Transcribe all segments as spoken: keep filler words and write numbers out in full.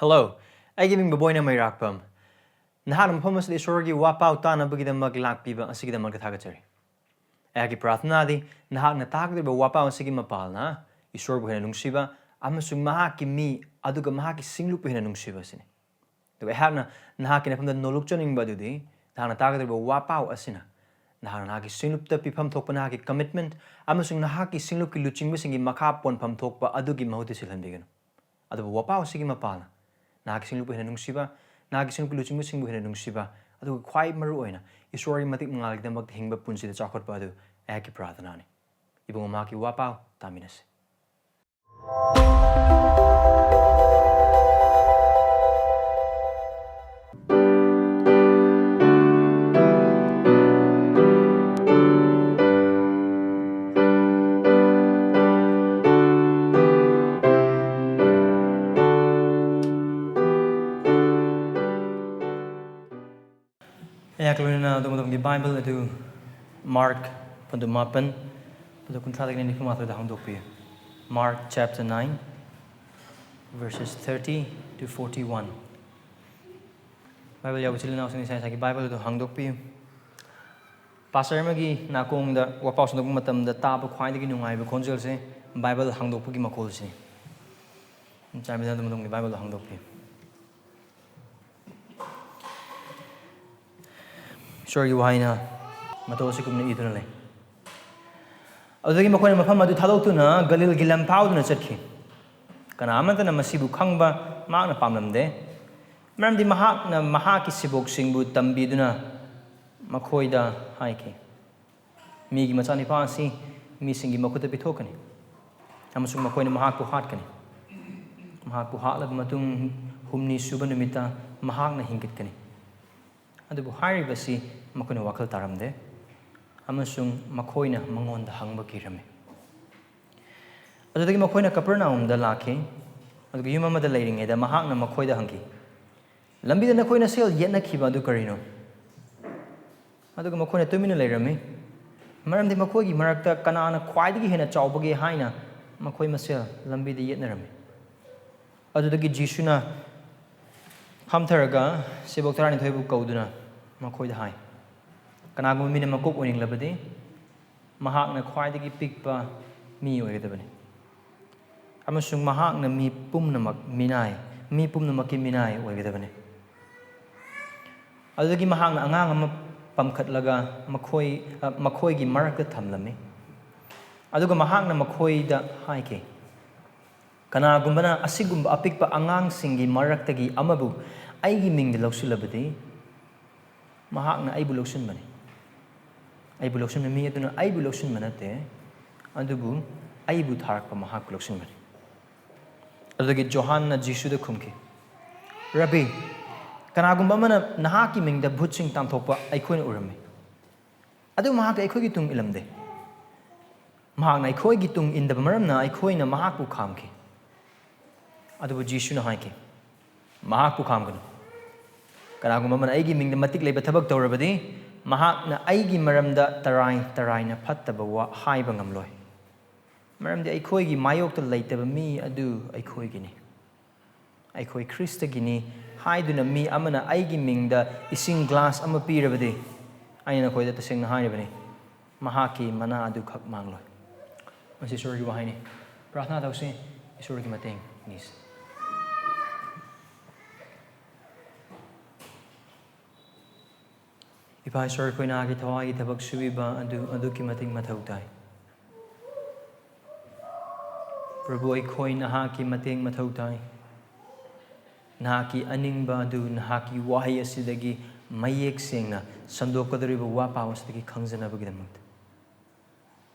Hello, ꯑꯩꯒꯤ ꯃꯤꯡ ꯕꯣꯕꯣꯏꯅ ꯃꯩꯔꯥꯛꯄꯝ꯫ ꯅꯍꯥꯛꯅ ꯃꯐꯝ ꯑꯁꯤꯗ ꯏꯁꯣꯔꯒꯤ ꯋꯥꯄꯥꯎ ꯇꯥꯅꯕꯒꯤꯗꯃꯛ ꯂꯥꯛꯄꯤꯕ ꯑꯁꯤꯒꯤꯗꯃꯛꯇ ꯊꯥꯒꯠꯆꯔꯤ꯫ ꯑꯩꯍꯥꯛꯀꯤ ꯄ꯭ꯔꯥꯔꯊꯅꯥꯗꯤ ꯅꯍꯥꯛꯅ ꯇꯥꯒꯗꯧꯔꯤꯕ ꯋꯥꯄꯥꯎ ꯑꯁꯤꯒꯤ ꯃꯄꯥꯜꯅ ꯏꯁꯣꯔꯕꯨ ꯍꯦꯟꯅ ꯅꯨꯡꯁꯤꯕ ꯑꯃꯁꯨꯡ ꯃꯍꯥꯛꯀꯤ ꯃꯤ ꯑꯗꯨꯒ ꯃꯍꯥꯛꯀꯤ ꯁꯤꯡꯂꯨꯞꯄꯨ ꯍꯦꯟꯅ ꯅꯨꯡꯁꯤꯕ ꯑꯁꯤꯅꯤ꯫ ꯑꯗꯨꯒ ꯑꯩꯍꯥꯛꯅ ꯅꯍꯥꯛꯀꯤ ꯅꯐꯝꯗ ꯅꯣꯂꯨꯛꯆꯅꯤꯡꯕ ꯑꯗꯨꯗꯤ ꯅꯍꯥꯛꯅ ꯇꯥꯒꯗꯧꯔꯤꯕ ꯋꯥꯄꯥꯎ ꯑꯁꯤꯅ ꯅꯍꯥꯛꯅ ꯅꯍꯥꯛꯀꯤ ꯁꯤꯡꯂꯨꯞꯇ ꯄꯤꯐꯝ ꯊꯣꯛꯄ ꯅꯍꯥꯛꯀꯤ commitment ꯑꯃꯁꯨꯡ ꯅꯍꯥꯛꯀꯤ ꯁꯤꯡꯂꯨꯞꯀꯤ ꯂꯨꯆꯤꯡꯕꯁꯤꯡꯒꯤ ꯃꯈꯥ ꯄꯣꯟꯐꯝ ꯊꯣꯛꯄ ꯑꯗꯨꯒꯤ ꯃꯍꯨꯠꯇ ꯁꯤꯜꯍꯟꯕꯤꯒꯅꯨ꯫ ꯑꯗꯨꯕꯨ ꯋꯥꯄꯥꯎ ꯑꯁꯤꯒꯤ ꯃꯄꯥꯜꯅ ꯅꯍꯥꯛꯀꯤ ꯁꯤꯡꯂꯨꯞꯄꯨ ꯍꯦꯟꯅ ꯅꯨꯡꯁꯤꯕ, ꯅꯍꯥꯛꯀꯤ ꯁꯤꯡꯂꯨꯞꯀꯤ ꯂꯨꯆꯤꯡꯕꯁꯤꯡꯕꯨ ꯍꯦꯟꯅ ꯅꯨꯡꯁꯤꯕ, ꯑꯗꯨꯒ ꯈ꯭ꯋꯥꯏ ꯃꯔꯨ ꯑꯣꯏꯅ ꯏꯁꯣꯔꯒꯤ ꯃꯇꯤꯛ ꯃꯉꯥꯜꯒꯤꯗꯃꯛꯇ ꯍꯤꯡꯕ ꯄꯨꯟꯁꯤꯗ ꯆꯥꯎꯈꯠꯄ ꯑꯗꯨ ꯑꯩꯍꯥꯛꯀꯤ ꯄ꯭ꯔꯥꯔꯊꯅꯥꯅꯤ꯫ ꯏꯕꯨꯡꯉꯣ, ꯃꯍꯥꯛꯀꯤ ꯋꯥꯄꯥꯎ ꯇꯥꯃꯤꯟꯅꯁꯤ꯫ ꯑꯩꯍꯥꯛ ꯂꯣꯏꯅꯅ ꯑꯗꯣꯝ ꯑꯗꯣꯝꯒꯤ ꯕꯥꯏꯕꯜ ꯑꯗꯨ ꯃꯥꯔꯛ ꯄꯟꯗꯨ ꯃꯥꯄꯟ, ꯄꯟꯗꯨ ꯀꯨꯟꯊ꯭ꯔꯥꯗꯒꯤꯅ ꯅꯤꯐꯨ ꯃꯥꯊꯣꯏꯗ ꯍꯥꯡꯗꯣꯛꯄꯤꯌꯨ꯫ Mark chapter nine, verses thirty to forty-one꯫ Bible ꯌꯥꯎꯕ ꯏꯆꯤꯜ ꯏꯅꯥꯎꯁꯤꯡ ꯏꯁꯥ ꯏꯁꯥꯒꯤ ꯕꯥꯏꯕꯜ ꯑꯗꯨ ꯍꯥꯡꯗꯣꯛꯄꯤꯌꯨ꯫ ꯄꯥꯁꯇꯔ ꯑꯃꯒꯤ ꯅꯥꯀꯣꯡꯗ ꯋꯥꯄꯥꯎ ꯁꯟꯗꯣꯛꯄ ꯃꯇꯝꯗ ꯇꯥꯕ ꯈ꯭ꯋꯥꯏꯗꯒꯤ ꯅꯨꯡꯉꯥꯏꯕ ꯈꯣꯟꯖꯦꯜꯁꯦ ꯕꯥꯏꯕꯜ ꯍꯥꯡꯗꯣꯛꯄꯒꯤ ꯃꯈꯣꯜꯁꯤꯅꯤ꯫ ꯆꯥꯟꯕꯤꯗꯨꯅ ꯑꯗꯣꯝ ꯑꯗꯣꯝꯒꯤ ꯕꯥꯏꯕꯜꯗꯣ ꯍꯥꯡꯗꯣꯛꯄꯤꯌꯨ꯫ ꯏꯁꯣꯔꯒꯤ ꯋꯥꯍꯩꯅ ꯃꯇꯧ ꯑꯁꯤꯒꯨꯝꯅ ꯏꯗꯨꯅ ꯂꯩ꯫ ꯑꯗꯨꯗꯒꯤ ꯃꯈꯣꯏꯅ ꯃꯐꯝ ꯑꯗꯨ ꯊꯥꯗꯣꯛꯇꯨꯅ ꯒꯂꯤꯜꯒꯤ ꯂꯝ ꯐꯥꯎꯗꯨꯅ ꯆꯠꯈꯤ꯫ ꯀꯅꯥ ꯑꯃꯠꯇꯅ ꯃꯁꯤꯕꯨ ꯈꯪꯕ ꯃꯍꯥꯛꯅ ꯄꯥꯝꯂꯝꯗꯦ, ꯃꯔꯝꯗꯤ ꯃꯍꯥꯛꯅ ꯃꯍꯥꯛꯀꯤ ꯁꯤꯕꯣꯛꯁꯤꯡꯕꯨ ꯇꯝꯕꯤꯗꯨꯅ ꯃꯈꯣꯏꯗ ꯍꯥꯏꯈꯤ, "ꯃꯤꯒꯤ ꯃꯆꯥꯅꯤꯄꯥ ꯑꯁꯤ ꯃꯤꯁꯤꯡꯒꯤ ꯃꯈꯨꯠꯇ ꯄꯤꯊꯣꯛꯀꯅꯤ, ꯑꯃꯁꯨꯡ ꯃꯈꯣꯏꯅ ꯃꯍꯥꯛꯄꯨ ꯍꯥꯠꯀꯅꯤ꯫ ꯃꯍꯥꯛꯄꯨ ꯍꯥꯠꯂꯕ ꯃꯇꯨꯡ ꯍꯨꯝꯅꯤ ꯁꯨꯕ ꯅꯨꯃꯤꯠꯇ ꯃꯍꯥꯛꯅ ꯍꯤꯡꯒꯠꯀꯅꯤ꯫" ꯑꯗꯨꯕꯨ ꯍꯥꯏꯔꯤꯕꯁꯤ ꯃꯈꯣꯏꯅ ꯋꯥꯈꯜ ꯇꯥꯔꯝꯗꯦ, ꯑꯃꯁꯨꯡ ꯃꯈꯣꯏꯅ ꯃꯉꯣꯟꯗ ꯍꯪꯕ ꯀꯤꯔꯝꯃꯤ꯫ ꯑꯗꯨꯗꯒꯤ ꯃꯈꯣꯏꯅ ꯀꯄꯔꯅꯥꯍꯨꯝꯗ ꯂꯥꯛꯈꯤ꯫ ꯑꯗꯨꯒ ꯌꯨꯝ ꯑꯃꯗ ꯂꯩꯔꯤꯉꯩꯗ ꯃꯍꯥꯛꯅ ꯃꯈꯣꯏꯗ ꯍꯪꯈꯤ, "ꯂꯝꯕꯤꯗ ꯅꯈꯣꯏꯅ ꯁꯦꯜ ꯌꯦꯠꯅꯈꯤꯕ ꯑꯗꯨ ꯀꯔꯤꯅꯣ?" ꯑꯗꯨꯒ ꯃꯈꯣꯏꯅ ꯇꯨꯃꯤꯟꯅ ꯂꯩꯔꯝꯃꯤ, ꯃꯔꯝꯗꯤ ꯃꯈꯣꯏꯒꯤ ꯃꯔꯛꯇ ꯀꯅꯥꯅ ꯈ꯭ꯋꯥꯏꯗꯒꯤ ꯍꯦꯟꯅ ꯆꯥꯎꯕꯒꯦ ꯍꯥꯏꯅ ꯃꯈꯣꯏ ꯃꯁꯦꯜ ꯂꯝꯕꯤꯗ ꯌꯦꯠꯅꯔꯝꯃꯤ꯫ ꯑꯗꯨꯗꯒꯤ ꯖꯤꯁꯨꯅ ꯐꯝꯊꯔꯒ ꯁꯦꯕꯣꯛ ꯇꯔꯥꯅꯤꯊꯣꯏꯕꯨ ꯀꯧꯗꯨꯅ ꯃꯈꯣꯏꯗ ꯍꯥꯏ, "ꯀꯅꯥꯒꯨꯝꯕ ꯃꯤꯅ ꯃꯀꯣꯛ ꯑꯣꯏꯅꯤꯡꯂꯕꯗꯤ, ꯃꯍꯥꯛꯅ ꯈ꯭ꯋꯥꯏꯗꯒꯤ ꯄꯤꯛꯄ ꯃꯤ ꯑꯣꯏꯒꯗꯕꯅꯤ, ꯑꯃꯁꯨꯡ ꯃꯍꯥꯛꯅ ꯃꯤ ꯄꯨꯝꯅꯃꯛ ꯃꯤꯅꯥꯏ, ꯃꯤ ꯄꯨꯝꯅꯃꯛꯀꯤ ꯃꯤꯅꯥꯏ ꯑꯣꯏꯒꯗꯕꯅꯤ꯫" ꯑꯗꯨꯗꯒꯤ ꯃꯍꯥꯛꯅ ꯑꯉꯥꯡ ꯑꯃ ꯄꯝꯈꯠꯂꯒ ꯃꯈꯣꯏ, ꯑ, ꯃꯈꯣꯏꯒꯤ ꯃꯔꯛꯇ ꯊꯝꯂꯝꯃꯤ꯫ ꯑꯗꯨꯒ ꯃꯍꯥꯛꯅ ꯃꯈꯣꯏꯗ ꯍꯥꯏꯈꯤ, "ꯀꯅꯥꯒꯨꯝꯕꯅ ꯑꯁꯤꯒꯨꯝꯕ ꯑꯄꯤꯛꯄ ꯑꯉꯥꯡꯁꯤꯡꯒꯤ ꯃꯔꯛꯇꯒꯤ ꯑꯃꯕꯨ ꯑꯩꯒꯤ ꯃꯤꯡꯗ ꯂꯧꯁꯤꯜꯂꯕꯗꯤ, ꯃꯍꯥꯛꯅ ꯑꯩꯕꯨ ꯂꯧꯁꯤꯟꯕꯅꯤ꯫ ꯑꯩꯕꯨ ꯂꯧꯁꯤꯟꯕ ꯃꯤ ꯑꯗꯨꯅ ꯑꯩꯕꯨ ꯂꯧꯁꯤꯟꯕ ꯅꯠꯇꯦ, ꯑꯗꯨꯕꯨ ꯑꯩꯕꯨ ꯊꯥꯔꯛꯄ ꯃꯍꯥꯛꯄꯨ ꯂꯧꯁꯤꯟꯕꯅꯤ꯫" ꯑꯗꯨꯗꯒꯤ ꯖꯣꯍꯥꯟꯅ ꯖꯤꯁꯨꯗ ꯈꯨꯝꯈꯤ, "ꯔꯕꯤ, ꯀꯅꯥꯒꯨꯝꯕ ꯑꯃꯅ ꯅꯍꯥꯛꯀꯤ ꯃꯤꯡꯗ ꯚꯨꯠꯁꯤꯡ ꯇꯥꯟꯊꯣꯛꯄ ꯑꯩꯈꯣꯏꯅ ꯎꯔꯝꯃꯤ, ꯑꯗꯨ ꯃꯍꯥꯛꯇ ꯑꯩꯈꯣꯏꯒꯤ ꯇꯨꯡ ꯏꯜꯂꯝꯗꯦ꯫ ꯃꯍꯥꯛꯅ ꯑꯩꯈꯣꯏꯒꯤ ꯇꯨꯡ ꯏꯟꯗꯕ ꯃꯔꯝꯅ ꯑꯩꯈꯣꯏꯅ ꯃꯍꯥꯛꯄꯨ ꯈꯥꯝꯈꯤ꯫" ꯑꯗꯨꯕꯨ ꯖꯤꯁꯨꯅ ꯍꯥꯏꯈꯤ, "ꯃꯍꯥꯛꯄꯨ ꯈꯥꯝꯒꯅꯨ꯫ ꯀꯅꯥꯒꯨꯝꯕ ꯑꯃꯅ ꯑꯩꯒꯤ ꯃꯤꯡꯗ ꯃꯇꯤꯛ ꯂꯩꯕ ꯊꯕꯛ ꯇꯧꯔꯕꯗꯤ, ꯃꯍꯥꯛꯅ ꯑꯩꯒꯤ ꯃꯔꯝꯗ ꯇꯔꯥꯏ ꯇꯔꯥꯏꯅ ꯐꯠꯇꯕ ꯋꯥ ꯍꯥꯏꯕ ꯉꯝꯂꯣꯏ꯫ ꯃꯔꯝꯗꯤ ꯑꯩꯈꯣꯏꯒꯤ ꯃꯥꯌꯣꯛꯇ ꯂꯩꯇꯕ ꯃꯤ ꯑꯗꯨ ꯑꯩꯈꯣꯏꯒꯤꯅꯤ꯫ ꯑꯩꯈꯣꯏ ꯈ꯭ꯔꯤꯁꯇꯒꯤꯅꯤ ꯍꯥꯏꯗꯨꯅ ꯃꯤ ꯑꯃꯅ ꯑꯩꯒꯤ ꯃꯤꯡꯗ ꯏꯁꯤꯡ ꯒ꯭ꯂꯥꯁ ꯑꯃ ꯄꯤꯔꯕꯗꯤ, ꯑꯩꯅ ꯅꯈꯣꯏꯗ ꯇꯁꯦꯡꯅ ꯍꯥꯏꯔꯤꯕꯅꯤ, ꯃꯍꯥꯛꯀꯤ ꯃꯅꯥ ꯑꯗꯨꯈꯛ ꯃꯥꯡꯂꯣꯏ꯫" ꯃꯁꯤ ꯏꯁꯣꯔꯒꯤ ꯋꯥꯍꯩꯅꯤ꯫ ꯄ꯭ꯔꯥꯊꯅꯥ ꯇꯧꯁꯤ, ꯏꯁꯣꯔꯒꯤ ꯃꯇꯦꯡ ꯅꯤꯁꯤ꯫ ꯏꯄꯥ ꯏꯁꯣꯔ, ꯑꯩꯈꯣꯏ ꯅꯍꯥꯛꯀꯤ ꯊꯋꯥꯏꯒꯤ ꯊꯕꯛ ꯁꯨꯕꯤꯕ ꯑꯗꯨ ꯑꯗꯨꯛꯀꯤ ꯃꯇꯤꯛ ꯃꯊꯧ ꯇꯥꯏ꯫ ꯄ꯭ꯔꯚꯨ, ꯑꯩꯈꯣꯏ ꯅꯍꯥꯛꯀꯤ ꯃꯇꯦꯡ ꯃꯊꯧ ꯇꯥꯏ꯫ ꯅꯍꯥꯛꯀꯤ ꯑꯅꯤꯡꯕ ꯑꯗꯨ ꯅꯍꯥꯛꯀꯤ ꯋꯥꯍꯩ ꯑꯁꯤꯗꯒꯤ ꯃꯌꯦꯛ ꯁꯦꯡꯅ ꯁꯟꯗꯣꯛꯀꯗꯧꯔꯤꯕ ꯋꯥ ꯄꯥꯎ ꯑꯁꯤꯗꯒꯤ ꯈꯪꯖꯅꯕꯒꯤꯗꯃꯛꯇ꯫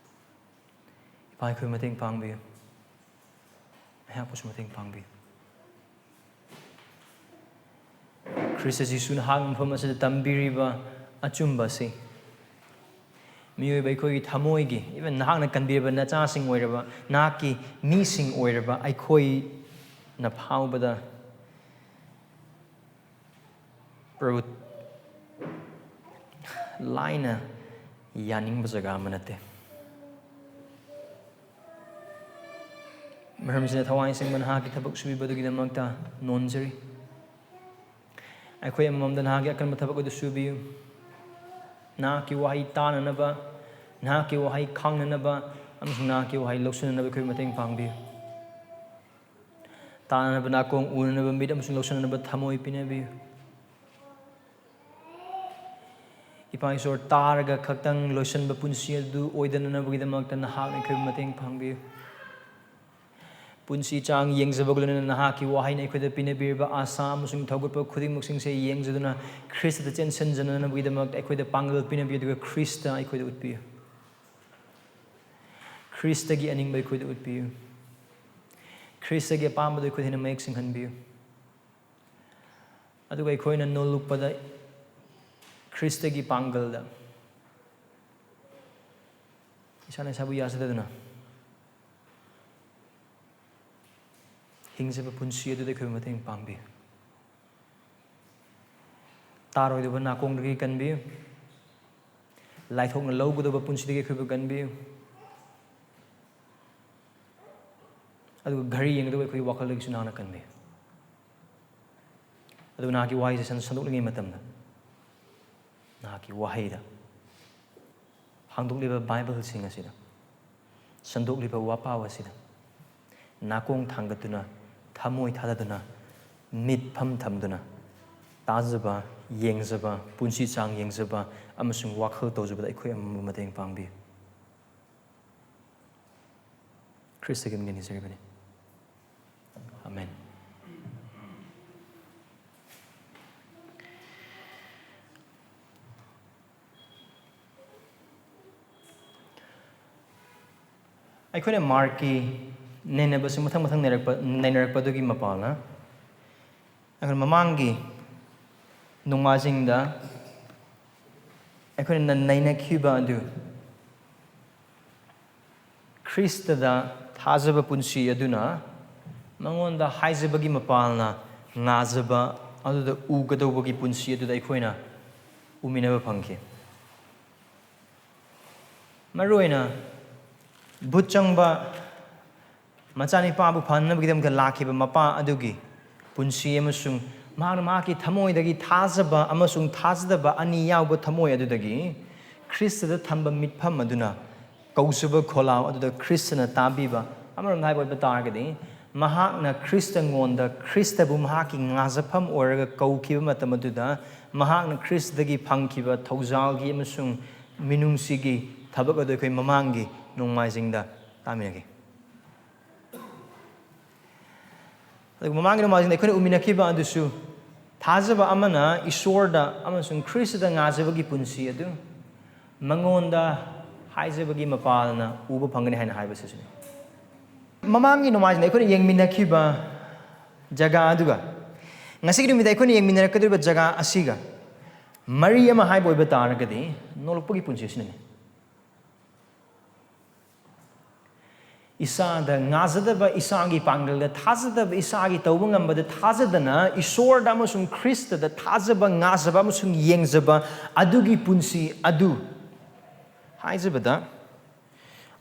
ꯏꯄꯥ, ꯑꯩꯈꯣꯏ ꯃꯇꯦꯡ ꯄꯥꯡꯕꯤꯌꯨ꯫ ꯑꯩꯍꯥꯛꯄꯨꯁꯨ ꯃꯇꯦꯡ ꯄꯥꯡꯕꯤꯌꯨ꯫ ꯈ꯭ꯔꯤꯁꯇ ꯖꯤꯁꯨꯅ ꯅꯍꯥꯛ ꯃꯐꯝ ꯑꯁꯤꯗ ꯇꯝꯕꯤꯔꯤꯕ ꯑꯆꯨꯝꯕ ꯑꯁꯤ ꯃꯤꯑꯣꯏꯕ ꯑꯩꯈꯣꯏꯒꯤ ꯊꯃꯣꯏꯒꯤ, even ꯅꯍꯥꯛꯅ ꯀꯟꯕꯤꯔꯕ ꯅꯆꯥꯁꯤꯡ ꯑꯣꯏꯔꯕ, ꯅꯍꯥꯛꯀꯤ ꯃꯤꯁꯤꯡ ꯑꯣꯏꯔꯕ ꯑꯩꯈꯣꯏꯅ ꯐꯥꯎꯕꯗ, ꯄ꯭ꯔꯚꯨ, ꯂꯥꯏꯅ ꯌꯥꯅꯤꯡꯕ ꯖꯒꯥ ꯑꯃ ꯅꯠꯇꯦ꯫ ꯃꯔꯝꯁꯤꯅ ꯊꯋꯥꯏ ꯑꯁꯦꯡꯕ ꯅꯍꯥꯛꯀꯤ ꯊꯕꯛ ꯁꯨꯕꯤꯕꯗꯨꯒꯤꯗꯃꯛꯇ ꯅꯣꯟꯖꯔꯤ꯫ ꯑꯩꯈꯣꯏ ꯑꯃꯃꯝꯗ ꯅꯍꯥꯛꯀꯤ ꯑꯀꯟꯕ ꯊꯕꯛ ꯑꯗꯨ ꯁꯨꯕꯤꯌꯨ꯫ ꯅꯍꯥꯛꯀꯤ ꯋꯥꯍꯩ ꯇꯥꯅꯅꯕ, ꯅꯍꯥꯛꯀꯤ ꯋꯥꯍꯩ ꯈꯪꯅꯅꯕ, ꯑꯃꯁꯨꯡ ꯅꯍꯥꯛꯀꯤ ꯋꯥꯍꯩ ꯂꯧꯁꯤꯟꯅꯅꯕ ꯑꯩꯈꯣꯏꯕꯨ ꯃꯇꯦꯡ ꯄꯥꯡꯕꯤꯌꯨ꯫ ꯇꯥꯅꯅꯕ ꯅꯥꯀꯣꯡ, ꯎꯅꯅꯕ ꯃꯤꯠ ꯑꯃꯁꯨꯡ ꯂꯧꯁꯤꯟꯅꯅꯕ ꯊꯃꯣꯏ ꯄꯤꯅꯕꯤꯌꯨ꯫ ꯏꯄꯥ ꯏꯁꯣꯔ, ꯇꯥꯔꯒ ꯈꯛꯇꯪ ꯂꯣꯏꯁꯤꯟꯕ ꯄꯨꯟꯁꯤ ꯑꯗꯨ ꯑꯣꯏꯗꯅꯅꯕꯒꯤꯗꯃꯛꯇ ꯅꯍꯥꯛꯅ ꯑꯩꯈꯣꯏꯕꯨ ꯃꯇꯦꯡ ꯄꯥꯡꯕꯤꯌꯨ꯫ ꯄꯨꯟꯁꯤ ꯆꯥꯡ ꯌꯦꯡꯖꯕꯒ ꯂꯣꯏꯅꯅ ꯅꯍꯥꯛꯀꯤ ꯋꯥꯍꯩꯅ ꯑꯩꯈꯣꯏꯗ ꯄꯤꯅꯕꯤꯔꯤꯕ ꯑꯥꯁꯥ ꯑꯃꯁꯨꯡ ꯊꯧꯒꯠꯄ ꯈꯨꯗꯤꯡꯃꯛꯁꯤꯡꯁꯦ ꯌꯦꯡꯖꯗꯨꯅ ꯈ꯭ꯔꯤꯁꯇꯗ ꯆꯦꯟꯁꯤꯟꯖꯅꯅꯕꯒꯤꯗꯃꯛꯇ ꯑꯩꯈꯣꯏꯗ ꯄꯥꯡꯒꯜ ꯄꯤꯅꯕꯤꯌꯨ, ꯑꯗꯨꯒ ꯈ꯭ꯔꯤꯁꯇ ꯑꯩꯈꯣꯏꯗ ꯎꯠꯄꯤꯌꯨ꯫ ꯈ꯭ꯔꯤꯁꯇꯒꯤ ꯑꯅꯤꯡꯕ ꯑꯩꯈꯣꯏꯗ ꯎꯠꯄꯤꯌꯨ꯫ ꯈ꯭ꯔꯤꯁꯇꯒꯤ ꯑꯄꯥꯝꯕꯗꯨ ꯑꯩꯈꯣꯏꯗ ꯍꯦꯟꯅ ꯃꯌꯦꯛ ꯁꯦꯡꯍꯟꯕꯤꯌꯨ꯫ ꯑꯗꯨꯒ ꯑꯩꯈꯣꯏꯅ ꯅꯣꯜꯂꯨꯛꯄꯗ ꯈ꯭ꯔꯤꯁꯇꯒꯤ ꯄꯥꯡꯒꯜꯗ ꯏꯁꯥꯅ ꯏꯁꯥꯕꯨ ꯌꯥꯖꯗꯗꯨꯅ ꯍꯤꯡꯖꯕ ꯄꯨꯟꯁꯤ ꯑꯗꯨꯗ ꯑꯩꯈꯣꯏꯕꯨ ꯃꯇꯦꯡ ꯄꯥꯡꯕꯤꯌꯨ꯫ ꯇꯥꯔꯣꯏꯗꯕ ꯅꯥꯀꯣꯡꯗꯒꯤ ꯀꯟꯕꯤꯌꯨ꯫ ꯂꯥꯏꯊꯣꯛꯅ ꯂꯧꯒꯗꯕ ꯄꯨꯟꯁꯤꯗꯒꯤ ꯑꯩꯈꯣꯏꯕꯨ ꯀꯟꯕꯤꯌꯨ꯫ ꯑꯗꯨꯒ ꯘꯔꯤ ꯌꯦꯡꯒꯗꯕ ꯑꯩꯈꯣꯏꯒꯤ ꯋꯥꯈꯜꯗꯒꯤꯁꯨ ꯅꯍꯥꯛꯅ ꯀꯟꯕꯤꯌꯨ꯫ ꯑꯗꯨꯒ ꯅꯍꯥꯛꯀꯤ ꯋꯥꯍꯩꯁꯦ ꯁꯟ-, ꯁꯟꯗꯣꯛꯂꯤꯉꯩ ꯃꯇꯝꯗ ꯅꯍꯥꯛꯀꯤ ꯋꯥꯍꯩꯗ ꯍꯥꯡꯗꯣꯛꯂꯤꯕ ꯕꯥꯏꯕꯜꯁꯤꯡ ꯑꯁꯤꯗ, ꯁꯟꯗꯣꯛꯂꯤꯕ ꯋꯥꯄꯥꯎ ꯑꯁꯤꯗ ꯅꯥꯀꯣꯡ ꯊꯥꯡꯒꯠꯇꯨꯅ, ꯊꯃꯣꯏ ꯊꯥꯗꯗꯨꯅ, ꯃꯤꯠꯐꯝ ꯊꯝꯗꯨꯅ ꯇꯥꯖꯕ, ꯌꯦꯡꯖꯕ, ꯄꯨꯟꯁꯤ ꯆꯥꯡ ꯌꯦꯡꯖꯕ ꯑꯃꯁꯨꯡ ꯋꯥꯈꯜ ꯇꯧꯖꯕꯗ ꯑꯩꯈꯣꯏ ꯑꯃꯃꯝꯕꯨ ꯃꯇꯦꯡ ꯄꯥꯡꯕꯤꯌꯨ꯫ ꯈ꯭ꯔꯤꯁꯇꯒꯤ ꯃꯤꯡꯗ ꯅꯤꯖꯔꯤꯕꯅꯤ꯫ ꯑꯃꯦꯟ꯫ ꯑꯩꯈꯣꯏꯅ ꯃꯥꯔꯛꯀꯤ ꯅꯩꯅꯕꯁꯤ ꯃꯊꯪ ꯃꯊꯪ ꯅꯩꯔꯛꯄ, ꯅꯩꯅꯔꯛꯄꯗꯨꯒꯤ ꯃꯄꯥꯜꯅ, ꯑꯩꯈꯣꯏ ꯃꯃꯥꯡꯒꯤ ꯅꯣꯡꯃꯥꯏꯖꯤꯡꯗ ꯑꯩꯈꯣꯏꯅ ꯅꯩꯅꯈꯤꯕ ꯑꯗꯨ, ꯈ꯭ꯔꯤꯁꯇꯗ ꯊꯥꯖꯕ ꯄꯨꯟꯁꯤ ꯑꯗꯨꯅ ꯃꯉꯣꯟꯗ ꯍꯥꯏꯖꯕꯒꯤ ꯃꯄꯥꯜꯅ ꯉꯥꯖꯕ ꯑꯗꯨꯗ ꯎꯒꯗꯧꯕꯒꯤ ꯄꯨꯟꯁꯤ ꯑꯗꯨꯗ ꯑꯩꯈꯣꯏꯅ ꯎꯃꯤꯟꯅꯕ ꯐꯪꯈꯤ꯫ ꯃꯔꯨꯑꯣꯏꯅ ꯚꯨꯠ ꯆꯪꯕ ꯃꯆꯥꯅꯤꯄꯥꯕꯨ ꯐꯅꯅꯕꯒꯤꯗꯃꯛꯇ ꯂꯥꯛꯈꯤꯕ ꯃꯄꯥ ꯑꯗꯨꯒꯤ ꯄꯨꯟꯁꯤ ꯑꯃꯁꯨꯡ ꯃꯍꯥꯛꯅ ꯃꯍꯥꯛꯀꯤ ꯊꯃꯣꯏꯗꯒꯤ ꯊꯥꯖꯕ ꯑꯃꯁꯨꯡ ꯊꯥꯖꯗꯕ ꯑꯅꯤ ꯌꯥꯎꯕ ꯊꯃꯣꯏ ꯑꯗꯨꯗꯒꯤ ꯈ꯭ꯔꯤꯁꯇꯗ ꯊꯝꯕ ꯃꯤꯠꯐꯝ ꯑꯗꯨꯅ ꯀꯧꯖꯕ ꯈꯣꯜꯂꯥꯎ ꯑꯗꯨꯗ ꯈ꯭ꯔꯤꯁꯇꯅ ꯇꯥꯕꯤꯕ꯫ ꯑꯃꯔꯣꯝꯗ ꯍꯥꯏꯕ ꯑꯣꯏꯕ ꯇꯥꯔꯒꯗꯤ, ꯃꯍꯥꯛꯅ ꯈ꯭ꯔꯤꯁꯇꯉꯣꯟꯗ, ꯈ꯭ꯔꯤꯁꯇꯕꯨ ꯃꯍꯥꯛꯀꯤ ꯉꯥꯖꯐꯝ ꯑꯣꯏꯔꯒ ꯀꯧꯈꯤꯕ ꯃꯇꯝ ꯑꯗꯨꯗ ꯃꯍꯥꯛꯅ ꯈ꯭ꯔꯤꯁꯇꯗꯒꯤ ꯐꯪꯈꯤꯕ ꯊꯧꯖꯥꯜꯒꯤ ꯑꯃꯁꯨꯡ ꯃꯤꯅꯨꯡꯁꯤꯒꯤ ꯊꯕꯛ ꯑꯗꯨ ꯑꯩꯈꯣꯏ ꯃꯃꯥꯡꯒꯤ ꯅꯣꯡꯃꯥꯏꯖꯤꯡꯗ ꯇꯥꯃꯤꯟꯅꯈꯤ꯫ ꯑꯗꯨꯒ ꯃꯃꯥꯡꯒꯤ ꯅꯣꯡꯃꯥꯏꯖꯤꯡꯗ ꯑꯩꯈꯣꯏꯅ ꯎꯃꯤꯟꯅꯈꯤꯕ ꯑꯗꯨꯁꯨ, ꯊꯥꯖꯕ ꯑꯃꯅ ꯏꯁꯣꯔꯗ ꯑꯃꯁꯨꯡ ꯈ꯭ꯔꯤꯁꯇꯗ ꯉꯥꯖꯕꯒꯤ ꯄꯨꯟꯁꯤ ꯑꯗꯨ ꯃꯉꯣꯟꯗ ꯍꯥꯏꯖꯕꯒꯤ ꯃꯄꯥꯜꯅ ꯎꯕ ꯐꯪꯒꯅꯤ ꯍꯥꯏꯅ ꯍꯥꯏꯕꯁꯤꯁꯨꯅꯤ꯫ ꯃꯃꯥꯡꯒꯤ ꯅꯣꯡꯃꯥꯏꯖꯤꯡꯗ ꯑꯩꯈꯣꯏꯅ ꯌꯦꯡꯃꯤꯟꯅꯈꯤꯕ ꯖꯒꯥ ꯑꯗꯨꯒ ꯉꯁꯤꯒꯤ ꯅꯨꯃꯤꯠꯇ ꯑꯩꯈꯣꯏꯅ ꯌꯦꯡꯃꯤꯟꯅꯔꯛꯀꯗꯧꯔꯤꯕ ꯖꯒꯥ ꯑꯁꯤꯒ ꯃꯔꯤ ꯑꯃ ꯍꯥꯏꯕ ꯑꯣꯏꯕ ꯇꯥꯔꯒꯗꯤ, ꯅꯣꯂꯨꯛꯄꯒꯤ ꯄꯨꯟꯁꯤ ꯑꯁꯤꯅꯅꯤ꯫ ꯏꯁꯥꯗ ꯉꯥꯖꯗꯕ, ꯏꯁꯥꯒꯤ ꯄꯥꯡꯒꯜꯗ ꯊꯥꯖꯗꯕ, ꯏꯁꯥꯒꯤ ꯇꯧꯕ ꯉꯝꯕꯗ ꯊꯥꯖꯗꯅ ꯏꯁꯣꯔꯗ ꯑꯃꯁꯨꯡ ꯈ꯭ꯔꯤꯁꯇꯗ ꯊꯥꯖꯕ, ꯉꯥꯖꯕ ꯑꯃꯁꯨꯡ ꯌꯦꯡꯖꯕ ꯑꯗꯨꯒꯤ ꯄꯨꯟꯁꯤ ꯑꯗꯨ ꯍꯥꯏꯖꯕꯗ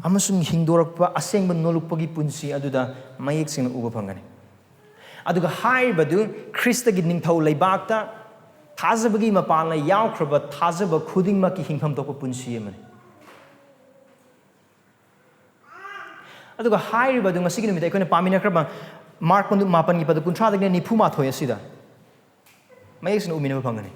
ꯑꯃꯁꯨꯡ ꯍꯤꯡꯗꯣꯔꯛꯄ ꯑꯁꯦꯡꯕ ꯅꯣꯂꯨꯛꯄꯒꯤ ꯄꯨꯟꯁꯤ ꯑꯗꯨꯗ ꯃꯌꯦꯛ ꯁꯦꯡꯅ ꯎꯕ ꯐꯪꯒꯅꯤ꯫ ꯑꯗꯨꯒ ꯍꯥꯏꯔꯤꯕꯗꯨ ꯈ꯭ꯔꯤꯁꯇꯒꯤ ꯅꯤꯡꯊꯧ ꯂꯩꯕꯥꯛꯇ ꯊꯥꯖꯕꯒꯤ ꯃꯄꯥꯟꯅ ꯌꯥꯎꯈ꯭ꯔꯕ ꯊꯥꯖꯕ ꯈꯨꯗꯤꯡꯃꯛꯀꯤ ꯍꯤꯡꯐꯝ ꯊꯣꯛꯄ ꯄꯨꯟꯁꯤ ꯑꯃꯅꯤ꯫ ꯑꯗꯨꯒ ꯍꯥꯏꯔꯤꯕ ꯑꯗꯨ ꯉꯁꯤꯒꯤ ꯅꯨꯃꯤꯠꯇ ꯑꯩꯈꯣꯏꯅ ꯄꯥꯃꯤꯟꯅꯈ꯭ꯔꯕ ꯃꯥꯔꯛ ꯃꯥꯄꯟꯒꯤ ꯄꯗ ꯀꯨꯟꯊ꯭ꯔꯥꯗꯒꯤꯅ ꯅꯤꯐꯨ ꯃꯥꯊꯣꯏ ꯑꯁꯤꯗ ꯃꯌꯦꯛ ꯁꯦꯡꯅ ꯎꯃꯤꯟꯅꯕ ꯐꯪꯒꯅꯤ꯫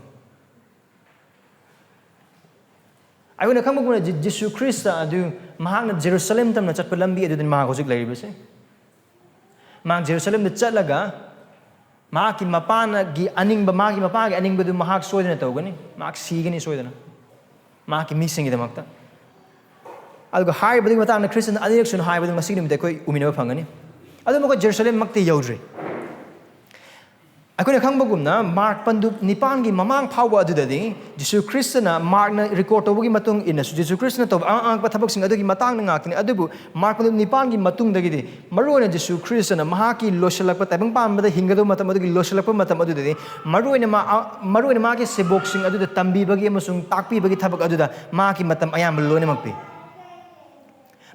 ꯑꯩꯈꯣꯏꯅ ꯈꯪꯕꯒꯨꯝꯅ ꯖꯤ-, ꯖꯤꯁꯨ ꯈ꯭ꯔꯤꯁꯇ ꯑꯗꯨ ꯃꯍꯥꯛꯅ ꯖꯦꯔꯨꯁꯂꯦꯝ ꯇꯝꯅ ꯆꯠꯄ ꯂꯝꯕꯤ ꯑꯗꯨꯗꯅꯤ ꯃꯍꯥꯛ ꯍꯧꯖꯤꯛ ꯂꯩꯔꯤꯕꯁꯦ꯫ ꯃꯍꯥꯛ ꯖꯦꯔꯨꯁꯂꯦꯝꯗ ꯆꯠꯂꯒ ꯃꯍꯥꯛꯀꯤ ꯃꯄꯥꯅꯒꯤ ꯑꯅꯤꯡꯕ, ꯃꯥꯒꯤ ꯃꯄꯥꯒꯤ ꯑꯅꯤꯡꯕꯗꯨ ꯃꯍꯥꯛ ꯁꯣꯏꯗꯅ ꯇꯧꯒꯅꯤ, ꯃꯍꯥꯛ ꯁꯤꯒꯅꯤ ꯁꯣꯏꯗꯅ, ꯃꯍꯥꯛꯀꯤ ꯃꯤꯁꯤꯡꯒꯤꯗꯃꯛꯇ꯫ ꯑꯗꯨꯒ ꯍꯥꯏꯔꯤꯕꯗꯨꯒꯤ ꯃꯇꯥꯡꯗ ꯈ꯭ꯔꯤꯁꯇꯅ ꯑꯅꯤꯔꯛ ꯁꯨꯅ ꯍꯥꯏꯕꯗꯨ ꯉꯁꯤꯒꯤ ꯅꯨꯃꯤꯠꯇ ꯑꯩꯈꯣꯏ ꯎꯃꯤꯟꯅꯕ ꯐꯪꯒꯅꯤ꯫ ꯑꯗꯨꯕꯨ ꯑꯩꯈꯣꯏ ꯖꯦꯔꯨꯁꯂꯦꯝꯃꯛꯇꯤ ꯌꯧꯗ꯭ꯔꯤ꯫ ꯑꯩꯈꯣꯏꯅ ꯈꯪꯕꯒꯨꯝꯅ ꯃꯥꯔꯛ ꯄꯟꯗꯨꯞ ꯅꯤꯄꯥꯟꯒꯤ ꯃꯃꯥꯡ ꯐꯥꯎꯕ ꯑꯗꯨꯗꯗꯤ ꯖꯤꯁꯨ ꯈ꯭ꯔꯤꯁꯇꯅ, ꯃꯥꯔꯛꯅ ꯔꯦꯀꯣꯔꯗ ꯇꯧꯕꯒꯤ ꯃꯇꯨꯡ ꯏꯟꯅꯁꯨ ꯖꯤꯁꯨ ꯈ꯭ꯔꯤꯁꯇꯅ ꯇꯧꯕ ꯑꯉꯛ ꯑꯉꯛꯄ ꯊꯕꯛꯁꯤꯡ ꯑꯗꯨꯒꯤ ꯃꯇꯥꯡꯗ ꯉꯥꯛꯇꯅꯤ꯫ ꯑꯗꯨꯕꯨ ꯃꯥꯔꯛ ꯄꯟꯗꯨꯞ ꯅꯤꯄꯥꯟꯒꯤ ꯃꯇꯨꯡꯗꯒꯤꯗꯤ ꯃꯔꯨꯑꯣꯏꯅ ꯖꯤꯁꯨ ꯈ꯭ꯔꯤꯁꯇꯅ ꯃꯍꯥꯛꯀꯤ ꯂꯣꯏꯁꯤꯜꯂꯛꯄ, ꯇꯥꯏꯕꯪ ꯄꯥꯟꯕꯗ ꯍꯤꯡꯒꯗꯧꯕ ꯃꯇꯝ ꯑꯗꯨꯒꯤ ꯂꯣꯏꯁꯤꯜꯂꯛꯄ ꯃꯇꯝ ꯑꯗꯨꯗꯗꯤ ꯃꯔꯨꯑꯣꯏꯅ ꯃꯥ-, ꯃꯔꯨꯑꯣꯏꯅ ꯃꯥꯒꯤ ꯁꯦꯕꯣꯛꯁꯤꯡ ꯑꯗꯨꯗ ꯇꯝꯕꯤꯕꯒꯤ ꯑꯃꯁꯨꯡ ꯇꯥꯛꯄꯤꯕꯒꯤ ꯊꯕꯛ ꯑꯗꯨꯗ ꯃꯥꯒꯤ ꯃꯇꯝ ꯑꯌꯥꯝꯕ ꯂꯣꯏꯅꯃꯛ ꯄꯤ꯫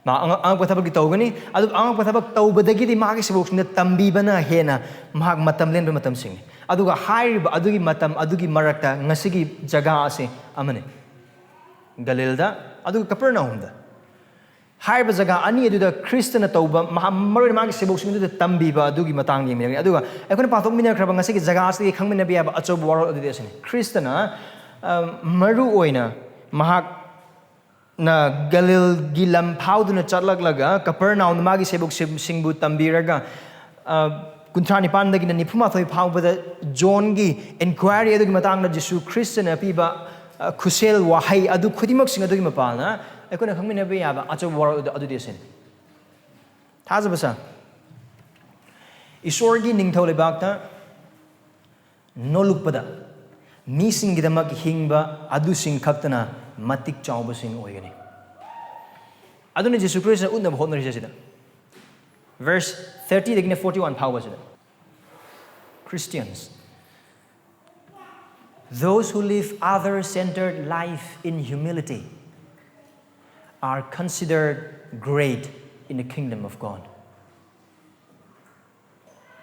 ꯃꯥ ꯑꯉꯛ-, ꯑꯉꯛꯄ ꯊꯕꯛꯇꯤ ꯇꯧꯒꯅꯤ꯫ ꯑꯗꯨ ꯑꯉꯛꯄ ꯊꯕꯛ ꯇꯧꯕꯗꯒꯤꯗꯤ ꯃꯥꯒꯤ ꯁꯦꯕꯣꯛꯁꯤꯡꯗ ꯇꯝꯕꯤꯕꯅ ꯍꯦꯟꯅ ꯃꯍꯥꯛ ꯃꯇꯝ ꯂꯦꯟꯕ ꯃꯇꯝꯁꯤꯡꯅꯤ꯫ ꯑꯗꯨꯒ ꯍꯥꯏꯔꯤꯕ ꯑꯗꯨꯒꯤ ꯃꯇꯝ ꯑꯗꯨꯒꯤ ꯃꯔꯛꯇ ꯉꯁꯤꯒꯤ ꯖꯒꯥ ꯑꯁꯤ ꯑꯃꯅꯤ, ꯒꯂꯤꯜꯗ ꯑꯗꯨꯒ ꯀꯄꯔꯅꯥꯍꯨꯝꯗ꯫ ꯍꯥꯏꯔꯤꯕ ꯖꯒꯥ ꯑꯅꯤ ꯑꯗꯨꯗ ꯈ꯭ꯔꯤꯁꯇꯅ ꯇꯧꯕ, ꯃꯍꯥ-, ꯃꯔꯨꯑꯣꯏꯅ ꯃꯥꯒꯤ ꯁꯦꯕꯣꯛꯁꯤꯡ ꯑꯗꯨꯗ ꯇꯝꯕꯤꯕ ꯑꯗꯨꯒꯤ ꯃꯇꯥꯡꯗ ꯌꯦꯡꯃꯤꯟꯅꯒꯅꯤ꯫ ꯑꯗꯨꯒ ꯑꯩꯈꯣꯏꯅ ꯄꯥꯊꯣꯛꯃꯤꯟꯅꯈ꯭ꯔꯕ ꯉꯁꯤꯒꯤ ꯖꯒꯥ ꯑꯁꯤꯗꯒꯤ ꯈꯪꯃꯤꯟꯅꯕ ꯌꯥꯕ ꯑꯆꯧꯕ ꯋꯥꯔꯣꯜ ꯑꯗꯨꯗꯤ ꯑꯁꯤꯅꯤ: ꯈ꯭ꯔꯤꯁꯇꯅ, ꯑ, ꯃꯔꯨꯑꯣꯏꯅ ꯃꯍꯥꯛꯅ ꯒꯂꯤꯜꯒꯤ ꯂꯝ ꯐꯥꯎꯗꯨꯅ ꯆꯠꯂꯛꯂꯒ ꯀꯄꯔꯅꯥꯎꯝꯗ ꯃꯥꯒꯤ ꯁꯦꯕꯣꯛꯁꯤꯡꯕꯨ ꯇꯝꯕꯤꯔꯒ, ꯑ, ꯀꯨꯟꯊ꯭ꯔꯥ ꯅꯤꯄꯥꯟꯗꯒꯤꯅ ꯅꯤꯐꯨ ꯃꯥꯊꯣꯏ ꯐꯥꯎꯕꯗ ꯖꯣꯟꯒꯤ ꯏꯟꯀ꯭ꯋꯥꯏꯔꯤ ꯑꯗꯨꯒꯤ ꯃꯇꯥꯡꯗ ꯖꯤꯁꯨ ꯈ꯭ꯔꯤꯁꯇꯅ ꯄꯤꯕ, ꯑ, ꯈꯨꯠꯁꯦꯜ ꯋꯥꯍꯩ ꯑꯗꯨ ꯈꯨꯗꯤꯡꯃꯛꯁꯤꯡ ꯑꯗꯨꯒꯤ ꯃꯄꯥꯟꯅ ꯑꯩꯈꯣꯏꯅ ꯈꯪꯃꯤꯟꯅꯕ ꯌꯥꯕ ꯑꯆꯧꯕ ꯋꯥꯔꯣꯜ ꯑꯗꯨ ꯑꯗꯨꯗꯤ ꯑꯁꯤꯅꯤ꯫ ꯊꯥꯖꯕ ꯁꯥ꯫ ꯏꯁꯣꯔꯒꯤ ꯅꯤꯡꯊꯧ ꯂꯩꯕꯥꯛꯇ ꯅꯣꯂꯨꯛꯄꯗ ꯃꯤꯁꯤꯡꯒꯤꯗꯃꯛ ꯍꯤꯡꯕ ꯑꯗꯨꯁꯤꯡ ꯈꯛꯇꯅ ꯃꯇꯤꯛ ꯆꯥꯎꯕꯁꯤꯡ ꯑꯣꯏꯒꯅꯤ꯫ ꯑꯗꯨꯅ ꯖꯤꯁꯨ ꯈ꯭ꯔꯤꯁꯇꯅ ꯎꯠꯅꯕ ꯍꯣꯠꯅꯔꯤꯁꯦ ꯁꯤꯗ꯫ Verse thirty ꯗꯒꯤꯅ forty one ꯐꯥꯎꯕꯁꯤꯗ꯫ Christians, those who live other-centered life in humility are considered great in the kingdom of God.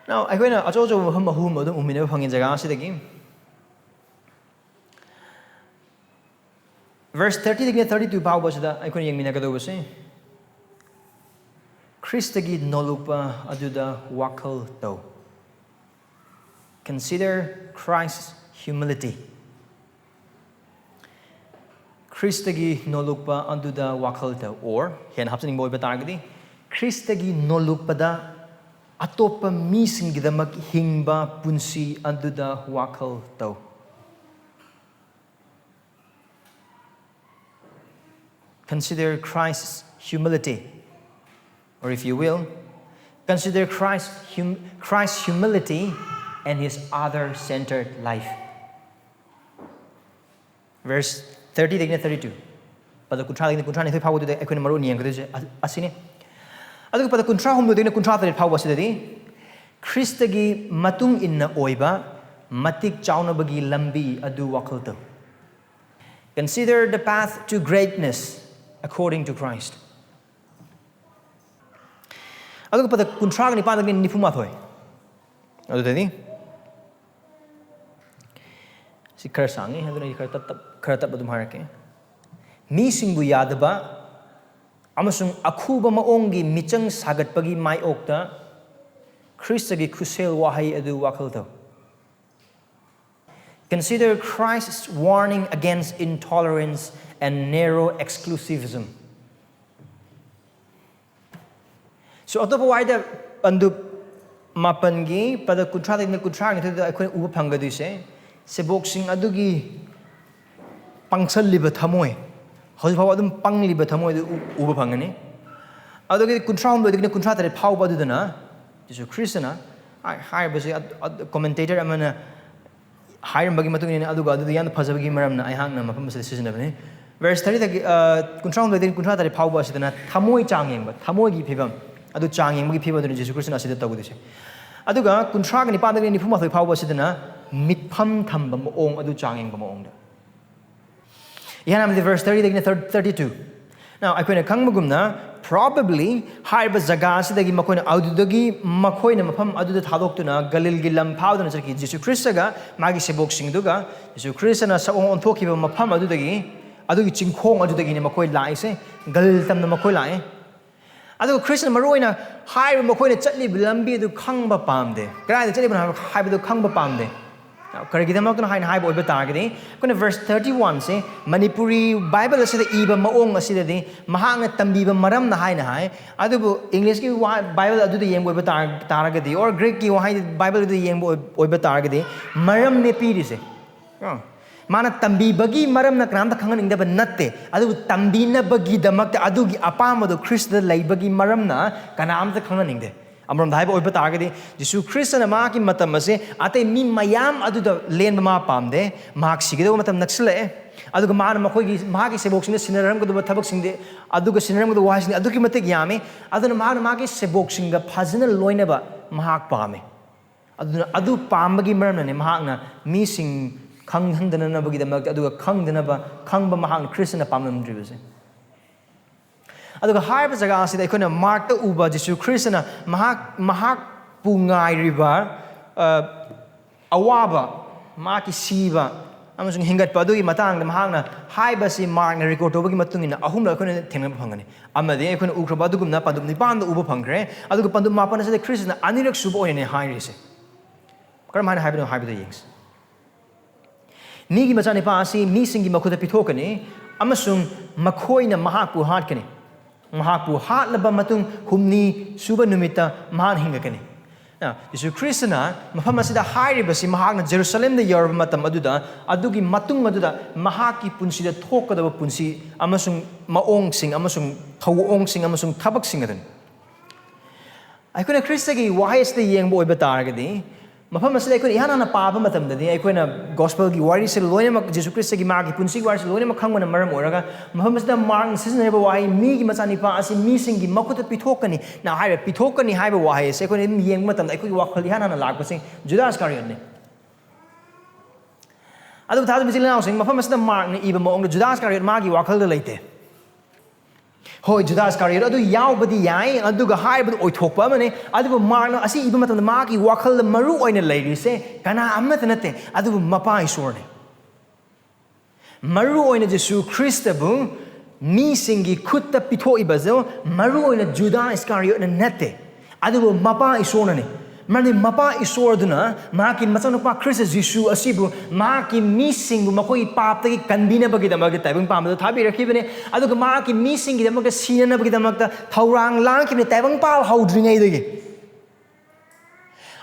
Now, ꯑꯩꯈꯣꯏꯅ ꯑꯆꯧ ꯑꯆꯧꯕ ꯃꯐꯝ ꯑꯍꯨꯝ ꯑꯗꯨꯝ ꯎꯃꯤꯟꯅꯕ ꯐꯪꯉꯤ ꯖꯒꯥ ꯑꯁꯤꯗꯒꯤ꯫ Verse thirty ꯗꯒꯤꯅ thirty two ꯐꯥꯎꯕꯁꯤꯗ ꯑꯩꯈꯣꯏꯅ ꯌꯦꯡꯃꯤꯟꯅꯒꯗꯧꯕꯁꯦ, ꯈ꯭ꯔꯤꯁꯇꯒꯤ ꯅꯣꯂꯨꯛꯄ ꯑꯗꯨꯗ ꯋꯥꯈꯜ ꯇꯧ꯫ Consider Christ's humility. ꯈ꯭ꯔꯤꯁꯇꯒꯤ ꯅꯣꯂꯨꯛꯄ ꯑꯗꯨꯗ ꯋꯥꯈꯜ ꯇꯧ, or ꯍꯦꯟꯅ ꯍꯥꯞꯆꯅꯤꯡꯕ ꯑꯣꯏꯕ ꯇꯥꯔꯒꯗꯤ, ꯈ꯭ꯔꯤꯁꯇꯒꯤ ꯅꯣꯂꯨꯛꯄꯗ ꯑꯇꯣꯞꯄ ꯃꯤꯁꯤꯡꯒꯤꯗꯃꯛ ꯍꯤꯡꯕ ꯄꯨꯟꯁꯤ ꯑꯗꯨꯗ ꯋꯥꯈꯜ ꯇꯧ꯫ Consider Christ's humility, or if you will, consider Christ hum-, Christ's humility and his other-centered life. Verse thirty ꯗꯒꯤꯅ thirty two, ꯄꯗ ꯀꯨꯟꯊ꯭ꯔꯥꯗꯒꯤꯅ ꯀꯨꯟꯊ꯭ꯔꯥ ꯅꯤꯊꯣꯏ ꯐꯥꯎꯕꯗꯨꯗ ꯑꯩꯈꯣꯏꯅ ꯃꯔꯨ ꯑꯣꯏꯅ ꯌꯦꯡꯒꯗꯣꯏꯁꯦ ꯑ-, ꯑꯁꯤꯅꯤ꯫ ꯑꯗꯨꯒ ꯄꯗ ꯀꯨꯟꯊ꯭ꯔꯥ ꯍꯨꯝꯗꯣꯏꯗꯒꯤꯅ ꯀꯨꯟꯊ꯭ꯔꯥ ꯇꯔꯦꯠ ꯐꯥꯎꯕ ꯑꯁꯤꯗꯗꯤ ꯈ꯭ꯔꯤꯁꯇꯒꯤ ꯃꯇꯨꯡ ꯏꯟꯅ ꯑꯣꯏꯕ ꯃꯇꯤꯛ ꯆꯥꯎꯅꯕꯒꯤ ꯂꯝꯕꯤ ꯑꯗꯨ ꯋꯥꯈꯜ ꯇꯧ꯫ Consider the path to greatness according to Christ. ꯑꯗꯨꯒ ꯄꯗ ꯀꯨꯟꯊ꯭ꯔꯥꯒ ꯅꯤꯄꯥꯟꯗꯒꯤ ꯅꯤꯐꯨ ꯃꯥꯊꯣꯏ꯫ ꯑꯗꯨꯗꯗꯤ ꯁꯤ ꯈꯔ ꯁꯥꯡꯉꯤ, ꯑꯗꯨꯅ ꯑꯩ ꯈꯔ ꯇꯞ ꯇꯞ, ꯈꯔ ꯇꯞ ꯑꯗꯨꯝ ꯍꯥꯏꯔꯛꯀꯦ꯫ ꯃꯤꯁꯤꯡꯕꯨ ꯌꯥꯗꯕ ꯑꯃꯁꯨꯡ ꯑꯈꯨꯕ ꯃꯑꯣꯡꯒꯤ ꯃꯤꯆꯪ ꯁꯥꯒꯠꯄꯒꯤ ꯃꯥꯌꯣꯛꯇ ꯈ꯭ꯔꯤꯁꯇꯒꯤ ꯈꯨꯠꯁꯦꯜ ꯋꯥꯍꯩ ꯑꯗꯨ ꯋꯥꯈꯜ ꯇꯧ꯫ Consider Christ's warning against intolerance and narrow exclusivism. So, ꯑꯇꯣꯞꯄ ꯋꯥꯍꯩꯗ, ꯑꯗꯨ ꯃꯥꯄꯟꯒꯤ ꯄꯗ ꯀꯨꯟꯊ꯭ꯔꯥꯗꯒꯤꯅ ꯀꯨꯟꯊ꯭ꯔꯥ ꯅꯤꯊꯣꯏꯗ ꯑꯩꯈꯣꯏꯅ ꯎꯕ ꯐꯪꯒꯗꯣꯏꯁꯦ, ꯁꯦꯕꯣꯛꯁꯤꯡ ꯑꯗꯨꯒꯤ ꯄꯥꯡꯁꯜꯂꯤꯕ ꯊꯃꯣꯏ, ꯍꯧꯖꯤꯛ ꯐꯥꯎꯕ ꯑꯗꯨꯝ ꯄꯪꯂꯤꯕ ꯊꯃꯣꯏꯗꯨ ꯎ-, ꯎꯕ ꯐꯪꯒꯅꯤ꯫ ꯑꯗꯨꯗꯒꯤ ꯀꯨꯟꯊ꯭ꯔꯥ ꯍꯨꯝꯗꯣꯏꯗꯒꯤꯅ ꯀꯨꯟꯊ꯭ꯔꯥ ꯇꯔꯦꯠ ꯐꯥꯎꯕ ꯑꯗꯨꯗꯅ ꯖꯤꯁꯨ ꯈ꯭ꯔꯤꯁꯇꯅ ꯍꯥꯏ-, ꯍꯥꯏꯔꯤꯕꯁꯦ, ꯑꯗ-, ꯑꯗ-, commentator ꯑꯃꯅ ꯍꯥꯏꯔꯝꯕꯒꯤ ꯃꯇꯨꯡ ꯏꯟꯅ, ꯑꯗꯨꯒ ꯑꯗꯨꯗ ꯌꯥꯝꯅ ꯐꯖꯕꯒꯤ ꯃꯔꯝꯅ ꯑꯩꯍꯥꯛꯅ ꯃꯐꯝ ꯑꯁꯤꯗ ꯁꯤꯖꯤꯟꯅꯕꯅꯤ꯫ Verse thirty ꯗꯒꯤ, ꯑ, ꯀꯨꯟꯊ꯭ꯔꯥ ꯍꯨꯝꯗꯣꯏꯗꯒꯤ ꯀꯨꯟꯊ꯭ꯔꯥ ꯇꯔꯦꯠ ꯐꯥꯎꯕ ꯑꯁꯤꯗꯅ ꯊꯃꯣꯏ ꯆꯥꯡ ꯌꯦꯡꯕ, ꯊꯃꯣꯏꯒꯤ ꯐꯤꯕꯝ ꯑꯗꯨ ꯆꯥꯡ ꯌꯦꯡꯕꯒꯤ ꯐꯤꯕꯝ ꯑꯗꯨꯅꯤ ꯖꯤꯁꯨ ꯈ꯭ꯔꯤꯁꯇꯅ ꯑꯁꯤꯗ ꯇꯧꯒꯗꯣꯏꯁꯦ꯫ ꯑꯗꯨꯒ ꯀꯨꯟꯊ꯭ꯔꯥꯒ ꯅꯤꯄꯥꯟꯗꯒꯤ ꯅꯤꯐꯨ ꯃꯥꯊꯣꯏ ꯐꯥꯎꯕ ꯑꯁꯤꯗꯅ ꯃꯤꯠꯐꯝ ꯊꯝꯕ ꯃꯑꯣꯡ ꯑꯗꯨ ꯆꯥꯡ ꯌꯦꯡꯕ ꯃꯑꯣꯡꯗ꯫ ꯏꯍꯥꯟ ꯍꯥꯟꯕꯗꯤ verse thirty ꯗꯒꯤꯅ thirty-two꯫ Now, ꯑꯩꯈꯣꯏꯅ ꯈꯪꯕꯒꯨꯝꯅ, probably ꯍꯥꯏꯔꯤꯕ ꯖꯒꯥ ꯑꯁꯤꯗꯒꯤ ꯃꯈꯣꯏꯅ, ꯑꯗꯨꯗꯒꯤ ꯃꯈꯣꯏꯅ ꯃꯐꯝ ꯑꯗꯨꯗ ꯊꯥꯗꯣꯛꯇꯨꯅ ꯒꯂꯤꯜꯒꯤ ꯂꯝ ꯐꯥꯎꯗꯨꯅ ꯆꯠꯈꯤ꯫ ꯖꯤꯁꯨ ꯈ꯭ꯔꯤꯁꯇꯒ ꯃꯥꯒꯤ ꯁꯦꯕꯣꯛꯁꯤꯡꯗꯨꯒ ꯖꯤꯁꯨ ꯈ꯭ꯔꯤꯁꯇꯅ ꯁꯛꯑꯣꯡ ꯑꯣꯟꯊꯣꯛꯈꯤꯕ ꯃꯐꯝ ꯑꯗꯨꯗꯒꯤ, ꯑꯗꯨꯒꯤ ꯆꯤꯡꯈꯣꯡ ꯑꯗꯨꯗꯒꯤꯅꯤ ꯃꯈꯣꯏ ꯂꯥꯛꯏꯁꯦ, ꯒꯂꯤꯜ ꯇꯝꯅ ꯃꯈꯣꯏ ꯂꯥꯛꯑꯦ꯫ ꯑꯗꯨꯒ ꯈ꯭ꯔꯤꯁꯇꯅ ꯃꯔꯨꯑꯣꯏꯅ ꯍꯥꯏꯔꯤꯕ ꯃꯈꯣꯏꯅ ꯆꯠꯂꯤꯕ ꯂꯝꯕꯤ ꯑꯗꯨ ꯈꯪꯕ ꯄꯥꯝꯗꯦ꯫ ꯀꯗꯥꯏꯗ ꯆꯠꯂꯤꯕꯅꯣ ꯍꯥꯏꯕ-, ꯍꯥꯏꯕꯗꯨ ꯈꯪꯕ ꯄꯥꯝꯗꯦ꯫ ꯀꯔꯤꯒꯤꯗꯃꯛꯇꯅꯣ ꯍꯥꯏꯅ ꯍꯥꯏꯕ ꯑꯣꯏꯕ ꯇꯥꯔꯒꯗꯤ, ꯑꯩꯈꯣꯏꯅ verse thirty-one ꯁꯦ ꯃꯅꯤꯄꯨꯔꯤ ꯕꯥꯏꯕꯜ ꯑꯁꯤꯗ ꯏꯕ ꯃꯑꯣꯡ ꯑꯁꯤꯗꯗꯤ ꯃꯍꯥꯛꯅ ꯇꯝꯕꯤꯕ ꯃꯔꯝꯅ ꯍꯥꯏꯅ ꯍꯥꯏ, ꯑꯗꯨꯕꯨ ꯏꯪꯂꯤꯁꯀꯤ ꯋꯥ-, ꯕꯥꯏꯕꯜ ꯑꯗꯨꯗ ꯌꯦꯡꯕ ꯑꯣꯏꯕ ꯇꯥꯔ-, ꯇꯥꯔꯒꯗꯤ, or ꯒ꯭ꯔꯤꯛꯀꯤ ꯋꯥꯍꯩ ꯕꯥꯏꯕꯜ ꯑꯗꯨꯗ ꯌꯦꯡꯕ ꯑꯣꯏ-, ꯑꯣꯏꯕ ꯇꯥꯔꯒꯗꯤ, ꯃꯔꯝꯅꯦ ꯄꯤꯔꯤꯁꯦ꯫ ꯑ, ꯃꯥꯅ ꯇꯝꯕꯤꯕꯒꯤ ꯃꯔꯝꯅ ꯀꯅꯥꯝꯇ ꯈꯪꯍꯟꯅꯤꯡꯗꯕ ꯅꯠꯇꯦ, ꯑꯗꯨꯕꯨ ꯇꯝꯕꯤꯅꯕꯒꯤꯗꯃꯛꯇ ꯑꯗꯨꯒꯤ ꯑꯄꯥꯝꯕꯗꯣ ꯈ꯭ꯔꯤꯁꯇꯗ ꯂꯩꯕꯒꯤ ꯃꯔꯝꯅ ꯀꯅꯥꯝꯇ ꯈꯪꯍꯟꯅꯤꯡꯗꯦ꯫ ꯑꯃꯔꯣꯝꯗ ꯍꯥꯏꯕ ꯑꯣꯏꯕ ꯇꯥꯔꯒꯗꯤ, ꯖꯤꯁꯨ ꯈ꯭ꯔꯤꯁꯇꯅ ꯃꯍꯥꯛꯀꯤ ꯃꯇꯝ ꯑꯁꯦ ꯑꯇꯩ ꯃꯤ ꯃꯌꯥꯝ ꯑꯗꯨꯗ ꯂꯦꯟꯕ ꯃꯥ ꯄꯥꯝꯗꯦ꯫ ꯃꯍꯥꯛ ꯁꯤꯒꯗꯧꯕ ꯃꯇꯝ ꯅꯛꯁꯤꯜꯂꯛꯑꯦ꯫ ꯑꯗꯨꯒ ꯃꯥꯅ ꯃꯈꯣꯏꯒꯤ, ꯃꯍꯥꯛꯀꯤ ꯁꯦꯕꯣꯛꯁꯤꯡꯗ ꯁꯤꯟꯅꯔꯝꯒꯗꯕ ꯊꯕꯛꯁꯤꯡꯗꯤ, ꯑꯗꯨꯒ ꯁꯤꯟꯅꯔꯝꯒꯗꯕ ꯋꯥꯍꯩꯁꯤꯡꯗꯤ ꯑꯗꯨꯛꯀꯤ ꯃꯇꯤꯛ ꯌꯥꯝꯃꯤ꯫ ꯑꯗꯨꯅ ꯃꯍꯥꯛꯅ ꯃꯍꯥꯛꯀꯤ ꯁꯦꯕꯣꯛꯁꯤꯡꯒ ꯐꯖꯅ ꯂꯣꯏꯅꯕ ꯃꯍꯥꯛ ꯄꯥꯝꯃꯤ꯫ ꯑꯗꯨꯅ ꯑꯗꯨ ꯄꯥꯝꯕꯒꯤ ꯃꯔꯝꯅꯅꯦ ꯃꯍꯥꯛꯅ ꯃꯤꯁꯤꯡ ꯈꯪꯍꯟꯗꯅꯕꯒꯤꯗꯃꯛꯇ, ꯑꯗꯨꯒ ꯈꯪꯗꯅꯕ, ꯈꯪꯕ ꯃꯍꯥꯛꯅ ꯈ꯭ꯔꯤꯁꯇꯅ ꯄꯥꯝꯂꯝꯗ꯭ꯔꯤꯕꯁꯦ꯫ ꯑꯗꯨꯒ ꯍꯥꯏꯔꯤꯕ ꯖꯒꯥ ꯑꯁꯤꯗ ꯑꯩꯈꯣꯏꯅ ꯃꯥꯔꯛꯇ ꯎꯕ ꯖꯤꯁꯨ ꯈ꯭ꯔꯤꯁꯇꯅ ꯃꯍꯥꯛ, ꯃꯍꯥꯛꯄꯨ ꯉꯥꯏꯔꯤꯕ, ꯑ, ꯑꯋꯥꯕ, ꯃꯍꯥꯛꯀꯤ ꯁꯤꯕ ꯑꯃꯁꯨꯡ ꯍꯤꯡꯒꯠꯄ ꯑꯗꯨꯒꯤ ꯃꯇꯥꯡꯗ ꯃꯍꯥꯛꯅ ꯍꯥꯏꯕꯁꯤ ꯃꯥꯔꯛꯅ ꯔꯦꯀꯣꯔꯗ ꯇꯧꯕꯒꯤ ꯃꯇꯨꯡ ꯏꯟꯅ ꯑꯍꯨꯝꯂꯛ ꯑꯩꯈꯣꯏꯅ ꯊꯦꯡꯅꯕ ꯐꯪꯒꯅꯤ꯫ ꯑꯃꯗꯤ ꯑꯩꯈꯣꯏꯅ ꯎꯈ꯭ꯔꯕ ꯑꯗꯨꯒꯨꯝꯅ ꯄꯟꯗꯨꯞ ꯅꯤꯄꯥꯟꯗ ꯎꯕ ꯐꯪꯈ꯭ꯔꯦ꯫ ꯑꯗꯨꯒ ꯄꯟꯗꯨꯞ ꯃꯥꯄꯟ ꯑꯁꯤꯗ ꯈ꯭ꯔꯤꯁꯇꯅ ꯑꯅꯤꯔꯛ ꯁꯨꯕ ꯑꯣꯏꯅꯅꯦ ꯍꯥꯏꯔꯤꯁꯦ꯫ ꯀꯔꯝ ꯍꯥꯏꯅ ꯍꯥꯏꯕꯅꯣ ꯍꯥꯏꯕꯗꯣ ꯌꯦꯡꯁꯤ꯫ "ꯃꯤꯒꯤ ꯃꯆꯥꯅꯤꯄꯥ ꯑꯁꯤ ꯃꯤꯁꯤꯡꯒꯤ ꯃꯈꯨꯠꯇ ꯄꯤꯊꯣꯛꯀꯅꯤ, ꯑꯃꯁꯨꯡ ꯃꯈꯣꯏꯅ ꯃꯍꯥꯛꯄꯨ ꯍꯥꯠꯀꯅꯤ꯫ ꯃꯍꯥꯛꯄꯨ ꯍꯥꯠꯂꯕ ꯃꯇꯨꯡ ꯍꯨꯝꯅꯤ ꯁꯨꯕ ꯅꯨꯃꯤꯠꯇ ꯃꯍꯥꯛ ꯍꯤꯡꯒꯠꯀꯅꯤ"꯫ ꯑ, ꯌꯤꯁꯨ ꯈ꯭ꯔꯤꯁꯇꯅ ꯃꯐꯝ ꯑꯁꯤꯗ ꯍꯥꯏꯔꯤꯕꯁꯤ, ꯃꯍꯥꯛꯅ ꯖꯦꯔꯨꯁꯂꯦꯝꯗ ꯌꯧꯔꯕ ꯃꯇꯝ ꯑꯗꯨꯗ, ꯑꯗꯨꯒꯤ ꯃꯇꯨꯡ ꯑꯗꯨꯗ ꯃꯍꯥꯛꯀꯤ ꯄꯨꯟꯁꯤꯗ ꯊꯣꯛꯀꯗꯕ ꯄꯨꯟꯁꯤ ꯑꯃꯁꯨꯡ ꯃꯑꯣꯡꯁꯤꯡ ꯑꯃꯁꯨꯡ ꯊꯧꯑꯣꯡꯁꯤꯡ ꯑꯃꯁꯨꯡ ꯊꯕꯛꯁꯤꯡ ꯑꯗꯨꯅꯤ꯫ ꯑꯩꯈꯣꯏꯅ ꯈ꯭ꯔꯤꯁꯇꯒꯤ ꯋꯥꯍꯩ ꯑꯁꯤꯗ ꯌꯦꯡꯕ ꯑꯣꯏꯕ ꯇꯥꯔꯒꯗꯤ, ꯃꯐꯝ ꯑꯁꯤꯗ ꯑꯩꯈꯣꯏꯅ ꯏꯍꯥꯟ ꯍꯥꯟꯅ ꯄꯥꯕ ꯃꯇꯝꯗꯗꯤ, ꯑꯩꯈꯣꯏꯅ ꯒꯣꯁꯄꯦꯜꯒꯤ ꯋꯥꯔꯤꯁꯦ ꯂꯣꯏꯅꯃꯛ, ꯖꯤꯁꯨ ꯈ꯭ꯔꯤꯁꯇꯒꯤ ꯃꯥꯒꯤ ꯄꯨꯟꯁꯤꯒꯤ ꯋꯥꯔꯤꯁꯦ ꯂꯣꯏꯅꯃꯛ ꯈꯪꯕꯅ ꯃꯔꯝ ꯑꯣꯏꯔꯒ, ꯃꯐꯝ ꯑꯁꯤꯗ ꯃꯥꯔꯛꯅ ꯁꯤꯖꯤꯟꯅꯔꯤꯕ ꯋꯥꯍꯩ, "ꯃꯤꯒꯤ ꯃꯆꯥꯅꯤꯄꯥ ꯑꯁꯤ ꯃꯤꯁꯤꯡꯒꯤ ꯃꯈꯨꯠꯇ ꯄꯤꯊꯣꯛꯀꯅꯤ" ꯅ ꯍꯥꯏꯔꯤꯕ "ꯄꯤꯊꯣꯛꯀꯅꯤ" ꯍꯥꯏꯕ ꯋꯥꯍꯩ ꯑꯁꯤ ꯑꯩꯈꯣꯏꯅ ꯑꯗꯨꯝ ꯌꯦꯡꯕ ꯃꯇꯝꯗ, ꯑꯩꯈꯣꯏꯒꯤ ꯋꯥꯈꯜꯗ ꯏꯍꯥꯟ ꯍꯥꯟꯅ ꯂꯥꯛꯄꯁꯤ ꯖꯨꯗꯥ ꯏꯁꯀꯥꯔꯤꯌꯣꯠꯅꯤ꯫ ꯑꯗꯨꯕꯨ ꯊꯥꯖꯕ ꯏꯆꯤꯜ ꯏꯅꯥꯎꯁꯤꯡ, ꯃꯐꯝ ꯑꯁꯤꯗ ꯃꯥꯔꯛꯅ ꯏꯕ ꯃꯑꯣꯡꯗ ꯖꯨꯗꯥ ꯏꯁꯀꯥꯔꯤꯌꯣꯠ ꯃꯥꯒꯤ ꯋꯥꯈꯜꯗ ꯂꯩꯇꯦ꯫ ꯍꯣꯏ, ꯖꯨꯗꯥ ꯏꯁꯀꯥꯔꯤꯌꯣꯠ ꯑꯗꯨ ꯌꯥꯎꯕꯗꯤ ꯌꯥꯏ, ꯑꯗꯨꯒ ꯍꯥꯏꯕꯗꯨ ꯑꯣꯏꯊꯣꯛꯄ ꯑꯃꯅꯤ꯫ ꯑꯗꯨꯕꯨ ꯃꯥꯔꯛꯅ ꯑꯁꯤ ꯏꯕ ꯃꯇꯝꯗ ꯃꯥꯒꯤ ꯋꯥꯈꯜꯗ ꯃꯔꯨ ꯑꯣꯏꯅ ꯂꯩꯔꯤꯁꯦ ꯀꯅꯥ ꯑꯃꯠꯇ ꯅꯠꯇꯦ, ꯑꯗꯨꯕꯨ ꯃꯄꯥ ꯏꯁꯣꯔꯅꯤ꯫ ꯃꯔꯨ ꯑꯣꯏꯅ ꯖꯤꯁꯨ ꯈ꯭ꯔꯤꯁꯇꯕꯨ ꯃꯤꯁꯤꯡꯒꯤ ꯈꯨꯠꯇ ꯄꯤꯊꯣꯛꯏꯕꯁꯨ ꯃꯔꯨ ꯑꯣꯏꯅ ꯖꯨꯗꯥ ꯏꯁꯀꯥꯔꯤꯌꯣꯠꯅ ꯅꯠꯇꯦ, ꯑꯗꯨꯕꯨ ꯃꯄꯥ ꯏꯁꯣꯔꯅꯅꯤ꯫ ꯃꯔꯝꯗꯤ ꯃꯄꯥ ꯏꯁꯣꯔꯗꯨꯅ ꯃꯍꯥꯛꯀꯤ ꯃꯆꯥꯅꯨꯄꯥ ꯈ꯭ꯔꯤꯁꯇ ꯖꯤꯁꯨ ꯑꯁꯤꯕꯨ ꯃꯍꯥꯛꯀꯤ ꯃꯤꯁꯤꯡꯕꯨ ꯃꯈꯣꯏꯒꯤ ꯄꯥꯞꯇꯒꯤ ꯀꯟꯕꯤꯅꯕꯒꯤꯗꯃꯛꯇ ꯇꯥꯏꯕꯪ ꯄꯥꯟꯕꯗ ꯊꯥꯕꯤꯔꯛꯈꯤꯕꯅꯤ꯫ ꯑꯗꯨꯒ ꯃꯍꯥꯛꯀꯤ ꯃꯤꯁꯤꯡꯒꯤꯗꯃꯛꯇ ꯁꯤꯅꯅꯕꯒꯤꯗꯃꯛꯇ ꯊꯧꯔꯥꯡ ꯂꯥꯡꯈꯤꯕꯅꯤ ꯇꯥꯏꯕꯪ ꯄꯥꯜ ꯍꯧꯗ꯭ꯔꯤꯉꯩꯗꯒꯤ꯫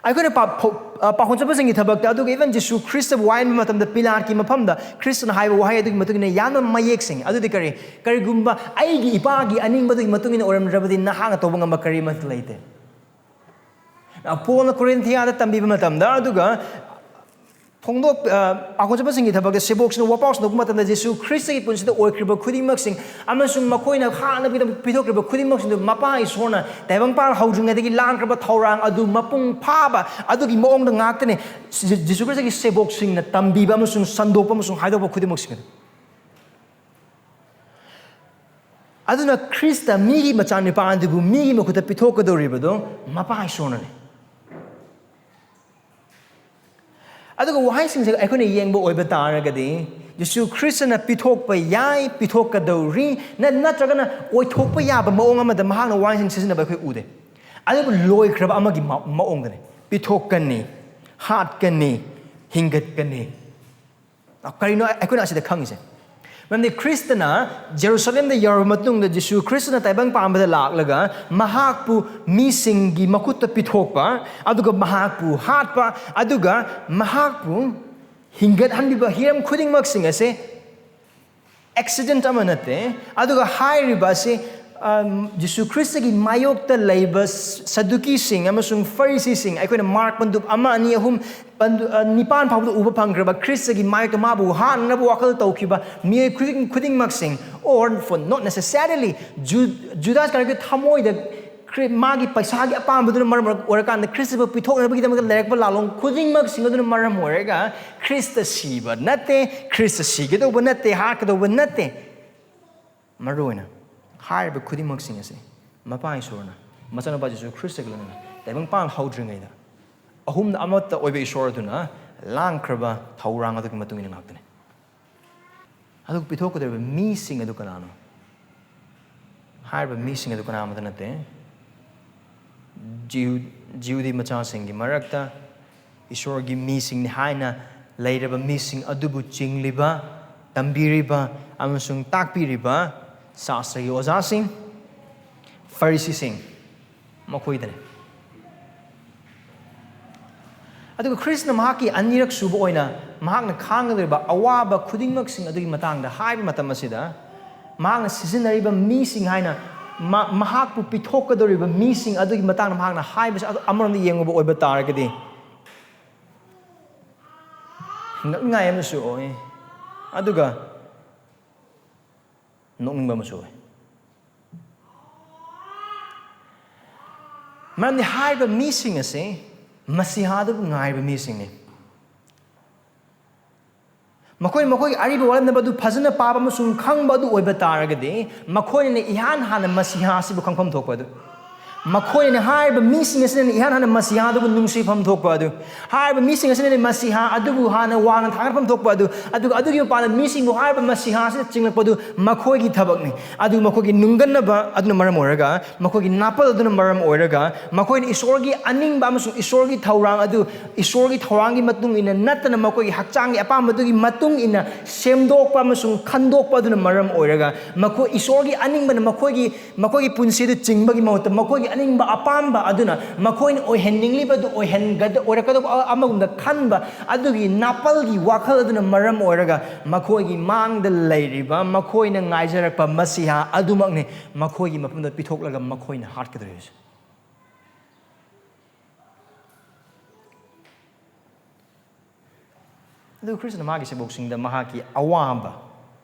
ꯑꯩꯈꯣꯏꯅ ꯄꯥ-, ꯐ-, ꯑ, ꯄꯥꯎꯈꯣꯟ ꯆꯠꯄꯁꯤꯡꯒꯤ ꯊꯕꯛꯇ, ꯑꯗꯨꯒ even ꯖꯤꯁꯨ ꯈ꯭ꯔꯤꯁꯇꯕꯨ ꯋꯥꯌꯦꯟꯕ ꯃꯇꯝꯗ ꯄꯤꯂꯥꯠꯀꯤ ꯃꯐꯝꯗ ꯈ꯭ꯔꯤꯁꯇꯅ ꯍꯥꯏꯕ ꯋꯥꯍꯩ ꯑꯗꯨꯒꯤ ꯃꯇꯨꯡ ꯏꯟꯅ ꯌꯥꯝꯅ ꯃꯌꯦꯛ ꯁꯦꯡꯉꯤ꯫ ꯑꯗꯨꯗꯤ ꯀꯔꯤ? "ꯀꯔꯤꯒꯨꯝꯕ ꯑꯩꯒꯤ ꯏꯄꯥꯒꯤ ꯑꯅꯤꯡꯕꯗꯨꯒꯤ ꯃꯇꯨꯡ ꯏꯟꯅ ꯑꯣꯏꯔꯝꯗ꯭ꯔꯕꯗꯤ ꯅꯍꯥꯛꯅ ꯇꯧꯕ ꯉꯝꯕ ꯀꯔꯤꯃꯠꯇ ꯂꯩꯇꯦ"꯫ ꯑ, ꯄꯣꯜꯅ ꯀꯣꯔꯤꯟꯊꯤꯌꯥꯗ ꯇꯝꯕꯤꯕ ꯃꯇꯝꯗ, ꯑꯗꯨꯒ ꯐꯣꯡꯗꯣꯛ-, ꯑ, ꯄꯥꯎꯈꯣꯟ ꯆꯠꯄꯁꯤꯡꯒꯤ ꯊꯕꯛꯇ ꯁꯦꯕꯣꯛꯁꯤꯡꯅ ꯋꯥꯄꯥꯎ ꯁꯟꯗꯣꯛꯄ ꯃꯇꯝꯗ, ꯖꯤꯁꯨ ꯈ꯭ꯔꯤꯁꯇꯒꯤ ꯄꯨꯟꯁꯤꯗ ꯑꯣꯏꯈ꯭ꯔꯤꯕ ꯈꯨꯗꯤꯡꯃꯛꯁꯤꯡ ꯑꯃꯁꯨꯡ ꯃꯈꯣꯏꯅ ꯍꯥꯠꯅꯕꯒꯤꯗꯃꯛ ꯄꯤꯊꯣꯛꯈ꯭ꯔꯤꯕ ꯈꯨꯗꯤꯡꯃꯛꯁꯤꯡꯗꯨ ꯃꯄꯥ ꯏꯁꯣꯔꯅ ꯇꯥꯏꯕꯪꯄꯥꯜ ꯍꯧꯗ꯭ꯔꯤꯉꯩꯗꯒꯤ ꯂꯥꯡꯈ꯭ꯔꯕ ꯊꯧꯔꯥꯡ ꯑꯗꯨ ꯃꯄꯨꯡ ꯐꯥꯕ ꯑꯗꯨꯒꯤ ꯃꯑꯣꯡꯗ ꯉꯥꯛꯇꯅꯤ꯫ ꯖꯤ-, ꯖꯤꯁꯨ ꯈ꯭ꯔꯤꯁꯇꯒꯤ ꯁꯦꯕꯣꯛꯁꯤꯡꯅ ꯇꯝꯕꯤꯕ ꯑꯃꯁꯨꯡ ꯁꯟꯗꯣꯛꯄ ꯑꯃꯁꯨꯡ ꯍꯥꯏꯗꯣꯛꯄ ꯈꯨꯗꯤꯡꯃꯛꯁꯤꯡ ꯑꯗꯨ꯫ ꯑꯗꯨꯅ ꯈ꯭ꯔꯤꯁꯇ ꯃꯤꯒꯤ ꯃꯆꯥꯅꯨꯄꯥ ꯑꯗꯨꯕꯨ ꯃꯤꯒꯤ ꯃꯈꯨꯠꯇ ꯄꯤꯊꯣꯛꯀꯗꯧꯔꯤꯕꯗꯣ ꯃꯄꯥ ꯏꯁꯣꯔꯅꯅꯦ꯫ ꯑꯗꯨꯒ ꯋꯥꯍꯩꯁꯤꯡꯁꯦ ꯑꯩꯈꯣꯏꯅ ꯌꯦꯡꯕ ꯑꯣꯏꯕ ꯇꯥꯔꯒꯗꯤ, ꯖꯤꯁꯨ ꯈ꯭ꯔꯤꯁꯇꯅ ꯄꯤꯊꯣꯛꯄ ꯌꯥꯏ, ꯄꯤꯊꯣꯛꯀꯗꯧꯔꯤ, ꯅ-, ꯅꯠꯇ꯭ꯔꯒꯅ ꯑꯣꯏꯊꯣꯛꯄ ꯌꯥꯕ ꯃꯑꯣꯡ ꯑꯃꯗ ꯃꯍꯥꯛꯅ ꯋꯥꯍꯩꯁꯤꯡ ꯁꯤꯖꯤꯟꯅꯕ ꯑꯩꯈꯣꯏ ꯎꯗꯦ꯫ ꯑꯗꯨꯕꯨ ꯂꯣꯏꯈ꯭ꯔꯕ ꯑꯃꯒꯤ ꯃ-, ꯃꯑꯣꯡꯗꯅꯤ꯫ ꯄꯤꯊꯣꯛꯀꯅꯤ, ꯍꯥꯠꯀꯅꯤ, ꯍꯤꯡꯒꯠꯀꯅꯤ꯫ ꯀꯔꯤꯅꯣ ꯑꯩꯈꯣꯏꯅ ꯑꯁꯤꯗ ꯈꯪꯉꯤꯁꯦ? ꯃꯔꯝꯗꯤ ꯈ꯭ꯔꯤꯁꯇꯅ ꯖꯦꯔꯨꯁꯂꯦꯝꯗ ꯌꯧꯔꯕ ꯃꯇꯨꯡꯗ, ꯖꯤꯁꯨ ꯈ꯭ꯔꯤꯁꯇꯅ ꯇꯥꯏꯕꯪ ꯄꯥꯟꯕꯗ ꯂꯥꯛꯂꯒ ꯃꯍꯥꯛꯄꯨ ꯃꯤꯁꯤꯡꯒꯤ ꯃꯈꯨꯠꯇ ꯄꯤꯊꯣꯛꯄ, ꯑꯗꯨꯒ ꯃꯍꯥꯛꯄꯨ ꯍꯥꯠꯄ, ꯑꯗꯨꯒ ꯃꯍꯥꯛꯄꯨ ꯍꯤꯡꯒꯠꯍꯟꯕꯤꯕ ꯍꯤꯔꯝ ꯈꯨꯗꯤꯡꯃꯛꯁꯤꯡ ꯑꯁꯦ ꯑꯦꯛꯁꯤꯗꯦꯟꯠ ꯑꯃ ꯅꯠꯇꯦ꯫ ꯑꯗꯨꯒ ꯍꯥꯏꯔꯤꯕ ꯑꯁꯤ, ꯑꯝ, ꯖꯤꯁꯨ ꯈ꯭ꯔꯤꯁꯇꯒꯤ ꯃꯥꯌꯣꯛꯇ ꯂꯩꯕ ꯁ-, ꯁꯗꯨꯀꯤꯁꯤꯡ ꯑꯃꯁꯨꯡ ꯐꯔꯤꯁꯤꯁꯤꯡ, ꯑꯩꯈꯣꯏꯅ ꯃꯥꯔꯛ ꯄꯟꯗꯨꯞ ꯑꯃ, ꯑꯅꯤ, ꯑꯍꯨꯝ, ꯄꯟꯗꯨ-, ꯑ, ꯅꯤꯄꯥꯟ ꯐꯥꯎꯕꯗ ꯎꯕ ꯐꯪꯈ꯭ꯔꯕ, ꯈ꯭ꯔꯤꯁꯇꯒꯤ ꯃꯥꯌꯣꯛꯇ ꯃꯥꯕꯨ ꯍꯥꯠꯅꯅꯕ ꯋꯥꯈꯜ ꯇꯧꯈꯤꯕ ꯃꯤꯑꯣꯏ ꯈꯨꯗꯤꯡ-, ꯈꯨꯗꯤꯡꯃꯛꯁꯤꯡ, or for not necessarily, ꯖꯨ-, ꯖꯨꯗꯥꯁ ꯏꯁꯀꯥꯔꯤꯌꯣꯠꯀꯤ ꯊꯃꯣꯏꯗ ꯈ꯭ꯔꯤ-, ꯃꯥꯒꯤ ꯄꯩꯁꯥꯒꯤ ꯑꯄꯥꯝꯕꯗꯨꯅ ꯃꯔꯝ ꯑꯣꯏꯔ-, ꯑꯣꯏꯔꯀꯥꯟꯗ ꯈ꯭ꯔꯤꯁꯇꯕꯨ ꯄꯤꯊꯣꯛꯅꯕꯒꯤꯗꯃꯛꯇ ꯂꯩꯔꯛꯄ ꯂꯥꯂꯣꯡ ꯈꯨꯗꯤꯡꯃꯛꯁꯤꯡ ꯑꯗꯨꯅ ꯃꯔꯝ ꯑꯣꯏꯔꯒ ꯈ꯭ꯔꯤꯁꯇ ꯁꯤꯕ ꯅꯠꯇꯦ, ꯈ꯭ꯔꯤꯁꯇ ꯁꯤꯒꯗꯧꯕ ꯅꯠꯇꯦ, ꯍꯥꯠꯀꯗꯧꯕ ꯅꯠꯇꯦ꯫ ꯃꯔꯨꯑꯣꯏꯅ ꯍꯥꯏꯔꯤꯕ ꯈꯨꯗꯤꯡꯃꯛꯁꯤꯡ ꯑꯁꯤ ꯃꯄꯥ ꯏꯁꯣꯔꯅ ꯃꯆꯥꯅꯨꯄꯥ ꯖꯤꯁꯨ ꯈ꯭ꯔꯤꯁꯇꯒ ꯂꯣꯏꯅꯅ ꯇꯥꯏꯕꯪ ꯄꯥꯟ ꯍꯧꯗ꯭ꯔꯤꯉꯩꯗ ꯑꯍꯨꯝꯗ ꯑꯃꯠꯇ ꯑꯣꯏꯕ ꯏꯁꯣꯔ ꯑꯗꯨꯅ ꯂꯥꯡꯈ꯭ꯔꯕ ꯊꯧꯔꯥꯡ ꯑꯗꯨꯒꯤ ꯃꯇꯨꯡ ꯏꯟꯅ ꯉꯥꯛꯇꯅꯤ꯫ ꯑꯗꯨꯒ ꯄꯤꯊꯣꯛꯀꯗꯧꯔꯤꯕ ꯃꯤꯁꯤꯡ ꯑꯗꯨ ꯀꯅꯥꯅꯣ? ꯍꯥꯏꯔꯤꯕ ꯃꯤꯁꯤꯡ ꯑꯗꯨ ꯀꯅꯥ ꯑꯃꯠꯇ ꯅꯠꯇꯦ꯫ ꯖꯤꯍꯨ-, ꯖꯤꯍꯨꯗꯤ ꯃꯆꯥꯁꯤꯡꯒꯤ ꯃꯔꯛꯇ ꯏꯁꯣꯔꯒꯤ ꯃꯤꯁꯤꯡꯅꯤ ꯍꯥꯏꯅ ꯂꯩꯔꯕ ꯃꯤꯁꯤꯡ ꯑꯗꯨꯕꯨ ꯆꯤꯡꯂꯤꯕ, ꯇꯝꯕꯤꯔꯤꯕ ꯑꯃꯁꯨꯡ ꯇꯥꯛꯄꯤꯔꯤꯕ ꯁꯥꯁ꯭ꯇꯔꯒꯤ ꯑꯣꯖꯥꯁꯤꯡ, ꯐꯔꯤꯁꯤꯁꯤꯡ, ꯃꯈꯣꯏꯗꯅꯤ꯫ ꯑꯗꯨꯒ ꯈ꯭ꯔꯤꯁꯅ ꯃꯍꯥꯛꯀꯤ ꯑꯅꯤꯔꯛ ꯁꯨꯕ ꯑꯣꯏꯅ ꯃꯍꯥꯛꯅ ꯈꯥꯡꯒꯗꯧꯔꯤꯕ ꯑꯋꯥꯕ ꯈꯨꯗꯤꯡꯃꯛꯁꯤꯡ ꯑꯗꯨꯒꯤ ꯃꯇꯥꯡꯗ ꯍꯥꯏꯕ ꯃꯇꯝ ꯑꯁꯤꯗ, ꯃꯍꯥꯛꯅ ꯁꯤꯖꯤꯟꯅꯔꯤꯕ ꯃꯤꯁꯤꯡ ꯍꯥꯏꯅ ꯃ-, ꯃꯍꯥꯛꯄꯨ ꯄꯤꯊꯣꯛꯀꯗꯧꯔꯤꯕ ꯃꯤꯁꯤꯡ ꯑꯗꯨꯒꯤ ꯃꯇꯥꯡꯗ ꯃꯍꯥꯛꯅ ꯍꯥꯏꯕꯁꯤ ꯑꯗꯨ ꯑꯃꯔꯣꯝꯗ ꯌꯦꯡꯉꯨꯕ ꯑꯣꯏꯕ ꯇꯥꯔꯒꯗꯤ, ꯉꯛꯅꯤꯡꯉꯥꯏ ꯑꯃꯁꯨ ꯑꯣꯏ, ꯑꯗꯨꯒ ꯅꯣꯛꯅꯤꯡꯕ ꯑꯃꯁꯨ ꯑꯣꯏ꯫ ꯃꯔꯝꯗꯤ ꯍꯥꯏꯔꯤꯕ ꯃꯤꯁꯤꯡ ꯑꯁꯤ ꯃꯁꯤꯍꯥꯗꯨꯕꯨ ꯉꯥꯏꯔꯤꯕ ꯃꯤꯁꯤꯡꯅꯤ꯫ ꯃꯈꯣꯏ ꯃꯈꯣꯏꯒꯤ ꯑꯔꯤꯕ ꯋꯥꯠꯂꯝꯗꯕ ꯑꯗꯨ ꯐꯖꯅ ꯄꯥꯕ ꯑꯃꯁꯨꯡ ꯈꯪꯕ ꯑꯗꯨ ꯑꯣꯏꯕ ꯇꯥꯔꯒꯗꯤ, ꯃꯈꯣꯏꯅꯅꯦ ꯏꯍꯥꯟ ꯍꯥꯟꯅ ꯃꯁꯤꯍꯥ ꯑꯁꯤꯕꯨ ꯈꯪꯐꯝ ꯊꯣꯛꯄ ꯑꯗꯨ, ꯃꯈꯣꯏꯅꯅꯦ, ꯍꯥꯏꯔꯤꯕ ꯃꯤꯁꯤꯡ ꯑꯁꯤꯅꯅꯦ ꯏꯍꯥꯟ ꯍꯥꯟꯅ ꯃꯁꯤꯍꯥ ꯑꯗꯨꯕꯨ ꯅꯨꯡꯁꯤꯐꯝ ꯊꯣꯛꯄ ꯑꯗꯨ, ꯍꯥꯏꯔꯤꯕ ꯃꯤꯁꯤꯡ ꯑꯁꯤꯅꯅꯦ ꯃꯁꯤꯍꯥ ꯑꯗꯨꯕꯨ ꯍꯥꯟꯅ ꯋꯥꯡꯅ ꯊꯥꯡꯒꯠꯐꯝ ꯊꯣꯛꯄ ꯑꯗꯨ, ꯑꯗꯨꯒ ꯑꯗꯨꯒꯤ ꯃꯄꯥꯟꯗ ꯃꯤꯁꯤꯡꯕꯨ ꯍꯥꯏꯔꯤꯕ ꯃꯁꯤꯍꯥ ꯑꯁꯤꯗ ꯆꯤꯡꯂꯛꯄ ꯑꯗꯨ ꯃꯈꯣꯏꯒꯤ ꯊꯕꯛꯅꯤ꯫ ꯑꯗꯨ ꯃꯈꯣꯏꯒꯤ ꯅꯨꯡꯒꯟꯅꯕ ꯑꯗꯨꯅ ꯃꯔꯝ ꯑꯣꯏꯔꯒ, ꯃꯈꯣꯏꯒꯤ ꯅꯥꯄꯜ ꯑꯗꯨꯅ ꯃꯔꯝ ꯑꯣꯏꯔꯒ, ꯃꯈꯣꯏꯅ ꯏꯁꯣꯔꯒꯤ ꯑꯅꯤꯡꯕ ꯑꯃꯁꯨꯡ ꯏꯁꯣꯔꯒꯤ ꯊꯧꯔꯥꯡ ꯑꯗꯨ ꯏꯁꯣꯔꯒꯤ ꯊꯧꯔꯥꯡꯒꯤ ꯃꯇꯨꯡ ꯏꯟꯅ ꯅꯠꯇꯅ ꯃꯈꯣꯏꯒꯤ ꯍꯛꯆꯥꯡꯒꯤ ꯑꯄꯥꯝꯕꯗꯨꯒꯤ ꯃꯇꯨꯡ ꯏꯟꯅ ꯁꯦꯝꯗꯣꯛꯄ ꯑꯃꯁꯨꯡ ꯈꯟꯗꯣꯛꯄ ꯑꯗꯨꯅ ꯃꯔꯝ ꯑꯣꯏꯔꯒ, ꯃꯈꯣꯏ, ꯏꯁꯣꯔꯒꯤ ꯑꯅꯤꯡꯕꯅ ꯃꯈꯣꯏꯒꯤ, ꯃꯈꯣꯏꯒꯤ ꯄꯨꯟꯁꯤꯗꯨ ꯆꯤꯡꯕꯒꯤ ꯃꯍꯨꯠꯇ ꯃꯈꯣꯏꯒꯤ ꯑꯅꯤꯡꯕ ꯑꯄꯥꯝꯕ ꯑꯗꯨꯅ, ꯃꯈꯣꯏꯅ ꯑꯣꯏꯍꯟꯅꯤꯡꯂꯤꯕꯗꯨ ꯑꯣꯏꯍꯟꯒꯗ-, ꯑꯣꯏꯔꯛꯀꯗꯧꯕ ꯑꯃꯒꯨꯝꯗ ꯈꯟꯕ ꯑꯗꯨꯒꯤ ꯅꯥꯄꯜꯒꯤ ꯋꯥꯈꯜ ꯑꯗꯨꯅ ꯃꯔꯝ ꯑꯣꯏꯔꯒ, ꯃꯈꯣꯏꯒꯤ ꯃꯥꯡꯗ ꯂꯩꯔꯤꯕ ꯃꯈꯣꯏꯅ ꯉꯥꯏꯖꯔꯛꯄ ꯃꯁꯤꯍꯥ ꯑꯗꯨꯃꯛꯅꯤ ꯃꯈꯣꯏꯒꯤ ꯃꯐꯝꯗ ꯄꯤꯊꯣꯛꯂꯒ ꯃꯈꯣꯏꯅ ꯍꯥꯠꯀꯗꯧꯔꯤꯕꯁꯤ꯫ ꯑꯗꯨ ꯈ꯭ꯔꯤꯁꯇꯅ ꯃꯥꯒꯤ ꯁꯦꯕꯣꯛꯁꯤꯡꯗ ꯃꯍꯥꯛꯀꯤ ꯑꯋꯥꯕ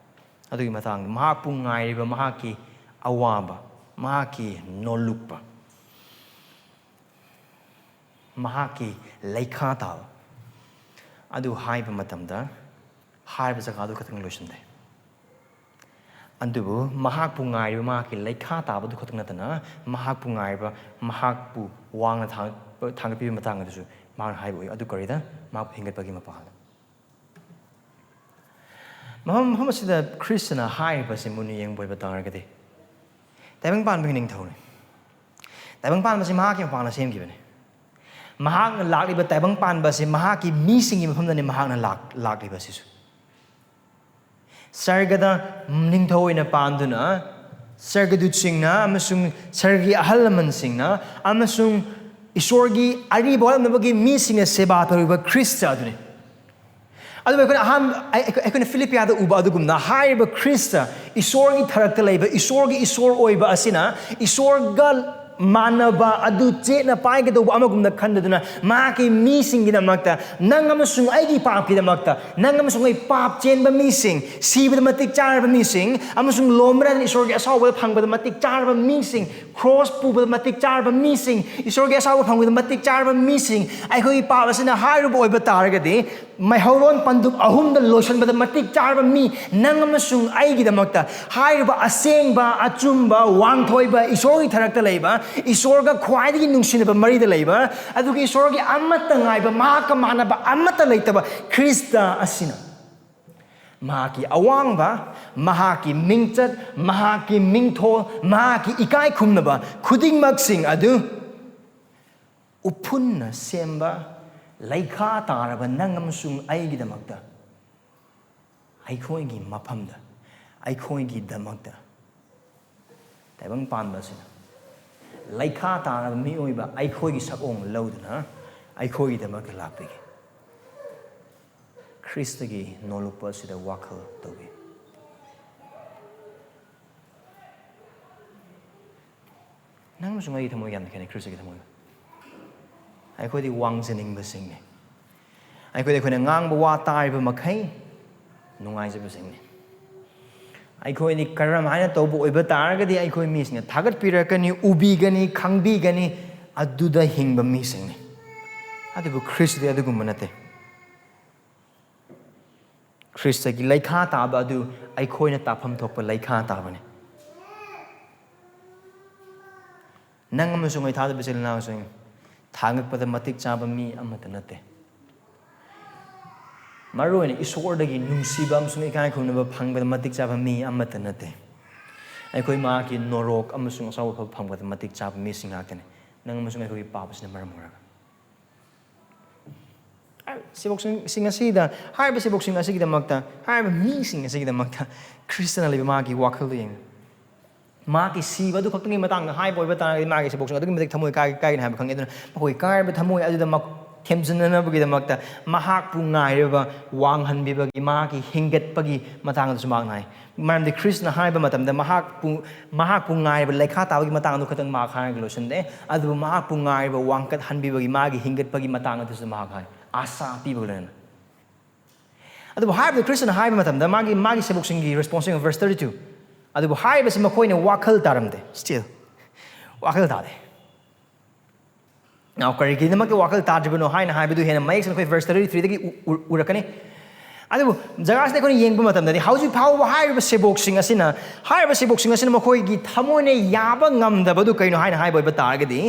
ꯑꯗꯨꯒꯤ ꯃꯇꯥꯡꯗ, ꯃꯍꯥꯛꯄꯨ ꯉꯥꯏꯔꯤꯕ ꯃꯍꯥꯛꯀꯤ ꯑꯋꯥꯕ, ꯃꯍꯥꯛꯀꯤ ꯅꯣꯜꯂꯨꯛꯄ, ꯃꯍꯥꯛꯀꯤ ꯂꯩꯈꯥ ꯇꯥꯕ ꯑꯗꯨ ꯍꯥꯏꯕ ꯃꯇꯝꯗ, ꯍꯥꯏꯔꯤꯕ ꯖꯒꯥꯗꯨ ꯈꯛꯇꯪ ꯂꯣꯏꯁꯤꯟꯗꯦ꯫ ꯑꯗꯨꯕꯨ ꯃꯍꯥꯛꯄꯨ ꯉꯥꯏꯔꯤꯕ ꯃꯍꯥꯛꯀꯤ ꯂꯩꯈꯥ ꯇꯥꯕꯗꯨ ꯈꯛꯇꯪ ꯅꯠꯇꯅ, ꯃꯍꯥꯛꯄꯨ ꯉꯥꯏꯔꯤꯕ, ꯃꯍꯥꯛꯄꯨ ꯋꯥꯡꯅ ꯊꯥꯡ-, ꯊꯥꯡꯒꯠꯄꯤꯕ ꯃꯇꯥꯡ ꯑꯗꯨꯁꯨ ꯃꯍꯥꯛꯅ ꯍꯥꯏꯕ ꯑꯣꯏ꯫ ꯑꯗꯨ ꯀꯔꯤꯗ? ꯃꯍꯥꯛꯄꯨ ꯍꯤꯡꯒꯠꯄꯒꯤ ꯃꯄꯥꯜꯗ꯫ ꯃꯐꯝ, ꯃꯐꯝ ꯑꯁꯤꯗ ꯈ꯭ꯔꯤꯁꯇꯅ ꯍꯥꯏꯔꯤꯕꯁꯤ ꯃꯨꯟꯅ ꯌꯦꯡꯕ ꯑꯣꯏꯕ ꯇꯥꯔꯒꯗꯤ, ꯇꯥꯏꯕꯪ ꯄꯥꯟꯕꯒꯤ ꯅꯤꯡꯊꯧꯅꯤ꯫ ꯇꯥꯏꯕꯪ ꯄꯥꯟꯕꯁꯤ ꯃꯍꯥꯛꯀꯤ ꯃꯄꯥꯟꯅ ꯁꯦꯝꯈꯤꯕꯅꯤ꯫ ꯃꯍꯥꯛꯅ ꯂꯥꯛꯂꯤꯕ ꯇꯥꯏꯕꯪ ꯄꯥꯟꯕ ꯑꯁꯤ ꯃꯍꯥꯛꯀꯤ ꯃꯤꯁꯤꯡꯒꯤ ꯃꯐꯝꯗꯅꯤ ꯃꯍꯥꯛꯅ ꯂꯥꯛ-, ꯂꯥꯛꯂꯤꯕ ꯑꯁꯤꯁꯨ꯫ ꯁꯔꯒꯗ ꯅꯤꯡꯊꯧ ꯑꯣꯏꯅ ꯄꯥꯟꯗꯨꯅ, ꯁꯔꯒꯗꯨꯠꯁꯤꯡꯅ ꯑꯃꯁꯨꯡ ꯁꯔꯒꯤ ꯑꯍꯜ ꯂꯃꯟꯁꯤꯡꯅ ꯑꯃꯁꯨꯡ ꯏꯁꯣꯔꯒꯤ ꯑꯔꯤꯕ ꯋꯥꯠꯂꯝꯗꯕꯒꯤ ꯃꯤꯁꯤꯡꯅ ꯁꯦꯕꯥ ꯇꯧꯔꯤꯕ ꯈ꯭ꯔꯤꯁꯇ ꯑꯗꯨꯅꯤ꯫ ꯑꯗꯨꯕꯨ ꯑꯩꯈꯣꯏꯅ ꯑꯍꯥꯟꯕ, ꯑꯩ-, ꯑꯩꯈꯣꯏꯅ ꯐꯤꯂꯤꯄꯤꯌꯥꯗ ꯎꯕ ꯑꯗꯨꯒꯨꯝꯅ, ꯍꯥꯏꯔꯤꯕ ꯈ꯭ꯔꯤꯁꯇ, ꯏꯁꯣꯔꯒꯤ ꯊꯔꯛꯇ ꯂꯩꯕ, ꯏꯁꯣꯔꯒꯤ ꯏꯁꯣꯔ ꯑꯣꯏꯕ ꯑꯁꯤꯅ ꯏꯁꯣꯔꯒ ꯃꯥꯟꯅꯕ ꯑꯗꯨ ꯆꯦꯠꯅ ꯄꯥꯏꯒꯗꯧꯕ ꯑꯃꯒꯨꯝꯅ ꯈꯟꯗꯗꯨꯅ, ꯃꯍꯥꯛꯀꯤ ꯃꯤꯁꯤꯡꯒꯤꯗꯃꯛꯇ, ꯅꯪ ꯑꯃꯁꯨꯡ ꯑꯩꯒꯤ ꯄꯥꯞꯀꯤꯗꯃꯛꯇ, ꯅꯪ ꯑꯃꯁꯨꯡ ꯑꯩ ꯄꯥꯞ ꯆꯦꯟꯕ ꯃꯤꯁꯤꯡ, ꯁꯤꯕꯗ ꯃꯇꯤꯛ ꯆꯥꯔꯕ ꯃꯤꯁꯤꯡ, ꯑꯃꯁꯨꯡ ꯂꯣꯝꯕꯅ ꯏꯁꯣꯔꯒꯤ ꯑꯁꯥꯎꯕꯗ ꯐꯪꯕꯗ ꯃꯇꯤꯛ ꯆꯥꯔꯕ ꯃꯤꯁꯤꯡ, ꯀ꯭ꯔꯣꯁ ꯄꯨꯕꯗ ꯃꯇꯤꯛ ꯆꯥꯔꯕ ꯃꯤꯁꯤꯡ, ꯏꯁꯣꯔꯒꯤ ꯑꯁꯥꯎꯕ ꯐꯪꯕꯗ ꯃꯇꯤꯛ ꯆꯥꯔꯕ ꯃꯤꯁꯤꯡ, ꯑꯩꯈꯣꯏꯒꯤ ꯄꯥꯞ ꯑꯁꯤꯅ ꯍꯥꯏꯔꯨꯕ ꯑꯣꯏꯕ ꯇꯥꯔꯒꯗꯤ, ꯃꯩꯍꯧꯔꯣꯟ ꯄꯟꯗꯨꯞ ꯑꯍꯨꯝꯗ ꯂꯣꯏꯁꯤꯟꯕꯗ ꯃꯇꯤꯛ ꯆꯥꯔꯕ ꯃꯤ ꯅꯪ ꯑꯃꯁꯨꯡ ꯑꯩꯒꯤꯗꯃꯛꯇ ꯍꯥꯏꯔꯤꯕ ꯑꯁꯦꯡꯕ, ꯑꯆꯨꯝꯕ, ꯋꯥꯡꯊꯣꯏꯕ, ꯏꯁꯣꯔꯒꯤ ꯊꯔꯛꯇ ꯂꯩꯕ, ꯏꯁꯣꯔꯒ ꯈ꯭ꯋꯥꯏꯗꯒꯤ ꯅꯨꯡꯁꯤꯅꯕ ꯃꯔꯤꯗ ꯂꯩꯕ, ꯑꯗꯨꯒ ꯏꯁꯣꯔꯒꯤ ꯑꯃꯠꯇ ꯉꯥꯏꯕ, ꯃꯍꯥꯛꯀ ꯃꯥꯟꯅꯕ ꯑꯃꯠꯇ ꯂꯩꯇꯕ ꯈ꯭ꯔꯤꯁꯇ ꯑꯁꯤꯅ ꯃꯍꯥꯛꯀꯤ ꯑꯋꯥꯡꯕ, ꯃꯍꯥꯛꯀꯤ ꯃꯤꯡꯆꯠ, ꯃꯍꯥꯛꯀꯤ ꯃꯤꯡꯊꯣꯜ, ꯃꯍꯥꯛꯀꯤ ꯏꯀꯥꯏ ꯈꯨꯝꯅꯕ ꯈꯨꯗꯤꯡꯃꯛꯁꯤꯡ ꯑꯗꯨ ꯎꯐꯨꯟꯅ ꯁꯦꯝꯕ, ꯂꯩꯈꯥ ꯇꯥꯔꯕ ꯅꯪ ꯑꯃꯁꯨꯡ ꯑꯩꯒꯤꯗꯃꯛꯇ, ꯑꯩꯈꯣꯏꯒꯤ ꯃꯐꯝꯗ, ꯑꯩꯈꯣꯏꯒꯤꯗꯃꯛꯇ ꯇꯥꯏꯕꯪ ꯄꯥꯟꯕ ꯑꯁꯤꯅ ꯂꯩꯈꯥ ꯇꯥꯔꯕ ꯃꯤꯑꯣꯏꯕ ꯑꯩꯈꯣꯏꯒꯤ ꯁꯛꯑꯣꯡ ꯂꯧꯗꯨꯅ ꯑꯩꯈꯣꯏꯒꯤꯗꯃꯛꯇ ꯂꯥꯛꯄꯤꯈꯤ꯫ ꯈ꯭ꯔꯤꯁꯇꯒꯤ ꯅꯣꯂꯨꯛꯄ ꯑꯁꯤꯗ ꯋꯥꯈꯜ ꯇꯧꯕꯤ꯫ ꯅꯪ ꯑꯃꯁꯨꯡ ꯑꯩꯒꯤ ꯊꯃꯣꯏ ꯌꯥꯝꯅ ꯈꯦꯠꯅꯩ ꯈ꯭ꯔꯤꯁꯇꯒꯤ ꯊꯃꯣꯏꯒ꯫ ꯑꯩꯈꯣꯏꯗꯤ ꯋꯥꯡꯖꯅꯤꯡꯕꯁꯤꯡꯅꯤ꯫ ꯑꯩꯈꯣꯏꯗꯤ ꯑꯩꯈꯣꯏꯅ ꯉꯥꯡꯕ ꯋꯥ ꯇꯥꯔꯤꯕ ꯃꯈꯩ ꯅꯨꯡꯉꯥꯏꯖꯕꯁꯤꯡꯅꯤ꯫ ꯑꯩꯈꯣꯏꯗꯤ ꯀꯔꯝ ꯍꯥꯏꯅ ꯇꯧꯕ ꯑꯣꯏꯕ ꯇꯥꯔꯒꯗꯤ ꯑꯩꯈꯣꯏ ꯃꯤꯁꯤꯡꯅ ꯊꯥꯒꯠꯄꯤꯔꯛꯀꯅꯤ, ꯎꯕꯤꯒꯅꯤ, ꯈꯪꯕꯤꯒꯅꯤ, ꯑꯗꯨꯗ ꯍꯤꯡꯕ ꯃꯤꯁꯤꯡꯅꯤ꯫ ꯑꯗꯨꯕꯨ ꯈ꯭ꯔꯤꯁꯇꯗꯤ ꯑꯗꯨꯒꯨꯝꯕ ꯅꯠꯇꯦ꯫ ꯈ꯭ꯔꯤꯁꯇꯒꯤ ꯂꯩꯈꯥ ꯇꯥꯕ ꯑꯗꯨ ꯑꯩꯈꯣꯏꯅ ꯇꯥꯐꯝ ꯊꯣꯛꯄ ꯂꯩꯈꯥ ꯇꯥꯕꯅꯤ꯫ ꯅꯪ ꯑꯃꯁꯨꯡ ꯑꯩ ꯊꯥꯖꯕ ꯏꯆꯤꯜ ꯏꯅꯥꯎꯁꯤꯡ, ꯊꯥꯡꯉꯛꯄꯗ ꯃꯇꯤꯛ ꯆꯥꯕ ꯃꯤ ꯑꯃꯠꯇ ꯅꯠꯇꯦ꯫ ꯃꯔꯨꯑꯣꯏꯅ ꯏꯁꯣꯔꯗꯒꯤ ꯅꯨꯡꯁꯤꯕ ꯑꯃꯁꯨꯡ ꯏꯀꯥꯏ ꯈꯨꯝꯅꯕ ꯐꯪꯕꯗ ꯃꯇꯤꯛ ꯆꯥꯕ ꯃꯤ ꯑꯃꯠꯇ ꯅꯠꯇꯦ꯫ ꯑꯩꯈꯣꯏ ꯃꯍꯥꯛꯀꯤ ꯅꯣꯔꯣꯛ ꯑꯃꯁꯨꯡ ꯑꯆꯧꯕ ꯑꯐꯕ ꯐꯪꯕꯗ ꯃꯇꯤꯛ ꯆꯥꯕ ꯃꯤꯁꯤꯡ ꯉꯥꯛꯇꯅꯤ꯫ ꯅꯪ ꯑꯃꯁꯨꯡ ꯑꯩꯈꯣꯏꯒꯤ ꯄꯥꯞ ꯑꯁꯤꯅ ꯃꯔꯝ ꯑꯣꯏꯔꯒ ꯁꯤꯕꯣꯛꯁꯤꯡ ꯑꯁꯤꯗ, ꯍꯥꯏꯔꯤꯕ ꯁꯤꯕꯣꯛꯁꯤꯡ ꯑꯁꯤꯒꯤꯗꯃꯛꯇ, ꯍꯥꯏꯔꯤꯕ ꯃꯤꯁꯤꯡ ꯑꯁꯤꯒꯤꯗꯃꯛꯇ ꯈ꯭ꯔꯤꯁꯇꯅ ꯂꯩꯕ ꯃꯥꯒꯤ ꯋꯥꯈꯜꯗꯨ ꯌꯦꯡꯉꯨ꯫ ꯃꯍꯥꯛꯀꯤ ꯁꯤꯕ ꯑꯗꯨ ꯈꯛꯇꯪꯒꯤ ꯃꯇꯥꯡꯗ ꯍꯥꯏꯕ ꯑꯣꯏꯕ ꯇꯥꯔꯒꯗꯤ ꯃꯥꯒꯤ ꯁꯤꯕꯣꯛꯁꯤꯡ ꯑꯗꯨꯛꯀꯤ ꯃꯇꯤꯛ ꯊꯃꯣꯏ ꯀꯥꯏ-, ꯀꯥꯏꯒꯅꯤ ꯍꯥꯏꯕ ꯈꯪꯉꯤ꯫ ꯑꯗꯨꯅ ꯃꯈꯣꯏ ꯀꯥꯏꯔꯤꯕ ꯊꯃꯣꯏ ꯑꯗꯨꯗꯃꯛ ꯊꯦꯝꯖꯤꯟꯅꯅꯕꯒꯤꯗꯃꯛꯇ ꯃꯍꯥꯛꯄꯨ ꯉꯥꯏꯔꯤꯕ ꯋꯥꯡꯍꯟꯕꯤꯕꯒꯤ, ꯃꯍꯥꯛꯀꯤ ꯍꯤꯡꯒꯠꯄꯒꯤ ꯃꯇꯥꯡꯗꯁꯨ ꯃꯍꯥꯛꯅ ꯍꯥꯏ꯫ ꯃꯔꯝꯗꯤ ꯈ꯭ꯔꯤꯁꯅ ꯍꯥꯏꯕ ꯃꯇꯝꯗ ꯃꯍꯥꯛꯄꯨ, ꯃꯍꯥꯛꯄꯨ ꯉꯥꯏꯕ ꯂꯩꯈꯥ ꯇꯥꯕꯒꯤ ꯃꯇꯥꯡꯗꯨ ꯈꯛꯇꯪ ꯃꯍꯥꯛ ꯍꯥꯏꯔꯒ ꯂꯣꯏꯁꯤꯟꯗꯦ, ꯑꯗꯨꯕꯨ ꯃꯍꯥꯛꯄꯨ ꯉꯥꯏꯕ ꯋꯥꯡꯈꯠꯍꯟꯕꯤꯕꯒꯤ, ꯃꯥꯒꯤ ꯍꯤꯡꯒꯠꯄꯒꯤ ꯃꯇꯥꯡ ꯑꯗꯨꯁꯨ ꯃꯍꯥꯛ ꯍꯥꯏ, ꯑꯥꯁꯥ ꯄꯤꯕꯒ ꯂꯣꯏꯅꯅ꯫ ꯑꯗꯨꯕꯨ ꯍꯥꯏꯔꯤꯕꯗꯨ ꯈ꯭ꯔꯤꯁꯅ ꯍꯥꯏꯕ ꯃꯇꯝꯗ ꯃꯥꯒꯤ, ꯃꯥꯒꯤ ꯁꯦꯕꯣꯛꯁꯤꯡꯒꯤ response ꯌꯦꯡꯉꯨ, verse thirty two꯫ ꯑꯗꯨꯕꯨ ꯍꯥꯏꯔꯤꯕꯁꯤ ꯃꯈꯣꯏꯅ ꯋꯥꯈꯜ ꯇꯥꯔꯝꯗꯦ, still ꯋꯥꯈꯜ ꯇꯥꯗꯦ꯫ Now, ꯀꯔꯤꯒꯤꯗꯃꯛꯇ ꯋꯥꯈꯜ ꯇꯥꯗ꯭ꯔꯤꯕꯅꯣ ꯍꯥꯏꯅ ꯍꯥꯏꯕꯗꯨ ꯍꯦꯟꯅ ꯃꯌꯦꯛ ꯁꯦꯡꯅ ꯑꯩꯈꯣꯏ verse thirty-threeꯗꯒꯤ ꯎ-, ꯎ-, ꯎꯔꯛꯀꯅꯤ꯫ ꯑꯗꯨꯕꯨ ꯖꯒꯥꯁꯤꯗ ꯑꯩꯈꯣꯏꯅ ꯌꯦꯡꯕ ꯃꯇꯝꯗꯗꯤ, ꯍꯧꯖꯤꯛ ꯐꯥꯎꯕ ꯍꯥꯏꯔꯤꯕ ꯁꯦꯕꯣꯛꯁꯤꯡ ꯑꯁꯤꯅ, ꯍꯥꯏꯔꯤꯕ ꯁꯦꯕꯣꯛꯁꯤꯡ ꯑꯁꯤꯅ ꯃꯈꯣꯏꯒꯤ ꯊꯃꯣꯏꯅ ꯌꯥꯕ ꯉꯝꯗꯕꯗꯨ ꯀꯩꯅꯣ ꯍꯥꯏꯅ ꯍꯥꯏꯕ ꯑꯣꯏꯕ ꯇꯥꯔꯒꯗꯤ,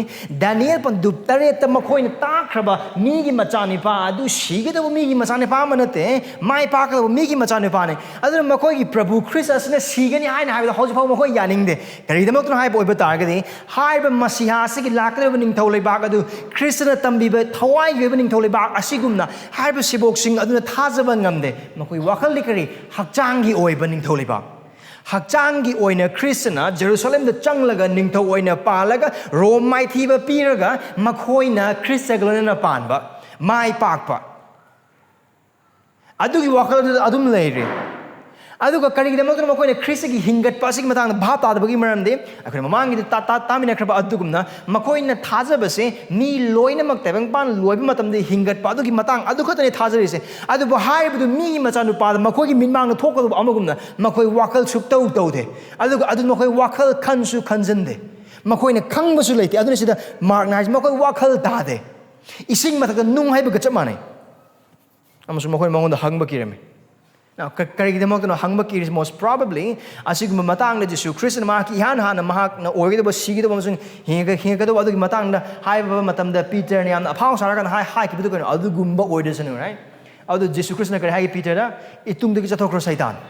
ꯗꯥꯅꯤꯌꯦꯜ ꯄꯟꯗꯨꯞ ꯇꯔꯦꯠꯇ ꯃꯈꯣꯏꯅ ꯇꯥꯈ꯭ꯔꯕ ꯃꯤꯒꯤ ꯃꯆꯥꯅꯤꯄꯥ ꯑꯗꯨ ꯁꯤꯒꯗꯧꯕ ꯃꯤꯒꯤ ꯃꯆꯥꯅꯤꯄꯥ ꯑꯃ ꯅꯠꯇꯦ, ꯃꯥꯏ ꯄꯥꯛꯀꯗꯧꯕ ꯃꯤꯒꯤ ꯃꯆꯥꯅꯤꯄꯥꯅꯤ꯫ ꯑꯗꯨꯅ ꯃꯈꯣꯏꯒꯤ ꯄ꯭ꯔꯚꯨ ꯈ꯭ꯔꯤꯁ ꯑꯁꯤꯅ ꯁꯤꯒꯅꯤ ꯍꯥꯏꯅ ꯍꯥꯏꯕꯗ ꯍꯧꯖꯤꯛ ꯐꯥꯎꯕ ꯃꯈꯣꯏ ꯌꯥꯅꯤꯡꯗꯦ꯫ ꯀꯔꯤꯒꯤꯗꯃꯛꯇꯅꯣ ꯍꯥꯏꯕ ꯑꯣꯏꯕ ꯇꯥꯔꯒꯗꯤ, ꯍꯥꯏꯔꯤꯕ ꯃꯁꯤꯍꯥ ꯑꯁꯤꯒꯤ ꯂꯥꯛꯀꯗꯧꯔꯤꯕ ꯅꯤꯡꯊꯧ ꯂꯩꯕꯥꯛ ꯑꯗꯨ ꯈ꯭ꯔꯤꯁꯇꯅ ꯇꯝꯕꯤꯕ ꯊꯋꯥꯏꯒꯤ ꯑꯣꯏꯕ ꯅꯤꯡꯊꯧ ꯂꯩꯕꯥꯛ ꯑꯁꯤꯒꯨꯝꯅ ꯍꯥꯏꯔꯤꯕ ꯁꯦꯕꯣꯛꯁꯤꯡ ꯑꯗꯨꯅ ꯊꯥꯖꯕ ꯉꯝꯗꯦ꯫ ꯃꯈꯣꯏ ꯋꯥꯈꯜꯗꯤ ꯀꯔꯤ? ꯍꯛꯆꯥꯡꯒꯤ ꯑꯣꯏꯕ ꯅꯤꯡꯊꯧ ꯂꯩꯕꯥꯛ꯫ ꯍꯛꯆꯥꯡꯒꯤ ꯑꯣꯏꯅ ꯈ꯭ꯔꯤꯁꯇꯅ ꯖꯦꯔꯨꯁꯂꯦꯝꯗ ꯆꯪꯂꯒ ꯅꯤꯡꯊꯧ ꯑꯣꯏꯅ ꯄꯥꯜꯂꯒ ꯔꯣꯝ ꯃꯥꯏꯊꯤꯕ ꯄꯤꯔꯒ ꯃꯈꯣꯏꯅ ꯈ꯭ꯔꯤꯁꯇꯒ ꯂꯣꯏꯅꯅ ꯄꯥꯟꯕ, ꯃꯥꯏ ꯄꯥꯛꯄ꯫ ꯑꯗꯨꯒꯤ ꯋꯥꯈꯜ ꯑꯗꯨꯗ ꯑꯗꯨꯝ ꯂꯩꯔꯦ꯫ ꯑꯗꯨꯒ ꯀꯔꯤꯒꯤꯗꯃꯛꯇꯅꯣ ꯃꯈꯣꯏꯅ ꯈ꯭ꯔꯤꯁꯇꯒꯤ ꯍꯤꯡꯒꯠꯄ ꯑꯁꯤꯒꯤ ꯃꯇꯥꯡꯗ ꯚꯥꯞ ꯇꯥꯗꯕꯒꯤ ꯃꯔꯝꯗꯤ, ꯑꯩꯈꯣꯏꯅ ꯃꯃꯥꯡꯒꯤꯗ ꯇꯥ-, ꯇꯥ-, ꯇꯥꯃꯤꯟꯅꯈ꯭ꯔꯕ ꯑꯗꯨꯒꯨꯝꯅ, ꯃꯈꯣꯏꯅ ꯊꯥꯖꯕꯁꯦ ꯃꯤ ꯂꯣꯏꯅꯃꯛ ꯇꯥꯏꯕꯪꯄꯥꯟ ꯂꯣꯏꯕ ꯃꯇꯝꯗ ꯍꯤꯡꯒꯠꯄ ꯑꯗꯨꯒꯤ ꯃꯇꯥꯡ ꯑꯗꯨ ꯈꯛꯇꯅꯤ ꯊꯥꯖꯔꯤꯁꯦ꯫ ꯑꯗꯨꯕꯨ ꯍꯥꯏꯔꯤꯕꯗꯨ ꯃꯤꯒꯤ ꯃꯆꯥꯅꯨꯄꯥꯗ ꯃꯈꯣꯏꯒꯤ ꯃꯤꯠꯃꯥꯡꯗ ꯊꯣꯛꯀꯗꯧꯕ ꯑꯃꯒꯨꯝꯅ ꯃꯈꯣꯏ ꯋꯥꯈꯜ ꯁꯨꯛꯇꯧ ꯇꯧꯗꯦ꯫ ꯑꯗꯨꯒ ꯑꯗꯨ ꯃꯈꯣꯏ ꯋꯥꯈꯜ ꯈꯟꯁꯨ ꯈꯟꯖꯟꯗꯦ꯫ ꯃꯈꯣꯏꯅ ꯈꯪꯕꯁꯨ ꯂꯩꯇꯦ꯫ ꯑꯗꯨꯅ ꯁꯤꯗ ꯃꯥꯔꯛꯅ ꯍꯥꯏꯁꯦ, ꯃꯈꯣꯏ ꯋꯥꯈꯜ ꯇꯥꯗꯦ꯫ ꯏꯁꯤꯡ ꯃꯊꯛꯇ ꯅꯨꯡ ꯍꯩꯕꯒ ꯆꯞ ꯃꯥꯟꯅꯩ꯫ ꯑꯃꯁꯨꯡ ꯃꯈꯣꯏꯅ ꯃꯉꯣꯟꯗ ꯍꯪꯕ ꯀꯤꯔꯝꯃꯤ꯫ Now, ꯀ-, ꯀꯔꯤꯒꯤꯗꯃꯛꯇꯅꯣ ꯍꯪꯕ ꯀꯤꯔꯤꯁꯤ? Most probably, ꯑꯁꯤꯒꯨꯝꯕ ꯃꯇꯥꯡꯗ ꯖꯤꯁꯨ ꯈ꯭ꯔꯤꯁꯇꯅ ꯃꯍꯥꯛꯀꯤ ꯏꯍꯥꯟ ꯍꯥꯟꯅ ꯃꯍꯥꯛꯅ ꯑꯣꯏꯒꯗꯕ, ꯁꯤꯒꯗꯕ ꯑꯃꯁꯨꯡ ꯍꯤꯡꯉꯒ-, ꯍꯤꯡꯉꯛꯀꯗꯕ ꯑꯗꯨꯒꯤ ꯃꯇꯥꯡꯗ ꯍꯥꯏꯕ ꯃꯇꯝꯗ ꯄꯤꯇꯔꯅ ꯌꯥꯝꯅ ꯑꯐꯥꯎ ꯁꯥꯔꯀꯥꯟꯗ ꯍꯥꯏ-, ꯍꯥꯏꯈꯤꯕꯗꯨ ꯀꯩꯅꯣ? ꯑꯗꯨꯒꯨꯝꯕ ꯑꯣꯏꯗꯁꯅꯨ, right? ꯑꯗꯨ ꯖꯤꯁꯨ ꯈ꯭ꯔꯤꯁꯇꯅ ꯀꯔꯤ ꯍꯥꯏꯒꯦ ꯄꯤꯇꯔꯗ? "ꯏꯇꯨꯡꯗꯒꯤ ꯆꯠꯊꯣꯛꯈ꯭ꯔꯣ, ꯁꯩꯇꯥꯟ!"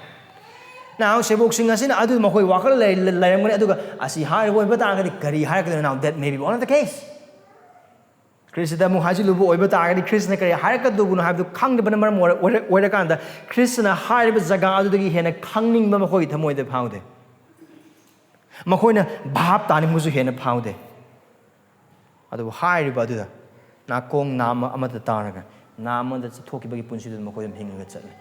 Now, ꯁꯦꯕꯣꯛꯁꯤꯡ ꯑꯁꯤꯅ ꯑꯗꯨ ꯃꯈꯣꯏ ꯋꯥꯈꯜ ꯂꯩ-, ꯂꯩ-, ꯂꯩꯔꯝꯒꯅꯤ꯫ ꯑꯗꯨꯒ ꯑꯁꯤ ꯍꯥꯏꯔꯤꯕ ꯑꯣꯏꯕ ꯇꯥꯔꯒꯗꯤ ꯀꯔꯤ ꯍꯥꯏꯔꯛꯀꯗꯣꯏꯅꯣ? Now, that may be one of the case. ꯈ꯭ꯔꯤꯁꯇꯗ ꯑꯃꯨꯛ ꯍꯥꯏꯖꯤꯜꯂꯨꯕ ꯑꯣꯏꯕ ꯇꯥꯔꯒꯗꯤ, ꯈ꯭ꯔꯤꯁꯇꯅ ꯀꯔꯤ ꯍꯥꯏꯔꯛꯀꯗꯧꯕꯅꯣ ꯍꯥꯏꯕꯗꯨ ꯈꯪꯗꯕꯅ ꯃꯔꯝ ꯑꯣꯏꯔ-, ꯑꯣꯏꯔ-, ꯑꯣꯏꯔꯀꯥꯟꯗ, ꯈ꯭ꯔꯤꯁꯇꯅ ꯍꯥꯏꯔꯤꯕ ꯖꯒꯥ ꯑꯗꯨꯗꯒꯤ ꯍꯦꯟꯅ ꯈꯪꯅꯤꯡꯕ ꯃꯈꯣꯏꯒꯤ ꯊꯃꯣꯏꯗ ꯐꯥꯎꯗꯦ꯫ ꯃꯈꯣꯏꯅ ꯚꯥꯞ ꯇꯥꯅꯤꯡꯕꯁꯨ ꯍꯦꯟꯅ ꯐꯥꯎꯗꯦ꯫ ꯑꯗꯨꯕꯨ ꯍꯥꯏꯔꯤꯕ ꯑꯗꯨꯗ ꯅꯥꯀꯣꯡ ꯅꯥꯝꯃ ꯑꯃꯗ ꯇꯥꯔꯒ, ꯅꯥꯝꯃꯗ ꯆꯠꯊꯣꯛꯈꯤꯕꯒꯤ ꯄꯨꯟꯁꯤꯗꯨꯗ ꯃꯈꯣꯏ ꯑꯗꯨꯝ ꯍꯤꯡꯉꯒ ꯆꯠꯂꯤ꯫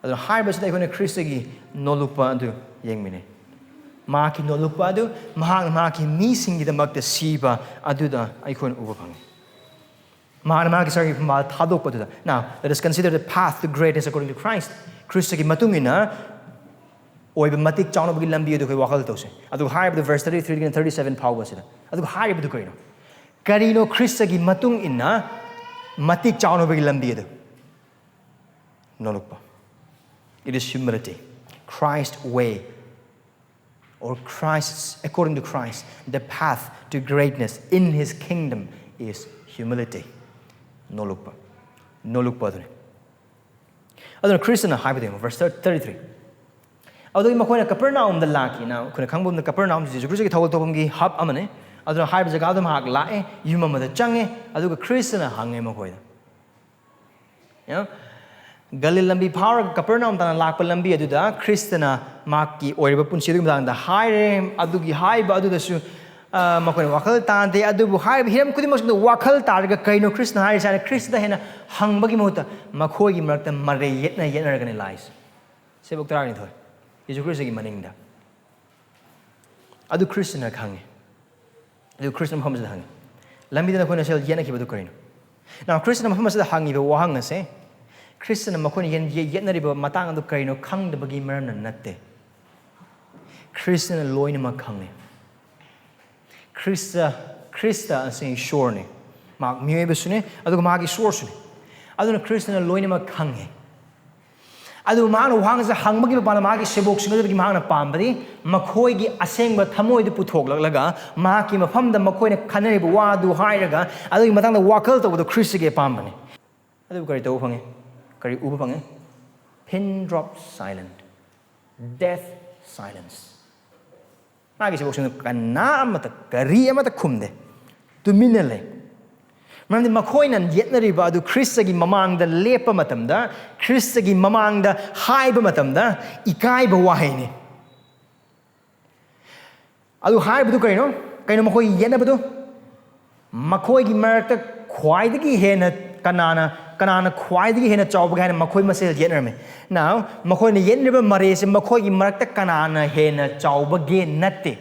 ꯑꯗꯨꯅ ꯍꯥꯏꯔꯤꯕꯁꯤꯗ ꯑꯩꯈꯣꯏꯅ ꯈ꯭ꯔꯤꯁꯇꯒꯤ ꯅꯣꯂꯨꯛꯄ ꯑꯗꯨ ꯌꯦꯡꯃꯤꯟꯅꯩ꯫ ꯃꯍꯥꯛꯀꯤ ꯅꯣꯂꯨꯛꯄ ꯑꯗꯨ, ꯃꯍꯥꯛꯅ ꯃꯍꯥꯛꯀꯤ ꯃꯤꯁꯤꯡꯒꯤꯗꯃꯛꯇ ꯁꯤꯕ ꯑꯗꯨꯗ ꯑꯩꯈꯣꯏꯅ ꯎꯕ ꯐꯪꯉꯤ꯫ ꯃꯍꯥꯛꯅ ꯃꯍꯥꯛꯀꯤ ꯁꯔꯒꯤ ꯐꯝꯕꯥꯜ ꯊꯥꯗꯣꯛꯄꯗꯨꯗ꯫ Now, let us consider the path to greatness according to Christ. ꯈ꯭ꯔꯤꯁꯇꯒꯤ ꯃꯇꯨꯡ ꯏꯟꯅ ꯑꯣꯏꯕ ꯃꯇꯤꯛ ꯆꯥꯎꯅꯕꯒꯤ ꯂꯝꯕꯤ ꯑꯗꯨ ꯑꯩꯈꯣꯏ ꯋꯥꯈꯜ ꯇꯧꯁꯦ꯫ ꯑꯗꯨꯒ ꯍꯥꯏꯔꯤꯕꯗꯨ verse thirty three ꯗꯒꯤꯅ thirty seven ꯐꯥꯎꯕꯁꯤꯗ꯫ ꯑꯗꯨꯒ ꯍꯥꯏꯔꯤꯕꯗꯨ ꯀꯔꯤꯅꯣ? ꯀꯔꯤꯅꯣ ꯈ꯭ꯔꯤꯁꯇꯒꯤ ꯃꯇꯨꯡ ꯏꯟꯅ ꯃꯇꯤꯛ ꯆꯥꯎꯅꯕꯒꯤ ꯂꯝꯕꯤ ꯑꯗꯨ? ꯅꯣꯂꯨꯛꯄ꯫ It is humility. Christ way, or Christ's, according to Christ, the path to greatness in his kingdom is humility. ꯅꯣꯂꯨꯛꯄ꯫ ꯅꯣꯂꯨꯛꯄ ꯑꯗꯨꯅꯤ꯫ ꯑꯗꯨꯅ ꯈ꯭ꯔꯤꯁꯇꯅ ꯍꯥꯏꯕꯗ ꯌꯦꯡꯉꯨ, verse thirty three꯫ ꯑꯗꯨꯒꯤ ꯃꯈꯣꯏꯅ ꯀꯄꯔꯅꯥꯎꯝꯗ ꯂꯥꯛꯈꯤꯅ, ꯑꯩꯈꯣꯏꯅ ꯈꯪꯕ ꯉꯝꯅ ꯀꯄꯔꯅꯥꯎꯝꯁꯤ ꯖꯤꯁꯨ ꯈ꯭ꯔꯤꯁꯇꯒꯤ ꯊꯧꯒꯜ ꯇꯧꯐꯝꯒꯤ hub ꯑꯃꯅꯤ꯫ ꯑꯗꯨꯅ ꯍꯥꯏꯔꯤꯕ ꯖꯒꯥꯗꯨ ꯃꯍꯥꯛ ꯂꯥꯛꯑꯦ, ꯌꯨꯝ ꯑꯃꯗ ꯆꯪꯉꯦ, ꯑꯗꯨꯒ ꯈ꯭ꯔꯤꯁꯇꯅ ꯍꯪꯉꯦ ꯃꯈꯣꯏꯗ꯫ ꯌꯦꯡꯉꯣ? ꯒꯂꯤꯜ ꯂꯝꯕꯤ ꯐꯥꯎꯔꯒ ꯀꯄꯔꯅꯥꯎꯝ ꯇꯥꯟꯅ ꯂꯥꯛꯄ ꯂꯝꯕꯤ ꯑꯗꯨꯗ ꯈ꯭ꯔꯤꯁꯇꯅ ꯃꯍꯥꯛꯀꯤ ꯑꯣꯏꯔꯤꯕ ꯄꯨꯟꯁꯤ ꯑꯗꯨꯒꯤ ꯃꯇꯥꯡꯗ ꯍꯥꯏꯔꯦ꯫ ꯑꯗꯨꯒꯤ ꯍꯥꯏꯕ ꯑꯗꯨꯗꯁꯨ, ꯑ, ꯃꯈꯣꯏꯅ ꯋꯥꯈꯜ ꯇꯥꯗꯦ꯫ ꯑꯗꯨꯕꯨ ꯍꯥꯏꯔꯤꯕ ꯍꯤꯔꯝ ꯈꯨꯗꯤꯡꯃꯛꯁꯤꯗ ꯋꯥꯈꯜ ꯇꯥꯔꯒ ꯀꯩꯅꯣ ꯈ꯭ꯔꯤꯁꯇꯅ ꯍꯥꯏꯔꯤꯁꯦ ꯍꯥꯏꯅ ꯈ꯭ꯔꯤꯁꯇꯗ ꯍꯦꯟꯅ ꯍꯪꯕꯒꯤ ꯃꯍꯨꯠꯇ ꯃꯈꯣꯏꯒꯤ ꯃꯔꯛꯇ ꯃꯔꯩ ꯌꯦꯠꯅ ꯌꯦꯠꯅꯔꯒꯅꯤ ꯂꯥꯛꯏꯁꯦ꯫ ꯁꯦꯕꯣꯛ ꯇꯔꯥꯅꯤꯊꯣꯏ꯫ ꯖꯤꯁꯨ ꯈ꯭ꯔꯤꯁꯇꯒꯤ ꯃꯅꯤꯡꯗ꯫ ꯑꯗꯨ ꯈ꯭ꯔꯤꯁꯇꯅ ꯈꯪꯉꯤ꯫ ꯑꯗꯨ ꯈ꯭ꯔꯤꯁꯇꯅ ꯃꯐꯝ ꯑꯁꯤꯗ ꯍꯪꯉꯤ꯫ ꯂꯝꯕꯤꯗ ꯅꯈꯣꯏꯅ ꯁꯦꯜ ꯌꯦꯠꯅꯈꯤꯕꯗꯨ ꯀꯔꯤꯅꯣ? Now, ꯈ꯭ꯔꯤꯁꯇꯅ ꯃꯐꯝ ꯑꯁꯤꯗ ꯍꯪꯉꯤꯕ ꯋꯥꯍꯪ ꯑꯁꯦ, ꯈ꯭ꯔꯤꯁꯇꯅ ꯃꯈꯣꯏꯅ ꯌꯦꯟ-, ꯌꯦ-, ꯌꯦꯠꯅꯔꯤꯕ ꯃꯇꯥꯡ ꯑꯗꯨ ꯀꯔꯤꯅꯣ ꯈꯪꯗꯕꯒꯤ ꯃꯔꯝꯅ ꯅꯠꯇꯦ꯫ ꯈ꯭ꯔꯤꯁꯇꯅ ꯂꯣꯏꯅꯃꯛ ꯈꯪꯉꯤ꯫ ꯈ꯭ꯔꯤꯁꯇ, ꯈ꯭ꯔꯤꯁꯇ ꯑꯁꯤ ꯏꯁꯣꯔꯅꯤ꯫ ꯃꯍꯥꯛ ꯃꯤꯑꯣꯏꯕꯁꯨꯅꯤ, ꯑꯗꯨꯒ ꯃꯍꯥꯛ ꯏꯁꯣꯔꯁꯨꯅꯤ꯫ ꯑꯗꯨꯅ ꯈ꯭ꯔꯤꯁꯇꯅ ꯂꯣꯏꯅꯃꯛ ꯈꯪꯉꯤ꯫ ꯑꯗꯨ ꯃꯍꯥꯛꯅ ꯋꯥꯍꯪꯁꯦ ꯍꯪꯕꯒꯤ ꯃꯄꯥꯟꯗ ꯃꯍꯥꯛꯀꯤ ꯁꯦꯕꯣꯛꯁꯤꯡ ꯑꯗꯨꯗꯒꯤ ꯃꯍꯥꯛꯅ ꯄꯥꯝꯕꯗꯤ ꯃꯈꯣꯏꯒꯤ ꯑꯁꯦꯡꯕ ꯊꯃꯣꯏꯗꯨ ꯄꯨꯊꯣꯛꯂꯛꯂꯒ ꯃꯍꯥꯛꯀꯤ ꯃꯐꯝꯗ ꯃꯈꯣꯏꯅ ꯈꯟꯅꯔꯤꯕ ꯋꯥꯗꯨ ꯍꯥꯏꯔꯒ ꯑꯗꯨꯒꯤ ꯃꯇꯥꯡꯗ ꯋꯥꯈꯜ ꯇꯧꯕꯗꯨ ꯈ꯭ꯔꯤꯁꯇꯒꯤ ꯑꯄꯥꯝꯕꯅꯤ꯫ ꯑꯗꯨꯕꯨ ꯀꯔꯤ ꯇꯧꯕ ꯐꯪꯉꯤ? ꯀꯔꯤ ꯎꯕ ꯐꯪꯉꯤ? Pin drop silent. Death silence. ꯃꯥꯒꯤ ꯁꯦꯕꯣꯛꯁꯤꯡꯗꯨ ꯀꯅꯥ ꯑꯃꯠꯇ, ꯀꯔꯤ ꯑꯃꯠꯇ ꯈꯨꯝꯗꯦ꯫ ꯇꯨꯃꯤꯟꯅ ꯂꯩ꯫ ꯃꯔꯝꯗꯤ ꯃꯈꯣꯏꯅ ꯌꯦꯠꯅꯔꯤꯕ ꯑꯗꯨ ꯈ꯭ꯔꯤꯁꯇꯒꯤ ꯃꯃꯥꯡꯗ ꯂꯦꯞꯄ ꯃꯇꯝꯗ, ꯈ꯭ꯔꯤꯁꯇꯒꯤ ꯃꯃꯥꯡꯗ ꯍꯥꯏꯕ ꯃꯇꯝꯗ ꯏꯀꯥꯏꯕ ꯋꯥꯍꯩꯅꯤ꯫ ꯑꯗꯨ ꯍꯥꯏꯔꯤꯕꯗꯨ ꯀꯔꯤꯅꯣ? ꯀꯩꯅꯣ ꯃꯈꯣꯏ ꯌꯦꯠꯅꯕꯗꯨ? ꯃꯈꯣꯏꯒꯤ ꯃꯔꯛꯇ ꯈ꯭ꯋꯥꯏꯗꯒꯤ ꯍꯦꯟꯅ ꯀꯅꯥꯅ, ꯀꯅꯥꯅ ꯈ꯭ꯋꯥꯏꯗꯒꯤ ꯍꯦꯟꯅ ꯆꯥꯎꯕꯒꯦ ꯍꯥꯏꯅ ꯃꯈꯣꯏ ꯃꯁꯦꯜ ꯌꯦꯠꯅꯔꯝꯃꯤ꯫ Now, ꯃꯈꯣꯏꯅ ꯌꯦꯠꯅꯔꯤꯕ ꯃꯔꯩꯁꯦ ꯃꯈꯣꯏꯒꯤ ꯃꯔꯛꯇ ꯀꯅꯥꯅ ꯍꯦꯟꯅ ꯆꯥꯎꯕꯒꯦ ꯅꯠꯇꯦ꯫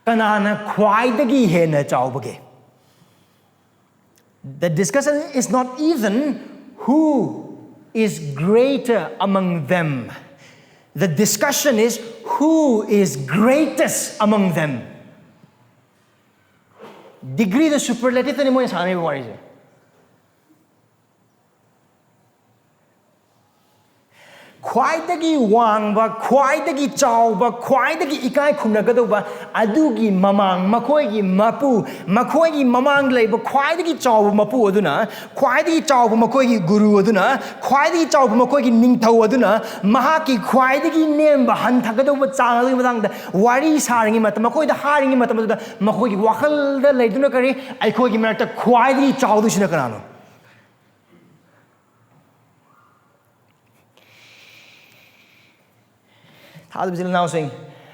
ꯀꯅꯥꯅ ꯈ꯭ꯋꯥꯏꯗꯒꯤ ꯍꯦꯟꯅ ꯆꯥꯎꯕꯒꯦ? The discussion is not even who is greater among them. The discussion is who is greatest among them. Degreeꯗ superlativeꯇꯅꯤ ꯃꯣꯏꯅ ꯁꯥꯟꯅꯔꯤꯕ ꯋꯥꯔꯤꯁꯦ꯫ ꯈ꯭ꯋꯥꯏꯗꯒꯤ ꯋꯥꯡꯕ, ꯈ꯭ꯋꯥꯏꯗꯒꯤ ꯆꯥꯎꯕ, ꯈ꯭ꯋꯥꯏꯗꯒꯤ ꯏꯀꯥꯏ ꯈꯨꯝꯅꯒꯗꯧꯕ, ꯑꯗꯨꯒꯤ ꯃꯃꯥꯡ ꯃꯈꯣꯏꯒꯤ ꯃꯄꯨ, ꯃꯈꯣꯏꯒꯤ ꯃꯃꯥꯡꯗ ꯂꯩꯕ ꯈ꯭ꯋꯥꯏꯗꯒꯤ ꯆꯥꯎꯕ ꯃꯄꯨ ꯑꯗꯨꯅ, ꯈ꯭ꯋꯥꯏꯗꯒꯤ ꯆꯥꯎꯕ ꯃꯈꯣꯏꯒꯤ ꯒꯨꯔꯨ ꯑꯗꯨꯅ, ꯈ꯭ꯋꯥꯏꯗꯒꯤ ꯆꯥꯎꯕ ꯃꯈꯣꯏꯒꯤ ꯅꯤꯡꯊꯧ ꯑꯗꯨꯅ ꯃꯍꯥꯛꯀꯤ ꯈ꯭ꯋꯥꯏꯗꯒꯤ ꯅꯦꯝꯕ ꯍꯟꯊꯒꯗꯧꯕ ꯆꯥꯡ ꯑꯗꯨꯒꯤ ꯃꯇꯥꯡꯗ ꯋꯥꯔꯤ ꯁꯥꯔꯤꯉꯩ ꯃꯇꯝ, ꯃꯈꯣꯏꯗ ꯍꯥꯏꯔꯤꯉꯩ ꯃꯇꯝ ꯑꯗꯨꯗ ꯃꯈꯣꯏꯒꯤ ꯋꯥꯈꯜꯗ ꯂꯩꯗꯨꯅ ꯀꯔꯤ? ꯑꯩꯈꯣꯏꯒꯤ ꯃꯔꯛꯇ ꯈ꯭ꯋꯥꯏꯗꯒꯤ ꯆꯥꯎꯗꯣꯏꯁꯤꯅ ꯀꯅꯥꯅꯣ? ꯊꯥꯖꯕ ꯏꯆꯤꯜ ꯏꯅꯥꯎꯁꯤꯡ,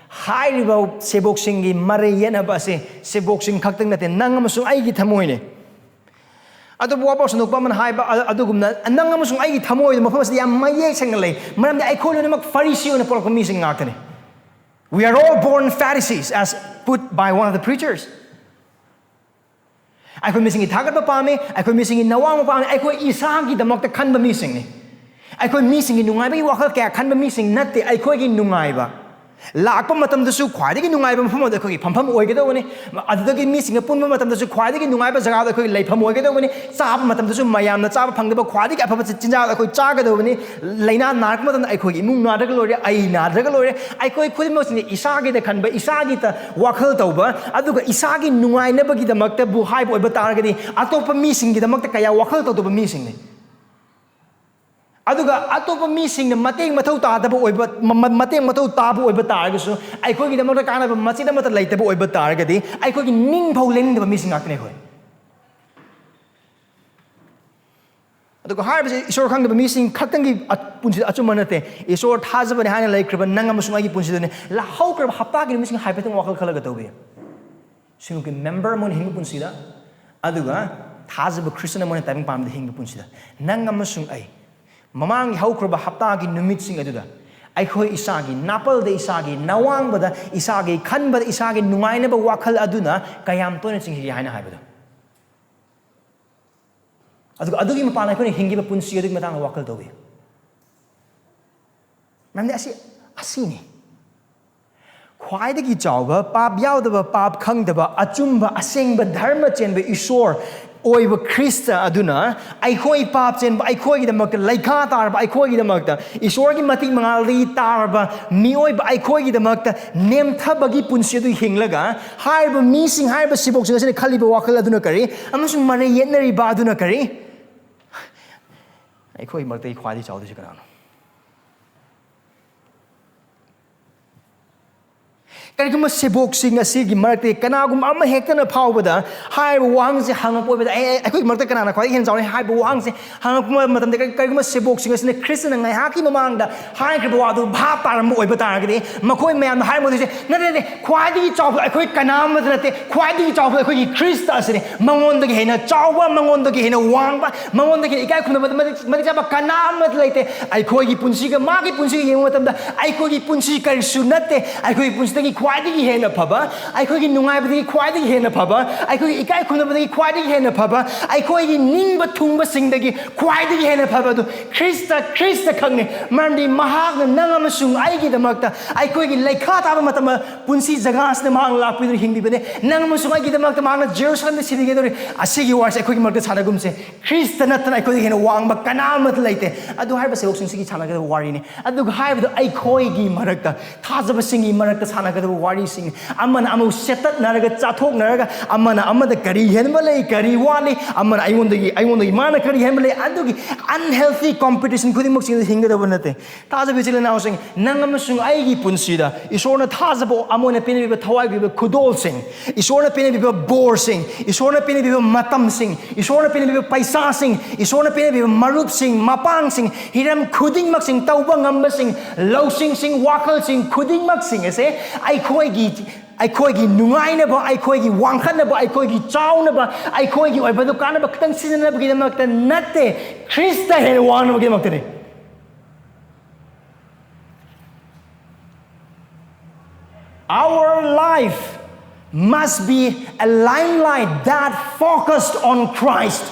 ꯍꯥꯏꯔꯤꯕ ꯁꯦꯕꯣꯛꯁꯤꯡꯒꯤ ꯃꯔꯩ ꯌꯦꯠꯅꯕ ꯑꯁꯤ ꯁꯦꯕꯣꯛꯁꯤꯡ ꯈꯛꯇꯪ ꯅꯠꯇꯦ, ꯅꯪ ꯑꯃꯁꯨꯡ ꯑꯩꯒꯤ ꯊꯃꯣꯏꯅꯤ꯫ ꯑꯗꯨꯕꯨ ꯋꯥꯕꯥꯎ ꯁꯟꯗꯣꯛꯄ ꯑꯃꯅ ꯍꯥꯏꯕ ꯑ-, ꯑꯗꯨꯒꯨꯝꯅ ꯅꯪ ꯑꯃꯁꯨꯡ ꯑꯩꯒꯤ ꯊꯃꯣꯏꯗ ꯃꯐꯝ ꯑꯁꯤꯗ ꯌꯥꯝ ꯃꯌꯦꯛ ꯁꯦꯡꯅ ꯂꯩ, ꯃꯔꯝꯗꯤ ꯑꯩꯈꯣꯏ ꯂꯣꯏꯅꯃꯛ ꯐꯔꯤꯁꯤ ꯑꯣꯏꯅ ꯄꯣꯛꯂꯛꯄ ꯃꯤꯁꯤꯡ ꯉꯥꯛꯇꯅꯤ꯫ We are all born Pharisees, as put by one of the preachers. ꯑꯩꯈꯣꯏ ꯃꯤꯁꯤꯡꯒꯤ ꯊꯥꯒꯠꯄ ꯄꯥꯝꯃꯤ, ꯑꯩꯈꯣꯏ ꯃꯤꯁꯤꯡꯒꯤ ꯅꯋꯥꯡꯕ ꯄꯥꯝꯃꯤ, ꯑꯩꯈꯣꯏ ꯏꯁꯥꯒꯤꯗꯃꯛꯇ ꯈꯟꯕ ꯃꯤꯁꯤꯡꯅꯤ꯫ ꯑꯩꯈꯣꯏ ꯃꯤꯁꯤꯡꯒꯤ ꯅꯨꯡꯉꯥꯏꯕꯒꯤ ꯋꯥꯈꯜ ꯀꯌꯥ ꯈꯟꯕ ꯃꯤꯁꯤꯡ ꯅꯠꯇꯦ, ꯑꯩꯈꯣꯏꯒꯤ ꯅꯨꯡꯉꯥꯏꯕ꯫ ꯂꯥꯛꯄ ꯃꯇꯝꯗꯁꯨ ꯈ꯭ꯋꯥꯏꯗꯒꯤ ꯅꯨꯡꯉꯥꯏꯕ ꯃꯐꯝ ꯑꯗꯨ ꯑꯩꯈꯣꯏꯒꯤ ꯐꯝꯐꯝ ꯑꯣꯏꯒꯗꯧꯕꯅꯤ꯫ ꯑꯗꯨꯗꯒꯤ ꯃꯤꯁꯤꯡꯒ ꯄꯨꯟꯕ ꯃꯇꯝꯗꯁꯨ ꯈ꯭ꯋꯥꯏꯗꯒꯤ ꯅꯨꯡꯉꯥꯏꯕ ꯖꯒꯥꯗ ꯑꯩꯈꯣꯏꯒꯤ ꯂꯩꯐꯝ ꯑꯣꯏꯒꯗꯧꯕꯅꯤ꯫ ꯆꯥꯕ ꯃꯇꯝꯗꯁꯨ ꯃꯌꯥꯝꯅ ꯆꯥꯕ ꯐꯪꯗꯕ ꯈ꯭ꯋꯥꯏꯗꯒꯤ ꯑꯐꯕ ꯆꯤ-, ꯆꯤꯟꯖꯥꯛ ꯑꯩꯈꯣꯏ ꯆꯥꯒꯗꯧꯕꯅꯤ꯫ ꯂꯥꯏꯅꯥ ꯅꯥꯔꯛꯄ ꯃꯇꯝꯗ ꯑꯩꯈꯣꯏꯒꯤ ꯏꯃꯨꯡ ꯅꯥꯗ꯭ꯔꯒ ꯂꯣꯏꯔꯦ, ꯑꯩ ꯅꯥꯗ꯭ꯔꯒ ꯂꯣꯏꯔꯦ꯫ ꯑꯩꯈꯣꯏ ꯈꯨꯗꯤꯡꯃꯛꯁꯤꯅ ꯏꯁꯥꯒꯤꯗ ꯈꯟꯕ, ꯏꯁꯥꯒꯤꯗ ꯋꯥꯈꯜ ꯇꯧꯕ, ꯑꯗꯨꯒ ꯏꯁꯥꯒꯤ ꯅꯨꯡꯉꯥꯏꯅꯕꯒꯤꯗꯃꯛꯇꯕꯨ ꯍꯥꯏꯕ ꯑꯣꯏꯕ ꯇꯥꯔꯒꯗꯤ ꯑꯇꯣꯞꯄ ꯃꯤꯁꯤꯡꯒꯤꯗꯃꯛꯇ ꯀꯌꯥ ꯋꯥꯈꯜ ꯇꯧꯗꯕ ꯃꯤꯁꯤꯡꯅꯤ꯫ ꯑꯗꯨꯒ ꯑꯇꯣꯞꯄ ꯃꯤꯁꯤꯡꯅ ꯃꯇꯦꯡ ꯃꯊꯧ ꯇꯥꯗꯕ ꯑꯣꯏꯕ, ꯃ-, ꯃ-, ꯃꯇꯦꯡ ꯃꯊꯧ ꯇꯥꯕ ꯑꯣꯏꯕ ꯇꯥꯔꯒꯁꯨ, ꯑꯩꯈꯣꯏꯒꯤꯗꯃꯛꯇ ꯀꯥꯟꯅꯕ ꯃꯆꯦꯠ ꯑꯃꯠꯇ ꯂꯩꯇꯕ ꯑꯣꯏꯕ ꯇꯥꯔꯒꯗꯤ, ꯑꯩꯈꯣꯏꯒꯤ ꯅꯤꯡꯐꯧ ꯂꯦꯡꯅꯤꯡꯗꯕ ꯃꯤꯁꯤꯡ ꯉꯥꯛꯇꯅꯤ ꯑꯩꯈꯣꯏ꯫ ꯑꯗꯨꯒ ꯍꯥꯏꯔꯤꯕꯁꯤ ꯏꯁꯣꯔ ꯈꯪꯗꯕ ꯃꯤꯁꯤꯡ ꯈꯛꯇꯪꯒꯤ ꯑ-, ꯄꯨꯟꯁꯤꯗ ꯑꯆꯨꯝꯕ ꯅꯠꯇꯦ꯫ ꯏꯁꯣꯔ ꯊꯥꯖꯕꯅꯤ ꯍꯥꯏꯅ ꯂꯩꯈ꯭ꯔꯕ ꯅꯪ ꯑꯃꯁꯨꯡ ꯑꯩꯒꯤ ꯄꯨꯟꯁꯤꯗꯅꯦ꯫ ꯂꯥꯍꯧꯈ꯭ꯔꯕ ꯍꯞꯇꯥꯒꯤ ꯅꯨꯃꯤꯠꯁꯤꯡ ꯍꯥꯏꯐꯦꯠꯇꯪ ꯋꯥꯈꯜ ꯈꯜꯂꯒ ꯇꯧꯕꯤꯌꯨ꯫ ꯁꯤꯡꯂꯨꯞꯀꯤ member ꯑꯃ ꯑꯣꯏꯅ ꯍꯤꯡꯕ ꯄꯨꯟꯁꯤꯗ, ꯑꯗꯨꯒ ꯊꯥꯖꯕ ꯈ꯭ꯔꯤꯁꯇꯤꯌꯟ ꯑꯃ ꯑꯣꯏꯅ ꯇꯥꯏꯕꯪ ꯄꯥꯟꯕꯗ ꯍꯤꯡꯕ ꯄꯨꯟꯁꯤꯗ, ꯅꯪ ꯑꯃꯁꯨꯡ ꯑꯩ ꯃꯃꯥꯡꯒꯤ ꯍꯧꯈ꯭ꯔꯕ ꯍꯞꯇꯥꯒꯤ ꯅꯨꯃꯤꯠꯁꯤꯡ ꯑꯗꯨꯗ ꯑꯩꯈꯣꯏ ꯏꯁꯥꯒꯤ ꯅꯥꯄꯜꯗ, ꯏꯁꯥꯒꯤ ꯅꯋꯥꯡꯕꯗ, ꯏꯁꯥꯒꯤ ꯈꯟꯕꯗ, ꯏꯁꯥꯒꯤ ꯅꯨꯡꯉꯥꯏꯅꯕ ꯋꯥꯈꯜ ꯑꯗꯨꯅ ꯀꯌꯥꯝ ꯇꯣꯏꯅ ꯆꯤꯡꯈꯤꯒꯦ ꯍꯥꯏꯅ ꯍꯥꯏꯕꯗꯣ꯫ ꯑꯗꯨꯒ ꯑꯗꯨꯒꯤ ꯃꯄꯥꯟ ꯑꯩꯈꯣꯏꯅ ꯍꯤꯡꯈꯤꯕ ꯄꯨꯟꯁꯤ ꯑꯗꯨꯒꯤ ꯃꯇꯥꯡꯗ ꯋꯥꯈꯜ ꯇꯧꯕꯤꯌꯨ꯫ ꯃꯔꯝꯗꯤ ꯑꯁꯤ ꯑꯁꯤꯅꯤ꯫ ꯈ꯭ꯋꯥꯏꯗꯒꯤ ꯆꯥꯎꯕ, ꯄꯥꯞ ꯌꯥꯎꯗꯕ, ꯄꯥꯞ ꯈꯪꯗꯕ, ꯑꯆꯨꯝꯕ, ꯑꯁꯦꯡꯕ, ꯙꯔꯃ ꯆꯦꯟꯕ ꯏꯁꯣꯔ ꯑꯣꯏꯕ ꯈ꯭ꯔꯤꯁꯇ ꯑꯗꯨꯅ ꯑꯩꯈꯣꯏ ꯄꯥꯞ ꯆꯦꯟꯕ, ꯑꯩꯈꯣꯏꯒꯤꯗꯃꯛꯇ ꯂꯩꯈꯥ ꯇꯥꯔꯕ, ꯑꯩꯈꯣꯏꯒꯤꯗꯃꯛꯇ ꯏꯁꯣꯔꯒꯤ ꯃꯇꯤꯛ ꯃꯉꯥꯜꯗꯒꯤ ꯇꯥꯔꯕ ꯃꯤꯑꯣꯏꯕ ꯑꯩꯈꯣꯏꯒꯤꯗꯃꯛꯇ ꯅꯦꯝꯊꯕꯒꯤ ꯄꯨꯟꯁꯤ ꯑꯗꯨ ꯍꯤꯡꯂꯒ, ꯍꯥꯏꯔꯤꯕ ꯃꯤꯁꯤꯡ, ꯍꯥꯏꯔꯤꯕ ꯁꯦꯕꯣꯛꯁꯤꯡ ꯑꯁꯤꯅ ꯈꯜꯂꯤꯕ ꯋꯥꯈꯜ ꯑꯗꯨꯅ ꯀꯔꯤ? ꯑꯃꯁꯨꯡ ꯃꯔꯩ ꯌꯦꯠꯅꯔꯤꯕ ꯑꯗꯨꯅ ꯀꯔꯤ? ꯑꯩꯈꯣꯏ ꯃꯔꯛꯇꯒꯤ ꯈ꯭ꯋꯥꯏꯗꯒꯤ ꯆꯥꯎꯗꯣꯏꯁꯤ ꯀꯅꯥꯅꯣ? ꯀꯔꯤꯒꯨꯝꯕ ꯁꯦꯕꯣꯛꯁꯤꯡ ꯑꯁꯤꯒꯤ ꯃꯔꯛꯇꯒꯤ ꯀꯅꯥꯒꯨꯝꯕ ꯑꯃ ꯍꯦꯛꯇꯅ ꯐꯥꯎꯕꯗ ꯍꯥꯏꯔꯤꯕ ꯋꯥꯍꯪꯁꯦ ꯍꯪꯉꯛꯄ ꯑꯣꯏꯕꯗ, "ꯑꯦ, ꯑꯦ, ꯑꯩꯈꯣꯏꯒꯤ ꯃꯔꯛꯇ ꯀꯅꯥꯅ ꯈ꯭ꯋꯥꯏꯗꯒꯤ ꯍꯦꯟꯅ ꯆꯥꯎꯔꯤ?" ꯍꯥꯏꯕ ꯋꯥꯍꯪꯁꯦ ꯍꯪꯉꯛꯄ ꯃꯇꯝꯗ, ꯀꯔꯤ-, ꯀꯔꯤꯒꯨꯝꯕ ꯁꯦꯕꯣꯛꯁꯤꯡ ꯑꯁꯤꯅ ꯈ꯭ꯔꯤꯁꯇꯅ ꯉꯥꯏꯍꯥꯛꯀꯤ ꯃꯃꯥꯡꯗ ꯍꯥꯏꯈ꯭ꯔꯤꯕ ꯋꯥꯗꯨ ꯚꯥꯞ ꯇꯥꯔꯝꯕ ꯑꯣꯏꯕ ꯇꯥꯔꯒꯗꯤ, ꯃꯈꯣꯏ ꯃꯌꯥꯝꯅ ꯍꯥꯏꯔꯝꯒꯗꯣꯏꯁꯦ, "ꯅꯠꯇꯦ, ꯅꯠꯇꯦ, ꯈ꯭ꯋꯥꯏꯗꯒꯤ ꯆꯥꯎꯕ ꯑꯩꯈꯣꯏ ꯀꯅꯥ ꯑꯃꯠꯇ ꯅꯠꯇꯦ, ꯈ꯭ꯋꯥꯏꯗꯒꯤ ꯆꯥꯎꯕ ꯑꯩꯈꯣꯏꯒꯤ ꯈ꯭ꯔꯤꯁꯇ ꯑꯁꯤꯅꯤ꯫ ꯃꯉꯣꯟꯗꯒꯤ ꯍꯦꯟꯅ ꯆꯥꯎꯕ, ꯃꯉꯣꯟꯗꯒꯤ ꯍꯦꯟꯅ ꯋꯥꯡꯕ, ꯃꯉꯣꯟꯗꯒꯤ ꯍꯦꯟꯅ ꯏꯀꯥꯏ ꯈꯨꯝꯅꯕ ꯃꯇꯤꯛ ꯆꯥꯕ ꯀꯅꯥ ꯑꯃꯠꯇ ꯂꯩꯇꯦ꯫ ꯑꯩꯈꯣꯏꯒꯤ ꯄꯨꯟꯁꯤꯒ ꯃꯥꯒꯤ ꯄꯨꯟꯁꯤꯒ ꯌꯦꯡꯕ ꯃꯇꯝꯗ ꯑꯩꯈꯣꯏꯒꯤ ꯄꯨꯟꯁꯤ ꯀꯔꯤꯁꯨ ꯅꯠꯇꯦ꯫ ꯑꯩꯈꯣꯏꯒꯤ ꯄꯨꯟꯁꯤꯗꯒꯤ ꯈ꯭ꯋꯥꯏꯗꯒꯤ ꯍꯦꯟꯅ ꯐꯕ, ꯑꯩꯈꯣꯏꯒꯤ ꯅꯨꯡꯉꯥꯏꯕꯗꯒꯤ ꯈ꯭ꯋꯥꯏꯗꯒꯤ ꯍꯦꯟꯅ ꯐꯕ, ꯑꯩꯈꯣꯏꯒꯤ ꯏꯀꯥꯏ ꯈꯨꯝꯅꯕꯗꯒꯤ ꯈ꯭ꯋꯥꯏꯗꯒꯤ ꯍꯦꯟꯅ ꯐꯕ, ꯑꯩꯈꯣꯏꯒꯤ ꯅꯤꯡꯕ ꯊꯨꯡꯕꯁꯤꯡꯗꯒꯤ ꯈ꯭ꯋꯥꯏꯗꯒꯤ ꯍꯦꯟꯅ ꯐꯕ ꯑꯗꯨ ꯈ꯭ꯔꯤꯁꯇ, ꯈ꯭ꯔꯤꯁꯇ ꯈꯛꯅꯤ꯫ ꯃꯔꯝꯗꯤ ꯃꯍꯥꯛꯅ ꯅꯪ ꯑꯃꯁꯨꯡ ꯑꯩꯒꯤꯗꯃꯛꯇ ꯑꯩꯈꯣꯏꯒꯤ ꯂꯩꯈꯥ ꯇꯥꯕ ꯃꯇꯝꯗ ꯄꯨꯟꯁꯤ ꯖꯒꯥ ꯑꯁꯤꯗ ꯃꯍꯥꯛꯅ ꯂꯥꯛꯄꯤꯗꯨꯅ ꯍꯤꯡꯕꯤꯕꯅꯦ꯫ ꯅꯪ ꯑꯃꯁꯨꯡ ꯑꯩꯒꯤꯗꯃꯛꯇ ꯃꯍꯥꯛꯅ ꯖꯦꯔꯨꯁꯂꯝꯗ ꯁꯤꯕꯤꯒꯗꯧꯔꯤ꯫ ꯑꯁꯤꯒꯤ ꯋꯥꯔꯤꯁꯦ ꯑꯩꯈꯣꯏꯒꯤ ꯃꯔꯛꯇ ꯁꯥꯟꯅꯒꯨꯝꯁꯦ꯫ ꯈ꯭ꯔꯤꯁꯇ ꯅꯠꯇꯅ ꯑꯩꯈꯣꯏꯗꯒꯤ ꯍꯦꯟꯅ ꯋꯥꯡꯕ ꯀꯅꯥ ꯑꯃꯠꯇ ꯂꯩꯇꯦ꯫ ꯑꯗꯨ ꯍꯥꯏꯔꯤꯕ ꯁꯦꯕꯣꯛꯁꯤꯡꯁꯤꯒꯤ ꯁꯥꯟꯅꯒꯗꯕ ꯋꯥꯔꯤꯅꯤ꯫ ꯑꯗꯨꯒ ꯍꯥꯏꯕꯗꯣ ꯑꯩꯈꯣꯏꯒꯤ ꯃꯔꯛꯇ, ꯊꯥꯖꯕꯁꯤꯡꯒꯤ ꯃꯔꯛꯇ ꯁꯥꯟꯅꯒꯗꯕ ꯋꯥꯔꯤꯁꯤꯡ, ꯑꯃꯅ ꯑꯃꯕꯨ ꯁꯦꯠꯇꯠꯅꯔꯒ ꯆꯥꯊꯣꯛꯅꯔꯒ, ꯑꯃꯅ ꯑꯃꯗ ꯀꯔꯤ ꯍꯦꯟꯕ ꯂꯩ, ꯀꯔꯤ ꯋꯥꯠꯂꯤ, ꯑꯃꯅ ꯑꯩꯉꯣꯟꯗꯒꯤ, ꯑꯩꯉꯣꯟꯗꯒꯤ ꯃꯥꯅ ꯀꯔꯤ ꯍꯦꯟꯕ ꯂꯩ, ꯑꯗꯨꯒꯤ unhealthy competition ꯈꯨꯗꯤꯡꯃꯛꯁꯤꯡꯗ ꯍꯤꯡꯒꯗꯕ ꯅꯠꯇꯦ꯫ ꯊꯥꯖꯕ ꯏꯆꯤꯜ ꯏꯅꯥꯎꯁꯤꯡ, ꯅꯪ ꯑꯃꯁꯨꯡ ꯑꯩꯒꯤ ꯄꯨꯟꯁꯤꯗ ꯏꯁꯣꯔꯅ ꯊꯥꯖꯕ ꯑꯃ ꯑꯣꯏꯅ ꯄꯤꯅꯕꯤꯕ, ꯊꯋꯥꯏ ꯄꯤꯕ ꯈꯨꯗꯣꯜꯁꯤꯡ, ꯏꯁꯣꯔꯅ ꯄꯤꯅꯕꯤꯕ ꯕꯣꯔꯁꯤꯡ, ꯏꯁꯣꯔꯅ ꯄꯤꯅꯕꯤꯕ ꯃꯇꯝꯁꯤꯡ, ꯏꯁꯣꯔꯅ ꯄꯤꯅꯕꯤꯕ ꯄꯩꯁꯥꯁꯤꯡ, ꯏꯁꯣꯔꯅ ꯄꯤꯅꯕꯤꯕ ꯃꯔꯨꯞꯁꯤꯡ, ꯃꯄꯥꯡꯁꯤꯡ, ꯍꯤꯔꯝ ꯈꯨꯗꯤꯡꯃꯛꯁꯤꯡ, ꯇꯧꯕ ꯉꯝꯕꯁꯤꯡ, ꯂꯧꯁꯤꯡꯁꯤꯡ, ꯋꯥꯈꯜꯁꯤꯡ ꯈꯨꯗꯤꯡꯃꯛꯁꯤꯡ ꯑꯁꯦ ꯑꯩꯈꯣꯏꯒꯤ, ꯑꯩꯈꯣꯏꯒꯤ ꯅꯨꯡꯉꯥꯏꯅꯕ, ꯑꯩꯈꯣꯏꯒꯤ ꯋꯥꯡꯈꯠꯅꯕ, ꯑꯩꯈꯣꯏꯒꯤ ꯆꯥꯎꯅꯕ, ꯑꯩꯈꯣꯏꯒꯤ ꯑꯣꯏꯕꯗꯨ ꯀꯥꯟꯅꯕ ꯈꯛꯇꯪ ꯁꯤꯖꯤꯟꯅꯅꯕꯒꯤꯗꯃꯛꯇ ꯅꯠꯇꯦ, ꯈ꯭ꯔꯤꯁꯇ ꯍꯦꯟꯅ ꯋꯥꯡꯅꯕꯒꯤꯗꯃꯛꯇꯅꯤ꯫ Our life must be a limelight that focused on Christ.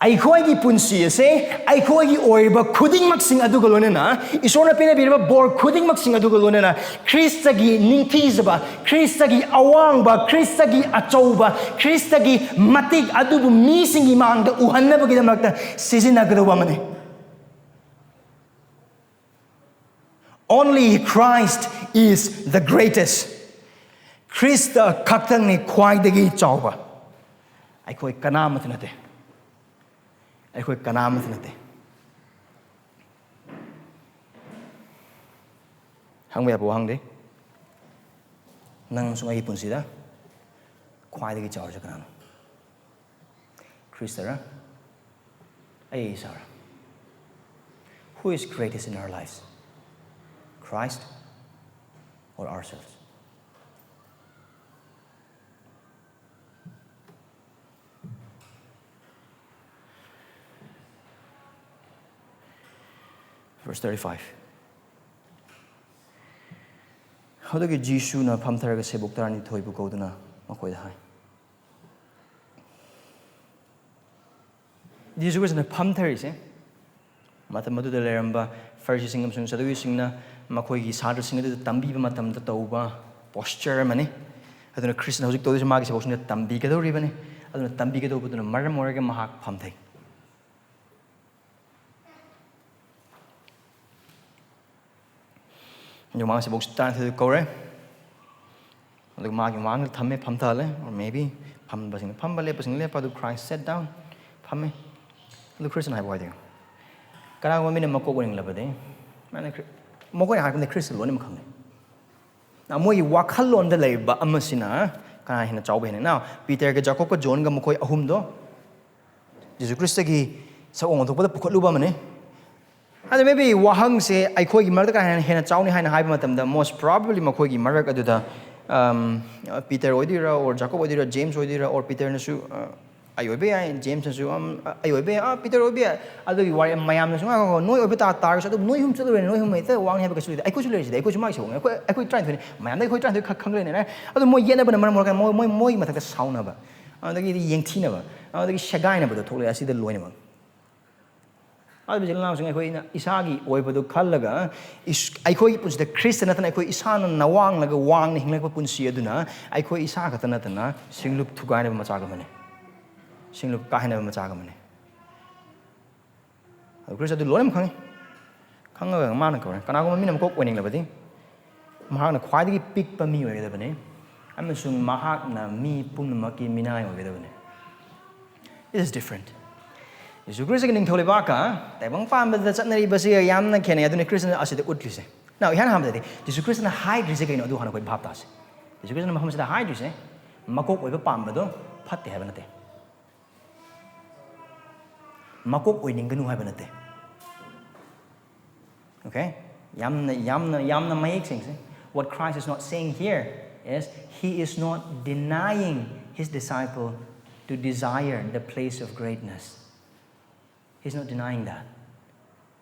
ꯑꯩꯈꯣꯏꯒꯤ ꯄꯨꯟꯁꯤ ꯑꯁꯦ, ꯑꯩꯈꯣꯏꯒꯤ ꯑꯣꯏꯔꯤꯕ ꯈꯨꯗꯤꯡꯃꯛꯁꯤꯡ ꯑꯗꯨꯒ ꯂꯣꯏꯅꯅ, ꯏꯁꯣꯔꯅ ꯄꯤꯅꯕꯤꯔꯤꯕ ꯕꯣꯔ ꯈꯨꯗꯤꯡꯃꯛꯁꯤꯡ ꯑꯗꯨꯒ ꯂꯣꯏꯅꯅ, ꯈ꯭ꯔꯤꯁꯇꯒꯤ ꯅꯤꯡꯊꯤꯖꯕ, ꯈ꯭ꯔꯤꯁꯇꯒꯤ ꯑꯋꯥꯡꯕ, ꯈ꯭ꯔꯤꯁꯇꯒꯤ ꯑꯆꯧꯕ, ꯈ꯭ꯔꯤꯁꯇꯒꯤ ꯃꯇꯤꯛ ꯑꯗꯨꯕꯨ ꯃꯤꯁꯤꯡꯒꯤ ꯃꯥꯡꯗ ꯎꯍꯟꯅꯕꯒꯤꯗꯃꯛꯇ ꯁꯤꯖꯤꯟꯅꯒꯗꯧꯕ ꯑꯃꯅꯤ꯫ Only Christ is the greatest. Christ ꯈꯛꯇꯪꯅꯤ ꯈ꯭ꯋꯥꯏꯗꯒꯤ ꯆꯥꯎꯕ꯫ ꯑꯩꯈꯣꯏ ꯀꯅꯥꯃꯠꯇ ꯅꯠꯇꯦ꯫ ꯑꯩꯈꯣꯏ ꯀꯅꯥꯃꯠꯇ ꯅꯠꯇꯦ꯫ ꯍꯪꯕ ꯌꯥꯕ ꯋꯥꯍꯪꯗꯤ, ꯅꯪ ꯑꯃꯁꯨꯡ ꯑꯩꯒꯤ ꯄꯨꯟꯁꯤꯗ ꯈ꯭ꯋꯥꯏꯗꯒꯤ ꯆꯥꯎꯔꯤꯁꯦ ꯀꯅꯥꯅꯣ? ꯈ꯭ꯔꯤꯁꯇꯔ? ꯑꯩ ꯏꯁꯥꯔ? Who is greatest in our lives? Christ or ourselves? Verse thirty-five. ꯑꯗꯨꯒꯤ ꯖꯤꯁꯨꯅ ꯐꯝꯊꯔꯒ ꯁꯦꯕꯣꯛ ꯇꯔꯥꯅꯤꯊꯣꯏꯕꯨ ꯀꯧꯗꯨꯅ ꯃꯈꯣꯏꯗ ꯍꯥꯏ꯫ ꯖꯤꯁꯨ ꯈ꯭ꯔꯤꯁꯇꯅ ꯐꯝꯊꯔꯤꯁꯦ, ꯃꯇꯝ ꯑꯗꯨꯗ ꯂꯩꯔꯝꯕ ꯐꯔꯤꯁꯤꯁꯤꯡ ꯑꯃꯁꯨꯡ ꯁꯗꯨꯀꯤꯁꯤꯡꯅ ꯃꯈꯣꯏꯒꯤ ꯁꯥꯇ꯭ꯔꯁꯤꯡ ꯑꯗꯨꯗ ꯇꯝꯕꯤꯕ ꯃꯇꯝꯗ ꯇꯧꯕ posture ꯑꯃꯅꯤ꯫ ꯑꯗꯨꯅ ꯈ꯭ꯔꯤꯁꯇꯅ ꯍꯧꯖꯤꯛ ꯇꯧꯗꯣꯏꯁꯦ, ꯃꯥꯒꯤ ꯁꯦꯕꯣꯛꯁꯤꯡꯗ ꯇꯝꯕꯤꯒꯗꯧꯔꯤꯕꯅꯤ꯫ ꯑꯗꯨꯅ ꯇꯝꯕꯤꯒꯗꯧꯕꯗꯨꯅ ꯃꯔꯝ ꯑꯣꯏꯔꯒ ꯃꯍꯥꯛ ꯐꯝꯊꯩ꯫ ꯑꯗꯨ ꯃꯥꯁꯦ ꯕꯣꯛꯁ ꯇꯔꯥꯅꯤꯊꯣꯏꯗ ꯀꯧꯔꯦ꯫ ꯑꯗꯨꯒ ꯃꯥꯒꯤ ꯃꯃꯥꯡꯗ ꯊꯝꯃꯦ, ꯐꯝꯊꯍꯜꯂꯦ꯫ Or maybe ꯐꯝꯕꯁꯤꯡꯅ ꯐꯝꯕ, ꯂꯦꯞꯄꯁꯤꯡꯅ ꯂꯦꯞꯄ, ꯑꯗꯨ Christ sat down, ꯐꯝꯃꯦ꯫ ꯑꯗꯨ ꯈ꯭ꯔꯤꯁꯇꯅ ꯍꯥꯏꯕ ꯋꯥꯗꯤ, ꯀꯅꯥꯒꯨꯝꯕ ꯃꯤꯅ ꯃꯀꯣꯛ ꯑꯣꯏꯅꯤꯡꯂꯕꯗꯤ, ꯃꯥꯅ ꯈ꯭ꯔꯤ-, ꯃꯀꯣꯛ ꯑꯣꯏꯅ ꯍꯥꯏꯔꯛꯄꯗ ꯈ꯭ꯔꯤꯁꯇ ꯂꯣꯏꯅꯃꯛ ꯈꯪꯅꯩ꯫ Now, ꯃꯣꯏꯒꯤ ꯋꯥꯈꯜꯂꯣꯟꯗ ꯂꯩꯕ ꯑꯃꯁꯤꯅ ꯀꯅꯥ ꯍꯦꯟꯅ ꯆꯥꯎꯕ ꯍꯦꯟꯅ? Now, ꯄꯤꯇꯔꯒ ꯖꯥꯀꯣꯕꯀ ꯖꯣꯟꯒ ꯃꯈꯣꯏ ꯑꯍꯨꯝꯗꯣ ꯖꯤꯁꯨ ꯈ꯭ꯔꯤꯁꯇꯒꯤ ꯁꯛꯑꯣꯡ ꯑꯣꯟꯊꯣꯛꯄꯗ ꯄꯨꯈꯠꯂꯨꯕ ꯑꯃꯅꯤ꯫ ꯑꯗꯨ maybe ꯋꯥꯍꯪꯁꯦ ꯑꯩꯈꯣꯏꯒꯤ ꯃꯔꯛꯇ ꯀꯅꯥ ꯍꯦꯟꯅ, ꯍꯦꯟꯅ ꯆꯥꯎꯅꯤ ꯍꯥꯏꯅ ꯍꯥꯏꯕ ꯃꯇꯝꯗ, most probably ꯃꯈꯣꯏꯒꯤ ꯃꯔꯛ ꯑꯗꯨꯗ, um, ꯄꯤꯇꯔ ꯑꯣꯏꯗꯣꯏꯔꯥ, or ꯖꯥꯀꯣꯕ ꯑꯣꯏꯗꯣꯏꯔꯥ, ꯖꯦꯝꯁ ꯑꯣꯏꯗꯣꯏꯔꯥ, or ꯄꯤꯇꯔꯅꯁꯨ, uh, ꯑꯩ ꯑꯣꯏꯕ ꯌꯥꯏ, ꯖꯦꯝꯁꯅꯁꯨ, um, ꯑꯩ ꯑꯣꯏꯕ ꯌꯥꯏ, ꯑꯥ, ꯄꯤꯇꯔ ꯑꯣꯏꯕ ꯌꯥꯏ꯫ ꯑꯗꯨꯒꯤ ꯋꯥꯔꯤ ꯃꯌꯥꯝꯅꯁꯨ, "ꯉꯥꯏꯈꯣ, ꯉꯥꯏꯈꯣ, ꯅꯣꯏ ꯑꯣꯏꯕ ꯇꯥ-, ꯇꯥꯔꯒꯁꯨ, ꯑꯗꯨꯕꯨ ꯅꯣꯏ ꯑꯍꯨꯝ ꯆꯠꯂꯨꯔꯦꯅꯦ, ꯅꯣꯏ ꯑꯍꯨꯝ ꯍꯦꯛꯇ ꯋꯥꯡꯅꯤ ꯍꯥꯏꯕ ꯀꯩꯁꯨ ꯂꯩꯇꯦ꯫ ꯑꯩꯈꯣꯏꯁꯨ ꯂꯩꯔꯤꯁꯤꯗꯤ, ꯑꯩꯈꯣꯏꯁꯨ ꯃꯥꯒꯤ ꯁꯦꯕꯣꯛꯅꯤ, ꯑꯩꯈꯣꯏ, ꯑꯩꯈꯣꯏ ꯇꯔꯥꯅꯤꯊꯣꯏꯅꯤ, ꯃꯌꯥꯝꯗ ꯑꯩꯈꯣꯏ ꯇꯔꯥꯅꯤꯊꯣꯏ ꯈꯛ ꯈꯪꯂꯦꯅꯦ"꯫ ꯑꯗꯨ ꯃꯣꯏ ꯌꯦꯠꯅꯕꯅ ꯃꯔꯝ ꯑꯣꯏꯔꯒ ꯃꯣꯏ, ꯃꯣꯏ, ꯃꯣꯏꯒꯤ ꯃꯊꯛꯇ ꯁꯥꯎꯅꯕ꯫ ꯑꯗꯨꯗꯒꯤꯗꯤ ꯌꯦꯡꯊꯤꯅꯕ, ꯑꯗꯨꯗꯒꯤ ꯁꯦꯒꯥꯏꯅꯕꯗꯣ ꯊꯣꯛꯂꯛꯑꯦ ꯑꯁꯤꯗ ꯂꯣꯏꯅꯃꯛ꯫ ꯑꯗꯨꯕꯨ ꯏꯆꯤꯜ ꯏꯅꯥꯎꯁꯤꯡ, ꯑꯩꯈꯣꯏꯅ ꯏꯁꯥꯒꯤ ꯑꯣꯏꯕꯗꯨ ꯈꯜꯂꯒ ꯏꯁ-, ꯑꯩꯈꯣꯏꯒꯤ ꯄꯨꯟꯁꯤꯗ ꯈ꯭ꯔꯤꯁꯇ ꯅꯠꯇꯅ ꯑꯩꯈꯣꯏ ꯏꯁꯥꯅ ꯅꯋꯥꯡꯂꯒ ꯋꯥꯡꯅ ꯍꯤꯡꯂꯛꯄ ꯄꯨꯟꯁꯤ ꯑꯗꯨꯅ ꯑꯩꯈꯣꯏ ꯏꯁꯥ ꯈꯛꯇ ꯅꯠꯇꯅ ꯁꯤꯡꯂꯨꯞ ꯊꯨꯒꯥꯏꯅꯕ ꯃꯆꯥꯛ ꯑꯃꯅꯤ, ꯁꯤꯡꯂꯨꯞ ꯀꯥꯏꯅꯕ ꯃꯆꯥꯛ ꯑꯃꯅꯤ꯫ ꯑꯗꯨ ꯈ꯭ꯔꯤꯁꯇ ꯑꯗꯨ ꯂꯣꯏꯅꯃꯛ ꯈꯪꯉꯤ꯫ ꯈꯪꯉꯒ ꯃꯥꯅ ꯀꯧꯔꯦ꯫ ꯀꯅꯥꯒꯨꯝꯕ ꯃꯤꯅ ꯃꯀꯣꯛ ꯑꯣꯏꯅꯤꯡꯂꯕꯗꯤ ꯃꯍꯥꯛꯅ ꯈ꯭ꯋꯥꯏꯗꯒꯤ ꯄꯤꯛꯄ ꯃꯤ ꯑꯣꯏꯒꯗꯕꯅꯤ, ꯑꯃꯁꯨꯡ ꯃꯍꯥꯛꯅ ꯃꯤ ꯄꯨꯝꯅꯃꯛꯀꯤ ꯃꯤꯅꯥꯏ ꯑꯣꯏꯒꯗꯕꯅꯤ꯫ It is different. ꯌꯦꯁꯨ ꯈ꯭ꯔꯤꯁꯇꯒꯤ ꯅꯤꯡꯊꯧ ꯂꯩꯕꯥꯛꯀ ꯇꯥꯏꯕꯪ ꯄꯥꯟꯕꯗ ꯆꯠꯅꯔꯤꯕꯁꯤꯒ ꯌꯥꯝꯅ ꯈꯦꯠꯅꯩ꯫ ꯑꯗꯨꯅ ꯈ꯭ꯔꯤꯁꯇꯅ ꯑꯁꯤꯗ ꯎꯠꯂꯤꯁꯦ꯫ Now, ꯏꯍꯥꯟ ꯍꯥꯟꯕꯗꯗꯤ ꯌꯦꯁꯨ ꯈ꯭ꯔꯤꯁꯇꯅ ꯍꯥꯏꯈ꯭ꯔꯤꯁꯦ ꯀꯩꯅꯣ, ꯑꯗꯨ ꯍꯥꯟꯅ ꯑꯩꯈꯣꯏ ꯚꯥꯞ ꯇꯥꯁꯦ꯫ ꯌꯦꯁꯨ ꯈ꯭ꯔꯤꯁꯇꯅ ꯃꯐꯝꯁꯤꯗ ꯍꯥꯏꯗ꯭ꯔꯤꯁꯦ ꯃꯀꯣꯛ ꯑꯣꯏꯕ ꯄꯥꯝꯕꯗꯣ ꯐꯠꯇꯦ ꯍꯥꯏꯕ ꯅꯠꯇꯦ, ꯃꯀꯣꯛ ꯑꯣꯏꯅꯤꯡꯒꯅꯨ ꯍꯥꯏꯕ ꯅꯠꯇꯦ꯫ Okay? ꯌꯥꯝꯅ, ꯌꯥꯝꯅ, ꯌꯥꯝꯅ ꯃꯌꯦꯛ ꯁꯦꯡꯁꯦ꯫ What Christ is not saying here is he is not denying his disciple to desire the place of greatness. He's not denying that.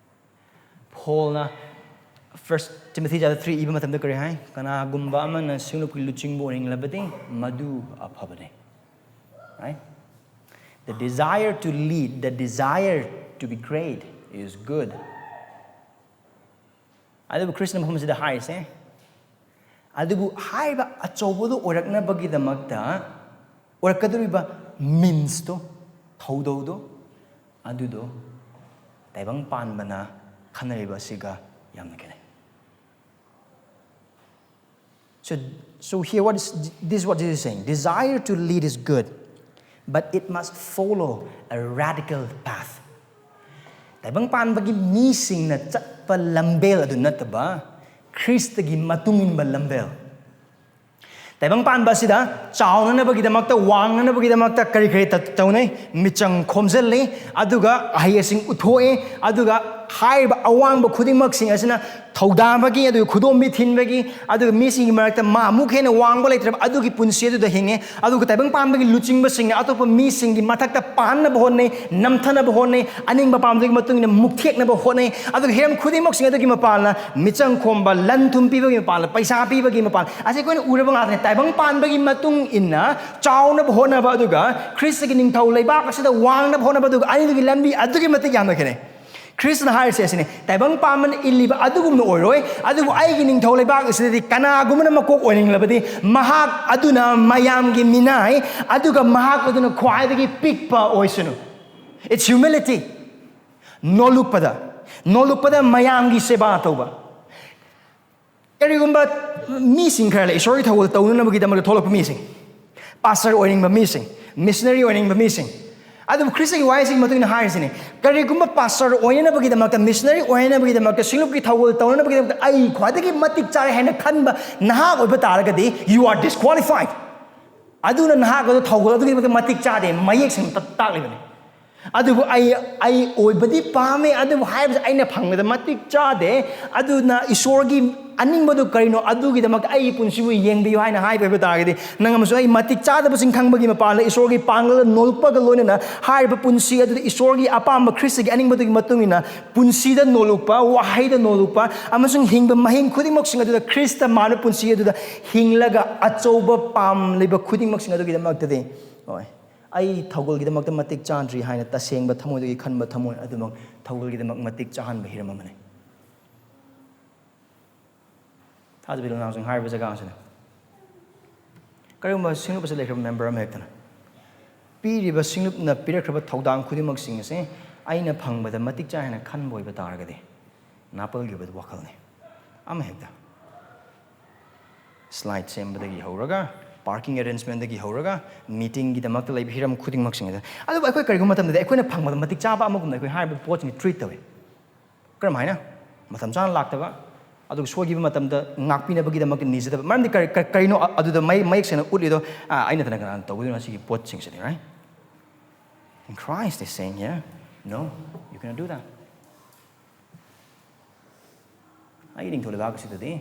ꯄꯣꯜꯅ First Timothy chapter three ꯏꯕ ꯃꯇꯝꯗ ꯀꯔꯤ ꯍꯥꯏ? "ꯀꯅꯥꯒꯨꯝꯕ ꯑꯃꯅ ꯁꯤꯡꯂꯨꯞꯀꯤ ꯂꯨꯆꯤꯡꯕ ꯑꯣꯏꯅꯤꯡꯂꯕꯗꯤ ꯃꯗꯨ ꯑꯐꯕꯅꯤ." Right? The desire to lead, the desire to be great is good. ꯑꯗꯨꯕꯨ ꯈ꯭ꯔꯤꯁꯇꯅ ꯃꯐꯝꯁꯤꯗ ꯍꯥꯏꯔꯤꯁꯦ, ꯑꯗꯨꯕꯨ ꯍꯥꯏꯔꯤꯕ ꯑꯆꯧꯕꯗꯨ ꯑꯣꯏꯔꯛꯅꯕꯒꯤꯗꯃꯛꯇ ꯑꯣꯏꯔꯛꯀꯗꯧꯔꯤꯕ meansꯇꯣ, ꯊꯧꯗꯧꯗꯣ, ꯑꯗꯨꯗꯣ ꯇꯥꯏꯕꯪ ꯄꯥꯟꯕꯅ ꯈꯟꯅꯔꯤꯕ ꯑꯁꯤꯒ ꯌꯥꯝꯅ ꯈꯦꯠꯅꯩ꯫ So, so here what is, this is what Jesus is saying. Desire to lead is good, but it must follow a radical path. ꯇꯥꯏꯕꯪ ꯄꯥꯟꯕꯒꯤ ꯃꯤꯁꯤꯡꯅ ꯆꯠꯄ ꯂꯝꯕꯦꯜ ꯑꯗꯨ ꯅꯠꯇꯕ, ꯈ꯭ꯔꯤꯁꯇꯒꯤ ꯃꯇꯨꯡ ꯏꯟꯕ ꯂꯝꯕꯦꯜ꯫ ꯇꯥꯏꯕꯪ ꯄꯥꯟꯕ ꯑꯁꯤꯗ ꯆꯥꯎꯅꯅꯕꯒꯤꯗꯃꯛꯇ, ꯋꯥꯡꯅꯅꯕꯒꯤꯗꯃꯛꯇ ꯀꯔꯤ ꯀꯔꯤ ꯇ-, ꯇꯧꯅꯩ? ꯃꯤꯆꯪ ꯈꯣꯝꯖꯤꯜꯂꯤ, ꯑꯗꯨꯒ ꯑꯍꯩ ꯑꯁꯤꯡ ꯎꯠꯊꯣꯛꯏ, ꯑꯗꯨꯒ ꯍꯥꯏꯔꯤꯕ ꯑꯋꯥꯡꯕ ꯈꯨꯗꯤꯡꯃꯛꯁꯤꯡ ꯑꯁꯤꯅ ꯊꯧꯗꯥꯕꯒꯤ, ꯑꯗꯨꯒ ꯈꯨꯗꯣꯝꯕꯤ ꯊꯤꯟꯕꯒꯤ, ꯑꯗꯨꯒ ꯃꯤꯁꯤꯡꯒꯤ ꯃꯔꯛꯇ ꯃꯥ ꯑꯃꯨꯛ ꯍꯦꯟꯅ ꯋꯥꯡꯕ ꯂꯩꯇ꯭ꯔꯕ ꯑꯗꯨꯒꯤ ꯄꯨꯟꯁꯤ ꯑꯗꯨꯗ ꯍꯤꯡꯉꯦ꯫ ꯑꯗꯨꯒ ꯇꯥꯏꯕꯪ ꯄꯥꯟꯕꯒꯤ ꯂꯨꯆꯤꯡꯕꯁꯤꯡꯅ ꯑꯇꯣꯞꯄ ꯃꯤꯁꯤꯡꯒꯤ ꯃꯊꯛꯇ ꯄꯥꯟꯅꯕ ꯍꯣꯠꯅꯩ, ꯅꯝꯊꯅꯕ ꯍꯣꯠꯅꯩ, ꯑꯅꯤꯡꯕ ꯄꯥꯝꯕꯗꯨꯒꯤ ꯃꯇꯨꯡ ꯏꯟꯅ ꯃꯨꯛꯊꯦꯛꯅꯕ ꯍꯣꯠꯅꯩ꯫ ꯑꯗꯨꯒ ꯍꯤꯔꯝ ꯈꯨꯗꯤꯡꯃꯛꯁꯤꯡ ꯑꯗꯨꯒꯤ ꯃꯄꯥꯟꯅ ꯃꯤꯆꯪ ꯈꯣꯝꯕ, ꯂꯟ ꯊꯨꯝ ꯄꯤꯕꯒꯤ ꯃꯄꯥꯟꯅ, ꯄꯩꯁꯥ ꯄꯤꯕꯒꯤ ꯃꯄꯥꯟ ꯑꯁꯤ ꯑꯩꯈꯣꯏꯅ ꯎꯔꯕ ꯉꯥꯛꯇꯅꯤ꯫ ꯇꯥꯏꯕꯪ ꯄꯥꯟꯕꯒꯤ ꯃꯇꯨꯡ ꯏꯟꯅ ꯆꯥꯎꯅꯕ ꯍꯣꯠꯅꯕ ꯑꯗꯨꯒ ꯈ꯭ꯔꯤꯁꯇꯒꯤ ꯅꯤꯡꯊꯧ ꯂꯩꯕꯥꯛ ꯑꯁꯤꯗ ꯋꯥꯡꯅꯕ ꯍꯣꯠꯅꯕ ꯑꯗꯨꯒ ꯑꯅꯤꯗꯨꯒꯤ ꯂꯝꯕꯤ ꯑꯗꯨꯛꯀꯤ ꯃꯇꯤꯛ ꯌꯥꯝꯅ ꯈꯦꯠꯅꯩ꯫ ꯈ꯭ꯔꯤꯁꯇꯅ ꯍꯥꯏꯔꯤꯁꯦ ꯑꯁꯤꯅꯤ, "ꯇꯥꯏꯕꯪ ꯄꯥꯟꯕꯅ ꯏꯜꯂꯤꯕ ꯑꯗꯨꯒꯨꯝꯅ ꯑꯣꯏꯔꯣꯏ, ꯑꯗꯨꯕꯨ ꯑꯩꯒꯤ ꯅꯤꯡꯊꯧ ꯂꯩꯕꯥꯛ ꯑꯁꯤꯗꯗꯤ ꯀꯅꯥꯒꯨꯝꯕꯅ ꯃꯀꯣꯛ ꯑꯣꯏꯅꯤꯡꯂꯕꯗꯤ ꯃꯍꯥꯛ ꯑꯗꯨꯅ ꯃꯌꯥꯝꯒꯤ ꯃꯤꯅꯥꯏ, ꯑꯗꯨꯒ ꯃꯍꯥꯛ ꯑꯗꯨꯅ ꯈ꯭ꯋꯥꯏꯗꯒꯤ ꯄꯤꯛꯄ ꯑꯣꯏꯁꯅꯨ"꯫ It's humility. ꯅꯣꯂꯨꯛꯄꯗ, ꯅꯣꯂꯨꯛꯄꯗ ꯃꯌꯥꯝꯒꯤ ꯁꯦꯕꯥ ꯇꯧꯕ꯫ ꯀꯔꯤꯒꯨꯝꯕ ꯃꯤꯁꯤꯡ ꯈꯔ ꯂꯩ, ꯏꯁꯣꯔꯒꯤ ꯊꯧꯒꯜ ꯇꯧꯅꯅꯕꯒꯤꯗꯃꯛꯇ ꯊꯣꯛꯂꯛꯄ ꯃꯤꯁꯤꯡ, ꯄꯥꯁꯇꯔ ꯑꯣꯏꯅꯤꯡꯕ ꯃꯤꯁꯤꯡ, ꯃꯤꯁꯅꯔꯤ ꯑꯣꯏꯅꯤꯡꯕ ꯃꯤꯁꯤꯡ, ꯑꯗꯨꯕꯨ ꯈ꯭ꯔꯤꯁꯇꯒꯤ ꯋꯥꯍꯩꯁꯤꯒꯤ ꯃꯇꯨꯡ ꯏꯟꯅ ꯍꯥꯏꯔꯤꯁꯤꯅꯤ, ꯀꯔꯤꯒꯨꯝꯕ ꯄꯥꯁꯇꯔ ꯑꯣꯏꯅꯅꯕꯒꯤꯗꯃꯛꯇ, ꯃꯤꯁꯅꯔꯤ ꯑꯣꯏꯅꯅꯕꯒꯤꯗꯃꯛꯇ, ꯁꯤꯡꯂꯨꯞꯀꯤ ꯊꯧꯒꯜ ꯇꯧꯅꯅꯕꯒꯤꯗꯃꯛꯇ ꯑꯩ ꯈ꯭ꯋꯥꯏꯗꯒꯤ ꯃꯇꯤꯛ ꯆꯥꯔꯦ ꯍꯥꯏꯅ ꯈꯟꯕ ꯅꯍꯥꯛ ꯑꯣꯏꯕ ꯇꯥꯔꯒꯗꯤ, you are disqualified. ꯑꯗꯨꯅ ꯅꯍꯥꯛ ꯑꯗꯨ ꯊꯧꯒꯜ ꯑꯗꯨꯒꯤꯗꯃꯛꯇ ꯃꯇꯤꯛ ꯆꯥꯗꯦ, ꯃꯌꯦꯛ ꯁꯦꯡꯅ ꯇ-, ꯇꯥꯛꯂꯤꯕꯅꯤ꯫ ꯑꯗꯨꯕꯨ ꯑꯩ, "ꯑꯩ ꯑꯣꯏꯕꯗꯤ ꯄꯥꯝꯃꯦ, ꯑꯗꯨꯕꯨ ꯍꯥꯏꯕꯁꯦ ꯑꯩꯅ ꯐꯪꯕꯗ ꯃꯇꯤꯛ ꯆꯥꯗꯦ, ꯑꯗꯨꯅ ꯏꯁꯣꯔꯒꯤ ꯑꯅꯤꯡꯕꯗꯨ ꯀꯔꯤꯅꯣ, ꯑꯗꯨꯒꯤꯗꯃꯛꯇ ꯑꯩꯒꯤ ꯄꯨꯟꯁꯤꯕꯨ ꯌꯦꯡꯕꯤꯌꯨ" ꯍꯥꯏꯅ ꯍꯥꯏꯕ ꯑꯣꯏꯕ ꯇꯥꯔꯒꯗꯤ, ꯅꯪ ꯑꯃꯁꯨꯡ ꯑꯩ ꯃꯇꯤꯛ ꯆꯥꯗꯕꯁꯤꯡ ꯈꯪꯕꯒꯤ ꯃꯄꯥꯟꯗ ꯏꯁꯣꯔꯒꯤ ꯄꯥꯡꯒꯜ ꯅꯣꯜꯂꯛꯄꯒ ꯂꯣꯏꯅꯅ ꯍꯥꯏꯔꯤꯕ ꯄꯨꯟꯁꯤ ꯑꯗꯨꯗ ꯏꯁꯣꯔꯒꯤ ꯑꯄꯥꯝꯕ ꯈ꯭ꯔꯤꯁꯇꯒꯤ ꯑꯅꯤꯡꯕꯗꯨꯒꯤ ꯃꯇꯨꯡ ꯏꯟꯅ ꯄꯨꯟꯁꯤꯗ ꯅꯣꯜꯂꯨꯛꯄ, ꯋꯥꯍꯩꯗ ꯅꯣꯜꯂꯨꯛꯄ, ꯑꯃꯁꯨꯡ ꯍꯤꯡꯕ ꯃꯍꯤꯡ ꯈꯨꯗꯤꯡꯃꯛꯁꯤꯡ ꯑꯗꯨꯗ ꯈ꯭ꯔꯤꯁꯇ ꯃꯥꯟꯕ ꯄꯨꯟꯁꯤ ꯑꯗꯨꯗ ꯍꯤꯡꯂꯒ ꯑꯆꯧꯕ ꯄꯥꯝꯂꯤꯕ ꯈꯨꯗꯤꯡꯃꯛꯁꯤꯡ ꯑꯗꯨꯒꯤꯗꯃꯛꯇꯗꯤ, ꯍꯣꯏ, "ꯑꯩ ꯊꯧꯒꯜꯒꯤꯗꯃꯛꯇ ꯃꯇꯤꯛ ꯆꯥꯗ꯭ꯔꯤ" ꯍꯥꯏꯅ ꯇꯁꯦꯡꯕ ꯊꯃꯣꯏꯗꯒꯤ ꯈꯟꯕ ꯊꯃꯣꯏ ꯑꯗꯨꯃꯛ ꯊꯧꯒꯜꯒꯤꯗꯃꯛ ꯃꯇꯤꯛ ꯆꯥꯍꯟꯕ ꯍꯤꯔꯝ ꯑꯃꯅꯤ꯫ ꯊꯥꯖꯕ ꯏꯅꯥꯎꯁꯤꯡ, ꯍꯥꯏꯔꯤꯕ ꯖꯒꯥ ꯑꯁꯤꯗ ꯀꯔꯤꯒꯨꯝꯕ ꯁꯤꯡꯂꯨꯞ ꯑꯁꯤ ꯂꯩꯈ꯭ꯔꯕ ꯃꯦꯝꯕꯔ ꯑꯃ ꯍꯦꯛꯇꯅ ꯄꯤꯔꯤꯕ ꯁꯤꯡꯂꯨꯞꯅ ꯄꯤꯔꯛꯈ꯭ꯔꯕ ꯊꯧꯗꯥꯡ ꯈꯨꯗꯤꯡꯃꯛꯁꯤꯡ ꯑꯁꯤ ꯑꯩꯅ ꯐꯪꯕꯗ ꯃꯇꯤꯛ ꯆꯥꯏ ꯍꯥꯏꯅ ꯈꯟꯕ ꯑꯣꯏꯕ ꯇꯥꯔꯒꯗꯤ, ꯅꯥꯄꯜꯒꯤ ꯑꯣꯏꯕ ꯋꯥꯈꯜꯅꯤ꯫ ꯑꯃ ꯍꯦꯛꯇ, ꯁ꯭ꯂꯥꯏꯗ ꯁꯦꯝꯕꯗꯒꯤ ꯍꯧꯔꯒ, ꯄꯥꯔꯀꯤꯡ ꯑꯦꯔꯦꯟꯖꯃꯦꯟꯗꯒꯤ ꯍꯧꯔꯒ, ꯃꯤꯇꯤꯡꯒꯤꯗꯃꯛꯇ ꯂꯩꯕ ꯍꯤꯔꯝ ꯈꯨꯗꯤꯡꯃꯛꯁꯤꯡ ꯑꯁꯤ꯫ ꯑꯗꯨꯕꯨ ꯑꯩꯈꯣꯏ ꯀꯔꯤꯒꯨꯝꯕ ꯃꯇꯝꯗꯗꯤ ꯑꯩꯈꯣꯏꯅ ꯐꯪꯕꯗ ꯃꯇꯤꯛ ꯆꯥꯕ ꯑꯃꯒꯨꯝꯅ ꯑꯩꯈꯣꯏ ꯍꯥꯏꯔꯤꯕ ꯄꯣꯠꯁꯤꯡꯁꯤ ꯇ꯭ꯔꯤꯠ ꯇꯧꯏ꯫ ꯀꯔꯝꯍꯥꯏꯅ? ꯃꯇꯝ ꯆꯥꯅ ꯂꯥꯛꯇꯕ, ꯑꯗꯨꯒ ꯁꯣꯏꯈꯤꯕ ꯃꯇꯝꯗ ꯉꯥꯛꯄꯤꯅꯕꯒꯤꯗꯃꯛꯇ ꯅꯤꯖꯗꯕ꯫ ꯃꯔꯝꯗꯤ ꯀꯔꯤ, ꯀꯔꯤ, ꯀꯔꯤꯅꯣ ꯑꯗꯨꯗ ꯃꯌꯦꯛ, ꯃꯌꯦꯛ ꯁꯦꯡꯅ ꯎꯠꯂꯤꯗꯣ? "ꯑꯥ, ꯑꯩꯅ ꯅꯠꯇꯅ ꯀꯅꯥꯅ ꯇꯧꯒꯗꯣꯏꯅꯣ ꯁꯤꯒꯤ ꯄꯣꯠꯁꯤꯡꯁꯤꯗꯤ?" Right? And Christ is saying here, "No, you cannot do that." ꯑꯩꯒꯤ ꯅꯤꯡꯊꯧ ꯂꯩꯕꯥꯛ ꯑꯁꯤꯗꯗꯤ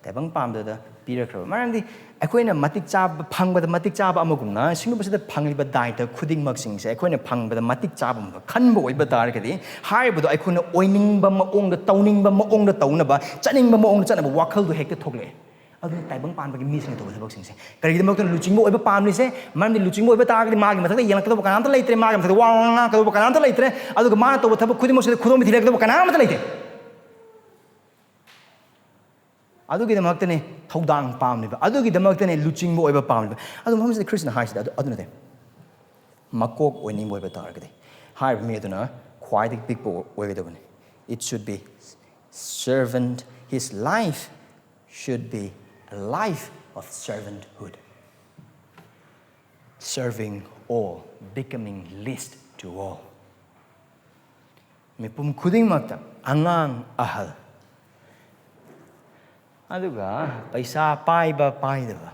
ꯇꯥꯏꯕꯪ ꯄꯥꯝꯗꯗ ꯄꯤꯔꯛꯈ꯭ꯔꯕ ꯃꯔꯝꯗꯤ ꯑꯩꯈꯣꯏꯅ ꯃꯇꯤꯛ ꯆꯥꯕ, ꯐꯪꯕꯗ ꯃꯇꯤꯛ ꯆꯥꯕ ꯑꯃꯒꯨꯝꯅ, ꯁꯤꯒꯨꯝꯕꯁꯤꯗ ꯐꯪꯂꯤꯕ ꯗꯥꯏꯇ ꯈꯨꯗꯤꯡꯃꯛꯁꯤꯡꯁꯦ ꯑꯩꯈꯣꯏꯅ ꯐꯪꯕꯗ ꯃꯇꯤꯛ ꯆꯥꯕ ꯑꯃ ꯈꯟꯕ ꯑꯣꯏꯕ ꯇꯥꯔꯒꯗꯤ, ꯍꯥꯏꯔꯤꯕꯗꯣ ꯑꯩꯈꯣꯏꯅ ꯑꯣꯏꯅꯤꯡꯕ ꯃꯑꯣꯡꯗ, ꯇꯧꯅꯤꯡꯕ ꯃꯑꯣꯡꯗ ꯇꯧꯅꯕ, ꯆꯠꯅꯤꯡꯕ ꯃꯑꯣꯡꯗ ꯆꯠꯅꯕ ꯋꯥꯈꯜꯗꯣ ꯍꯦꯛꯇ ꯊꯣꯛꯂꯛꯑꯦ꯫ ꯑꯗꯨꯅ ꯇꯥꯏꯕꯪ ꯄꯥꯟꯕꯒꯤ ꯃꯤꯁꯤꯡꯅ ꯇꯧꯕ ꯊꯕꯛꯁꯤꯡꯁꯦ ꯀꯔꯤꯒꯤꯗꯃꯛꯇꯅ ꯂꯨꯆꯤꯡꯕ ꯑꯣꯏꯕ ꯄꯥꯝꯂꯤꯁꯦ? ꯃꯔꯝꯗꯤ ꯂꯨꯆꯤꯡꯕ ꯑꯣꯏꯕ ꯇꯥꯔꯒꯗꯤ ꯃꯥꯒꯤ ꯃꯊꯛꯇ ꯌꯦꯡꯂꯛꯀꯗꯧꯕ ꯀꯅꯥꯝꯇ ꯂꯩꯇ꯭ꯔꯦ, ꯃꯥꯒꯤ ꯃꯊꯛꯇ ꯋꯥ ꯉꯥꯡꯉꯛꯀꯗꯧꯕ ꯀꯅꯥꯝꯇ ꯂꯩꯇ꯭ꯔꯦ, ꯑꯗꯨꯒ ꯃꯥꯅ ꯇꯧꯕ ꯊꯕꯛ ꯈꯨꯗꯤꯡꯃꯛꯁꯤꯗ ꯈꯨꯗꯣꯝꯕꯤ ꯊꯤꯔꯛꯀꯗꯧꯕ ꯀꯅꯥꯝꯇ ꯂꯩꯇꯦ꯫ ꯑꯗꯨꯒꯤꯗꯃꯛꯇꯅꯦ ꯊꯧꯗꯥꯡ ꯄꯥꯝꯂꯤꯕ, ꯑꯗꯨꯒꯤꯗꯃꯛꯇꯅꯦ ꯂꯨꯆꯤꯡꯕ ꯑꯣꯏꯕ ꯄꯥꯝꯂꯤꯕ꯫ ꯑꯗꯨ ꯃꯐꯝꯁꯤꯗ ꯈ꯭ꯔꯤꯁꯅ ꯍꯥꯏꯁꯤꯗ ꯑꯗꯨ, ꯑꯗꯨ ꯅꯠꯇꯦ꯫ ꯃꯀꯣꯛ ꯑꯣꯏꯅꯤꯡꯕ ꯑꯣꯏꯕ ꯇꯥꯔꯒꯗꯤ, ꯍꯥꯏꯔꯤꯕ ꯃꯤ ꯑꯗꯨꯅ ꯈ꯭ꯋꯥꯏꯗꯒꯤ ꯄꯤꯛꯄ ꯑꯣꯏꯒꯗꯕꯅꯤ꯫ It should be servant, his life should be a life of servanthood. Serving all, becoming least to all. ꯃꯤꯄꯨꯝ ꯈꯨꯗꯤꯡꯃꯛꯇ, ꯑꯉꯥꯡ, ꯑꯍꯜ, ꯑꯗꯨꯒ ꯄꯩꯁꯥ ꯄꯥꯏꯕ ꯄꯥꯏꯗꯕ,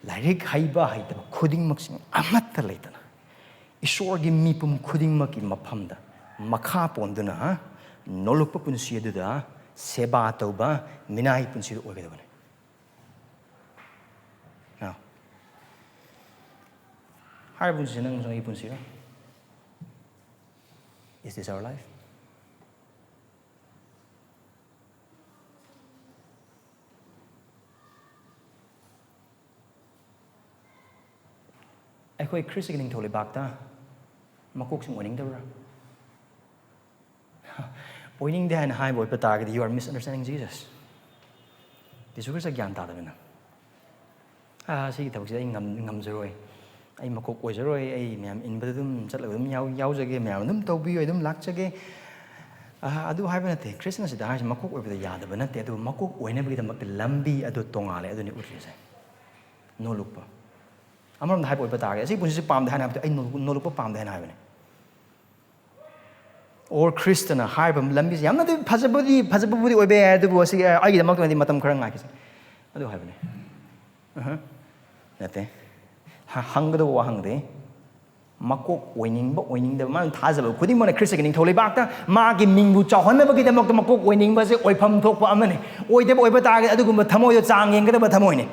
ꯂꯥꯏꯔꯤꯛ ꯍꯩꯕ ꯍꯩꯇꯕ ꯈꯨꯗꯤꯡꯃꯛꯁꯤꯡ ꯑꯃꯠꯇ ꯂꯩꯇꯅ, ꯏꯁꯣꯔꯒꯤ ꯃꯤꯄꯨꯝ ꯈꯨꯗꯤꯡꯃꯛꯀꯤ ꯃꯐꯝꯗ ꯃꯈꯥ ꯄꯣꯟꯗꯨꯅ ꯅꯣꯂꯨꯛꯄ ꯄꯨꯟꯁꯤ ꯑꯗꯨꯗ ꯁꯦꯕꯥ ꯇꯧꯕ ꯃꯤꯅꯥꯏ ꯄꯨꯟꯁꯤꯗꯨ ꯑꯣꯏꯒꯗꯕꯅꯤ꯫ Now, ꯍꯥꯏꯔꯤꯕ ꯄꯨꯟꯁꯤꯁꯦ ꯅꯪ ꯑꯃꯁꯨꯡ ꯑꯩꯒꯤ ꯄꯨꯟꯁꯤꯔꯣ? Is this our life? ꯑꯩꯈꯣꯏ ꯈ꯭ꯔꯤꯁꯇꯒꯤ ꯅꯤꯡꯊꯧ ꯂꯩꯕꯥꯛꯇ ꯃꯀꯣꯛꯁꯤꯡ ꯑꯣꯏꯅꯤꯡꯗꯕ꯭ꯔꯥ? ꯑꯣꯏꯅꯤꯡꯗꯦ ꯍꯥꯏꯅ ꯍꯥꯏꯕ ꯑꯣꯏꯕ ꯇꯥꯔꯒꯗꯤ, you are misunderstanding Jesus. Jesus Christ ꯒ꯭ꯌꯥꯟ ꯇꯥꯗꯕꯅ, "ꯑꯥ, ꯁꯤꯒꯤ ꯊꯕꯛꯁꯤꯗ ꯑꯩ ꯉꯝ-, ꯉꯝꯖꯔꯣꯏ, ꯑꯩ ꯃꯀꯣꯛ ꯑꯣꯏꯖꯔꯣꯏ, ꯑꯩ ꯃꯌꯥꯝ ꯏꯟꯕꯗ ꯑꯗꯨꯝ ꯆꯠꯂꯒ ꯑꯗꯨꯝ ꯌꯥꯎ-, ꯌꯥꯎꯖꯒꯦ, ꯃꯌꯥꯝ ꯑꯗꯨꯝ ꯇꯧꯕꯤꯌꯨ, ꯑꯩ ꯑꯗꯨꯝ ꯂꯥꯛꯆꯒꯦ"꯫ ꯑꯥ, ꯑꯗꯨ ꯍꯥꯏꯕ ꯅꯠꯇꯦ꯫ ꯈ꯭ꯔꯤꯁꯇꯅ ꯁꯤꯗ ꯍꯥꯏꯔꯤꯁꯦ ꯃꯀꯣꯛ ꯑꯣꯏꯕꯗ ꯌꯥꯗꯕ ꯅꯠꯇꯦ, ꯑꯗꯨꯕꯨ ꯃꯀꯣꯛ ꯑꯣꯏꯅꯕꯒꯤꯗꯃꯛꯇ ꯂꯝꯕꯤ ꯑꯗꯨ ꯇꯣꯉꯥꯜꯂꯦ, ꯑꯗꯨꯅꯤ ꯎꯠꯂꯤꯁꯦ꯫ ꯅꯣꯂꯨꯛꯄ꯫ ꯑꯃꯔꯣꯝꯗ ꯍꯥꯏꯕ ꯑꯣꯏꯕ ꯇꯥꯔꯒꯗꯤ, ꯑꯁꯤꯒꯤ ꯄꯨꯟꯁꯤꯁꯦ ꯄꯥꯝꯗꯦ ꯍꯥꯏꯅ ꯍꯥꯏꯕꯗꯤ ꯑꯩ ꯅꯣꯂꯨꯛ-, ꯅꯣꯂꯨꯛꯄ ꯄꯥꯝꯗꯦ ꯍꯥꯏꯅ ꯍꯥꯏꯕꯅꯤ꯫ ꯑꯣꯔ ꯈ꯭ꯔꯤꯁꯇꯅ ꯍꯥꯏꯔꯤꯕ ꯂꯝꯕꯤꯁꯦ ꯌꯥꯝꯅꯗꯤ ꯐꯖꯕꯗꯤ, ꯐꯖꯕꯕꯨꯗꯤ ꯑꯣꯏꯕ ꯌꯥꯏ, ꯑꯗꯨꯕꯨ ꯑꯁꯤꯒꯤ, ꯑꯩꯒꯤꯗꯃꯛꯇꯗꯤ ꯃꯇꯝ ꯈꯔ ꯉꯥꯏꯈꯤꯁꯦ꯫ ꯑꯗꯨ ꯍꯥꯏꯕꯅꯤ꯫ ꯑꯍ꯫ ꯅꯠꯇꯦ꯫ ꯍ-, ꯍꯪꯒꯗꯧꯕ ꯋꯥꯍꯪꯗꯤ, ꯃꯀꯣꯛ ꯑꯣꯏꯅꯤꯡꯕ ꯑꯣꯏꯅꯤꯡꯗꯕ, ꯃꯥꯅ ꯊꯥꯖꯕ ꯈꯨꯗꯤꯡꯃꯛꯅ ꯈ꯭ꯔꯤꯁꯇꯒꯤ ꯅꯤꯡꯊꯧ ꯂꯩꯕꯥꯛꯇ ꯃꯥꯒꯤ ꯃꯤꯡꯕꯨ ꯆꯥꯎꯍꯟꯅꯕꯒꯤꯗꯃꯛꯇ ꯃꯀꯣꯛ ꯑꯣꯏꯅꯤꯡꯕꯁꯦ ꯑꯣꯏꯐꯝ ꯊꯣꯛꯄ ꯑꯃꯅꯤ꯫ ꯑꯣꯏꯗꯕ ꯑꯣꯏꯕ ꯇꯥꯔꯒꯗꯤ ꯑꯗꯨꯒꯨꯝꯕ ꯊꯃꯣꯏꯗꯣ ꯆꯥꯡ ꯌꯦꯡꯒꯗꯕ ꯊꯃꯣꯏꯅꯤ꯫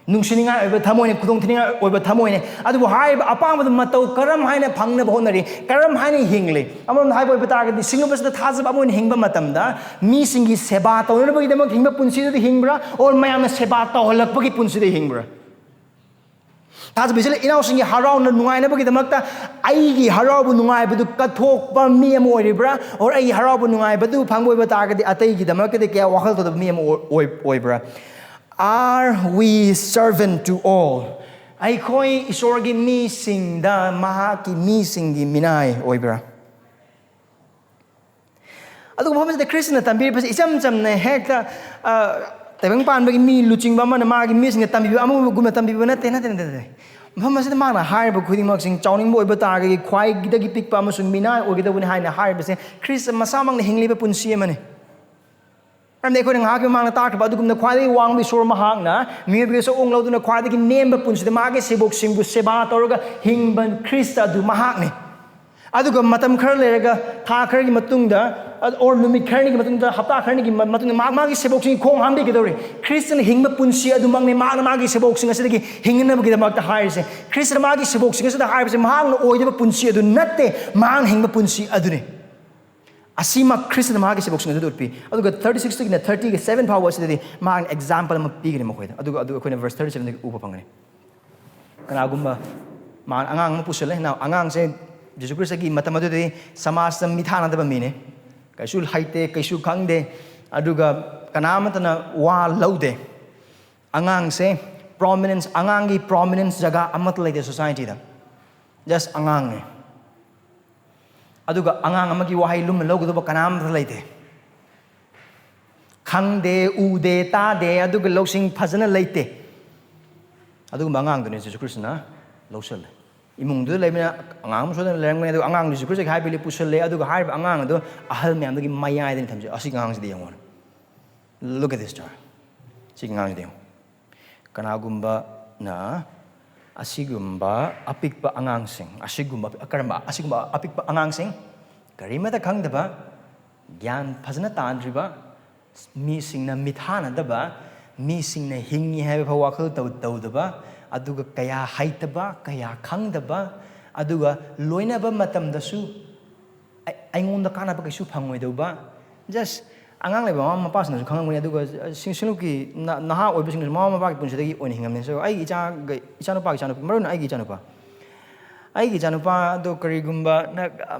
ꯅꯨꯡꯁꯤꯅꯤꯡꯉꯥꯏ ꯑꯣꯏꯕ ꯊꯃꯣꯏꯅꯤ, ꯈꯨꯗꯣꯡꯊꯤꯅꯤꯡꯉꯥꯏ ꯑꯣꯏꯕ ꯊꯃꯣꯏꯅꯤ꯫ ꯑꯗꯨꯕꯨ ꯍꯥꯏꯔꯤꯕ ꯑꯄꯥꯝꯕꯗꯨ ꯃꯇꯧ ꯀꯔꯝ ꯍꯥꯏꯅ ꯐꯪꯅꯕ ꯍꯣꯠꯅꯔꯤ, ꯀꯔꯝ ꯍꯥꯏꯅ ꯍꯤꯡꯂꯤ? ꯑꯃꯔꯣꯝꯗ ꯍꯥꯏꯕ ꯑꯣꯏꯕ ꯇꯥꯔꯒꯗꯤ, ꯁꯤꯡꯂꯨꯕꯁꯤꯗ ꯊꯥꯖꯕ ꯑꯃ ꯑꯣꯏꯅ ꯍꯤꯡꯕ ꯃꯇꯝꯗ, ꯃꯤꯁꯤꯡꯒꯤ ꯁꯦꯕꯥ ꯇꯧꯅꯅꯕꯒꯤꯗꯃꯛ ꯍꯤꯡꯕ ꯄꯨꯟꯁꯤꯗꯨꯗ ꯍꯤꯡꯕ꯭ꯔꯥ, or ꯃꯌꯥꯝꯅ ꯁꯦꯕꯥ ꯇꯧꯍꯜꯂꯛꯄꯒꯤ ꯄꯨꯟꯁꯤꯗ ꯍꯤꯡꯕ꯭ꯔꯥ? ꯊꯥꯖꯕ ꯏꯆꯤꯜ ꯏꯅꯥꯎꯁꯤꯡꯒꯤ ꯍꯔꯥꯎꯅ ꯅꯨꯡꯉꯥꯏꯅꯕꯒꯤꯗꯃꯛꯇ ꯑꯩꯒꯤ ꯍꯔꯥꯎꯕ ꯅꯨꯡꯉꯥꯏꯕꯗꯨ ꯀꯠꯊꯣꯛꯄ ꯃꯤ ꯑꯃ ꯑꯣꯏꯔꯤꯕ꯭ꯔꯥ? Or ꯑꯩꯒꯤ ꯍꯔꯥꯎꯕ ꯅꯨꯡꯉꯥꯏꯕꯗꯨ ꯐꯪꯕ ꯑꯣꯏꯕ ꯇꯥꯔꯒꯗꯤ ꯑꯇꯩꯒꯤꯗꯃꯛꯇꯗꯤ ꯀꯌꯥ ꯋꯥꯈꯜ ꯇꯧꯗꯕ ꯃꯤ ꯑꯃ ꯑꯣꯏ-, ꯑꯣꯏ-, ꯑꯣꯏꯕ꯭ꯔꯥ? Are we servant to all? ꯑꯩꯈꯣꯏ ꯏꯁꯣꯔꯒꯤ ꯃꯤꯁꯤꯡꯗ, ꯃꯍꯥꯛꯀꯤ ꯃꯤꯁꯤꯡꯒꯤ ꯃꯤꯅꯥꯏ ꯑꯣꯏꯕ꯭ꯔꯥ? ꯑꯗꯨꯒ ꯃꯐꯝꯁꯤꯗ ꯈ꯭ꯔꯤꯁꯇꯅ ꯇꯝꯕꯤꯔꯤꯕꯁꯤ ꯏꯆꯝ ꯆꯝꯅ ꯍꯦꯛꯇ, ꯑ, ꯇꯥꯏꯕꯪ ꯄꯥꯟꯕꯒꯤ ꯃꯤ ꯂꯨꯆꯤꯡꯕ ꯑꯃꯅ ꯃꯥꯒꯤ ꯃꯤꯁꯤꯡꯅ ꯇꯝꯕꯤꯕ ꯑꯃꯒꯨꯝꯅ ꯇꯝꯕꯤꯕ ꯅꯠꯇꯦ, ꯅꯠꯇꯦ, ꯅꯠꯇꯦ, ꯅꯠꯇꯦ꯫ ꯃꯐꯝ ꯑꯁꯤꯗ ꯃꯥꯅ ꯍꯥꯏꯔꯤꯕ ꯈꯨꯗꯤꯡꯃꯛꯁꯤꯡ, ꯆꯥꯎꯅꯤꯡꯕ ꯑꯣꯏꯕ ꯇꯥꯔꯒꯗꯤ ꯈ꯭ꯋꯥꯏꯗꯒꯤ ꯄꯤꯛꯄ ꯑꯃꯁꯨꯡ ꯃꯤꯅꯥꯏ ꯑꯣꯏꯒꯗꯕꯅꯤ ꯍꯥꯏꯅ ꯍꯥꯏꯔꯤꯕꯁꯦ ꯈ꯭ꯔꯤꯁꯇ ꯃꯁꯥꯃꯛꯅ ꯍꯤꯡꯂꯤꯕ ꯄꯨꯟꯁꯤ ꯑꯃꯅꯤ꯫ ꯃꯔꯝꯗꯤ ꯑꯩꯈꯣꯏꯅ ꯉꯥꯏꯍꯥꯛꯀꯤ ꯃꯃꯥꯡꯗ ꯇꯥꯈ꯭ꯔꯕ ꯑꯗꯨꯒꯨꯝꯅ ꯈ꯭ꯋꯥꯏꯗꯒꯤ ꯋꯥꯡꯕ ꯏꯁꯣꯔ ꯃꯍꯥꯛꯅ ꯃꯤꯑꯣꯏꯕꯒꯤ ꯁꯛꯑꯣꯡ ꯂꯧꯗꯨꯅ ꯈ꯭ꯋꯥꯏꯗꯒꯤ ꯅꯦꯝꯕ ꯄꯨꯟꯁꯤꯗ ꯃꯥꯒꯤ ꯁꯦꯕꯣꯛꯁꯤꯡꯕꯨ ꯁꯦꯕꯥ ꯇꯧꯔꯒ ꯍꯤꯡꯕ ꯈ꯭ꯔꯤꯁꯇ ꯑꯗꯨ ꯃꯍꯥꯛꯅꯤ꯫ ꯑꯗꯨꯒ ꯃꯇꯝ ꯈꯔ ꯂꯩꯔꯒ, ꯊꯥ ꯈꯔꯒꯤ ꯃꯇꯨꯡꯗ, or ꯅꯨꯃꯤꯠ ꯈꯔꯅꯤꯒꯤ ꯃꯇꯨꯡꯗ, ꯍꯞꯇꯥ ꯈꯔꯅꯤꯒꯤ ꯃ-, ꯃꯇꯨꯡꯗ ꯃꯍꯥꯛ ꯃꯥꯒꯤ ꯁꯦꯕꯣꯛꯁꯤꯡꯒꯤ ꯈꯣꯡ ꯍꯥꯝꯕꯤꯒꯗꯧꯔꯤ꯫ ꯈ꯭ꯔꯤꯁꯇꯅ ꯍꯤꯡꯕ ꯄꯨꯟꯁꯤ ꯑꯗꯨꯃꯛꯅꯤ ꯃꯍꯥꯛꯅ ꯃꯥꯒꯤ ꯁꯦꯕꯣꯛꯁꯤꯡ ꯑꯁꯤꯗꯒꯤ ꯍꯤꯡꯅꯅꯕꯒꯤꯗꯃꯛꯇ ꯍꯥꯏꯔꯤꯁꯦ꯫ ꯈ꯭ꯔꯤꯁꯇꯅ ꯃꯥꯒꯤ ꯁꯦꯕꯣꯛꯁꯤꯡ ꯑꯁꯤꯗ ꯍꯥꯏꯔꯤꯕꯁꯦ ꯃꯍꯥꯛꯅ ꯑꯣꯏꯗꯕ ꯄꯨꯟꯁꯤ ꯑꯗꯨ ꯅꯠꯇꯦ, ꯃꯍꯥꯛꯅ ꯍꯤꯡꯕ ꯄꯨꯟꯁꯤ ꯑꯗꯨꯅꯤ꯫ ꯑꯁꯤꯃꯛ ꯈ꯭ꯔꯤꯁꯇꯅ ꯃꯍꯥꯛꯀꯤ ꯁꯦꯕꯣꯛꯁꯤꯡ ꯑꯗꯨꯗ ꯎꯠꯄꯤ꯫ ꯑꯗꯨꯒ thirty sixꯇꯒꯤꯅ thirtyꯒ seven ꯐꯥꯎꯕ ꯑꯁꯤꯗꯗꯤ ꯃꯍꯥꯛꯅ example ꯑꯃ ꯄꯤꯒꯅꯤ ꯃꯈꯣꯏꯗ꯫ ꯑꯗꯨꯒ ꯑꯗꯨ ꯑꯩꯈꯣꯏꯅ verse thirty sevenꯗꯒꯤ ꯎꯕ ꯐꯪꯒꯅꯤ꯫ ꯀꯅꯥꯒꯨꯝꯕ ꯃꯍꯥꯛꯅ ꯑꯉꯥꯡ ꯑꯃ ꯄꯨꯁꯜꯂꯦ꯫ Now, ꯑꯉꯥꯡꯁꯦ ꯖꯤꯁꯨ ꯈ꯭ꯔꯤꯁꯇꯒꯤ ꯃꯇꯝ ꯑꯗꯨꯗꯗꯤ ꯁꯃꯥꯖꯇ ꯃꯤꯊꯥꯅꯗꯕ ꯃꯤꯅꯤ꯫ ꯀꯩꯁꯨ ꯍꯩꯇꯦ, ꯀꯩꯁꯨ ꯈꯪꯗꯦ, ꯑꯗꯨꯒ ꯀꯅꯥ ꯑꯃꯠꯇꯅ ꯋꯥ ꯂꯧꯗꯦ꯫ ꯑꯉꯥꯡꯁꯦ prominence, ꯑꯉꯥꯡꯒꯤ prominence ꯖꯒꯥ ꯑꯃꯠꯇ ꯂꯩꯇꯦ societyꯗ꯫ Just ꯑꯉꯥꯡꯅꯦ꯫ ꯑꯗꯨꯒ ꯑꯉꯥꯡ ꯑꯃꯒꯤ ꯋꯥꯍꯩ ꯂꯨꯝꯅ ꯂꯧꯒꯗꯕ ꯀꯅꯥ ꯑꯃꯠꯇ ꯂꯩꯇꯦ꯫ ꯈꯪꯗꯦ, ꯎꯗꯦ, ꯇꯥꯗꯦ, ꯑꯗꯨꯒ ꯂꯧꯁꯤꯡ ꯐꯖꯅ ꯂꯩꯇꯦ꯫ ꯑꯗꯨꯒꯨꯝꯕ ꯑꯉꯥꯡꯗꯨꯅꯦ ꯖꯤꯁꯨ ꯈ꯭ꯔꯤꯁꯇꯅ ꯂꯧꯁꯜꯂꯦ꯫ ꯏꯃꯨꯡꯗꯨꯗ ꯂꯩꯕꯅ ꯑꯉꯥꯡ ꯑꯃ ꯁꯣꯏꯗꯅ ꯂꯩꯔꯝꯒꯅꯤ, ꯑꯗꯨꯒ ꯑꯉꯥꯡꯗꯨ ꯖꯤꯁꯨ ꯈ꯭ꯔꯤꯁꯇꯒꯤ ꯍꯥꯏꯕꯤꯔꯦ, ꯄꯨꯁꯜꯂꯦ, ꯑꯗꯨꯒ ꯍꯥꯏꯔꯤꯕ ꯑꯉꯥꯡ ꯑꯗꯨ ꯑꯍꯜ ꯃꯌꯥꯝꯗꯒꯤ ꯃꯌꯥꯏꯗꯅꯤ ꯊꯝꯖꯩ꯫ ꯑꯁꯤꯒꯤ ꯑꯉꯥꯡꯁꯤꯗꯤ ꯌꯦꯡꯉꯣ꯫ Look at this child. ꯁꯤꯒꯤ ꯑꯉꯥꯡꯁꯤꯗꯤ ꯌꯦꯡꯉꯣ꯫ ꯀꯅꯥꯒꯨꯝꯕꯅ ꯑꯁꯤꯒꯨꯝꯕ ꯑꯄꯤꯛꯄ ꯑꯉꯥꯡꯁꯤꯡ, ꯑꯁꯤꯒꯨꯝꯕ, ꯀꯔꯝꯕ? ꯑꯁꯤꯒꯨꯝꯕ ꯑꯄꯤꯛꯄ ꯑꯉꯥꯡꯁꯤꯡ, ꯀꯔꯤꯃꯠꯇ ꯈꯪꯗꯕ, ꯒ꯭ꯌꯥꯟ ꯐꯖꯅ ꯇꯥꯗ꯭ꯔꯤꯕ, ꯃꯤꯁꯤꯡꯅ ꯃꯤꯊꯥꯅꯗꯕ, ꯃꯤꯁꯤꯡꯅ ꯍꯤꯡꯉꯤ ꯍꯥꯏꯕ ꯐꯥꯎ ꯋꯥꯈꯜ ꯇꯧ-, ꯇꯧꯗꯕ, ꯑꯗꯨꯒ ꯀꯌꯥ ꯍꯩꯇꯕ, ꯀꯌꯥ ꯈꯪꯗꯕ, ꯑꯗꯨꯒ ꯂꯣꯏꯅꯕ ꯃꯇꯝꯗꯁꯨ ꯑꯩ-, ꯑꯩꯉꯣꯟꯗ ꯀꯥꯟꯅꯕ ꯀꯩꯁꯨ ꯐꯪꯉꯣꯏꯗꯧꯕ꯫ Just ꯑꯉꯥꯡ ꯂꯩꯕ ꯃꯃꯥ ꯃꯄꯥꯁꯤꯡꯅꯁꯨ ꯈꯪꯉꯝꯒꯅꯤ, ꯑꯗꯨꯒ ꯁꯤꯡ-, ꯁꯤꯡꯂꯨꯞꯀꯤ ꯅ-, ꯅꯍꯥ ꯑꯣꯏꯕꯁꯤꯡꯅꯁꯨ ꯃꯃꯥ ꯃꯄꯥꯒꯤ ꯄꯨꯟꯁꯤꯗꯒꯤ ꯑꯣꯏꯅ ꯍꯤꯡꯉꯝꯅꯤ꯫ So, ꯑꯩꯒꯤ ꯏꯆꯥꯒ-, ꯏꯆꯥꯅꯨꯄꯥꯒꯤ ꯏꯆꯥꯅꯨꯄꯤ, ꯃꯔꯨ ꯑꯣꯏꯅ ꯑꯩꯒꯤ ꯏꯆꯥꯅꯨꯄꯥ, ꯑꯩꯒꯤ ꯏꯆꯥꯅꯨꯄꯥꯗꯣ ꯀꯔꯤꯒꯨꯝꯕ ꯅ-,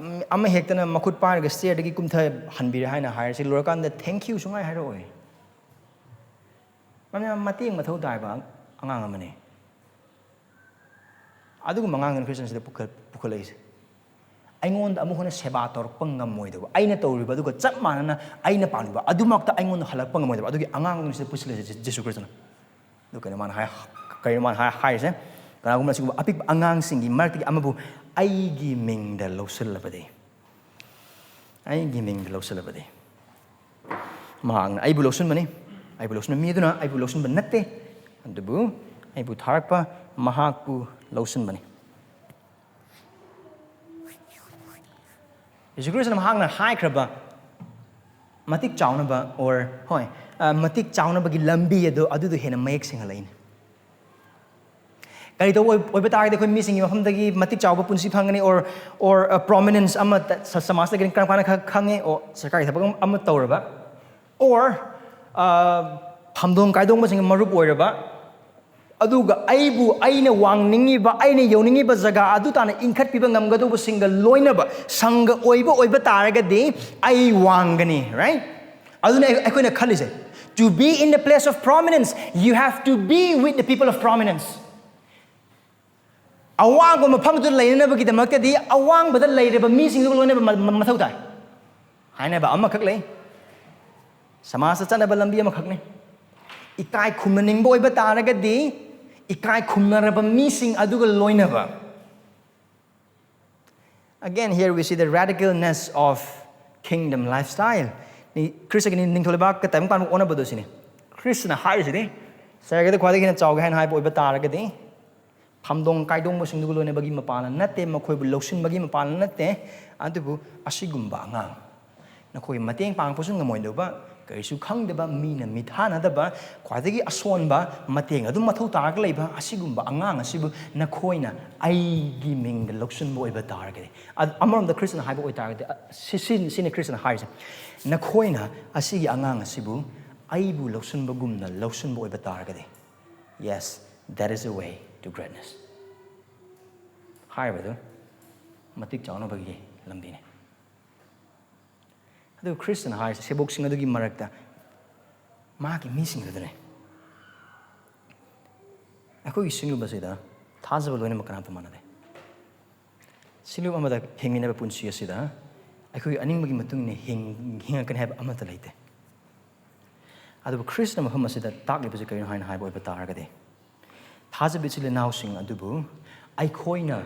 ꯑꯃ ꯍꯦꯛꯇꯅ ꯃꯈꯨꯠ ꯄꯥꯏꯔꯒ stairꯗꯒꯤ ꯀꯨꯝꯊꯍꯟꯕꯤꯔꯦ ꯍꯥꯏꯅ ꯍꯥꯏꯔꯁꯤ, ꯂꯣꯏꯔꯀꯥꯟꯗ "Thank you" ꯁꯨꯡꯍꯥꯏ ꯍꯥꯏꯔꯛꯑꯣꯏ꯫ ꯃꯔꯝꯗꯤ ꯃꯥ ꯃꯇꯦꯡ ꯃꯊꯧ ꯇꯥꯏꯕ ꯑꯉꯥꯡ ꯑꯃꯅꯤ꯫ ꯑꯗꯨꯒꯨꯝꯕ ꯑꯉꯥꯡꯗꯨꯅ ꯈ꯭ꯔꯤꯁꯇꯟꯁꯤꯗ ꯄꯨꯈꯠ-, ꯄꯨꯈꯠꯂꯛꯏꯁꯦ꯫ ꯑꯩꯉꯣꯟꯗ ꯑꯃꯨꯛ ꯍꯟꯅ ꯁꯦꯕꯥ ꯇꯧꯔꯛꯄ ꯉꯝꯃꯣꯏꯗꯕ, ꯑꯩꯅ ꯇꯧꯔꯤꯕ ꯑꯗꯨꯒ ꯆꯞ ꯃꯥꯟꯅꯅ ꯑꯩꯅ ꯄꯥꯝꯂꯤꯕ ꯑꯗꯨꯃꯛꯇ ꯑꯩꯉꯣꯟꯗ ꯍꯜꯂꯛꯄ ꯉꯝꯃꯣꯏꯗꯕ ꯑꯗꯨꯒꯤ ꯑꯉꯥꯡꯗꯨꯅ ꯁꯤꯗ ꯄꯨꯁꯤꯜꯂꯛꯏꯁꯦ ꯖꯦ-, ꯖꯦꯁꯨ ꯈ꯭ꯔꯤꯁꯇꯅ꯫ ꯑꯗꯨ ꯀꯩꯅꯣ ꯃꯥꯅ ꯍꯥꯏ-, ꯀꯩꯅꯣ ꯃꯥꯅ ꯍꯥꯏ-, ꯍꯥꯏꯔꯤꯁꯦ? "ꯀꯅꯥꯒꯨꯝꯕꯅ ꯁꯤꯒꯨꯝꯕ ꯑꯄꯤꯛꯄ ꯑꯉꯥꯡꯁꯤꯡꯒꯤ ꯃꯔꯛꯇꯒꯤ ꯑꯃꯕꯨ ꯑꯩꯒꯤ ꯃꯤꯡꯗ ꯂꯧꯁꯤꯜꯂꯕꯗꯤ, ꯑꯩꯒꯤ ꯃꯤꯡꯗ ꯂꯧꯁꯤꯜꯂꯕꯗꯤ"꯫ ꯃꯍꯥꯛꯅ ꯑꯩꯕꯨ ꯂꯧꯁꯤꯟꯕꯅꯤ꯫ ꯑꯩꯕꯨ ꯂꯧꯁꯤꯟꯕ ꯃꯤ ꯑꯗꯨꯅ ꯑꯩꯕꯨ ꯂꯧꯁꯤꯟꯕ ꯅꯠꯇꯦ, ꯑꯗꯨꯕꯨ ꯑꯩꯕꯨ ꯊꯥꯔꯛꯄ ꯃꯍꯥꯛꯄꯨ ꯂꯧꯁꯤꯟꯕꯅꯤ꯫ ꯖꯤꯁꯨ ꯈ꯭ꯔꯤꯁꯇꯅ ꯃꯍꯥꯛꯅ ꯍꯥꯏꯈ꯭ꯔꯕ ꯃꯇꯤꯛ ꯆꯥꯎꯅꯕ, or, ꯍꯣꯏ, ꯑ, ꯃꯇꯤꯛ ꯆꯥꯎꯅꯕꯒꯤ ꯂꯝꯕꯤ ꯑꯗꯨ, ꯑꯗꯨꯗꯣ ꯍꯦꯟꯅ ꯃꯌꯦꯛ ꯁꯦꯡꯍꯜꯂꯛꯏꯅꯦ꯫ ꯀꯔꯤ ꯇꯧꯕ ꯑꯣꯏ-, ꯑꯣꯏꯕ ꯇꯥꯔꯒꯗꯤ ꯑꯩꯈꯣꯏ ꯃꯤꯁꯤꯡꯒꯤ ꯃꯐꯝꯗꯒꯤ ꯃꯇꯤꯛ ꯆꯥꯎꯕ ꯄꯨꯟꯁꯤ ꯐꯪꯒꯅꯤ, or, or, ꯑ, prominence ꯑꯃ ꯇ-, ꯁ-, ꯁꯃꯥꯖꯇ ꯀꯔꯝ ꯀꯥꯟꯗ ꯈ-, ꯈꯪꯉꯦ, or ꯁꯔꯀꯥꯔꯒꯤ ꯊꯕꯛ ꯑꯃ, ꯑꯃ ꯇꯧꯔꯕ, or, ꯑ, ꯐꯝꯗꯣꯡ ꯀꯥꯏꯗꯣꯡꯕꯁꯤꯡꯒ ꯃꯔꯨꯞ ꯑꯣꯏꯔꯕ, ꯑꯗꯨꯒ ꯑꯩꯕꯨ, ꯑꯩꯅ ꯋꯥꯡꯅꯤꯡꯉꯤꯕ, ꯑꯩꯅ ꯌꯧꯅꯤꯡꯉꯤꯕ ꯖꯒꯥ ꯑꯗꯨ ꯇꯥꯅ ꯏꯟꯈꯠꯄꯤꯕ ꯉꯝꯒꯗꯧꯕꯁꯤꯡꯒ ꯂꯣꯏꯅꯕ ꯁꯪꯒ ꯑꯣꯏꯕ ꯑꯣꯏꯕ ꯇꯥꯔꯒꯗꯤ ꯑꯩ ꯋꯥꯡꯒꯅꯤ, right? ꯑꯗꯨꯅ ꯑꯩ-, ꯑꯩꯈꯣꯏꯅ ꯈꯜꯂꯤꯁꯦ, "To be in the place of prominence, you have to be with the people of prominence." ꯑꯋꯥꯡꯕ ꯃꯐꯝꯗꯨꯗ ꯂꯩꯅꯅꯕꯒꯤꯗꯃꯛꯇꯗꯤ ꯑꯋꯥꯡꯕꯗ ꯂꯩꯔꯤꯕ ꯃꯤꯁꯤꯡꯗꯨꯒ ꯂꯣꯏꯅꯕ ꯃ-, ꯃ-, ꯃꯊꯧ ꯇꯥꯏ ꯍꯥꯏꯅꯕ ꯑꯃꯈꯛ ꯂꯩ꯫ ꯁꯃꯥꯖꯇ ꯆꯠꯅꯕ ꯂꯝꯕꯤ ꯑꯃꯈꯛꯅꯤ꯫ ꯏꯀꯥꯏ ꯈꯨꯝꯅꯅꯤꯡꯕ ꯑꯣꯏꯕ ꯇꯥꯔꯒꯗꯤ ꯏꯀꯥꯏ ꯈꯨꯝꯅꯔꯕ ꯃꯤꯁꯤꯡ ꯑꯗꯨꯒ ꯂꯣꯏꯅꯕ꯫ Again, here we see the radicalness of kingdom lifestyle. ꯅꯤ-, ꯈ꯭ꯔꯤꯁꯇꯒꯤ ꯅꯤ-, ꯅꯤꯡꯊꯧ ꯂꯩꯕꯥꯛꯀ ꯇꯥꯏꯕꯪ ꯄꯥꯟꯕ ꯑꯣꯟꯅꯕꯗꯣ ꯁꯤꯅꯤ꯫ ꯈ꯭ꯔꯤꯁꯇꯅ ꯍꯥꯏꯔꯤꯁꯤꯗꯤ, ꯁꯍꯔꯒꯤꯗ ꯈ꯭ꯋꯥꯏꯗꯒꯤ ꯍꯦꯟꯅ ꯆꯥꯎꯒꯦ ꯍꯥꯏꯅ ꯍꯥꯏꯕ ꯑꯣꯏꯕ ꯇꯥꯔꯒꯗꯤ, ꯐꯝꯗꯣꯡ ꯀꯥꯏꯗꯣꯡꯕꯁꯤꯡꯗꯨꯒ ꯂꯣꯏꯅꯕꯒꯤ ꯃꯄꯥꯟꯅ ꯅꯠꯇꯦ, ꯃꯈꯣꯏꯕꯨ ꯂꯧꯁꯤꯟꯕꯒꯤ ꯃꯄꯥꯟꯅ ꯅꯠꯇꯦ, ꯑꯗꯨꯕꯨ ꯑꯁꯤꯒꯨꯝꯕ ꯑꯉꯥꯡ, ꯅꯈꯣꯏ ꯃꯇꯦꯡ ꯄꯥꯡꯉꯛꯄꯁꯨ ꯉꯝꯃꯣꯏꯗꯕ, ꯀꯔꯤꯁꯨ ꯈꯪꯗꯕ, ꯃꯤꯅ ꯃꯤꯊꯥꯅꯗꯕ, ꯈ꯭ꯋꯥꯏꯗꯒꯤ ꯑꯁꯣꯟꯕ, ꯃꯇꯦꯡ ꯑꯗꯨꯝ ꯃꯊꯧ ꯇꯥꯔꯒ ꯂꯩꯕ ꯑꯁꯤꯒꯨꯝꯕ ꯑꯉꯥꯡ ꯑꯁꯤꯕꯨ ꯅꯈꯣꯏꯅ ꯑꯩꯒꯤ ꯃꯤꯡꯗ ꯂꯧꯁꯤꯟꯕ ꯑꯣꯏꯕ ꯇꯥꯔꯒꯗꯤ, ꯑ-, ꯑꯃꯔꯣꯝꯗ ꯈ꯭ꯔꯤꯁꯇꯅ ꯍꯥꯏꯕ ꯑꯣꯏꯇꯥꯔꯒꯗꯤ, ꯑ, ꯁꯤ-, ꯁꯤ-, ꯁꯤꯅꯤ ꯈ꯭ꯔꯤꯁꯇꯅ ꯍꯥꯏꯔꯤꯁꯦ, "ꯅꯈꯣꯏꯅ ꯑꯁꯤꯒꯤ ꯑꯉꯥꯡ ꯑꯁꯤꯕꯨ ꯑꯩꯕꯨ ꯂꯧꯁꯤꯟꯕꯒꯨꯝꯅ ꯂꯧꯁꯤꯟꯕ ꯑꯣꯏꯕ ꯇꯥꯔꯒꯗꯤ, yes, that is a way to greatness." ꯍꯥꯏꯔꯤꯕꯗꯨ ꯃꯇꯤꯛ ꯆꯥꯎꯅꯕꯒꯤ ꯂꯝꯕꯤꯅꯤ꯫ ꯑꯗꯨꯒ ꯈ꯭ꯔꯤꯁꯇꯅ ꯍꯥꯏꯔꯤꯁꯦ, ꯁꯦꯕꯣꯛꯁꯤꯡ ꯑꯗꯨꯒꯤ ꯃꯔꯛꯇ ꯃꯥꯒꯤ ꯃꯤꯁꯤꯡꯗꯨꯗꯅꯦ꯫ ꯑꯩꯈꯣꯏꯒꯤ ꯁꯤꯡꯂꯨꯞ ꯑꯁꯤꯗ ꯊꯥꯖꯕ ꯂꯣꯏꯅꯃꯛ ꯀꯅꯥꯝꯇ ꯃꯥꯟꯅꯗꯦ꯫ ꯁꯤꯡꯂꯨꯞ ꯑꯃꯗ ꯍꯤꯡꯃꯤꯟꯅꯕ ꯄꯨꯟꯁꯤ ꯑꯁꯤꯗ ꯑꯩꯈꯣꯏꯒꯤ ꯑꯅꯤꯡꯕꯒꯤ ꯃꯇꯨꯡ ꯏꯟꯅ ꯍꯤꯡ-, ꯍꯤꯡꯉꯛꯀꯅꯤ ꯍꯥꯏꯕ ꯑꯃꯠꯇ ꯂꯩꯇꯦ꯫ ꯑꯗꯨꯕꯨ ꯈ꯭ꯔꯤꯁꯇꯅ ꯃꯐꯝ ꯑꯁꯤꯗ ꯇꯥꯛꯂꯤꯕꯁꯤ ꯀꯔꯤꯅꯣ ꯍꯥꯏꯅ ꯍꯥꯏꯕ ꯑꯣꯏꯕ ꯇꯥꯔꯒꯗꯤ, ꯊꯥꯖꯕ ꯏꯆꯤꯜ ꯏꯅꯥꯎꯁꯤꯡ ꯑꯗꯨꯕꯨ ꯑꯩꯈꯣꯏꯅ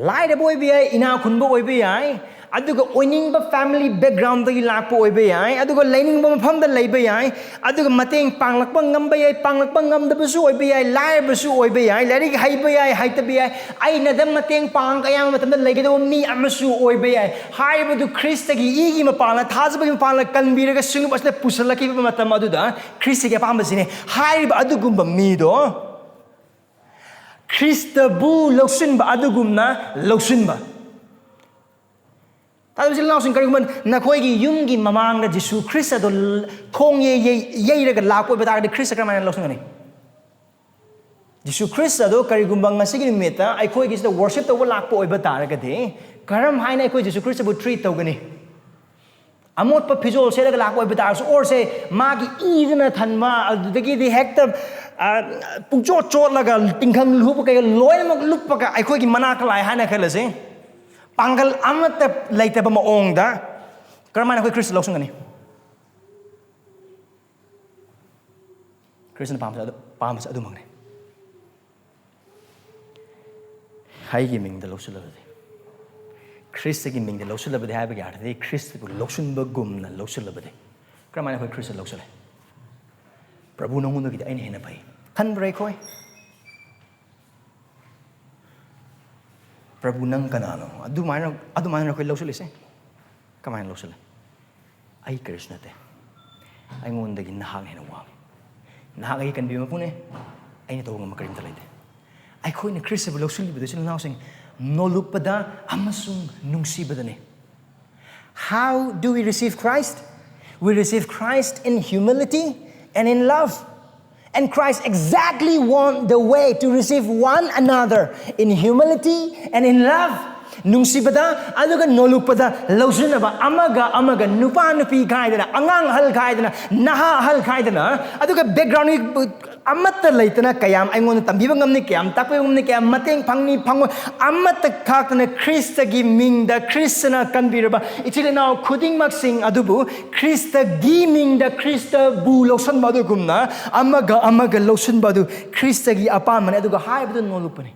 ꯂꯥꯏꯔꯕ ꯑꯣꯏꯕ ꯌꯥꯏ, ꯏꯅꯥ ꯈꯨꯟꯕ ꯑꯣꯏꯕ ꯌꯥꯏ, ꯑꯗꯨꯒ ꯑꯣꯏꯅꯤꯡꯕ family backgroundꯗꯒꯤ ꯂꯥꯛꯄ ꯑꯣꯏꯕ ꯌꯥꯏ, ꯑꯗꯨꯒ ꯂꯩꯅꯤꯡꯕ ꯃꯐꯝꯗ ꯂꯩꯕ ꯌꯥꯏ, ꯑꯗꯨꯒ ꯃꯇꯦꯡ ꯄꯥꯡꯂꯛꯄ ꯉꯝꯕ ꯌꯥꯏ, ꯄꯥꯡꯂꯛꯄ ꯉꯝꯗꯕꯁꯨ ꯑꯣꯏꯕ ꯌꯥꯏ, ꯂꯥꯏꯔꯕꯁꯨ ꯑꯣꯏꯕ ꯌꯥꯏ, ꯂꯥꯏꯔꯤꯛ ꯍꯩꯕ ꯌꯥꯏ, ꯍꯩꯇꯕ ꯌꯥꯏ, ꯑꯩꯅꯗ ꯃꯇꯦꯡ ꯄꯥꯡ ꯑꯌꯥꯝꯕ ꯃꯇꯝꯗ ꯂꯩꯒꯗꯕ ꯃꯤ ꯑꯃꯁꯨ ꯑꯣꯏꯕ ꯌꯥꯏ꯫ ꯍꯥꯏꯔꯤꯕꯗꯨ ꯈ꯭ꯔꯤꯁꯇꯒꯤ ꯏꯒꯤ ꯃꯄꯥꯟꯅ, ꯊꯥꯖꯕꯒꯤ ꯃꯄꯥꯟꯅ ꯀꯟꯕꯤꯔꯒ ꯁꯤꯡꯂꯨꯞ ꯑꯁꯤꯗ ꯄꯨꯁꯤꯜꯂꯛꯈꯤꯕ ꯃꯇꯝ ꯑꯗꯨꯗ ꯈ꯭ꯔꯤꯁꯇꯒꯤ ꯑꯄꯥꯝꯕꯁꯤꯅꯤ꯫ ꯍꯥꯏꯔꯤꯕ ꯑꯗꯨꯒꯨꯝꯕ ꯃꯤꯗꯣ ꯈ꯭ꯔꯤꯁꯇꯕꯨ ꯂꯧꯁꯤꯟꯕ ꯑꯗꯨꯒꯨꯝꯅ ꯂꯧꯁꯤꯟꯕ꯫ ꯇꯥꯗꯕ ꯏꯆꯤꯜ ꯏꯅꯥꯎꯁꯤꯡ, ꯀꯔꯤꯒꯨꯝꯕ ꯅꯈꯣꯏꯒꯤ ꯌꯨꯝꯒꯤ ꯃꯃꯥꯡꯗ ꯖꯤꯁꯨ ꯈ꯭ꯔꯤꯁꯇꯗꯣ ꯊꯣꯡ ꯌꯩ-, ꯌꯩ-, ꯌꯩꯔꯒ ꯂꯥꯛꯄ ꯑꯣꯏꯕ ꯇꯥꯔꯒꯗꯤ ꯈ꯭ꯔꯤꯁꯇ ꯀꯔꯝꯍꯥꯏꯅ ꯂꯧꯁꯤꯟꯒꯅꯤ? ꯖꯤꯁꯨ ꯈ꯭ꯔꯤꯁꯇꯗꯣ ꯀꯔꯤꯒꯨꯝꯕ ꯉꯁꯤꯒꯤ ꯅꯨꯃꯤꯠꯇ ꯑꯩꯈꯣꯏꯒꯤꯁꯤꯗ worship ꯇꯧꯕ ꯂꯥꯛꯄ ꯑꯣꯏꯕ ꯇꯥꯔꯒꯗꯤ ꯀꯔꯝ ꯍꯥꯏꯅ ꯑꯩꯈꯣꯏ ꯖꯤꯁꯨ ꯈ꯭ꯔꯤꯁꯇꯕꯨ treat ꯇꯧꯒꯅꯤ? ꯑꯃꯣꯠꯄ ꯐꯤꯖꯣꯜ ꯁꯦꯠꯂꯒ ꯂꯥꯛꯄ ꯑꯣꯏꯕ ꯇꯥꯔꯁꯨ, ꯑꯣꯔꯁꯦ ꯃꯥꯒꯤ ꯏꯗꯨꯅ ꯊꯟꯕ, ꯑꯗꯨꯗꯒꯤꯗꯤ ꯍꯦꯛꯇ, ꯑ, ꯄꯨꯡꯆꯣꯠ ꯆꯣꯠꯂꯒ ꯇꯤꯡꯈꯪ ꯂꯨꯞꯄ ꯀꯩꯀꯩ ꯂꯣꯏꯅꯃꯛ ꯂꯨꯞꯄꯒ ꯑꯩꯈꯣꯏꯒꯤ ꯃꯅꯥꯛꯇ ꯂꯥꯛꯑꯦ ꯍꯥꯏꯅ ꯈꯜꯂꯁꯤ꯫ ꯄꯥꯡꯒꯜ ꯑꯃꯠꯇ ꯂꯩꯇꯕ ꯃꯑꯣꯡꯗ ꯀꯔꯝꯍꯥꯏꯅ ꯑꯩꯈꯣꯏ ꯈ꯭ꯔꯤꯁꯇ ꯂꯧꯁꯤꯟꯒꯅꯤ? ꯈ꯭ꯔꯤꯁꯇꯅ ꯄꯥꯝꯕꯁꯦ ꯑꯗꯨ, ꯄꯥꯝꯕꯁꯦ ꯑꯗꯨꯃꯛꯅꯤ꯫ ꯑꯩꯒꯤ ꯃꯤꯡꯗ ꯂꯧꯁꯤꯜꯂꯕꯗꯤ, ꯈ꯭ꯔꯤꯁꯇꯒꯤ ꯃꯤꯡꯗ ꯂꯧꯁꯤꯜꯂꯕꯗꯤ ꯍꯥꯏꯕꯒꯤ ꯑꯥꯔꯊꯗꯤ ꯈ꯭ꯔꯤꯁꯇꯕꯨ ꯂꯧꯁꯤꯟꯕꯒꯨꯝꯅ ꯂꯧꯁꯤꯜꯂꯕꯗꯤ꯫ ꯀꯔꯝꯍꯥꯏꯅ ꯑꯩꯈꯣꯏ ꯈ꯭ꯔꯤꯁꯇ ꯂꯧꯁꯤꯜꯂꯦ? "ꯄ꯭ꯔꯚꯨ, ꯅꯉꯣꯟꯗꯒꯤꯗꯤ ꯑꯩꯅ ꯍꯦꯟꯅ ꯐꯩ" ꯈꯟꯕ꯭ꯔꯥ ꯑꯩꯈꯣꯏ? "ꯄ꯭ꯔꯚꯨ, ꯅꯪ ꯀꯅꯥꯅꯣ?" ꯑꯗꯨꯃꯥꯏꯅ, ꯑꯗꯨꯃꯥꯏꯅ ꯑꯩꯈꯣꯏ ꯂꯧꯁꯤꯜꯂꯤꯁꯦ꯫ ꯀꯃꯥꯏꯅ ꯂꯧꯁꯤꯜꯂꯤ? "ꯑꯩ ꯀꯔꯤꯁꯨ ꯅꯠꯇꯦ, ꯑꯩꯉꯣꯟꯗꯒꯤ ꯅꯍꯥꯛꯅ ꯍꯦꯟꯅ ꯋꯥꯡꯉꯤ꯫ ꯅꯍꯥꯛ ꯑꯩꯒꯤ ꯀꯟꯕꯤꯕ ꯃꯄꯨꯅꯦ, ꯑꯩꯅ ꯇꯧꯕ ꯉꯝꯕ ꯀꯔꯤꯝꯇ ꯂꯩꯇꯦ"꯫ ꯑꯩꯈꯣꯏꯅ ꯈ꯭ꯔꯤꯁꯇꯕꯨ ꯂꯧꯁꯤꯜꯂꯤꯕꯗꯨ, ꯏꯆꯤꯜ ꯏꯅꯥꯎꯁꯤꯡ, ꯅꯣꯜꯂꯨꯛꯄꯗ ꯑꯃꯁꯨꯡ ꯅꯨꯡꯁꯤꯕꯗꯅꯤ꯫ How do we receive Christ? We receive Christ in humility and in love. And Christ exactly want the way to receive one another in humility and in love. ꯅꯨꯡꯁꯤꯕꯗ ꯑꯗꯨꯒ ꯅꯣꯜꯂꯨꯛꯄꯗ ꯂꯧꯁꯤꯟꯅꯕ, ꯑꯃꯒ ꯑꯃꯒ, ꯅꯨꯄꯥ ꯅꯨꯄꯤ ꯈꯥꯏꯗꯅ, ꯑꯉꯥꯡ ꯑꯍꯜ ꯈꯥꯏꯗꯅ, ꯅꯍꯥ ꯑꯍꯜ ꯈꯥꯏꯗꯅ, ꯑꯗꯨꯒ background ꯑꯃꯠꯇ ꯂꯩꯇꯅ ꯀꯌꯥꯝ ꯑꯩꯉꯣꯟꯗ ꯇꯝꯕꯤꯕ ꯉꯝꯅꯤ, ꯀꯌꯥꯝ ꯇꯥꯛꯄꯤꯕ ꯉꯝꯅꯤ, ꯀꯌꯥꯝ ꯃꯇꯦꯡ ꯐꯪꯅꯤ, ꯐꯪꯉꯣꯏ, ꯑꯃꯠꯇ ꯈꯥꯛꯇꯅ ꯈ꯭ꯔꯤꯁꯇꯒꯤ ꯃꯤꯡꯗ ꯈ꯭ꯔꯤꯁꯇꯅ ꯀꯟꯕꯤꯔꯕ ꯏꯆꯤꯜ ꯏꯅꯥꯎ ꯈꯨꯗꯤꯡꯃꯛꯁꯤꯡ ꯑꯗꯨꯕꯨ ꯈ꯭ꯔꯤꯁꯇꯒꯤ ꯃꯤꯡꯗ ꯈ꯭ꯔꯤꯁꯇꯕꯨ ꯂꯧꯁꯟꯕ ꯑꯗꯨꯒꯨꯝꯅ ꯑꯃꯒ ꯑꯃꯒ ꯂꯧꯁꯤꯟꯕ ꯑꯗꯨ ꯈ꯭ꯔꯤꯁꯇꯒꯤ ꯑꯄꯥꯝꯕꯅꯤ꯫ ꯑꯗꯨꯒ ꯍꯥꯏꯕꯗꯨ ꯅꯣꯜꯂꯨꯛꯄꯅꯤ꯫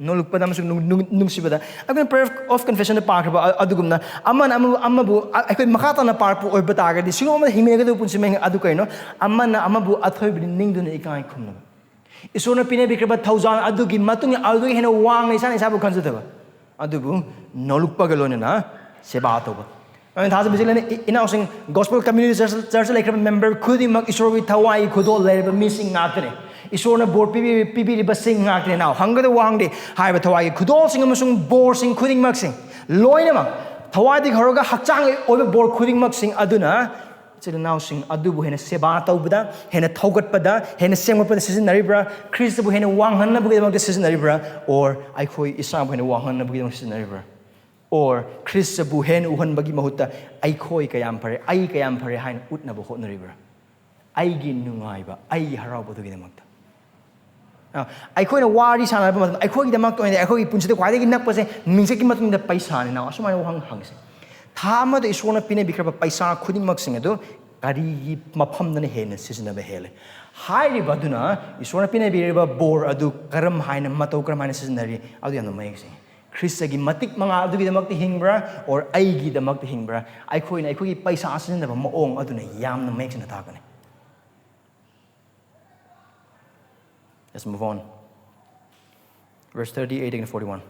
ꯅꯣꯜꯂꯨꯛꯄꯗ ꯑꯃꯁꯨꯡ ꯅꯨꯡ-, ꯅꯨꯡ-, ꯅꯨꯡꯁꯤꯕꯗ꯫ ꯑꯩꯈꯣꯏꯅ Prayer of Confessionꯗ ꯄꯥꯈ꯭ꯔꯕ ꯑ-, ꯑꯗꯨꯒꯨꯝꯅ ꯑꯃꯅ ꯑꯃꯕꯨ, ꯑꯃꯕꯨ ꯑ-, ꯑꯩꯈꯣꯏ ꯃꯈꯥ ꯇꯥꯅ ꯄꯥꯔꯛꯄ ꯑꯣꯏꯕ ꯇꯥꯔꯒꯗꯤ, ꯁꯤꯒꯨꯝꯕ ꯑꯃꯗ ꯍꯤꯡꯃꯤꯟꯅꯒꯗꯕ ꯄꯨꯟꯁꯤ ꯃꯍꯤꯡ ꯑꯗꯨ ꯀꯩꯅꯣ? "ꯑꯃꯅ ꯑꯃꯕꯨ ꯑꯊꯣꯏꯕꯗꯤ ꯅꯤꯡꯗꯨꯅ ꯏꯀꯥꯏ ꯈꯨꯝꯅꯕ"꯫ ꯏꯁꯣꯔꯅ ꯄꯤꯅꯕꯤꯈ꯭ꯔꯕ ꯊꯧꯖꯥꯜ ꯑꯗꯨꯒꯤ ꯃꯇꯨꯡ ꯏꯟꯅ ꯑꯗꯨꯗꯒꯤ ꯍꯦꯟꯅ ꯋꯥꯡꯅ ꯏꯁꯥꯅ ꯏꯁꯥꯕꯨ ꯈꯟꯖꯗꯕ, ꯑꯗꯨꯕꯨ ꯅꯣꯜꯂꯨꯛꯄꯒ ꯂꯣꯏꯅꯅ ꯁꯦꯕꯥ ꯇꯧꯕ꯫ ꯑꯩꯅ ꯊꯥꯖꯕꯁꯤ ꯂꯩꯅ ꯏ-, ꯏꯅꯥꯎꯁꯤꯡ, Gospel Community Church, Churchꯇ ꯂꯩꯈ꯭ꯔꯕ member ꯈꯨꯗꯤꯡꯃꯛ ꯏꯁꯣꯔꯒꯤ ꯊꯋꯥꯏꯒꯤ ꯈꯨꯗꯣꯜ ꯂꯩꯔꯕ ꯃꯤꯁꯤꯡ ꯉꯥꯛꯇꯅꯤ꯫ ꯏꯁꯣꯔꯅ ꯕꯣꯔ ꯄꯤꯕꯤ-, ꯄꯤꯕꯤꯔꯤꯕꯁꯤꯡ ꯉꯥꯛꯇꯅꯤ꯫ ꯅꯥꯎ ꯍꯪꯒꯗꯕ ꯋꯥꯍꯪꯗꯤ, ꯍꯥꯏꯔꯤꯕ ꯊꯋꯥꯏꯒꯤ ꯈꯨꯗꯣꯜꯁꯤꯡ ꯑꯃꯁꯨꯡ ꯕꯣꯔꯁꯤꯡ ꯈꯨꯗꯤꯡꯃꯛꯁꯤꯡ ꯂꯣꯏꯅꯃꯛ, ꯊꯋꯥꯏꯗꯒꯤ ꯍꯧꯔꯒ ꯍꯛꯆꯥꯡꯒꯤ ꯑꯣꯏꯕ ꯕꯣꯔ ꯈꯨꯗꯤꯡꯃꯛꯁꯤꯡ ꯑꯗꯨꯅ ꯏꯆꯤꯜ ꯏꯅꯥꯎꯁꯤꯡ ꯑꯗꯨꯕꯨ ꯍꯦꯟꯅ ꯁꯦꯕꯥ ꯇꯧꯕꯗ, ꯍꯦꯟꯅ ꯊꯧꯒꯠꯄꯗ, ꯍꯦꯟꯅ ꯁꯦꯝꯒꯠꯄꯗ ꯁꯤꯖꯤꯟꯅꯔꯤꯕ꯭ꯔꯥ? ꯈ꯭ꯔꯤꯁꯇꯕꯨ ꯍꯦꯟꯅ ꯋꯥꯡꯍꯟꯅꯕꯒꯤꯗꯃꯛꯇ ꯁꯤꯖꯤꯟꯅꯔꯤꯕ꯭ꯔꯥ? Or ꯑꯩꯈꯣꯏ ꯏꯁꯥꯕꯨ ꯍꯦꯟꯅ ꯋꯥꯡꯍꯟꯅꯕꯒꯤꯗꯃꯛ ꯁꯤꯖꯤꯟꯅꯔꯤꯕ꯭ꯔꯥ? Or ꯈ꯭ꯔꯤꯁꯇꯕꯨ ꯍꯦꯟꯅ ꯎꯍꯟꯕꯒꯤ ꯃꯍꯨꯠꯇ ꯑꯩꯈꯣꯏ ꯀꯌꯥꯝ ꯐꯔꯦ, ꯑꯩ ꯀꯌꯥꯝ ꯐꯔꯦ ꯍꯥꯏꯅ ꯎꯠꯅꯕ ꯍꯣꯠꯅꯔꯤꯕ꯭ꯔꯥ? ꯑꯩꯒꯤ ꯅꯨꯡꯉꯥꯏꯕ, ꯑꯩꯒꯤ ꯍꯔꯥꯎꯕ ꯑꯗꯨꯒꯤꯗꯃꯛꯇ꯫ ꯑ, ꯑꯩꯈꯣꯏꯅ ꯋꯥꯔꯤ ꯁꯥꯟꯅꯕ ꯃꯇꯝꯗ, ꯑꯩꯈꯣꯏꯒꯤꯗꯃꯛꯇ ꯑꯣꯏꯅ, ꯑꯩꯈꯣꯏꯒꯤ ꯄꯨꯟꯁꯤꯗ ꯈ꯭ꯋꯥꯏꯗꯒꯤ ꯅꯛꯄꯁꯦ ꯃꯤꯡꯆꯠꯀꯤ ꯃꯇꯨꯡꯗ ꯄꯩꯁꯥꯅꯤ꯫ ꯅꯥꯎ ꯑꯁꯨꯃꯥꯏꯅ ꯋꯥꯍꯪ ꯍꯪꯁꯦ꯫ ꯊꯥ ꯑꯃꯗ ꯏꯁꯣꯔꯅ ꯄꯤꯅꯕꯤꯈ꯭ꯔꯕ ꯄꯩꯁꯥ ꯈꯨꯗꯤꯡꯃꯛꯁꯤꯡ ꯑꯗꯨ ꯀꯔꯤꯒꯤ ꯃꯐꯝꯗꯅ ꯍꯦꯟꯅ ꯁꯤꯖꯤꯟꯅꯕ ꯍꯦꯜꯂꯦ? ꯍꯥꯏꯔꯤꯕ ꯑꯗꯨꯅ ꯏꯁꯣꯔꯅ ꯄꯤꯅꯕꯤꯔꯤꯕ ꯕꯣꯔ ꯑꯗꯨ ꯀꯔꯝ ꯍꯥꯏꯅ, ꯃꯇꯧ ꯀꯔꯝ ꯍꯥꯏꯅ ꯁꯤꯖꯤꯟꯅꯔꯤ? ꯑꯗꯨ ꯌꯥꯝꯅ ꯃꯌꯦꯛ ꯁꯦꯡꯉꯤ꯫ ꯈ꯭ꯔꯤꯁꯇꯒꯤ ꯃꯇꯤꯛ ꯃꯉꯥ ꯑꯗꯨꯒꯤꯗꯃꯛꯇ ꯍꯤꯡꯕ꯭ꯔꯥ, or ꯑꯩꯒꯤꯗꯃꯛꯇ ꯍꯤꯡꯕ꯭ꯔꯥ? ꯑꯩꯈꯣꯏꯅ ꯑꯩꯈꯣꯏꯒꯤ ꯄꯩꯁꯥ ꯁꯤꯖꯤꯟꯅꯕ ꯃꯑꯣꯡ ꯑꯗꯨꯅ ꯌꯥꯝꯅ ꯃꯌꯦꯛ ꯁꯦꯡꯅ ꯇꯥꯛꯀꯅꯤ꯫ Let's move on. Verse thirty-eight and forty-one.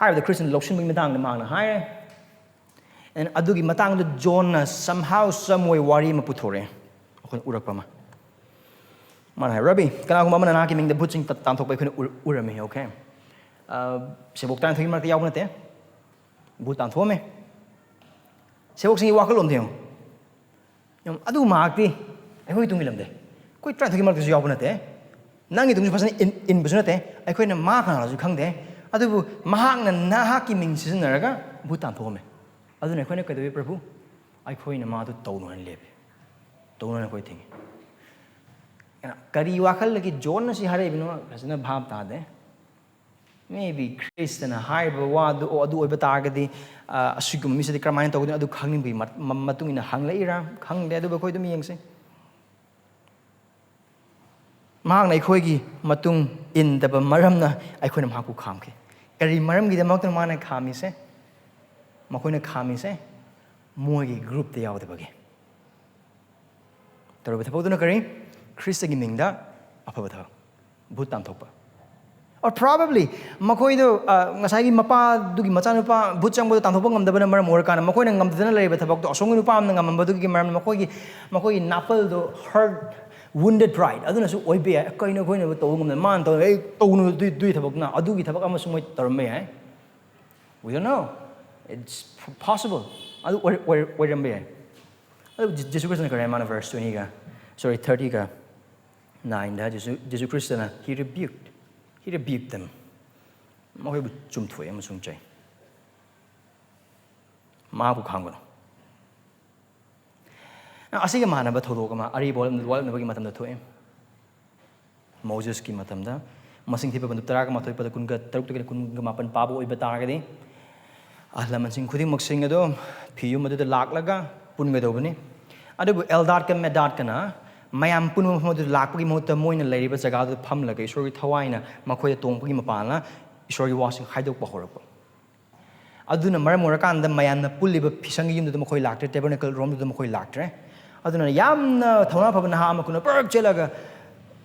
ꯍꯥꯏꯕꯗ ꯈ꯭ꯔꯤꯁꯇꯅ ꯂꯧꯁꯤꯟꯕꯒꯤ ꯃꯇꯥꯡꯗ ꯃꯍꯥꯛꯅ ꯍꯥꯏꯔꯦ꯫ And ꯑꯗꯨꯒꯤ ꯃꯇꯥꯡꯗ ꯖꯣꯟꯅ somehow some way ꯋꯥꯔꯤ ꯑꯃ ꯄꯨꯊꯣꯔꯛꯑꯦ, ꯑꯩꯈꯣꯏꯅ ꯎꯔꯛꯄ ꯑꯃ꯫ ꯃꯥꯅ ꯍꯥꯏ, "ꯔꯕꯤ, ꯀꯅꯥꯒꯨꯝꯕ ꯑꯃꯅ ꯅꯍꯥꯛꯀꯤ ꯃꯤꯡꯗ ꯚꯨꯠꯁꯤꯡ ꯇ- ꯇꯥꯟꯊꯣꯛꯄ ꯑꯩꯈꯣꯏꯅ ꯎꯔ- ꯎꯔꯝꯃꯤ, okay? ꯑ, ꯁꯦꯕꯣꯛ ꯇꯔꯥꯅꯤꯊꯣꯏꯒꯤ ꯃꯔꯛꯇ ꯌꯥꯎꯕ ꯅꯠꯇꯦ, ꯚꯨꯠ ꯇꯥꯟꯊꯣꯛꯑꯝꯃꯦ꯫ ꯁꯦꯕꯣꯛꯁꯤꯡꯒꯤ ꯋꯥꯈꯜꯂꯣꯟꯗ ꯌꯦꯡꯉꯨ꯫ ꯌꯦꯡꯉꯨ, ꯑꯗꯨ ꯃꯍꯥꯛꯇꯤ ꯑꯩꯈꯣꯏꯒꯤ ꯇꯨꯡꯒꯤ ꯂꯝꯗꯦ, ꯑꯩꯈꯣꯏ ꯇꯔꯥꯅꯤꯊꯣꯏꯒꯤ ꯃꯔꯛꯇꯁꯨ ꯌꯥꯎꯕ ꯅꯠꯇꯦ, ꯅꯪꯒꯤ ꯇꯨꯡꯁꯨ ꯐꯖꯅ ꯏꯟ- ꯏꯟꯕꯁꯨ ꯅꯠꯇꯦ, ꯑꯩꯈꯣꯏꯅ ꯃꯥ ꯀꯅꯥꯅꯣꯁꯨ ꯈꯪꯗꯦ꯫ ꯑꯗꯨꯕꯨ ꯃꯍꯥꯛꯅ ꯅꯍꯥꯛꯀꯤ ꯃꯤꯡ ꯁꯤꯖꯤꯟꯅꯔꯒ ꯚꯨꯠ ꯇꯥꯟꯊꯣꯛꯑꯝꯃꯦ꯫ ꯑꯗꯨꯅ ꯑꯩꯈꯣꯏꯅ ꯀꯩꯗꯧꯏ, ꯄ꯭ꯔꯚꯨ? ꯑꯩꯈꯣꯏꯅ ꯃꯥꯗꯨ ꯇꯧꯅꯨ ꯍꯥꯏꯅ ꯂꯦꯞꯄꯤ, ꯇꯧꯅꯨ ꯍꯥꯏꯅ ꯑꯩꯈꯣꯏ ꯊꯤꯡꯉꯤ"꯫ ꯀꯔꯤ ꯋꯥꯈꯜꯗꯒꯤ ꯖꯣꯟꯅ ꯁꯤ ꯍꯥꯏꯔꯛꯏꯕꯅꯣ ꯐꯖꯅ ꯚꯥꯞ ꯇꯥꯗꯦ꯫ Maybe ꯈ꯭ꯔꯤꯁꯇꯅ ꯍꯥꯏꯔꯤꯕ ꯋꯥꯗꯨ, "ꯑꯣ, ꯑꯗꯨ ꯑꯣꯏꯕ ꯇꯥꯔꯒꯗꯤ, ꯑ, ꯑꯁꯤꯒꯨꯝꯕ ꯃꯤꯁꯤꯗꯤ ꯀꯔꯝꯍꯥꯏꯅ ꯇꯧꯒꯗꯣꯏꯅꯣ?" ꯑꯗꯨ ꯈꯪꯅꯤꯡꯕꯒꯤ ꯃ- ꯃ- ꯃꯇꯨꯡ ꯏꯟꯅ ꯍꯪꯂꯛꯏꯔꯥ ꯈꯪꯗꯦ, ꯑꯗꯨꯕꯨ ꯑꯩꯈꯣꯏ ꯑꯗꯨꯝ ꯌꯦꯡꯁꯤ꯫ ꯃꯍꯥꯛꯅ ꯑꯩꯈꯣꯏꯒꯤ ꯃꯇꯨꯡ ꯏꯟꯗꯕ ꯃꯔꯝꯅ ꯑꯩꯈꯣꯏꯅ ꯃꯍꯥꯛꯄꯨ ꯈꯥꯝꯈꯤ꯫ ꯀꯔꯤ ꯃꯔꯝꯒꯤꯗꯃꯛꯇꯅꯣ ꯃꯥꯅ ꯈꯥꯝꯃꯤꯁꯦ? ꯃꯈꯣꯏꯅ ꯈꯥꯝꯃꯤꯁꯦ ꯃꯣꯏꯒꯤ groupꯇ ꯌꯥꯎꯗꯕꯒꯤ꯫ ꯇꯧꯔꯤꯕ ꯊꯕꯛꯇꯨꯅ ꯀꯔꯤ? ꯈ꯭ꯔꯤꯁꯇꯒꯤ ꯃꯤꯡꯗ ꯑꯐꯕ ꯊꯕꯛ, ꯚꯨꯠ ꯇꯥꯟꯊꯣꯛꯄ꯫ Or probably ꯃꯈꯣꯏꯗꯣ, ꯑ, ꯉꯁꯥꯏꯒꯤ ꯃꯄꯥꯗꯨꯒꯤ ꯃꯆꯥꯅꯨꯄꯥ ꯚꯨꯠ ꯆꯪꯕꯗꯣ ꯇꯥꯟꯊꯣꯛꯄ ꯉꯝꯗꯕꯅ ꯃꯔꯝ ꯑꯣꯏꯔꯀꯥꯟꯗ, ꯃꯈꯣꯏꯅ ꯉꯝꯗꯅ ꯂꯩꯔꯤꯕ ꯊꯕꯛꯇꯣ ꯑꯁꯣꯝꯒꯤ ꯅꯨꯄꯥ ꯑꯃꯅ ꯉꯝꯃꯝꯕꯗꯨꯒꯤ ꯃꯔꯝꯅ ꯃꯈꯣꯏꯒꯤ, ꯃꯈꯣꯏꯒꯤ ꯅꯥꯄꯜꯗꯣ hurt, wounded pride ꯑꯗꯨꯅꯁꯨ ꯑꯣꯏꯕ ꯌꯥꯏ꯫ "ꯀꯩꯅꯣ ꯑꯩꯈꯣꯏꯅ ꯇꯧꯕ ꯉꯝꯗꯅ ꯃꯥꯅ ꯇꯧꯔ, ꯑꯩ ꯇꯧꯅꯨ ꯑꯗꯨꯏ, ꯑꯗꯨꯏ ꯊꯕꯛꯇꯨꯅ"? ꯑꯗꯨꯒꯤ ꯊꯕꯛ ꯑꯃꯁꯨ ꯃꯣꯏ ꯇꯧꯔꯝꯕ ꯌꯥꯏ꯫ We don't know. It's possible. ꯑꯗꯨ ꯑꯣꯏ- ꯑꯣꯏ- ꯑꯣꯏꯔꯝꯕ ꯌꯥꯏ꯫ ꯑꯗꯨ ꯖꯤ- ꯖꯤꯁꯨ ꯈ꯭ꯔꯤꯁꯇꯅ ꯀꯔꯤ ꯍꯥꯏ? ꯃꯥꯅ verse twentyꯒ, sorry, thirtyꯒ nineꯗ Jesus, Jesus ꯈ꯭ꯔꯤꯁꯇꯅ, he rebuked, he rebuked them. ꯃꯈꯣꯏꯕꯨ ꯆꯨꯝꯊꯣꯛꯑꯦ ꯑꯃꯁꯨꯡ ꯆꯩ꯫ ꯃꯍꯥꯛꯄꯨ ꯈꯥꯝꯒꯅꯨ꯫ ꯑꯁꯤꯒ ꯃꯥꯟꯅꯕ ꯊꯧꯗꯣꯛ ꯑꯃ ꯑꯔꯤꯕ ꯋꯥꯔꯣꯜ-, ꯋꯥꯔꯣꯜꯅꯕꯒꯤ ꯃꯇꯝꯗ ꯊꯣꯛꯑꯦ꯫ ꯃꯣꯖꯦꯁꯀꯤ ꯃꯇꯝꯗ, ꯃꯁꯤꯡ ꯊꯤꯕ ꯕꯟꯗꯨꯞ ꯇꯔꯥꯒ ꯃꯥꯊꯣꯏ ꯄꯗ ꯀꯨꯟꯒ ꯇꯔꯨꯛꯇꯒꯤꯅ ꯀꯨꯟꯒ ꯃꯥꯄꯟ ꯄꯥꯕ ꯑꯣꯏꯕ ꯇꯥꯔꯒꯗꯤ, ꯑꯍꯜ ꯂꯃꯟꯁꯤꯡ ꯈꯨꯗꯤꯡꯃꯛꯁꯤꯡ ꯑꯗꯨ ꯐꯤ ꯌꯨꯝ ꯑꯗꯨꯗ ꯂꯥꯛꯂꯒ ꯄꯨꯟꯒꯗꯧꯕꯅꯤ꯫ ꯑꯗꯨꯕꯨ ꯑꯦꯜꯗꯥꯗꯀ ꯃꯦꯗꯥꯗꯀꯅ ꯃꯌꯥꯝ ꯄꯨꯟꯕ ꯃꯐꯝ ꯑꯗꯨꯗ ꯂꯥꯛꯄꯒꯤ ꯃꯍꯨꯠꯇ ꯃꯣꯏꯅ ꯂꯩꯔꯤꯕ ꯖꯒꯥꯗꯨꯗ ꯐꯝꯂꯒ ꯏꯁꯣꯔꯒꯤ ꯊꯋꯥꯏꯅ ꯃꯈꯣꯏꯗ ꯇꯣꯡꯕꯒꯤ ꯃꯄꯥꯟꯅ ꯏꯁꯣꯔꯒꯤ ꯋꯥꯁꯤꯡ ꯍꯥꯏꯗꯣꯛꯄ ꯍꯧꯔꯛꯄ꯫ ꯑꯗꯨꯅ ꯃꯔꯝ ꯑꯣꯏꯔꯀꯥꯟꯗ ꯃꯌꯥꯝꯅ ꯄꯨꯜꯂꯤꯕ ꯐꯤꯁꯪꯒꯤ ꯌꯨꯝꯗꯨꯗ ꯃꯈꯣꯏ ꯂꯥꯛꯇ꯭ꯔꯦ, tabernacle ꯔꯣꯝꯗꯨꯗ ꯃꯈꯣꯏ ꯂꯥꯛꯇ꯭ꯔꯦ꯫ ꯑꯗꯨꯅ ꯌꯥꯝꯅ ꯊꯧꯅꯥ ꯐꯕ ꯅꯍꯥ ꯑꯃꯈꯛꯅ ꯄꯔꯛ ꯆꯦꯜꯂꯒ,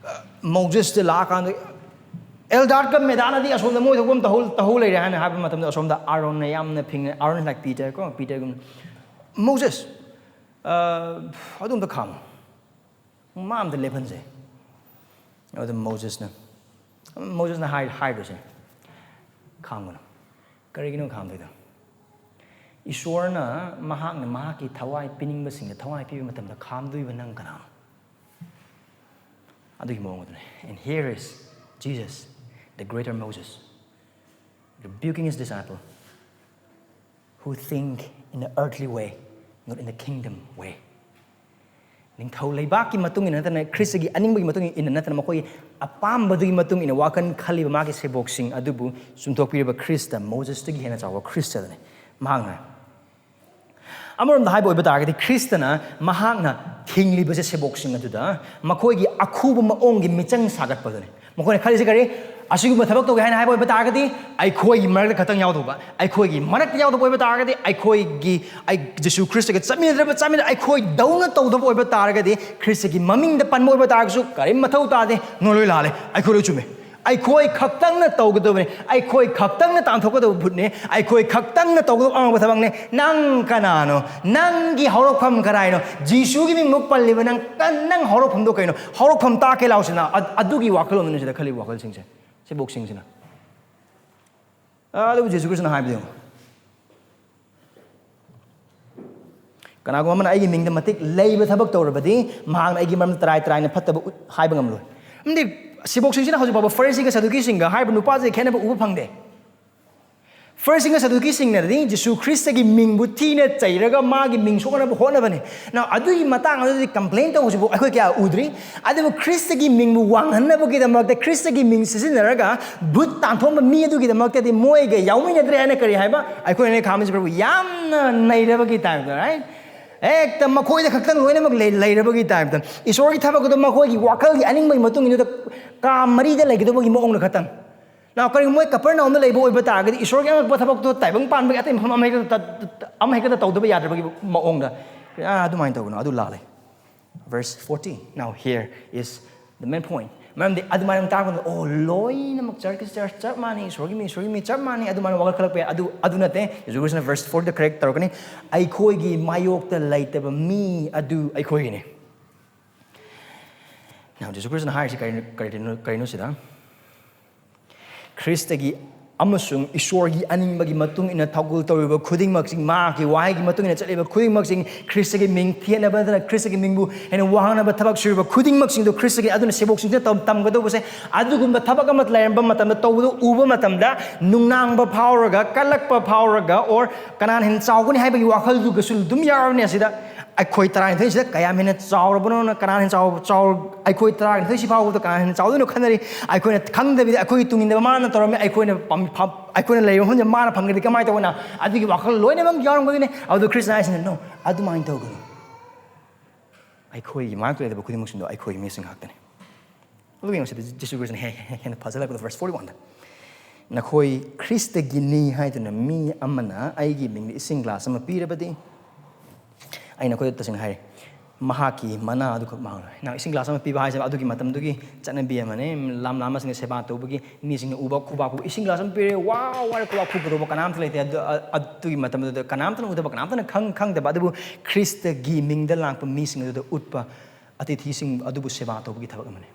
ꯑ, ꯃꯣꯖꯦꯁꯇ ꯂꯥꯛꯑꯀꯥꯟꯗ, ꯑꯦꯜꯗꯥꯗꯀ ꯃꯦꯗꯥꯗꯅꯗꯤ ꯑꯁꯣꯝꯗ ꯃꯣꯏ ꯊꯣꯛꯄ ꯑꯃ ꯇꯧꯍꯧ ꯇꯧꯍꯧ ꯂꯩꯔꯦ ꯍꯥꯏꯅ ꯍꯥꯏꯕ ꯃꯇꯝꯗ, ꯑꯁꯣꯝꯗ ꯑꯥꯔꯣꯟꯅ ꯌꯥꯝꯅ ꯐꯤꯡꯉꯦ꯫ ꯑꯥꯔꯣꯟ, like Peter ꯀꯣ, ꯄꯤꯇꯔꯒꯨꯝꯅ, "ꯃꯣꯖꯦꯁ, ꯑ, ꯑꯗꯨꯝꯇ ꯈꯥꯝꯃꯣ, ꯃꯥ ꯑꯝꯇ ꯂꯦꯞꯍꯟꯁꯦ"꯫ ꯑꯗꯨ ꯃꯣꯖꯦꯁꯅ, ꯃꯣꯖꯦꯁꯅ ꯍꯥꯏ ꯍꯥꯏꯕꯁꯦ, "ꯈꯥꯝꯒꯅꯨ"꯫ ꯀꯔꯤꯒꯤꯅꯣ ꯈꯥꯝꯗꯣꯏꯗꯣ? ꯏꯁꯣꯔꯅ ꯃꯍꯥꯛꯅ ꯃꯍꯥꯛꯀꯤ ꯊꯋꯥꯏ ꯄꯤꯅꯤꯡꯕꯁꯤꯡꯗ ꯊꯋꯥꯏ ꯄꯤꯕ ꯃꯇꯝꯗ ꯈꯥꯝꯗꯣꯏꯕ ꯅꯪ ꯀꯅꯥꯅꯣ? ꯑꯗꯨꯒꯤ ꯃꯑꯣꯡ ꯑꯗꯨꯅꯤ꯫ And here is Jesus, the greater Moses, rebuking his disciple who think in the earthly way, not in the kingdom way. ꯅꯤꯡꯊꯧ ꯂꯩꯕꯥꯛꯀꯤ ꯃꯇꯨꯡ ꯏꯟꯅ ꯅꯠꯇꯅ, ꯈ꯭ꯔꯤꯁꯇꯒꯤ ꯑꯅꯤꯡꯕꯒꯤ ꯃꯇꯨꯡ ꯏꯟꯅ ꯅꯠꯇꯅ, ꯃꯈꯣꯏꯒꯤ ꯑꯄꯥꯝꯕꯗꯨꯒꯤ ꯃꯇꯨꯡ ꯏꯟꯅ ꯋꯥꯈꯜ ꯈꯜꯂꯤꯕ ꯃꯥꯒꯤ ꯁꯦꯕꯣꯛꯁꯤꯡ ꯑꯗꯨꯕꯨ ꯆꯨꯝꯊꯣꯛꯄꯤꯔꯤꯕ ꯈ꯭ꯔꯤꯁꯇ, ꯃꯣꯖꯦꯁꯇꯒꯤ ꯍꯦꯟꯅ ꯆꯥꯎꯕ ꯈ꯭ꯔꯤꯁꯇ ꯑꯗꯨꯅꯤ꯫ ꯃꯍꯥꯛꯅ, ꯑꯃꯔꯣꯝꯗ ꯍꯥꯏꯕ ꯑꯣꯏꯕ ꯇꯥꯔꯒꯗꯤ, ꯈ꯭ꯔꯤꯁꯇꯅ ꯃꯍꯥꯛꯅ ꯊꯤꯡꯂꯤꯕꯁꯦ ꯁꯦꯕꯣꯛꯁꯤꯡ ꯑꯗꯨꯗ ꯃꯈꯣꯏꯒꯤ ꯑꯈꯨꯕ ꯃꯑꯣꯡꯒꯤ ꯃꯤꯆꯪ ꯁꯥꯒꯠꯄꯗꯨꯅꯤ꯫ ꯃꯈꯣꯏꯅ ꯈꯜꯂꯤꯁꯦ ꯀꯔꯤ? ꯑꯁꯤꯒꯨꯝꯕ ꯊꯕꯛ ꯇꯧꯒꯦ ꯍꯥꯏꯅ ꯍꯥꯏꯕ ꯑꯣꯏꯕ ꯇꯥꯔꯒꯗꯤ, ꯑꯩꯈꯣꯏꯒꯤ ꯃꯔꯛꯇ ꯈꯛꯇꯪ ꯌꯥꯎꯗꯧꯕ, ꯑꯩꯈꯣꯏꯒꯤ ꯃꯔꯛꯇ ꯌꯥꯎꯗꯕ ꯑꯣꯏꯕ ꯇꯥꯔꯒꯗꯤ, ꯑꯩꯈꯣꯏꯒꯤ, ꯑꯩ, ꯖꯤꯁꯨ ꯈ꯭ꯔꯤꯁꯇꯒ ꯆꯠꯃꯤꯟꯅꯗ꯭ꯔꯕ, ꯆꯠꯃꯤꯟꯅ-, ꯑꯩꯈꯣꯏꯗꯧꯅ ꯇꯧꯗꯕ ꯑꯣꯏꯕ ꯇꯥꯔꯒꯗꯤ, ꯈ꯭ꯔꯤꯁꯇꯒꯤ ꯃꯃꯤꯡꯗ ꯄꯟꯕ ꯑꯣꯏꯕ ꯇꯥꯔꯒꯁꯨ ꯀꯔꯤꯝ ꯃꯊꯧ ꯇꯥꯗꯦ, ꯅꯣꯏ ꯂꯣꯏ ꯂꯥꯜꯂꯦ, ꯑꯩꯈꯣꯏ ꯂꯣꯏ ꯆꯨꯝꯃꯦ꯫ ꯑꯩꯈꯣꯏ ꯈꯛꯇꯪꯅ ꯇꯧꯒꯗꯕꯅꯤ, ꯑꯩꯈꯣꯏ ꯈꯛꯇꯪꯅ ꯇꯥꯟꯊꯣꯛꯀꯗꯕ ꯚꯨꯠꯅꯤ, ꯑꯩꯈꯣꯏ ꯈꯛꯇꯪꯅ ꯇꯧꯒꯗꯕ ꯑꯉꯝꯕ ꯊꯕꯛꯅꯤ꯫ ꯅꯪ ꯀꯅꯥꯅꯣ? ꯅꯪꯒꯤ ꯍꯧꯔꯛꯐꯝ ꯀꯗꯥꯏꯅꯣ? ꯖꯤꯁꯨꯒꯤ ꯃꯤꯡ ꯃꯨꯛ ꯄꯜꯂꯤꯕ ꯅꯪ ꯀ-, ꯅꯪ ꯍꯧꯔꯛꯐꯝꯗꯣ ꯀꯩꯅꯣ? ꯍꯧꯔꯛꯐꯝ ꯇꯥꯛꯀꯦ ꯂꯥꯎꯁꯤꯅ꯫ ꯑ-, ꯑꯗꯨꯒꯤ ꯋꯥꯈꯜꯂꯣꯟꯗꯨꯅꯤ ꯁꯤꯗ ꯈꯜꯂꯤꯕ ꯋꯥꯈꯜꯁꯤꯡꯁꯦ, ꯁꯦꯕꯣꯛꯁꯤꯡꯁꯤꯅ꯫ ꯑ, ꯑꯗꯨꯕꯨ ꯖꯤꯁꯨ ꯈ꯭ꯔꯤꯁꯇꯅ ꯍꯥꯏꯕꯗꯤ ꯌꯦꯡꯉꯨ, "ꯀꯅꯥꯒꯨꯝꯕ ꯑꯃꯅ ꯑꯩꯒꯤ ꯃꯤꯡꯗ ꯃꯇꯤꯛ ꯂꯩꯕ ꯊꯕꯛ ꯇꯧꯔꯕꯗꯤ, ꯃꯍꯥꯛꯅ ꯑꯩꯒꯤ ꯃꯔꯝꯗ ꯇꯔꯥꯏ ꯇꯔꯥꯏꯅ ꯐꯠꯇꯕ ꯎꯠ-, ꯍꯥꯏꯕ ꯉꯝꯂꯣꯏ"꯫ ꯑꯃꯗꯤ ꯁꯦꯕꯣꯛꯁꯤꯡꯁꯤꯅ ꯍꯧꯖꯤꯛ ꯐꯥꯎꯕ ꯐꯔꯤꯁꯤꯒ ꯁꯗꯨꯀꯤꯁꯤꯡꯒ ꯍꯥꯏꯔꯤꯕ ꯅꯨꯄꯥꯁꯤꯒ ꯈꯦꯠꯅꯕ ꯎꯕ ꯐꯪꯗꯦ꯫ ꯐꯔꯤꯁꯤꯒ ꯁꯗꯨꯀꯤꯁꯤꯡꯅꯗꯤ ꯖꯤꯁꯨ ꯈ꯭ꯔꯤꯁꯇꯒꯤ ꯃꯤꯡꯕꯨ ꯊꯤꯅ ꯆꯩꯔꯒ ꯃꯥꯒꯤ ꯃꯤꯡ ꯁꯣꯛꯅꯕ ꯍꯣꯠꯅꯕꯅꯤ꯫ ꯅ ꯑꯗꯨꯒꯤ ꯃꯇꯥꯡ ꯑꯗꯨꯗꯤ ꯀꯝꯄ꯭ꯂꯦꯟ ꯇꯧꯕꯁꯤꯕꯨ ꯑꯩꯈꯣꯏ ꯀꯌꯥ ꯎꯗ꯭ꯔꯤ꯫ ꯑꯗꯨꯕꯨ ꯈ꯭ꯔꯤꯁꯇꯒꯤ ꯃꯤꯡꯕꯨ ꯋꯥꯡꯍꯟꯅꯕꯒꯤꯗꯃꯛꯇ, ꯈ꯭ꯔꯤꯁꯇꯒꯤ ꯃꯤꯡ ꯁꯤꯖꯤꯟꯅꯔꯒ ꯚꯨꯠ ꯇꯥꯟꯊꯣꯛꯑꯝꯕ ꯃꯤ ꯑꯗꯨꯒꯤꯗꯃꯛꯇꯗꯤ ꯃꯣꯏꯒ ꯌꯥꯎꯃꯤꯟꯅꯗ꯭ꯔꯦ ꯍꯥꯏꯅ ꯀꯔꯤ ꯍꯥꯏꯕ? ꯑꯩꯈꯣꯏꯅ ꯈꯥꯝꯃꯤꯁꯤ ꯄ꯭ꯔꯚꯨ ꯌꯥꯝꯅ ꯅꯩꯔꯕꯒꯤ ꯇꯥꯏꯞꯇ, right? ꯍꯦꯛꯇ ꯃꯈꯣꯏꯗ ꯈꯛꯇꯪ ꯂꯣꯏꯅꯃꯛ ꯂꯩ-, ꯂꯩꯔꯕꯒꯤ ꯇꯥꯏꯞꯇ꯫ ꯏꯁꯣꯔꯒꯤ ꯊꯕꯛ ꯑꯗꯨ ꯃꯈꯣꯏꯒꯤ ꯋꯥꯈꯜꯒꯤ ꯑꯅꯤꯡꯕꯒꯤ ꯃꯇꯨꯡ ꯏꯟꯅ ꯀꯥ ꯃꯔꯤꯗ ꯂꯩꯒꯗꯕꯒꯤ ꯃꯑꯣꯡꯗ ꯈꯛꯇꯪ꯫ ꯅꯥꯎ, ꯀꯔꯤꯒꯨꯝꯕ ꯃꯣꯏ ꯀꯄꯔꯅꯥꯎꯝꯗ ꯂꯩꯕ ꯑꯣꯏꯕ ꯇꯥꯔꯒꯗꯤ, ꯏꯁꯣꯔꯒꯤ ꯑꯉꯛꯄ ꯊꯕꯛꯇꯣ ꯇꯥꯏꯕꯪ ꯄꯥꯟꯕꯒꯤ ꯑꯇꯩ ꯃꯐꯝ ꯑꯃ ꯍꯦꯛꯇ ꯇ-, ꯇ-, ꯑꯃ ꯍꯦꯛꯇ ꯇꯧꯗꯕ ꯌꯥꯗ꯭ꯔꯕꯒꯤ ꯃꯑꯣꯡꯗ, ꯑꯥ, ꯑꯗꯨꯃꯥꯏꯅ ꯇꯧꯒꯅꯨ, ꯑꯗꯨ ꯂꯥꯜꯂꯦ꯫ Verse forty. Now here is the main point. ꯃꯔꯝꯗꯤ ꯑꯗꯨꯃꯥꯏꯅ ꯇꯥꯔꯛꯄꯗ, ꯑꯣ, ꯂꯣꯏꯅꯃꯛ ꯆꯔꯆꯀꯤ ꯆꯔꯆ ꯆꯞ ꯃꯥꯟꯅꯩ, ꯏꯁꯣꯔꯒꯤ ꯃꯤ ꯏꯁꯣꯔꯒꯤ ꯃꯤ ꯆꯞ ꯃꯥꯟꯅꯩ, ꯑꯗꯨꯃꯥꯏꯅ ꯋꯥꯈꯜ ꯈꯜꯂꯛꯄ ꯌꯥꯏ꯫ ꯑꯗꯨ ꯑꯗꯨ ꯅꯠꯇꯦ꯫ ꯖꯤꯁꯨ ꯈ꯭ꯔꯤꯁꯅ ꯚꯔꯁ ꯐꯣꯔꯗ ꯀꯔꯦꯛ ꯇꯧꯔꯛꯀꯅꯤ, "ꯑꯩꯈꯣꯏꯒꯤ ꯃꯥꯌꯣꯛꯇ ꯂꯩꯇꯕ ꯃꯤ ꯑꯗꯨ ꯑꯩꯈꯣꯏꯒꯤꯅꯤ"꯫ Now, ꯖꯤꯁꯨ ꯈ꯭ꯔꯤꯁꯅ ꯍꯥꯏꯔꯤꯁꯤ ꯀꯔꯤꯅꯣ, ꯀꯔꯤꯅꯣ, ꯀꯔꯤꯅꯣ ꯁꯤꯗ? ꯈ꯭ꯔꯤꯁꯇꯒꯤ ꯑꯃꯁꯨꯡ ꯏꯁꯣꯔꯒꯤ ꯑꯅꯤꯡꯕꯒꯤ ꯃꯇꯨꯡ ꯏꯟꯅ ꯊꯧꯒꯜ ꯇꯧꯔꯤꯕ ꯈꯨꯗꯤꯡꯃꯛꯁꯤꯡ, ꯃꯍꯥꯛꯀꯤ ꯋꯥꯍꯩꯒꯤ ꯃꯇꯨꯡ ꯏꯟꯅ ꯆꯠꯂꯤꯕ ꯈꯨꯗꯤꯡꯃꯛꯁꯤꯡ, ꯈ꯭ꯔꯤꯁꯇꯒꯤ ꯃꯤꯡ ꯊꯦꯠꯅꯕ ꯅꯠꯇꯅ ꯈ꯭ꯔꯤꯁꯇꯒꯤ ꯃꯤꯡꯕꯨ ꯍꯦꯟꯅ ꯋꯥꯡꯅꯕ ꯊꯕꯛ ꯁꯨꯔꯤꯕ ꯈꯨꯗꯤꯡꯃꯛꯁꯤꯡꯗꯨ ꯈ꯭ꯔꯤꯁꯇꯒꯤ꯫ ꯑꯗꯨꯅ ꯁꯦꯕꯣꯛꯁꯤꯡꯁꯤꯅ ꯇꯧ-, ꯇꯝꯒꯗꯧꯕꯁꯦ, ꯑꯗꯨꯒꯨꯝꯕ ꯊꯕꯛ ꯑꯃ ꯂꯩꯔꯝꯕ ꯃꯇꯝꯗ, ꯇꯧꯕꯗꯨ ꯎꯕ ꯃꯇꯝꯗ ꯅꯨꯡꯅꯥꯡꯕ ꯐꯥꯎꯔꯒ, ꯀꯜꯂꯛꯄ ꯐꯥꯎꯔꯒ, or ꯀꯅꯥꯅ ꯍꯦꯟꯅ ꯆꯥꯎꯒꯅꯤ ꯍꯥꯏꯕꯒꯤ ꯋꯥꯈꯜꯗꯨꯒꯁꯨ ꯑꯗꯨꯝ ꯌꯥꯎꯔꯕꯅꯦ ꯑꯁꯤꯗ꯫ ꯑꯩꯈꯣꯏ ꯇꯔꯥꯅꯤꯊꯣꯏꯁꯤꯗ ꯀꯌꯥꯝ ꯍꯦꯟꯅ ꯆꯥꯎꯔꯕꯅꯣꯅ, ꯀꯅꯥꯅ ꯍꯦꯟꯅ ꯆꯥꯎ-, ꯆꯥꯎ-, ꯑꯩꯈꯣꯏ ꯇꯔꯥꯅꯤꯊꯣꯏꯁꯤ ꯐꯥꯎꯕꯗ ꯀꯅꯥꯅ ꯍꯦꯟꯅ ꯆꯥꯎꯗꯣꯏꯅꯣ ꯈꯟꯅꯔꯤ꯫ ꯑꯩꯈꯣꯏꯅ ꯈꯪꯗꯕꯤꯗ ꯑꯩꯈꯣꯏꯒꯤ ꯇꯨꯡ ꯏꯟꯗꯕ ꯃꯥꯅ ꯇꯧꯔꯝꯃꯤ, ꯑꯩꯈꯣꯏꯅ ꯄꯥꯝ-, ꯐ-, ꯑꯩꯈꯣꯏꯅ ꯂꯩꯕ ꯃꯐꯝꯁꯦ ꯃꯥꯅ ꯐꯪꯒꯗꯤ ꯀꯃꯥꯏꯅ ꯇꯧꯕꯅ? ꯑꯗꯨꯒꯤ ꯋꯥꯈꯜ ꯂꯣꯏꯅꯃꯛ ꯌꯥꯎꯔꯝꯒꯅꯤ꯫ ꯑꯗꯨ ꯈ꯭ꯔꯤꯁꯇ ꯍꯥꯏꯁꯤꯅ, "No, ꯑꯗꯨꯃꯥꯏꯅ ꯇꯧꯒꯅꯨ꯫ ꯑꯩꯈꯣꯏꯒꯤ ꯃꯥꯏꯌꯣꯛꯇ ꯂꯩꯇꯕ ꯈꯨꯗꯤꯡꯃꯛꯁꯤꯡꯗꯣ ꯑꯩꯈꯣꯏꯒꯤ ꯃꯤꯁꯤꯡ ꯉꯥꯛꯇꯅꯤ"꯫ ꯑꯗꯨꯒ ꯌꯦꯡꯉꯨ ꯁꯤꯗ ꯖꯤꯁꯨ ꯈ꯭ꯔꯤꯁꯇꯅ ꯍꯦ-, ꯍꯦ-, ꯍꯦꯟꯅ ꯐꯖꯜꯂꯛꯄꯗ, ꯚꯔꯁ ꯐꯣꯔꯇꯤ ꯋꯥꯟꯗ, "ꯅꯈꯣꯏ ꯈ꯭ꯔꯤꯁꯇꯒꯤꯅꯤ ꯍꯥꯏꯗꯨꯅ ꯃꯤ ꯑꯃꯅ ꯑꯩꯒꯤ ꯃꯤꯡꯗ ꯏꯁꯤꯡ ꯒ꯭ꯂꯥꯁ ꯑꯃ ꯄꯤꯔꯕꯗꯤ, ꯑꯩ ꯅꯈꯣꯏꯗ ꯇꯁꯦꯡꯅ ꯍꯥꯏꯔꯦ, ꯃꯍꯥꯛꯀꯤ ꯃꯅꯥ ꯑꯗꯨꯈꯛ ꯃꯥꯡꯂꯣꯏ"꯫ ꯅꯪ ꯏꯁꯤꯡ ꯒ꯭ꯂꯥꯁ ꯑꯃ ꯄꯤꯕ ꯍꯥꯏꯁꯦ ꯑꯗꯨꯒꯤ ꯃꯇꯝꯗꯨꯒꯤ ꯆꯠꯅꯕꯤ ꯑꯃꯅꯦ꯫ ꯂꯥꯝ ꯂꯥꯝꯕꯁꯤꯡꯅ ꯁꯦꯕꯥ ꯇꯧꯕꯒꯤ, ꯃꯤꯁꯤꯡꯅ ꯎꯕ ꯈꯨꯕꯥꯛ ꯈꯨꯕ, "ꯏꯁꯤꯡ ꯒ꯭ꯂꯥꯁ ꯑꯃ ꯄꯤꯔꯦ, ꯋꯥꯎ, ꯋꯥꯔꯦ", ꯈꯨꯕꯥꯛ ꯈꯨꯕ ꯇꯧꯕ ꯀꯅꯥꯝꯇ ꯂꯩꯇꯦ꯫ ꯑꯗꯨ, ꯑ-, ꯑꯗꯨꯒꯤ ꯃꯇꯝꯗꯨꯗ ꯀꯅꯥꯝꯇꯅ ꯎꯗꯕ, ꯀꯅꯥꯝꯇꯅ ꯈꯪ-, ꯈꯪꯗꯕ, ꯑꯗꯨꯕꯨ ꯈ꯭ꯔꯤꯁꯇꯒꯤ ꯃꯤꯡꯗ ꯂꯥꯛꯄ ꯃꯤꯁꯤꯡ ꯑꯗꯨꯗ ꯎꯠꯄ ꯑꯇꯤꯊꯤꯁꯤꯡ ꯑꯗꯨꯕꯨ ꯁꯦꯕꯥ ꯇꯧꯕꯒꯤ ꯊꯕꯛ ꯑꯃꯅꯤ꯫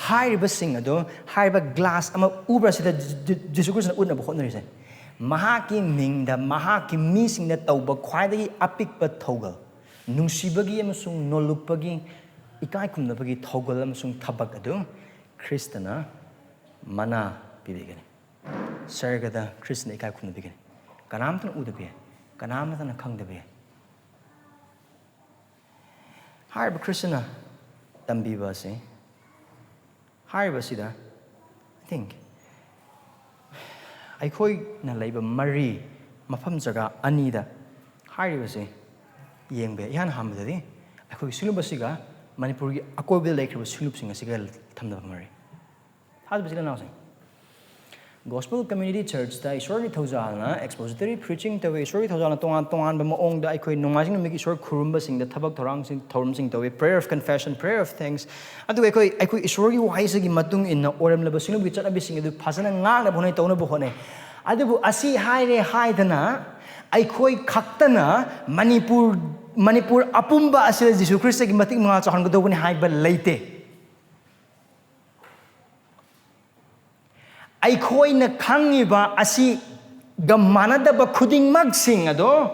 ꯍꯥꯏꯔꯤꯕꯁꯤꯡ ꯑꯗꯣ, ꯍꯥꯏꯔꯤꯕ ꯒ꯭ꯂꯥꯁ ꯑꯃ ꯎꯕ꯭ꯔꯥ ꯁꯤꯗ ꯖꯤ-, ꯖꯤ-, ꯖꯤꯁꯨ ꯈ꯭ꯔꯤꯁꯇꯅ ꯎꯠꯅꯕ ꯍꯣꯠꯅꯔꯤꯁꯦ? ꯃꯍꯥꯛꯀꯤ ꯃꯤꯡꯗ ꯃꯍꯥꯛꯀꯤ ꯃꯤꯁꯤꯡꯅ ꯇꯧꯕ ꯈ꯭ꯋꯥꯏꯗꯒꯤ ꯑꯄꯤꯛꯄ ꯊꯧꯒꯜ, ꯅꯨꯡꯁꯤꯕꯒꯤ ꯑꯃꯁꯨꯡ ꯅꯣꯜꯂꯨꯛꯄꯒꯤ, ꯏꯀꯥꯏ ꯈꯨꯝꯅꯕꯒꯤ ꯊꯧꯒꯜ ꯑꯃꯁꯨꯡ ꯊꯕꯛ ꯑꯗꯨ ꯈ꯭ꯔꯤꯁꯇꯅ ꯃꯅꯥ ꯄꯤꯕꯤꯒꯅꯤ꯫ ꯁꯔꯒꯗ ꯈ꯭ꯔꯤꯁꯇꯅ ꯏꯀꯥꯏ ꯈꯨꯝꯅꯕꯤꯒꯅꯤ꯫ ꯀꯅꯥꯝꯇꯅ ꯎꯗꯕ ꯌꯥꯏ, ꯀꯅꯥꯝꯇꯅ ꯈꯪꯗꯕ ꯌꯥꯏ꯫ ꯍꯥꯏꯔꯤꯕ ꯈ꯭ꯔꯤꯁꯇꯅ ꯇꯝꯕꯤꯕ ꯑꯁꯤ, ꯍꯥꯏꯔꯤꯕꯁꯤꯗ, I think, ꯑꯩꯈꯣꯏꯅ ꯂꯩꯕ ꯃꯔꯤ, ꯃꯐꯝ ꯖꯒꯥ ꯑꯅꯤꯗ ꯍꯥꯏꯔꯤꯕꯁꯤ ꯌꯦꯡꯕ ꯌꯥꯏ꯫ ꯏꯍꯥꯟ ꯍꯥꯟꯕꯗꯗꯤ ꯑꯩꯈꯣꯏꯒꯤ ꯁꯤꯡꯂꯨꯞ ꯑꯁꯤꯒ ꯃꯅꯤꯄꯨꯔꯒꯤ ꯑꯀꯣꯏꯕꯗ ꯂꯩꯈ꯭ꯔꯤꯕ ꯁꯤꯡꯂꯨꯞꯁꯤꯡ ꯑꯁꯤꯒ ꯊꯝꯅꯕ ꯃꯔꯤ꯫ ꯊꯥꯖꯕ ꯏꯆꯤꯜ ꯏꯅꯥꯎꯁꯤꯡ, Gospel Community Churchꯇ ꯏꯁꯣꯔꯒꯤ ꯊꯧꯖꯥꯜꯅ expository preaching ꯇꯧꯏ꯫ ꯏꯁꯣꯔꯒꯤ ꯊꯧꯖꯥꯜꯅ ꯇꯣꯉꯥꯟ ꯇꯣꯉꯥꯟꯕ ꯃꯑꯣꯡꯗ ꯑꯩꯈꯣꯏ ꯅꯣꯡꯃꯥꯏꯖꯤꯡ ꯅꯨꯃꯤꯠꯀꯤ ꯏꯁꯣꯔ ꯈꯨꯔꯨꯝꯕꯁꯤꯡꯗ ꯊꯕꯛ ꯊꯧꯔꯥꯡꯁꯤꯡ, ꯊꯧꯔꯝꯁꯤꯡ ꯇꯧꯏ꯫ Prayer of confession, prayer of thanks꯫ ꯑꯗꯨꯒ ꯑꯩꯈꯣꯏ, ꯑꯩꯈꯣꯏ ꯏꯁꯣꯔꯒꯤ ꯋꯥꯍꯩꯁꯤꯒꯤ ꯃꯇꯨꯡ ꯏꯟꯅ ꯑꯣꯏꯔꯝꯂꯕ ꯁꯤꯡꯅꯕꯒꯤ ꯆꯠꯅꯕꯤꯁꯤꯡ ꯑꯗꯨ ꯐꯖꯅ ꯉꯥꯛꯅꯕ ꯍꯣꯠꯅꯩ, ꯇꯧꯅꯕ ꯍꯣꯠꯅꯩ꯫ ꯑꯗꯨꯕꯨ ꯑꯁꯤ ꯍꯥꯏꯔꯦ ꯍꯥꯏꯗꯅ ꯑꯩꯈꯣꯏ ꯈꯛꯇꯅ ꯃꯅꯤꯄꯨꯔ, ꯃꯅꯤꯄꯨꯔ ꯑꯄꯨꯝꯕ ꯑꯁꯤꯗ ꯖꯤꯁꯨ ꯈ꯭ꯔꯤꯁꯇꯒꯤ ꯃꯇꯤꯛ ꯃꯉꯥꯜ ꯆꯥꯎꯍꯟꯒꯗꯧꯕꯅꯤ ꯍꯥꯏꯕ ꯂꯩꯇꯦ꯫ ꯑꯩꯈꯣꯏꯅ ꯈꯪꯉꯤꯕ ꯑꯁꯤꯒ ꯃꯥꯟꯅꯗꯕ ꯈꯨꯗꯤꯡꯃꯛꯁꯤꯡ ꯑꯗꯣ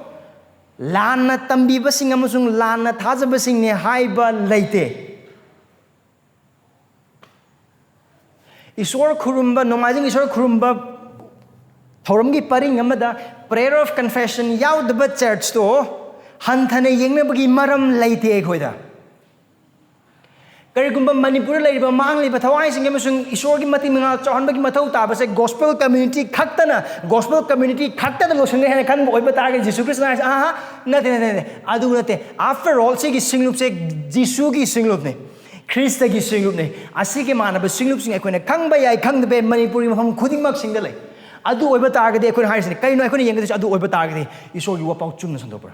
ꯂꯥꯟꯅ ꯇꯝꯕꯤꯕꯁꯤꯡ ꯑꯃꯁꯨꯡ ꯂꯥꯟꯅ ꯊꯥꯖꯕꯁꯤꯡꯅꯤ ꯍꯥꯏꯕ ꯂꯩꯇꯦ꯫ ꯏꯁꯣꯔ ꯈꯨꯔꯨꯝꯕ, ꯅꯣꯡꯃꯥꯏꯖꯤꯡ ꯏꯁꯣꯔ ꯈꯨꯔꯨꯝꯕ ꯊꯧꯔꯝꯒꯤ ꯄꯔꯤꯡ ꯑꯃꯗ prayer of confession ꯌꯥꯎꯗꯕ churchꯇꯣ ꯍꯟꯊꯅ ꯌꯦꯡꯅꯕꯒꯤ ꯃꯔꯝ ꯂꯩꯇꯦ ꯑꯩꯈꯣꯏꯗ꯫ ꯀꯔꯤꯒꯨꯝꯕ ꯃꯅꯤꯄꯨꯔꯗ ꯂꯩꯔꯤꯕ ꯃꯥꯡꯂꯤꯕ ꯊꯋꯥꯏꯁꯤꯡ ꯑꯃꯁꯨꯡ ꯏꯁꯣꯔꯒꯤ ꯃꯇꯤꯛ ꯃꯉꯥꯜ ꯆꯥꯎꯍꯟꯕꯒꯤ ꯃꯊꯧ ꯇꯥꯕꯁꯦ gospel community ꯈꯛꯇꯅ, gospel community ꯈꯛꯇꯗ ꯂꯣꯏꯁꯤꯟꯒꯅꯤ ꯍꯥꯏꯅ ꯈꯟꯕ ꯑꯣꯏꯕ ꯇꯥꯔꯒꯗꯤ ꯖꯤꯁꯨ ꯈ꯭ꯔꯤꯁꯇꯅ ꯍꯥꯏꯁꯦ, "ꯑꯍꯥ, ꯅꯠꯇꯦ, ꯅꯠꯇꯦ, ꯅꯠꯇꯦ, ꯑꯗꯨ ꯅꯠꯇꯦ꯫ After all, ꯁꯤꯒꯤ ꯁꯤꯡꯂꯨꯞꯁꯦ ꯖꯤꯁꯨꯒꯤ ꯁꯤꯡꯂꯨꯞꯅꯤ, ꯈ꯭ꯔꯤꯁꯇꯒꯤ ꯁꯤꯡꯂꯨꯞꯅꯤ꯫ ꯑꯁꯤꯒꯤ ꯃꯥꯟꯅꯕ ꯁꯤꯡꯂꯨꯞꯁꯤꯡ ꯑꯩꯈꯣꯏꯅ ꯈꯪꯕ ꯌꯥꯏ, ꯈꯪꯗꯕ ꯌꯥꯏ, ꯃꯅꯤꯄꯨꯔꯒꯤ ꯃꯐꯝ ꯈꯨꯗꯤꯡꯃꯛꯁꯤꯡꯗ ꯂꯩ꯫ ꯑꯗꯨ ꯑꯣꯏꯕ ꯇꯥꯔꯒꯗꯤ ꯑꯩꯈꯣꯏꯅ ꯍꯥꯏꯔꯤꯁꯤꯅꯦ, ꯀꯩꯅꯣ ꯑꯩꯈꯣꯏꯅ ꯌꯦꯡꯒꯗꯣꯏꯁꯦ? ꯑꯗꯨ ꯑꯣꯏꯕ ꯇꯥꯔꯒꯗꯤ ꯏꯁꯣꯔꯒꯤ ꯋꯥꯄꯥꯎ ꯆꯨꯝꯅ ꯁꯟꯗꯣꯛꯄ꯭ꯔꯥ?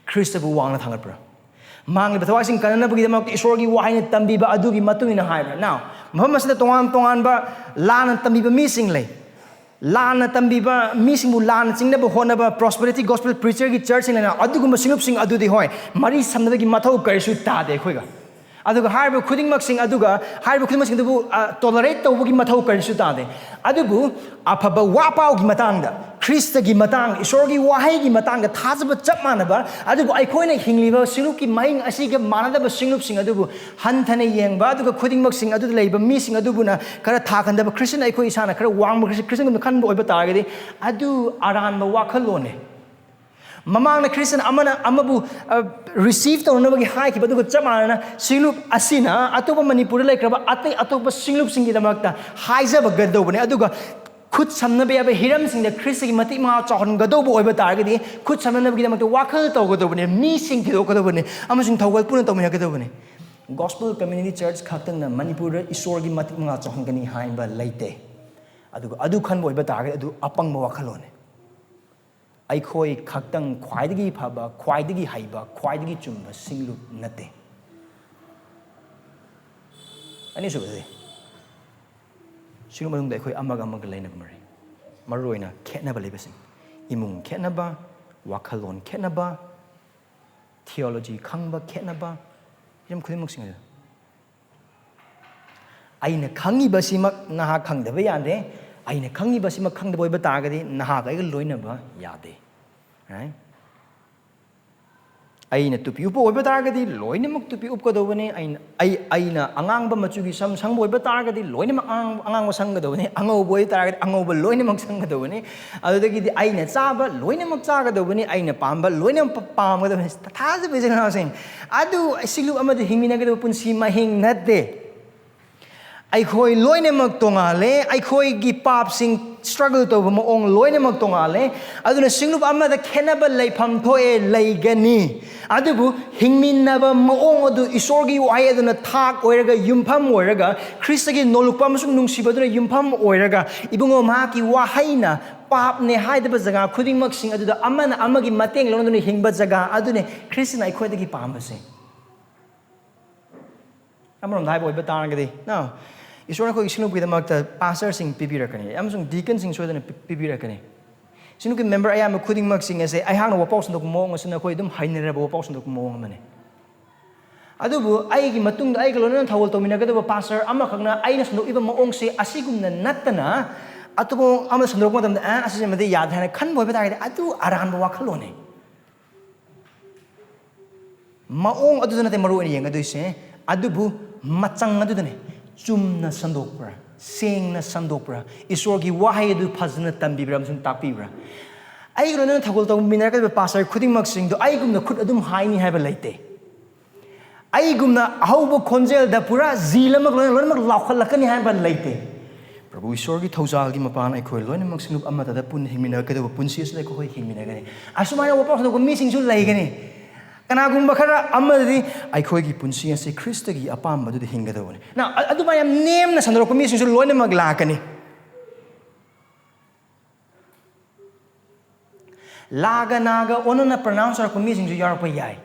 ꯈ꯭ꯔꯤꯁꯇꯕꯨ ꯋꯥꯡꯅ ꯊꯥꯡꯒꯠꯄ꯭ꯔꯥ? ꯃꯥꯡꯂꯤꯕ ꯊꯋꯥꯏꯁꯤꯡ ꯀꯟꯅꯅꯕꯒꯤꯗꯃꯛꯇ ꯏꯁꯣꯔꯒꯤ ꯋꯥꯍꯩꯅ ꯇꯝꯕꯤꯕ ꯑꯗꯨꯒꯤ ꯃꯇꯨꯡ ꯏꯟꯅ ꯍꯥꯏꯕ꯭ꯔꯥ?" Now, ꯃꯐꯝ ꯑꯁꯤꯗ ꯇꯣꯉꯥꯟ ꯇꯣꯉꯥꯟꯕ ꯂꯥꯟꯅ ꯇꯝꯕꯤꯕ ꯃꯤꯁꯤꯡ ꯂꯩ꯫ ꯂꯥꯟꯅ ꯇꯝꯕꯤꯕ ꯃꯤꯁꯤꯡꯕꯨ ꯂꯥꯟꯅ ꯆꯤꯡꯅꯕ ꯍꯣꯠꯅꯕ prosperity gospel preacherꯒꯤ churchꯁꯤꯡ ꯂꯩꯅ, ꯑꯗꯨꯒꯨꯝꯕ ꯁꯤꯡꯂꯨꯞꯁꯤꯡ ꯑꯗꯨꯗꯤ ꯍꯣꯏ, ꯃꯔꯤ ꯁꯝꯅꯕꯒꯤ ꯃꯊꯧ ꯀꯔꯤꯁꯨ ꯇꯥꯗꯦ ꯑꯩꯈꯣꯏꯒ꯫ ꯑꯗꯨꯒ ꯍꯥꯏꯔꯤꯕ ꯈꯨꯗꯤꯡꯃꯛꯁꯤꯡ ꯑꯗꯨꯒ ꯍꯥꯏꯔꯤꯕ ꯈꯨꯗꯤꯡꯃꯛꯁꯤꯡ ꯑꯗꯨꯕꯨ, ꯑ, tolerate ꯇꯧꯕꯒꯤ ꯃꯊꯧ ꯀꯔꯤꯁꯨ ꯇꯥꯗꯦ꯫ ꯑꯗꯨꯕꯨ ꯑꯐꯕ ꯋꯥ ꯄꯥꯎꯒꯤ ꯃꯇꯥꯡꯗ, ꯈ꯭ꯔꯤꯁꯇꯒꯤ ꯃꯇꯥꯡ, ꯏꯁꯣꯔꯒꯤ ꯋꯥꯍꯩꯒꯤ ꯃꯇꯥꯡꯗ ꯊꯥꯖꯕ ꯆꯞ ꯃꯥꯟꯅꯕ, ꯑꯗꯨꯕꯨ ꯑꯩꯈꯣꯏꯅ ꯍꯤꯡꯂꯤꯕ ꯁꯤꯡꯂꯨꯞꯀꯤ ꯃꯍꯤꯡ ꯑꯁꯤꯒ ꯃꯥꯟꯅꯗꯕ ꯁꯤꯡꯂꯨꯞꯁꯤꯡ ꯑꯗꯨꯕꯨ ꯍꯟꯊꯅ ꯌꯦꯡꯕ, ꯑꯗꯨꯒ ꯈꯨꯗꯤꯡꯃꯛꯁꯤꯡ ꯑꯗꯨꯗ ꯂꯩꯕ ꯃꯤꯁꯤꯡ ꯑꯗꯨꯕꯨꯅ ꯈꯔ ꯊꯥꯒꯟꯗꯕ ꯈ꯭ꯔꯤꯁꯇꯤꯌꯟ ꯑꯩꯈꯣꯏ ꯏꯁꯥꯅ ꯈꯔ ꯋꯥꯡꯕ ꯈ꯭ꯔꯤꯁ-, ꯈ꯭ꯔꯤꯁꯇꯤꯌꯟꯒꯨꯝꯅ ꯈꯟꯕ ꯑꯣꯏꯕ ꯇꯥꯔꯒꯗꯤ, ꯑꯗꯨ ꯑꯔꯥꯟꯕ ꯋꯥꯈꯜꯂꯣꯟꯅꯦ꯫ ꯃꯃꯥꯡꯗ ꯈ꯭ꯔꯤꯁꯇꯤꯌꯟ ꯑꯃꯅ ꯑꯃꯕꯨ, ꯑ, receive ꯇꯧꯅꯕꯒꯤ ꯍꯥꯏꯈꯤꯕ ꯑꯗꯨꯒ ꯆꯞ ꯃꯥꯟꯅꯅ ꯁꯤꯡꯂꯨꯞ ꯑꯁꯤꯅ ꯑꯇꯣꯞꯄ ꯃꯅꯤꯄꯨꯔꯗ ꯂꯩꯈ꯭ꯔꯕ ꯑꯇꯩ ꯑꯇꯣꯞꯄ ꯁꯤꯡꯂꯨꯞꯁꯤꯡꯒꯤꯗꯃꯛꯇ ꯍꯥꯏꯖꯕꯒꯗꯧꯕꯅꯤ꯫ ꯑꯗꯨꯒ ꯈꯨꯠ ꯁꯝꯅꯕ ꯌꯥꯕ ꯍꯤꯔꯝꯁꯤꯡꯗ ꯈ꯭ꯔꯤꯁꯇꯒꯤ ꯃꯇꯤꯛ ꯃꯉꯥꯜ ꯆꯥꯎꯍꯟꯒꯗꯧꯕ ꯑꯣꯏꯕ ꯇꯥꯔꯒꯗꯤ, ꯈꯨꯠ ꯁꯝꯅꯅꯕꯒꯤꯗꯃꯛꯇ ꯋꯥꯈꯜ ꯇꯧꯒꯗꯧꯕꯅꯤ, ꯃꯤꯁꯤꯡ ꯊꯤꯗꯣꯛꯀꯗꯧꯕꯅꯤ, ꯑꯃꯁꯨꯡ ꯊꯧꯒꯜ ꯄꯨꯟꯅ ꯇꯧꯃꯤꯟꯅꯒꯗꯧꯕꯅꯤ꯫ Gospel Community Church ꯈꯛꯇꯪꯅ ꯃꯅꯤꯄꯨꯔꯗ ꯏꯁꯣꯔꯒꯤ ꯃꯇꯤꯛ ꯃꯉꯥꯜ ꯆꯥꯎꯍꯟꯒꯅꯤ ꯍꯥꯏꯕ ꯂꯩꯇꯦ꯫ ꯑꯗꯨꯒ ꯑꯗꯨ ꯈꯟꯕ ꯑꯣꯏꯕ ꯇꯥꯔꯒꯗꯤ ꯑꯗꯨ ꯑꯄꯪꯕ ꯋꯥꯈꯜꯂꯣꯟꯅꯤ꯫ ꯑꯩꯈꯣꯏ ꯈꯛꯇꯪ ꯈ꯭ꯋꯥꯏꯗꯒꯤ ꯐꯕ, ꯈ꯭ꯋꯥꯏꯗꯒꯤ ꯍꯩꯕ, ꯈ꯭ꯋꯥꯏꯗꯒꯤ ꯆꯨꯝꯕ ꯁꯤꯡꯂꯨꯞ ꯅꯠꯇꯦ꯫ ꯑꯅꯤꯁꯨꯕꯗꯗꯤ, ꯁꯤꯡꯂꯨꯞ ꯃꯅꯨꯡꯗ ꯑꯩꯈꯣꯏ ꯑꯃꯒ ꯑꯃꯒ ꯂꯩꯅꯕ ꯃꯔꯤ, ꯃꯔꯨꯑꯣꯏꯅ ꯈꯦꯠꯅꯕ ꯂꯩꯕꯁꯤꯡ, ꯏꯃꯨꯡ ꯈꯦꯠꯅꯕ, ꯋꯥꯈꯜꯂꯣꯟ ꯈꯦꯠꯅꯕ, theology ꯈꯪꯕ ꯈꯦꯠꯅꯕ, ꯍꯤꯔꯝ ꯈꯨꯗꯤꯡꯃꯛꯁꯤꯡ ꯑꯗꯨ ꯑꯩꯅ ꯈꯪꯉꯤꯕꯁꯤꯃꯛ ꯅꯍꯥꯛ ꯈꯪꯗꯕ ꯌꯥꯗꯦ꯫ ꯑꯩꯅ ꯈꯪꯉꯤꯕꯁꯤꯃꯛ ꯈꯪꯗꯕ ꯑꯣꯏꯕ ꯇꯥꯔꯒꯗꯤ ꯅꯍꯥꯛ ꯑꯩꯒ ꯂꯣꯏꯅꯕ ꯌꯥꯗꯦ꯫ Right? ꯑꯩꯅ ꯇꯨꯄꯤ ꯎꯞꯄ ꯑꯣꯏꯕ ꯇꯥꯔꯒꯗꯤ ꯂꯣꯏꯅꯃꯛ ꯇꯨꯄꯤ ꯎꯞꯀꯗꯧꯕꯅꯤ꯫ ꯑꯩꯅ, ꯑꯩ, ꯑꯩꯅ ꯑꯉꯥꯡꯕ ꯃꯆꯨꯒꯤ ꯁꯝ ꯁꯪꯕ ꯑꯣꯏꯕ ꯇꯥꯔꯒꯗꯤ ꯂꯣꯏꯅꯃꯛ ꯑꯉꯥꯡ-, ꯑꯉꯥꯡꯕ ꯁꯪꯒꯗꯧꯕꯅꯤ꯫ ꯑꯉꯧꯕ ꯑꯣꯏꯕ ꯇꯥꯔꯒꯗꯤ ꯑꯉꯧꯕ ꯂꯣꯏꯅꯃꯛ ꯁꯪꯒꯗꯧꯕꯅꯤ꯫ ꯑꯗꯨꯗꯒꯤꯗꯤ ꯑꯩꯅ ꯆꯥꯕ ꯂꯣꯏꯅꯃꯛ ꯆꯥꯒꯗꯧꯕꯅꯤ꯫ ꯑꯩꯅ ꯄꯥꯝꯕ ꯂꯣꯏꯅꯃꯛ ꯄ-, ꯄꯥꯝꯒꯗꯧꯕꯅꯤ꯫ ꯊꯥꯖꯕ ꯏꯆꯤꯟ ꯏꯅꯥꯎꯁꯤꯡ, ꯑꯗꯨ ꯁꯤꯡꯂꯨꯞ ꯑꯃꯗ ꯍꯤꯡꯃꯤꯟꯅꯒꯗꯕ ꯄꯨꯟꯁꯤ ꯃꯍꯤꯡ ꯅꯠꯇꯦ꯫ ꯑꯩꯈꯣꯏ ꯂꯣꯏꯅꯃꯛ ꯇꯣꯉꯥꯜꯂꯦ꯫ ꯑꯩꯈꯣꯏꯒꯤ ꯄꯥꯞꯁꯤꯡ struggle ꯇꯧꯕ ꯃꯑꯣꯡ ꯂꯣꯏꯅꯃꯛ ꯇꯣꯉꯥꯜꯂꯦ꯫ ꯑꯗꯨꯅ ꯁꯤꯡꯂꯨꯞ ꯑꯃꯗ ꯈꯦꯠꯅꯕ ꯂꯩꯐꯝ ꯊꯣꯛꯑꯦ, ꯂꯩꯒꯅꯤ꯫ ꯑꯗꯨꯕꯨ ꯍꯤꯡꯃꯤꯟꯅꯕ ꯃꯑꯣꯡ ꯑꯗꯨ, ꯏꯁꯣꯔꯒꯤ ꯋꯥꯍꯩ ꯑꯗꯨꯅ ꯊꯥꯛ ꯑꯣꯏꯔꯒ, ꯌꯨꯝꯐꯝ ꯑꯣꯏꯔꯒ, ꯈ꯭ꯔꯤꯁꯇꯒꯤ ꯅꯣꯜꯂꯨꯛꯄ ꯑꯃꯁꯨꯡ ꯅꯨꯡꯁꯤꯕꯗꯨꯅ ꯌꯨꯝꯐꯝ ꯑꯣꯏꯔꯒ, ꯏꯕꯨꯡꯉꯣ, ꯃꯍꯥꯛꯀꯤ ꯋꯥꯍꯩꯅ ꯄꯥꯞꯅꯦ ꯍꯥꯏꯗꯕ ꯖꯒꯥ ꯈꯨꯗꯤꯡꯃꯛꯁꯤꯡ ꯑꯗꯨꯗ ꯑꯃꯅ ꯑꯃꯒꯤ ꯃꯇꯦꯡ ꯂꯧꯅꯗꯨꯅ ꯍꯤꯡꯕ ꯖꯒꯥ ꯑꯗꯨꯅꯤ ꯈ꯭ꯔꯤꯁꯇꯅ ꯑꯩꯈꯣꯏꯗꯒꯤ ꯄꯥꯝꯕꯁꯦ꯫ ꯑꯃꯔꯣꯝꯗ ꯍꯥꯏꯕ ꯑꯣꯏꯕ ꯇꯥꯔꯒꯗꯤ, now, ꯏꯁꯣꯔꯅ ꯑꯩꯈꯣꯏꯒꯤ ꯁꯤꯡꯂꯨꯞꯀꯤꯗꯃꯛꯇ ꯄꯥꯁꯇꯔꯁꯤꯡ ꯄꯤꯕꯤꯔꯛꯀꯅꯤ ꯑꯃꯁꯨꯡ ꯗꯤꯀꯟꯁꯤꯡ ꯁꯣꯏꯗꯅ ꯄꯤ-, ꯄꯤꯕꯤꯔꯛꯀꯅꯤ꯫ ꯁꯤꯡꯂꯨꯞꯀꯤ ꯃꯦꯝꯕꯔ ꯑꯌꯥꯝꯕ ꯈꯨꯗꯤꯡꯃꯛꯁꯤꯡ ꯑꯁꯦ ꯑꯩꯍꯥꯛꯅ ꯋꯥꯄꯥꯎ ꯁꯟꯗꯣꯛꯄ ꯃꯑꯣꯡ ꯑꯁꯤꯅ ꯑꯩꯈꯣꯏ ꯑꯗꯨꯝ ꯍꯩꯅꯔꯕ ꯋꯥꯄꯥꯎ ꯁꯟꯗꯣꯛꯄ ꯃꯑꯣꯡ ꯑꯃꯅꯤ꯫ ꯑꯗꯨꯕꯨ ꯑꯩꯒꯤ ꯃꯇꯨꯡꯗ ꯑꯩꯒ ꯂꯣꯏꯅꯅ ꯊꯧꯒꯜ ꯇꯧꯃꯤꯟꯅꯒꯗꯕ ꯄꯥꯁꯇꯔ ꯑꯃꯈꯛꯅ ꯑꯩꯅ ꯁꯟꯗꯣꯛꯏꯕ ꯃꯑꯣꯡꯁꯦ ꯑꯁꯤꯒꯨꯝꯅ ꯅꯠꯇꯅ ꯑꯇꯣꯞꯄ ꯑꯃ ꯁꯟꯗꯣꯛꯄ ꯃꯇꯝꯗ, "ꯑ, ꯑꯁꯤꯃꯗꯤ ꯌꯥꯗꯦ" ꯍꯥꯏꯅ ꯈꯟꯕ ꯑꯣꯏꯕ ꯇꯥꯔꯒꯗꯤ ꯑꯗꯨ ꯑꯔꯥꯟꯕ ꯋꯥꯈꯜꯂꯣꯟꯅꯤ꯫ ꯃꯑꯣꯡ ꯑꯗꯨꯗ ꯅꯠꯇꯦ ꯃꯔꯨ ꯑꯣꯏꯅ ꯌꯦꯡꯒꯗꯣꯏꯁꯦ, ꯑꯗꯨꯕꯨ ꯃꯆꯪ ꯑꯗꯨꯗꯅꯦ꯫ ꯆꯨꯝꯅ ꯁꯟꯗꯣꯛꯄ꯭ꯔꯥ? ꯁꯦꯡꯅ ꯁꯟꯗꯣꯛꯄ꯭ꯔꯥ? ꯏꯁꯣꯔꯒꯤ ꯋꯥꯍꯩ ꯑꯗꯨ ꯐꯖꯅ ꯇꯝꯕꯤꯕ꯭ꯔꯥ ꯑꯃꯁꯨꯡ ꯇꯥꯛꯄꯤꯕ꯭ꯔꯥ? ꯑꯩꯒ ꯂꯣꯏꯅꯅ ꯊꯧꯒꯜ ꯇꯧꯃꯤꯟꯅꯔꯛꯀꯗꯕ ꯄꯥꯁꯇꯔ ꯈꯨꯗꯤꯡꯃꯛꯁꯤꯡꯗꯣ ꯑꯩꯒꯨꯝꯅ ꯈꯨꯠ ꯑꯗꯨꯝ ꯍꯥꯏꯅꯤ ꯍꯥꯏꯕ ꯂꯩꯇꯦ꯫ ꯑꯩꯒꯨꯝꯅ ꯑꯍꯧꯕ ꯈꯣꯟꯖꯦꯜꯗ ꯄꯨꯔꯥ ꯖꯤꯜ ꯑꯃꯒ ꯂꯣꯏꯅ ꯂꯣꯏꯅꯃꯛ ꯂꯥꯎꯈꯠꯂꯛꯀꯅꯤ ꯍꯥꯏꯕ ꯂꯩꯇꯦ꯫ ꯄ꯭ꯔꯚꯨ ꯏꯁꯣꯔꯒꯤ ꯊꯧꯖꯥꯜꯒꯤ ꯃꯄꯥꯟ ꯑꯩꯈꯣꯏ ꯂꯣꯏꯅꯃꯛ ꯁꯤꯡꯂꯨꯞ ꯑꯃꯠꯇꯗ ꯄꯨꯟꯅ ꯍꯤꯡꯃꯤꯟꯅꯒꯗꯕ ꯄꯨꯟꯁꯤ ꯑꯁꯤꯗ ꯑꯩꯈꯣꯏ ꯍꯤꯡꯃꯤꯟꯅꯒꯅꯤ꯫ ꯑꯁꯨꯃꯥꯏꯅ ꯋꯥꯄꯥꯎ ꯁꯟꯗꯣꯛꯄ ꯃꯤꯁꯤꯡꯁꯨ ꯂꯩꯒꯅꯤ꯫ ꯀꯅꯥꯒꯨꯝꯕ ꯈꯔ ꯑꯃꯗꯤ ꯑꯩꯈꯣꯏꯒꯤ ꯄꯨꯟꯁꯤ ꯑꯁꯤ ꯈ꯭ꯔꯤꯁꯇꯒꯤ ꯑꯄꯥꯝꯕꯗꯨꯗ ꯍꯤꯡꯒꯗꯕꯅꯤ꯫ ꯅ-, ꯑ-, ꯑꯗꯨꯃꯥꯏꯅ ꯅꯦꯝꯅ ꯁꯟꯗꯣꯔꯛꯄ ꯃꯤꯁꯤꯡꯁꯨ ꯂꯣꯏꯅꯃꯛ ꯂꯥꯛꯀꯅꯤ꯫ ꯂꯥꯒ ꯅꯥꯒ ꯑꯣꯟꯅꯅ ꯄ꯭ꯔꯣꯅꯥꯎꯟꯁ ꯇꯧꯔꯛꯄ ꯃꯤꯁꯤꯡꯁꯨ ꯌꯥꯎꯔꯛꯄ ꯌꯥꯏ꯫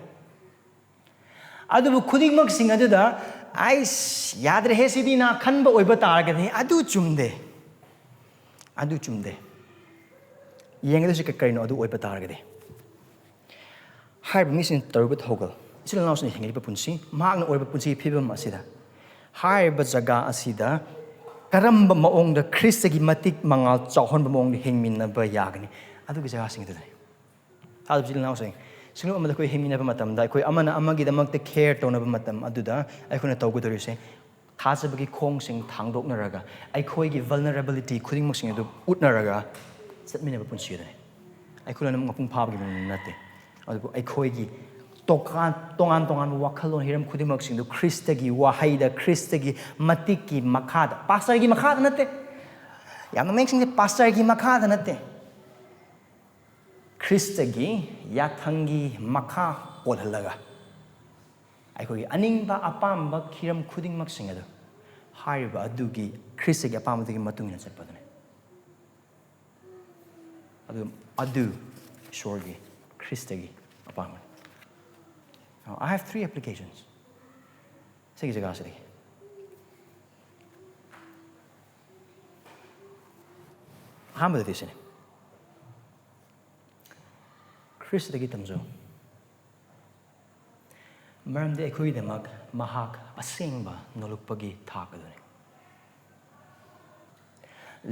ꯑꯗꯨꯕꯨ ꯈꯨꯗꯤꯡꯃꯛꯁꯤꯡ ꯑꯗꯨꯗ "ꯑꯩꯁ, ꯌꯥꯗ꯭ꯔꯦꯍꯦ ꯁꯤꯗꯤ"ꯅ ꯈꯟꯕ ꯑꯣꯏꯕ ꯇꯥꯔꯒꯗꯤ ꯑꯗꯨ ꯆꯨꯝꯗꯦ꯫ ꯑꯗꯨ ꯆꯨꯝꯗꯦ꯫ ꯌꯦꯡꯒꯗꯣꯏꯁꯤ ꯀ-, ꯀꯔꯤꯅꯣ ꯑꯗꯨ ꯑꯣꯏꯕ ꯇꯥꯔꯒꯗꯤ? ꯍꯥꯏꯔꯤꯕ ꯃꯤꯁꯤꯡꯅ ꯇꯧꯔꯤꯕ ꯊꯧꯒꯜ, ꯏꯆꯤꯜ ꯏꯅꯥꯎꯁꯤꯡꯅ ꯍꯤꯡꯂꯤꯕ ꯄꯨꯟꯁꯤ, ꯃꯍꯥꯛꯅ ꯑꯣꯏꯔꯤꯕ ꯄꯨꯟꯁꯤꯒꯤ ꯐꯤꯕꯝ ꯑꯁꯤꯗ, ꯍꯥꯏꯔꯤꯕ ꯖꯒꯥ ꯑꯁꯤꯗ ꯀꯔꯝꯕ ꯃꯑꯣꯡꯗ ꯈ꯭ꯔꯤꯁꯇꯒꯤ ꯃꯇꯤꯛ ꯃꯉꯥꯜ ꯆꯥꯎꯍꯟꯕ ꯃꯑꯣꯡꯗ ꯍꯤꯡꯃꯤꯟꯅꯕ ꯌꯥꯒꯅꯤ? ꯑꯗꯨꯒꯤ ꯖꯒꯥꯁꯤꯡ ꯑꯗꯨꯗꯅꯤ꯫ ꯊꯥꯖꯕ ꯏꯆꯤꯜ ꯏꯅꯥꯎꯁꯤꯡ, ꯁꯤꯡꯂꯨꯞ ꯑꯃꯗ ꯑꯩꯈꯣꯏ ꯍꯤꯡꯃꯤꯟꯅꯕ ꯃꯇꯝꯗ, ꯑꯩꯈꯣꯏ ꯑꯃꯅ ꯑꯃꯒꯤꯗꯃꯛꯇ ꯀꯦꯌꯔ ꯇꯧꯅꯕ ꯃꯇꯝ ꯑꯗꯨꯗ ꯑꯩꯈꯣꯏꯅ ꯇꯧꯒꯗꯧꯔꯤꯁꯦ, ꯊꯥꯖꯕꯒꯤ ꯈꯣꯡꯁꯤꯡ ꯊꯥꯡꯗꯣꯛꯅꯔꯒ, ꯑꯩꯈꯣꯏꯒꯤ ꯚꯜꯅꯔꯦꯕꯤꯂꯤꯇꯤ ꯈꯨꯗꯤꯡꯃꯛꯁꯤꯡ ꯑꯗꯨ ꯎꯠꯅꯔꯒ ꯆꯠꯃꯤꯟꯅꯕ ꯄꯨꯟꯁꯤ ꯑꯗꯨꯅꯤ꯫ ꯑꯩꯈꯣꯏ ꯂꯣꯏꯅꯃꯛ ꯃꯄꯨꯡ ꯐꯥꯕꯒꯤ ꯃꯑꯣꯡ ꯅꯠꯇꯦ, ꯑꯗꯨꯕꯨ ꯑꯩꯈꯣꯏꯒꯤ ꯇꯣꯉꯥꯟ ꯇꯣꯉꯥꯟ ꯇꯣꯉꯥꯟꯕ ꯋꯥꯈꯜꯂꯣꯟ, ꯍꯤꯔꯝ ꯈꯨꯗꯤꯡꯃꯛꯁꯤꯡꯗꯨ ꯈ꯭ꯔꯤꯁꯇꯒꯤ ꯋꯥꯍꯩꯗ, ꯈ꯭ꯔꯤꯁꯇꯒꯤ ꯃꯇꯤꯛꯀꯤ ꯃꯈꯥꯗ, ꯄꯥꯁꯇꯔꯒꯤ ꯃꯈꯥꯗ ꯅꯠꯇꯦ, ꯌꯥꯝꯅ ꯃꯌꯦꯛ ꯁꯦꯡꯅ, ꯄꯥꯁꯇꯔꯒꯤ ꯃꯈꯥꯗ ꯅꯠꯇꯦ, ꯈ꯭ꯔꯤꯁꯇꯒꯤ ꯌꯥꯊꯪꯒꯤ ꯃꯈꯥ ꯄꯣꯜꯍꯜꯂꯒ, ꯑꯩꯈꯣꯏꯒꯤ ꯑꯅꯤꯡꯕ ꯑꯄꯥꯝꯕ ꯍꯤꯔꯝ ꯈꯨꯗꯤꯡꯃꯛꯁꯤꯡ ꯑꯗꯨ ꯍꯥꯏꯔꯤꯕ ꯑꯗꯨꯒꯤ ꯈ꯭ꯔꯤꯁꯇꯒꯤ ꯑꯄꯥꯝꯕꯗꯨꯒꯤ ꯃꯇꯨꯡ ꯏꯟꯅ ꯆꯠꯄꯗꯨꯅꯤ꯫ ꯑꯗꯨ, ꯑꯗꯨ ꯏꯁꯣꯔꯒꯤ, ꯈ꯭ꯔꯤꯁꯇꯒꯤ ꯑꯄꯥꯝꯕꯅꯤ꯫ Now, I have three applications. ꯁꯤꯒꯤ ꯖꯒꯥꯁꯤꯗꯒꯤ ꯑꯍꯥꯟꯕꯗꯗꯤ ꯁꯤꯅꯤ, ꯈ꯭ꯔꯤꯁꯇꯗꯒꯤ ꯇꯝꯖꯧ, ꯃꯔꯝꯗꯤ ꯑꯩꯈꯣꯏꯒꯤꯗꯃꯛ ꯃꯍꯥꯛ ꯑꯁꯦꯡꯕ ꯅꯣꯜꯂꯨꯛꯄꯒꯤ ꯊꯥꯛ ꯑꯗꯨꯅꯤ꯫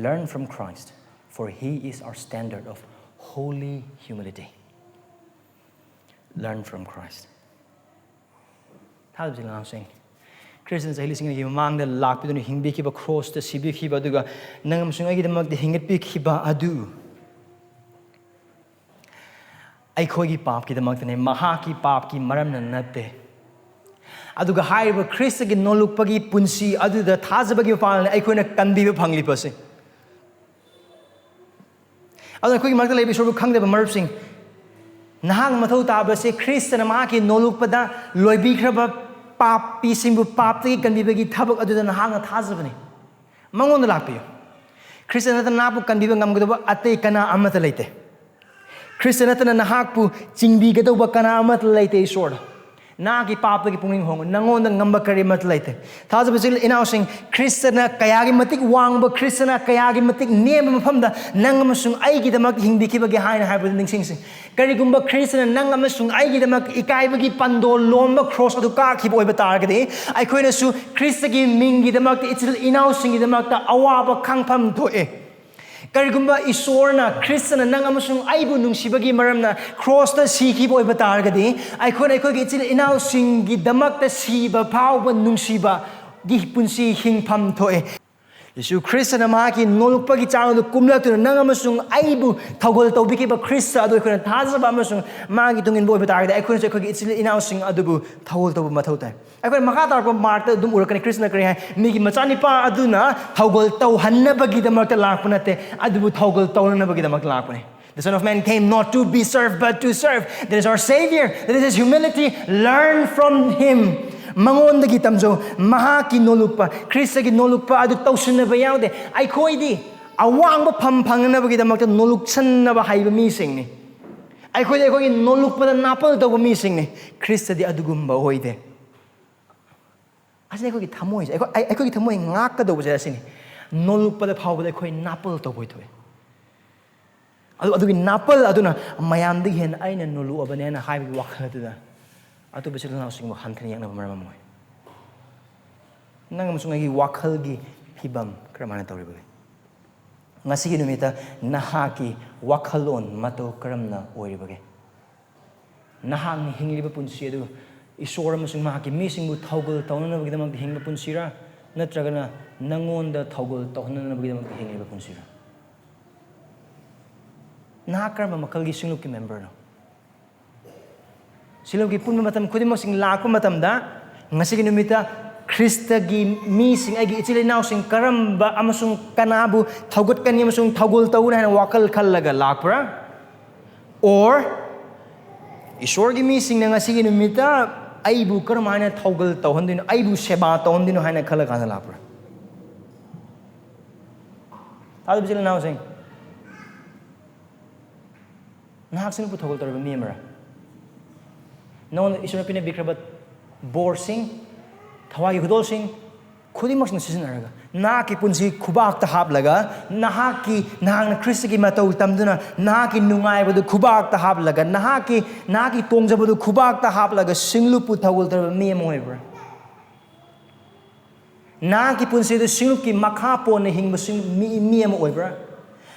Learn from Christ, for he is our standard of holy humility. Learn from Christ. ꯊꯥꯖꯕ ꯏꯆꯤꯜ ꯏꯅꯥꯎꯁꯤꯡ, ꯈ꯭ꯔꯤꯁꯇꯅ ꯆꯍꯤ ꯂꯤꯁꯤꯡ ꯑꯅꯤꯒꯤ ꯃꯃꯥꯡꯗ ꯂꯥꯛꯄꯤꯗꯨꯅ ꯍꯤꯡꯕꯤꯈꯤꯕ, ꯀ꯭ꯔꯣꯁꯇ ꯁꯤꯕꯤꯈꯤꯕ, ꯑꯗꯨꯒ ꯅꯪ ꯑꯃꯁꯨꯡ ꯑꯩꯒꯤꯗꯃꯛꯇ ꯍꯤꯡꯒꯠꯄꯤꯈꯤꯕ ꯑꯗꯨ ꯑꯩꯈꯣꯏꯒꯤ ꯄꯥꯞꯀꯤꯗꯃꯛꯇꯅꯦ, ꯃꯍꯥꯛꯀꯤ ꯄꯥꯞꯀꯤ ꯃꯔꯝꯅ ꯅꯠꯇꯦ꯫ ꯑꯗꯨꯒ ꯍꯥꯏꯔꯤꯕ ꯈ꯭ꯔꯤꯁꯇꯒꯤ ꯅꯣꯜꯂꯨꯛꯄꯒꯤ ꯄꯨꯟꯁꯤ ꯑꯗꯨꯗ ꯊꯥꯖꯕꯒꯤ ꯃꯄꯥꯡꯒꯜꯅ ꯑꯩꯈꯣꯏꯅ ꯀꯟꯕꯤꯕ ꯐꯪꯂꯤꯕꯁꯦ꯫ ꯑꯗꯨꯅ ꯑꯩꯈꯣꯏꯒꯤ ꯃꯔꯛꯇ ꯂꯩꯕ ꯏꯁꯣꯔꯕꯨ ꯈꯪꯗꯕ ꯃꯔꯨꯞꯁꯤꯡ, ꯅꯍꯥꯛꯅ ꯃꯊꯧ ꯇꯥꯕꯁꯦ ꯈ꯭ꯔꯤꯁꯇꯅ ꯃꯍꯥꯛꯀꯤ ꯅꯣꯜꯂꯨꯛꯄꯗ ꯂꯣꯏꯕꯤꯈ꯭ꯔꯕ ꯄꯥꯄꯤꯁꯤꯡꯕꯨ ꯄꯥꯞꯇꯒꯤ ꯀꯟꯕꯤꯕꯒꯤ ꯊꯕꯛ ꯑꯗꯨꯗ ꯅꯍꯥꯛꯅ ꯊꯥꯖꯕꯅꯤ꯫ ꯃꯉꯣꯟꯗ ꯂꯥꯛꯄꯤꯌꯨ꯫ ꯈ꯭ꯔꯤꯁꯇ ꯅꯠꯇꯅ ꯅꯍꯥꯛꯄꯨ ꯀꯟꯕꯤꯕ ꯉꯝꯒꯗꯕ ꯑꯇꯩ ꯀꯅꯥ ꯑꯃꯠꯇ ꯂꯩꯇꯦ꯫ ꯈ꯭ꯔꯤꯁꯇ ꯅꯠꯇꯅ ꯅꯍꯥꯛꯄꯨ ꯆꯤꯡꯕꯤꯒꯗꯧꯕ ꯀꯅꯥ ꯑꯃꯠꯇ ꯂꯩꯇꯦ꯫ ꯏꯁꯣꯔꯗ ꯅꯍꯥꯛꯀꯤ ꯄꯥꯞꯇꯒꯤ ꯄꯨꯛꯅꯤꯡ ꯍꯣꯡꯉꯨ, ꯅꯉꯣꯟꯗ ꯉꯝꯕ ꯀꯔꯤꯃꯠꯇ ꯂꯩꯇꯦ꯫ ꯊꯥꯖꯕ ꯏꯆꯤꯜ ꯏꯅꯥꯎꯁꯤꯡ, ꯈ꯭ꯔꯤꯁꯇꯅ ꯀꯌꯥꯒꯤ ꯃꯇꯤꯛ ꯋꯥꯡꯕ, ꯈ꯭ꯔꯤꯁꯇꯅ ꯀꯌꯥꯒꯤ ꯃꯇꯤꯛ ꯅꯦꯝꯕ ꯃꯐꯝꯗ ꯅꯪ ꯑꯃꯁꯨꯡ ꯑꯩꯒꯤꯗꯃꯛ ꯍꯤꯡꯕꯤꯈꯤꯕꯒꯦ ꯍꯥꯏꯅ ꯍꯥꯏꯕꯗꯨ ꯅꯤꯡꯁꯤꯡꯁꯤ꯫ ꯀꯔꯤꯒꯨꯝꯕ ꯈ꯭ꯔꯤꯁꯇꯅ ꯅꯪ ꯑꯃꯁꯨꯡ ꯑꯩꯒꯤꯗꯃꯛ ꯏꯀꯥꯏꯕꯒꯤ ꯄꯥꯟꯗꯣꯜ ꯂꯣꯝꯕ ꯀ꯭ꯔꯣꯁ ꯑꯗꯨ ꯀꯥꯈꯤꯕ ꯑꯣꯏꯕ ꯇꯥꯔꯒꯗꯤ, ꯑꯩꯈꯣꯏꯅꯁꯨ ꯈ꯭ꯔꯤꯁꯇꯒꯤ ꯃꯤꯡꯒꯤꯗꯃꯛꯇ, ꯏꯆꯤꯜ ꯏꯅꯥꯎꯁꯤꯡꯒꯤꯗꯃꯛꯇ ꯑꯋꯥꯕ ꯈꯥꯡꯐꯝ ꯊꯣꯛꯑꯦ꯫ ꯀꯔꯤꯒꯨꯝꯕ ꯏꯁꯣꯔꯅ, ꯈ꯭ꯔꯤꯁꯇꯅ ꯅꯪ ꯑꯃꯁꯨꯡ ꯑꯩꯕꯨ ꯅꯨꯡꯁꯤꯕꯒꯤ ꯃꯔꯝꯅ ꯀ꯭ꯔꯣꯁꯇ ꯁꯤꯈꯤꯕ ꯑꯣꯏꯕ ꯇꯥꯔꯒꯗꯤ, ꯑꯩꯈꯣꯏꯅ ꯑꯩꯈꯣꯏꯒꯤ ꯏꯆꯤꯜ ꯏꯅꯥꯎꯁꯤꯡꯒꯤꯗꯃꯛꯇ ꯁꯤꯕ ꯐꯥꯎꯕ ꯅꯨꯡꯁꯤꯕꯒꯤ ꯄꯨꯟꯁꯤ ꯍꯤꯡꯐꯝ ꯊꯣꯛꯑꯦ꯫ ꯌꯤꯁꯨ ꯈ꯭ꯔꯤꯁꯇꯅ ꯃꯍꯥꯛꯀꯤ ꯅꯣꯂꯨꯛꯄꯒꯤ ꯆꯥꯡ ꯑꯗꯨ ꯀꯨꯝꯂꯛꯇꯨꯅ ꯅꯪ ꯑꯃꯁꯨꯡ ꯑꯩꯕꯨ ꯊꯧꯒꯜ ꯇꯧꯕꯤꯈꯤꯕ ꯈ꯭ꯔꯤꯁꯇ ꯑꯗꯨ ꯑꯩꯈꯣꯏꯅ ꯊꯥꯖꯕ ꯑꯃꯁꯨꯡ ꯃꯥꯒꯤ ꯇꯨꯡ ꯏꯟꯕ ꯑꯣꯏꯕ ꯇꯥꯔꯒꯗꯤ, ꯑꯩꯈꯣꯏꯅꯁꯨ ꯑꯩꯈꯣꯏꯒꯤ ꯏꯆꯤꯜ ꯏꯅꯥꯎꯁꯤꯡ ꯑꯗꯨꯕꯨ ꯊꯧꯒꯜ ꯇꯧꯕ ꯃꯊꯧ ꯇꯥꯏ꯫ ꯑꯩꯈꯣꯏꯅ ꯃꯈꯥ ꯇꯥꯔꯛꯄ ꯃꯥꯔꯛꯇ ꯑꯗꯨꯝ ꯎꯔꯛꯀꯅꯤ, ꯈ꯭ꯔꯤꯁꯇꯅ ꯀꯔꯤ ꯍꯥꯏ? ꯃꯤꯒꯤ ꯃꯆꯥꯅꯤꯄꯥ ꯑꯗꯨꯅ ꯊꯧꯒꯜ ꯇꯧꯍꯟꯅꯕꯒꯤꯗꯃꯛꯇ ꯂꯥꯛꯄ ꯅꯠꯇꯦ, ꯑꯗꯨꯕꯨ ꯊꯧꯒꯜ ꯇꯧꯅꯅꯕꯒꯤꯗꯃꯛ ꯂꯥꯛꯄꯅꯤ꯫ The Son of Man came not to be served, but to serve. That is our Savior. That is His humility. Learn from Him. ꯃꯉꯣꯟꯗꯒꯤ ꯇꯝꯖꯧ꯫ ꯃꯍꯥꯛꯀꯤ ꯅꯣꯂꯨꯛꯄ, ꯈ꯭ꯔꯤꯁꯇꯒꯤ ꯅꯣꯂꯨꯛꯄ ꯑꯗꯨ ꯇꯧꯁꯤꯟꯅꯕ ꯌꯥꯎꯗꯦ꯫ ꯑꯩꯈꯣꯏꯗꯤ ꯑꯋꯥꯡꯕ ꯐꯝ ꯐꯪꯅꯅꯕꯒꯤꯗꯃꯛꯇ ꯅꯣꯂꯨꯛꯁꯟꯅꯕ ꯍꯩꯕ ꯃꯤꯁꯤꯡꯅꯤ꯫ ꯑꯩꯈꯣꯏꯗꯤ ꯑꯩꯈꯣꯏꯒꯤ ꯅꯣꯂꯨꯛꯄꯗ ꯅꯥꯄꯜ ꯇꯧꯕ ꯃꯤꯁꯤꯡꯅꯤ꯫ ꯈ꯭ꯔꯤꯁꯇꯗꯤ ꯑꯗꯨꯒꯨꯝꯕ ꯑꯣꯏꯗꯦ꯫ ꯑꯁꯤꯅꯤ ꯑꯩꯈꯣꯏꯒꯤ ꯊꯃꯣꯏꯁꯦ꯫ ꯑꯩꯈꯣꯏ, ꯑꯩ-, ꯑꯩꯈꯣꯏꯒꯤ ꯊꯃꯣꯏ ꯉꯥꯛꯀꯗꯧꯕꯁꯦ ꯑꯁꯤꯅꯤ꯫ ꯅꯣꯂꯨꯛꯄꯗ ꯐꯥꯎꯕꯗ ꯑꯩꯈꯣꯏ ꯅꯥꯄꯜ ꯇꯧꯕ ꯑꯣꯏꯊꯣꯛꯑꯦ꯫ ꯑꯗꯨ, ꯑꯗꯨꯒꯤ ꯅꯥꯄꯜ ꯑꯗꯨꯅ ꯃꯌꯥꯝꯗꯒꯤ ꯍꯦꯟꯅ ꯑꯩꯅ ꯅꯣꯂꯨꯛꯑꯕꯅꯦꯅ ꯍꯥꯏꯕꯒꯤ ꯋꯥꯈꯜ ꯑꯗꯨꯗ ꯑꯇꯣꯞꯄ ꯏꯆꯤꯜ ꯏꯅꯥꯎꯁꯤꯡꯕꯨ ꯍꯟꯊꯅ ꯌꯦꯡꯅꯕ ꯃꯔꯝ ꯑꯃ ꯑꯣꯏ꯫ ꯅꯪ ꯑꯃꯁꯨꯡ ꯑꯩꯒꯤ ꯋꯥꯈꯜꯒꯤ ꯐꯤꯕꯝ ꯀꯔꯝꯍꯥꯏꯅ ꯇꯧꯔꯤꯕꯒꯦ? ꯉꯁꯤꯒꯤ ꯅꯨꯃꯤꯠꯇ ꯅꯍꯥꯛꯀꯤ ꯋꯥꯈꯜꯂꯣꯟ ꯃꯇꯧ ꯀꯔꯝꯅ ꯑꯣꯏꯔꯤꯕꯒꯦ? ꯅꯍꯥꯛꯅ ꯍꯤꯡꯂꯤꯕ ꯄꯨꯟꯁꯤ ꯑꯗꯨ ꯏꯁꯣꯔ ꯑꯃꯁꯨꯡ ꯃꯍꯥꯛꯀꯤ ꯃꯤꯁꯤꯡꯕꯨ ꯊꯧꯒꯜ ꯇꯧꯅꯅꯕꯒꯤꯗꯃꯛꯇ ꯍꯤꯡꯕ ꯄꯨꯟꯁꯤꯔꯥ, ꯅꯠꯇ꯭ꯔꯒꯅ ꯅꯪꯉꯣꯟꯗ ꯊꯧꯒꯜ ꯇꯧꯍꯟꯅꯅꯕꯒꯤꯗꯃꯛꯇ ꯍꯤꯡꯂꯤꯕ ꯄꯨꯟꯁꯤꯔꯥ? ꯅꯍꯥꯛ ꯀꯔꯝꯕ ꯃꯈꯜꯒꯤ ꯁꯤꯡꯂꯨꯞꯀꯤ ꯃꯦꯝꯕꯔꯅꯣ? ꯁꯤꯡꯂꯨꯞꯀꯤ ꯄꯨꯟꯕ ꯃꯇꯝ ꯈꯨꯗꯤꯡꯃꯛꯁꯤꯡ ꯂꯥꯛꯄ ꯃꯇꯝꯗ, ꯉꯁꯤꯒꯤ ꯅꯨꯃꯤꯠꯇ ꯈ꯭ꯔꯤꯁꯇꯒꯤ ꯃꯤꯁꯤꯡ, ꯑꯩꯒꯤ ꯏꯆꯤꯜ ꯏꯅꯥꯎꯁꯤꯡ ꯀꯔꯝꯕ ꯑꯃꯁꯨꯡ ꯀꯅꯥꯕꯨ ꯊꯧꯒꯠꯀꯅꯤ ꯑꯃꯁꯨꯡ ꯊꯧꯒꯜ ꯇꯧꯒꯅꯤ ꯍꯥꯏꯅ ꯋꯥꯈꯜ ꯈꯜꯂꯒ ꯂꯥꯛꯄ꯭ꯔꯥ? Or ꯏꯁꯣꯔꯒꯤ ꯃꯤꯁꯤꯡꯅ ꯉꯁꯤꯒꯤ ꯅꯨꯃꯤꯠꯇ ꯑꯩꯕꯨ ꯀꯔꯝꯍꯥꯏꯅ ꯊꯧꯒꯜ ꯇꯧꯍꯟꯗꯣꯏꯅꯣ, ꯑꯩꯕꯨ ꯁꯦꯕꯥ ꯇꯧꯍꯟꯗꯣꯏꯅꯣ ꯍꯥꯏꯅ ꯈꯜꯂ ꯀꯥꯟꯗ ꯂꯥꯛꯄ꯭ꯔꯥ? ꯊꯥꯖꯕ ꯏꯆꯤꯜ ꯏꯅꯥꯎꯁꯤꯡ, ꯅꯍꯥꯛ ꯁꯤꯡꯂꯨꯞꯄꯨ ꯊꯧꯒꯜ ꯇꯧꯔꯤꯕ ꯃꯤ ꯑꯃꯔ? ꯅꯉꯣꯟꯗ ꯏꯁꯣꯔꯅ ꯄꯤꯅꯕꯤꯈ꯭ꯔꯕ ꯕꯣꯔꯁꯤꯡ, ꯊꯋꯥꯏꯒꯤ ꯈꯨꯗꯣꯜꯁꯤꯡ ꯈꯨꯗꯤꯡꯃꯛꯁꯤꯡ ꯁꯤꯖꯤꯟꯅꯔꯒ ꯅꯍꯥꯛꯀꯤ ꯄꯨꯟꯁꯤ ꯈꯨꯕꯥꯛꯇ ꯍꯥꯞꯂꯒ, ꯅꯍꯥꯛꯀꯤ, ꯅꯍꯥꯛꯅ ꯈ꯭ꯔꯤꯁꯇꯒꯤ ꯃꯇꯧ ꯇꯝꯗꯨꯅ ꯅꯍꯥꯛꯀꯤ ꯅꯨꯡꯉꯥꯏꯕꯗꯨ ꯈꯨꯕꯥꯛꯇ ꯍꯥꯞꯂꯒ, ꯅꯍꯥꯛꯀꯤ, ꯅꯍꯥꯛꯀꯤ ꯇꯣꯡꯖꯕꯗꯨ ꯈꯨꯕꯥꯛꯇ ꯍꯥꯞꯂꯒ ꯁꯤꯡꯂꯨꯞꯄꯨ ꯊꯧꯒꯜ ꯇꯧꯔꯤꯕ ꯃꯤ ꯑꯃ ꯑꯣꯏꯕ꯭ꯔꯥ? ꯅꯍꯥꯛꯀꯤ ꯄꯨꯟꯁꯤꯗꯨ ꯁꯤꯡꯂꯨꯞꯀꯤ ꯃꯈꯥ ꯄꯣꯟꯅ ꯍꯤꯡꯕ ꯁꯤꯡ-, ꯃꯤ, ꯃꯤ ꯑꯃ ꯑꯣꯏꯕ꯭ꯔꯥ?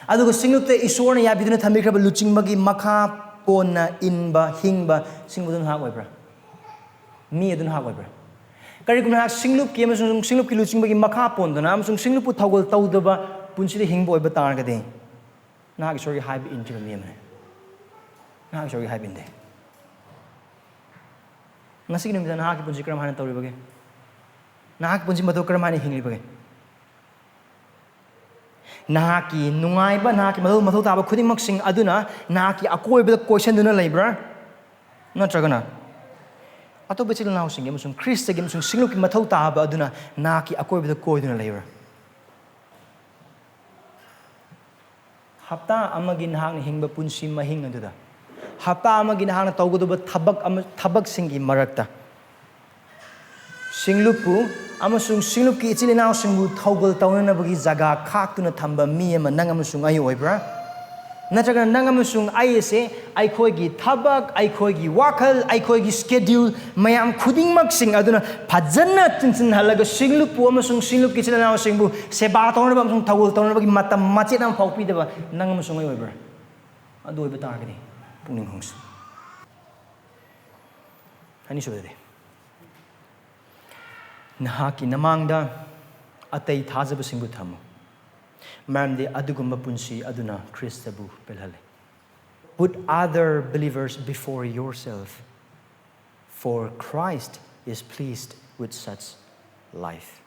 ꯑꯗꯨꯒ ꯁꯤꯡꯂꯨꯞꯇ ꯏꯁꯣꯔꯅ ꯌꯥꯕꯤꯗꯨꯅ ꯊꯝꯕꯤꯈ꯭ꯔꯕ ꯂꯨꯆꯤꯡꯕꯒꯤ ꯃꯈꯥ ꯄꯣꯟꯅ ꯏꯟꯕ, ꯍꯤꯡꯕ, ꯁꯤꯡꯕꯗꯨ ꯅꯍꯥꯛ ꯑꯣꯏꯕ꯭ꯔꯥ? ꯃꯤ ꯑꯗꯨ ꯅꯍꯥꯛ ꯑꯣꯏꯕ꯭ꯔꯥ? ꯀꯔꯤꯒꯨꯝꯕ ꯅꯍꯥꯛ ꯁꯤꯡꯂꯨꯞꯀꯤ ꯑꯃꯁꯨꯡ ꯁꯤꯡꯂꯨꯞꯀꯤ ꯂꯨꯆꯤꯡꯕꯒꯤ ꯃꯈꯥ ꯄꯣꯟꯗꯨꯅ ꯑꯃꯁꯨꯡ ꯁꯤꯡꯂꯨꯞꯄꯨ ꯊꯧꯒꯜ ꯇꯧꯗꯕ ꯄꯨꯟꯁꯤꯗ ꯍꯤꯡꯕ ꯑꯣꯏꯕ ꯇꯥꯔꯒꯗꯤ, ꯅꯍꯥꯛ ꯏꯁꯣꯔꯒꯤ ꯍꯥꯏꯕ ꯏꯟꯗ꯭ꯔꯤꯕ ꯃꯤ ꯑꯃꯅꯤ꯫ ꯅꯍꯥꯛ ꯏꯁꯣꯔꯒꯤ ꯍꯥꯏꯕ ꯏꯟꯗꯦ꯫ ꯉꯁꯤꯒꯤ ꯅꯨꯃꯤꯠꯇ ꯅꯍꯥꯛꯀꯤ ꯄꯨꯟꯁꯤ ꯀꯔꯝ ꯍꯥꯏꯅ ꯇꯧꯔꯤꯕꯒꯦ? ꯅꯍꯥꯛꯀꯤ ꯄꯨꯟꯁꯤ ꯃꯇꯧ ꯀꯔꯝ ꯍꯥꯏꯅ ꯍꯤꯡꯂꯤꯕꯒꯦ? ꯅꯍꯥꯛꯀꯤ ꯅꯨꯡꯉꯥꯏꯕ, ꯅꯍꯥꯛꯀꯤ ꯃꯊꯧ, ꯃꯊꯧ ꯇꯥꯕ ꯈꯨꯗꯤꯡꯃꯛꯁꯤꯡ ꯑꯗꯨꯅ ꯅꯍꯥꯛꯀꯤ ꯑꯀꯣꯏꯕꯗ ꯀꯣꯏꯁꯟꯗꯨꯅ ꯂꯩꯕ꯭ꯔꯥ? ꯅꯠꯇ꯭ꯔꯒꯅ ꯑꯇꯣꯞꯄ ꯏꯆꯤꯜ ꯏꯅꯥꯎꯁꯤꯡꯒꯤ ꯑꯃꯁꯨꯡ ꯈ꯭ꯔꯤꯁꯇꯒꯤ ꯑꯃꯁꯨꯡ ꯁꯤꯡꯂꯨꯞꯀꯤ ꯃꯊꯧ ꯇꯥꯕ ꯑꯗꯨꯅ ꯅꯍꯥꯛꯀꯤ ꯑꯀꯣꯏꯕꯗ ꯀꯣꯏꯗꯨꯅ ꯂꯩꯕ꯭ꯔꯥ? ꯍꯞꯇꯥ ꯑꯃꯒꯤ ꯅꯍꯥꯛꯅ ꯍꯤꯡꯕ ꯄꯨꯟꯁꯤ ꯃꯍꯤꯡ ꯑꯗꯨꯗ, ꯍꯞꯇꯥ ꯑꯃꯒꯤ ꯅꯍꯥꯛꯅ ꯇꯧꯒꯗꯕ ꯊꯕꯛ ꯑꯃ, ꯊꯕꯛꯁꯤꯡꯒꯤ ꯃꯔꯛꯇ, ꯁꯤꯡꯂꯨꯞꯄꯨ ꯑꯃꯁꯨꯡ ꯁꯤꯡꯂꯨꯞꯀꯤ ꯏꯆꯤꯜ ꯏꯅꯥꯎꯁꯤꯡꯕꯨ ꯊꯧꯒꯜ ꯇꯧꯅꯅꯕꯒꯤ ꯖꯒꯥ ꯈꯥꯛꯇꯨꯅ ꯊꯝꯕ ꯃꯤ ꯑꯃ ꯅꯪ ꯑꯃꯁꯨꯡ ꯑꯩ ꯑꯣꯏꯕ꯭ꯔꯥ? ꯅꯠꯇ꯭ꯔꯒꯅ ꯅꯪ ꯑꯃꯁꯨꯡ ꯑꯩ ꯑꯁꯦ ꯑꯩꯈꯣꯏꯒꯤ ꯊꯕꯛ, ꯑꯩꯈꯣꯏꯒꯤ ꯋꯥꯈꯜ, ꯑꯩꯈꯣꯏꯒꯤ ꯁ꯭ꯀꯦꯗ꯭ꯌꯨꯜ ꯃꯌꯥꯝ ꯈꯨꯗꯤꯡꯃꯛꯁꯤꯡ ꯑꯗꯨꯅ ꯐꯖꯅ ꯆꯤꯟꯁꯤꯟꯍꯜꯂꯒ ꯁꯤꯡꯂꯨꯞꯄꯨ ꯑꯃꯁꯨꯡ ꯁꯤꯡꯂꯨꯞꯀꯤ ꯏꯆꯤꯜ ꯏꯅꯥꯎꯁꯤꯡꯕꯨ ꯁꯦꯕꯥ ꯇꯧꯅꯕ ꯑꯃꯁꯨꯡ ꯊꯧꯒꯜ ꯇꯧꯅꯕꯒꯤ ꯃꯇꯝ ꯃꯆꯦꯠ ꯑꯃ ꯐꯥꯎ ꯄꯤꯗꯕ ꯅꯪ ꯑꯃꯁꯨꯡ ꯑꯩ ꯑꯣꯏꯕ꯭ꯔꯥ? ꯑꯗꯨ ꯑꯣꯏꯕ ꯇꯥꯔꯒꯗꯤ ꯄꯨꯛꯅꯤꯡ ꯍꯣꯡꯁꯤ꯫ ꯑꯅꯤꯁꯨꯕꯗꯗꯤ, ꯅꯍꯥꯛꯀꯤ ꯅꯃꯥꯡꯗ ꯑꯇꯩ ꯊꯥꯖꯕꯁꯤꯡꯕꯨ ꯊꯝꯃꯨ, ꯃꯔꯝꯗꯤ ꯑꯗꯨꯒꯨꯝꯕ ꯄꯨꯟꯁꯤ ꯑꯗꯨꯅ ꯈ꯭ꯔꯤꯁꯇꯕꯨ ꯄꯦꯜꯍꯜꯂꯤ꯫ Put other believers before yourself, for Christ is pleased with such life.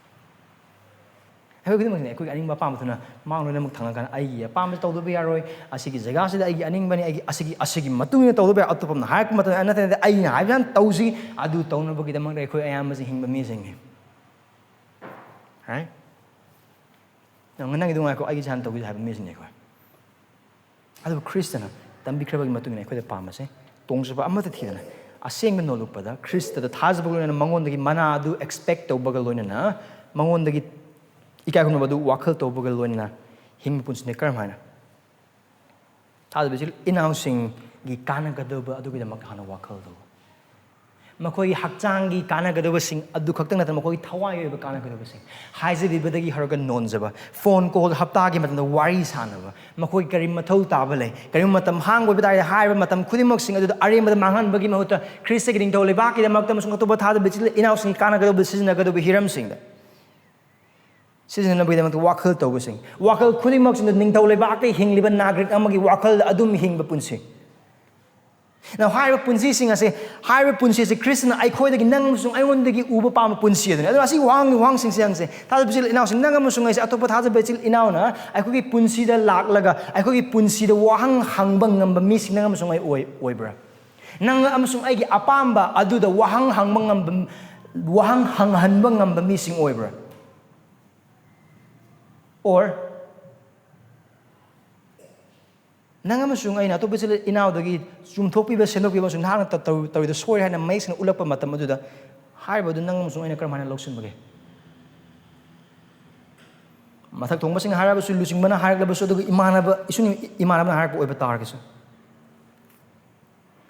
ꯑꯩꯈꯣꯏ ꯈꯨꯗꯤꯡꯃꯛꯁꯤꯅ ꯑꯩꯈꯣꯏꯒꯤ ꯑꯅꯤꯡꯕ ꯑꯄꯥꯝꯕꯗꯨꯅ ꯃꯥꯡ ꯂꯣꯏꯅꯃꯛ ꯊꯪꯉꯀꯥꯟꯗ, ꯑꯩꯒꯤ ꯑꯄꯥꯝꯕ ꯇꯧꯗꯕ ꯌꯥꯔꯣꯏ, ꯑꯁꯤꯒꯤ ꯖꯒꯥꯁꯤꯗ ꯑꯩꯒꯤ ꯑꯅꯤꯡꯕꯅꯤ, ꯑꯩꯒꯤ, ꯑꯁꯤꯒꯤ, ꯑꯁꯤꯒꯤ ꯃꯇꯨꯡ ꯏꯟꯅ ꯇꯧꯗꯕ ꯌꯥꯔꯣꯏ, ꯑꯇꯣꯞꯄ ꯑꯃꯅ ꯍꯥꯏꯔꯛꯄ ꯃꯇꯝꯗ, "ꯅꯠꯇꯦ, ꯅꯠꯇꯦ, ꯑꯩꯅ ꯍꯥꯏꯕ ꯍꯥꯟꯅ ꯇꯧꯁꯤ", ꯑꯗꯨ ꯇꯧꯅꯕꯒꯤꯗꯃꯛꯇ ꯑꯩꯈꯣꯏ ꯑꯌꯥꯝꯕꯁꯤ ꯍꯤꯡꯕ ꯃꯤꯁꯤꯡꯅꯤ꯫ Right? ꯅꯪ, "ꯅꯪꯒꯤꯗꯣ ꯉꯥꯏꯈꯣ, ꯑꯩꯒꯤꯁꯦ ꯍꯥꯟꯅ ꯇꯧꯈꯤꯁꯦ" ꯍꯥꯏꯕ ꯃꯤꯁꯤꯡꯅꯤ ꯑꯩꯈꯣꯏ꯫ ꯑꯗꯨꯕꯨ ꯈ꯭ꯔꯤꯁꯇꯅ ꯇꯝꯕꯤꯈ꯭ꯔꯕꯒꯤ ꯃꯇꯨꯡ ꯏꯟꯅ ꯑꯩꯈꯣꯏꯗ ꯄꯥꯝꯕꯁꯦ, ꯇꯣꯡꯖꯕ ꯑꯃꯠꯇ ꯊꯤꯗꯅ, ꯑꯁꯦꯡꯕ ꯅꯣꯜꯂꯨꯛꯄꯗ, ꯈ꯭ꯔꯤꯁꯇꯗ ꯊꯥꯖꯕꯒ ꯂꯣꯏꯅꯅ, ꯃꯉꯣꯟꯗꯒꯤ ꯃꯅꯥ ꯑꯗꯨ expect ꯇꯧꯕꯒ ꯂꯣꯏꯅꯅ, ꯃꯉꯣꯟꯗꯒꯤ ꯏꯀꯥꯏ ꯈꯨꯝꯅꯕ ꯑꯗꯨ ꯋꯥꯈꯜ ꯇꯧꯕꯒ ꯂꯣꯏꯅꯅ ꯍꯤꯡꯕ ꯄꯨꯟꯁꯤꯅ ꯀꯔꯝ ꯍꯥꯏꯅ? ꯊꯥꯖꯕ ꯏꯆꯤꯜ ꯏꯅꯥꯎꯁꯤꯡꯒꯤ ꯀꯥꯟꯅꯒꯗꯕ ꯑꯗꯨꯒꯤꯗꯃꯛꯇ ꯍꯥꯟꯅ ꯋꯥꯈꯜ ꯇꯧ꯫ ꯃꯈꯣꯏꯒꯤ ꯍꯛꯆꯥꯡꯒꯤ ꯀꯥꯟꯅꯒꯗꯕꯁꯤꯡ ꯑꯗꯨ ꯈꯛꯇ ꯅꯠꯇꯅ, ꯃꯈꯣꯏꯒꯤ ꯊꯋꯥꯏꯒꯤ ꯑꯣꯏꯕ ꯀꯥꯟꯅꯒꯗꯕꯁꯤꯡ, ꯍꯥꯏꯖꯕꯤꯕꯗꯒꯤ ꯍꯧꯔꯒ ꯅꯣꯟꯖꯕ, ꯐꯣꯟ ꯀꯣꯜ ꯍꯞꯇꯥꯒꯤ ꯃꯇꯝꯗ ꯋꯥꯔꯤ ꯁꯥꯟꯅꯕ, ꯃꯈꯣꯏ ꯀꯔꯤ ꯃꯊꯧ ꯇꯥꯕ ꯂꯩ, ꯀꯔꯤꯒꯨꯝꯕ ꯃꯇꯝ ꯍꯥꯡꯕ ꯑꯣꯏꯕ ꯇꯥꯔꯗꯤ, ꯍꯥꯏꯔꯤꯕ ꯃꯇꯝ ꯈꯨꯗꯤꯡꯃꯛꯁꯤꯡ ꯑꯗꯨꯗ ꯑꯔꯦꯝꯕꯗ ꯃꯥꯡꯍꯟꯕꯒꯤ ꯃꯍꯨꯠꯇ, ꯈ꯭ꯔꯤꯁꯇꯒꯤ ꯅꯤꯡꯊꯧ ꯂꯩꯕꯥꯛꯀꯤꯗꯃꯛꯇ ꯑꯃꯁꯨꯡ ꯑꯇꯣꯞꯄ ꯊꯥꯖꯕ ꯏꯆꯤꯜ ꯏꯅꯥꯎꯁꯤꯡꯒꯤ ꯀꯥꯟꯅꯒꯗꯕ ꯁꯤꯖꯤꯟꯅꯒꯗꯕ ꯍꯤꯔꯝꯁꯤꯡꯗ ꯁꯤꯖꯤꯟꯅꯅꯕꯒꯤꯗꯃꯛꯇ ꯋꯥꯈꯜ ꯇꯧꯕꯁꯤꯡ, ꯋꯥꯈꯜ ꯈꯨꯗꯤꯡꯃꯛꯁꯤꯡꯗ ꯅꯤꯡꯊꯧ ꯂꯩꯕꯥꯛꯀꯤ ꯍꯤꯡꯂꯤꯕ ꯅꯥꯒꯔꯤꯛ ꯑꯃꯒꯤ ꯋꯥꯈꯜꯗ ꯑꯗꯨꯝ ꯍꯤꯡꯕ ꯄꯨꯟꯁꯤ꯫ ꯅ ꯍꯥꯏꯔꯤꯕ ꯄꯨꯟꯁꯤꯁꯤꯡ ꯑꯁꯤ, ꯍꯥꯏꯔꯤꯕ ꯄꯨꯟꯁꯤ ꯑꯁꯤ ꯈ꯭ꯔꯤꯁꯇꯅ ꯑꯩꯈꯣꯏꯗꯒꯤ, ꯅꯪ ꯑꯃꯁꯨꯡ ꯑꯩꯉꯣꯟꯗꯒꯤ ꯎꯕ ꯄꯥꯝꯕ ꯄꯨꯟꯁꯤ ꯑꯗꯨꯅꯤ꯫ ꯑꯗꯨꯅ ꯑꯁꯤ ꯋꯥꯍꯪ, ꯋꯥꯍꯪꯁꯤꯡꯁꯦ ꯍꯪꯁꯦ꯫ ꯊꯥꯖꯕ ꯏꯆꯤꯜ ꯏꯅꯥꯎꯁꯤꯡ, ꯅꯪ ꯑꯃꯁꯨꯡ ꯑꯩꯁꯦ, ꯑꯇꯣꯞꯄ ꯊꯥꯖꯕ ꯏꯆꯤꯜ ꯏꯅꯥꯎꯅ ꯑꯩꯈꯣꯏꯒꯤ ꯄꯨꯟꯁꯤꯗ ꯂꯥꯛꯂꯒ ꯑꯩꯈꯣꯏꯒꯤ ꯄꯨꯟꯁꯤꯗ ꯋꯥꯍꯪ ꯍꯪꯕ ꯉꯝꯕ ꯃꯤꯁꯤꯡ ꯅꯪ ꯑꯃꯁꯨꯡ ꯑꯩ ꯑꯣꯏ-, ꯑꯣꯏꯕ꯭ꯔꯥ? ꯅꯪ ꯑꯃꯁꯨꯡ ꯑꯩꯒꯤ ꯑꯄꯥꯝꯕ ꯑꯗꯨꯗ ꯋꯥꯍꯪ ꯍꯪꯕ ꯉꯝꯕ, ꯋꯥꯍꯪ ꯍꯪꯍꯟꯕ ꯉꯝꯕ ꯃꯤꯁꯤꯡ ꯑꯣꯏꯕ꯭ꯔꯥ? Or ꯅꯪ ꯑꯃꯁꯨꯡ ꯑꯩꯅ ꯑꯇꯣꯞꯄ ꯏꯆꯤꯜ ꯏꯅꯥꯎꯗꯒꯤ ꯆꯨꯝꯊꯣꯛꯄꯤꯕ, ꯁꯦꯝꯗꯣꯛꯄꯤꯕ ꯑꯃꯁꯨꯡ ꯅꯍꯥꯛꯅ ꯇ-, ꯇꯧ-, ꯇꯧꯔꯤꯗꯣ ꯁꯣꯏꯔꯦ ꯍꯥꯏꯅ ꯃꯌꯦꯛ ꯁꯦꯡꯅ ꯎꯠꯂꯛꯄ ꯃꯇꯝ ꯑꯗꯨꯗ, ꯍꯥꯏꯔꯤꯕꯗꯨ ꯅꯪ ꯑꯃꯁꯨꯡ ꯑꯩꯅ ꯀꯔꯝ ꯍꯥꯏꯅ ꯂꯧꯁꯤꯟꯕꯒꯦ? ꯃꯊꯛ ꯊꯣꯡꯕꯁꯤꯡꯅ ꯍꯥꯏꯔꯕꯁꯨ, ꯂꯨꯆꯤꯡꯕꯅ ꯍꯥꯏꯔꯛꯂꯕꯁꯨ, ꯑꯗꯨꯒ ꯏꯃꯥꯟꯅꯕ, ꯏꯁꯨꯡ ꯏꯃꯥꯟꯅꯕꯅ ꯍꯥꯏꯔꯛꯄ ꯑꯣꯏꯕ ꯇꯥꯔꯒꯁꯨ,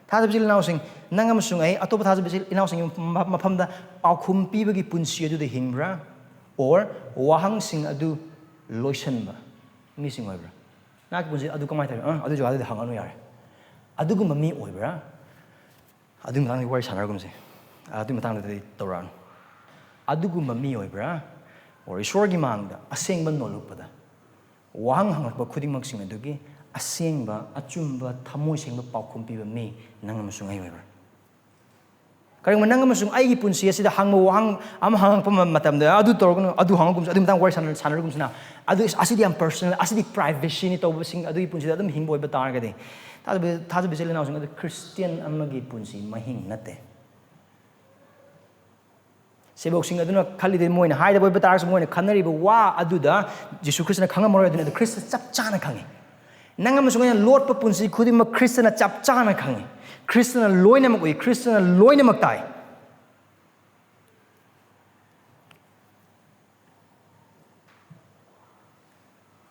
ꯊꯥꯖꯕ ꯏꯆꯤꯜ ꯏꯅꯥꯎꯁꯤꯡ, ꯅꯪ ꯑꯃꯁꯨꯡ ꯑꯩ ꯑꯇꯣꯞꯄ ꯊꯥꯖꯕ ꯏꯆꯤꯜ ꯏꯅꯥꯎꯁꯤꯡꯒꯤ ꯃ-, ꯃꯐꯝꯗ ꯄꯥꯎꯈꯨꯝ ꯄꯤꯕꯒꯤ ꯄꯨꯟꯁꯤ ꯑꯗꯨꯗ ꯍꯤꯡꯕ꯭ꯔꯥ? Or ꯋꯥꯍꯪꯁꯤꯡ ꯑꯗꯨ ꯂꯣꯏꯁꯤꯟꯕ ꯃꯤꯁꯤꯡ ꯑꯣꯏꯕ꯭ꯔꯥ? ꯅꯍꯥꯛꯀꯤ ꯄꯨꯟꯁꯤ ꯑꯗꯨ ꯀꯃꯥꯏꯅ ꯇꯧꯔꯤ? ꯑ, ꯑꯗꯨ ꯖꯒꯥꯗꯨꯗꯤ ꯍꯪꯉꯅꯨ ꯌꯥꯔꯦ꯫ ꯑꯗꯨꯒꯨꯝꯕ ꯃꯤ ꯑꯣꯏꯕ꯭ꯔꯥ? ꯑꯗꯨꯒꯤ ꯃꯇꯥꯡꯗ ꯋꯥꯔꯤ ꯁꯥꯟꯅꯔꯒꯨꯝꯁꯦ꯫ ꯑꯗꯨꯒꯤ ꯃꯇꯥꯡꯗꯗꯤ ꯇꯧꯔꯛꯑꯅꯨ꯫ ꯑꯗꯨꯒꯨꯝꯕ ꯃꯤ ꯑꯣꯏꯕ꯭ꯔꯥ? Or ꯏꯁꯣꯔꯒꯤ ꯃꯥꯡꯗ ꯑꯁꯦꯡꯕ ꯅꯣꯜꯂꯨꯛꯄꯗ ꯋꯥꯍꯪ ꯍꯪꯂꯛꯄ ꯈꯨꯗꯤꯡꯃꯛꯁꯤꯡ ꯑꯗꯨꯒꯤ ꯑꯁꯦꯡꯕ, ꯑꯆꯨꯝꯕ, ꯊꯃꯣꯏ ꯁꯦꯡꯕ ꯄꯥꯎꯈꯨꯝ ꯄꯤꯕ ꯃꯤ ꯅꯪ ꯑꯃꯁꯨꯡ ꯑꯩ ꯑꯣꯏꯕ꯭ꯔꯥ? ꯀꯔꯤꯒꯨꯝꯕ ꯅꯪ ꯑꯃꯁꯨꯡ ꯑꯩꯒꯤ ꯄꯨꯟꯁꯤ ꯑꯁꯤꯗ ꯍꯪꯕ ꯋꯥꯍꯪ ꯑꯃ ꯍꯪꯉꯛꯄ ꯃ-, ꯃꯇꯝꯗ, "ꯑꯗꯨ ꯇꯧꯔꯒꯅꯨ, ꯑꯗꯨ ꯍꯪꯉꯛꯀꯨꯝꯁꯤ, ꯑꯗꯨꯒꯤ ꯃꯇꯥꯡꯗ ꯋꯥꯔꯤ ꯁꯥꯟꯅ-, ꯁꯥꯟꯅꯔꯒꯨꯝꯁꯤꯅ", ꯑꯗꯨ, ꯑꯁꯤꯗꯤ ꯌꯥꯝ personal, ꯑꯁꯤꯗꯤ privacyꯅꯤ ꯇꯧꯕꯁꯤꯡ ꯑꯗꯨꯒꯤ ꯄꯨꯟꯁꯤꯗ ꯑꯗꯨꯝ ꯍꯤꯡꯕ ꯑꯣꯏꯕ ꯇꯥꯔꯒꯗꯤ, ꯊꯥꯖꯕ, ꯊꯥꯖꯕ ꯏꯆꯤꯜ ꯏꯅꯥꯎꯁꯤꯡ, ꯑꯗꯨ ꯈ꯭ꯔꯤꯁꯇꯤꯌꯟ ꯑꯃꯒꯤ ꯄꯨꯟꯁꯤ ꯃꯍꯤꯡ ꯅꯠꯇꯦ꯫ ꯁꯦꯕꯣꯛꯁꯤꯡ ꯑꯗꯨꯅ ꯈꯜꯂꯤꯗꯤ, ꯃꯣꯏꯅ ꯍꯥꯏꯗꯕ ꯑꯣꯏꯕ ꯇꯥꯔꯒꯁꯨ, ꯃꯣꯏꯅ ꯈꯟꯅꯔꯤꯕ ꯋꯥ ꯑꯗꯨꯗ ꯖꯤꯁꯨ ꯈ꯭ꯔꯤꯁꯇꯅ ꯈꯪꯉꯝꯃꯔꯣꯏ꯫ ꯑꯗꯨꯅ ꯑꯗꯨ ꯈ꯭ꯔꯤꯁꯇ ꯆꯞ ꯆꯥꯅ ꯈꯪꯉꯤ꯫ ꯅꯪ ꯑꯃꯁꯨꯡ ꯑꯩꯅ ꯂꯣꯠꯄ ꯄꯨꯟꯁꯤ ꯈꯨꯗꯤꯡꯃꯛ ꯈ꯭ꯔꯤꯁꯇꯅ ꯆꯞ ꯆꯥꯅ ꯈꯪꯉꯤ꯫ ꯈ꯭ꯔꯤꯁꯇꯅ ꯂꯣꯏꯅꯃꯛ ꯎꯏ꯫ ꯈ꯭ꯔꯤꯁꯇꯅ ꯂꯣꯏꯅꯃꯛ ꯇꯥꯏ꯫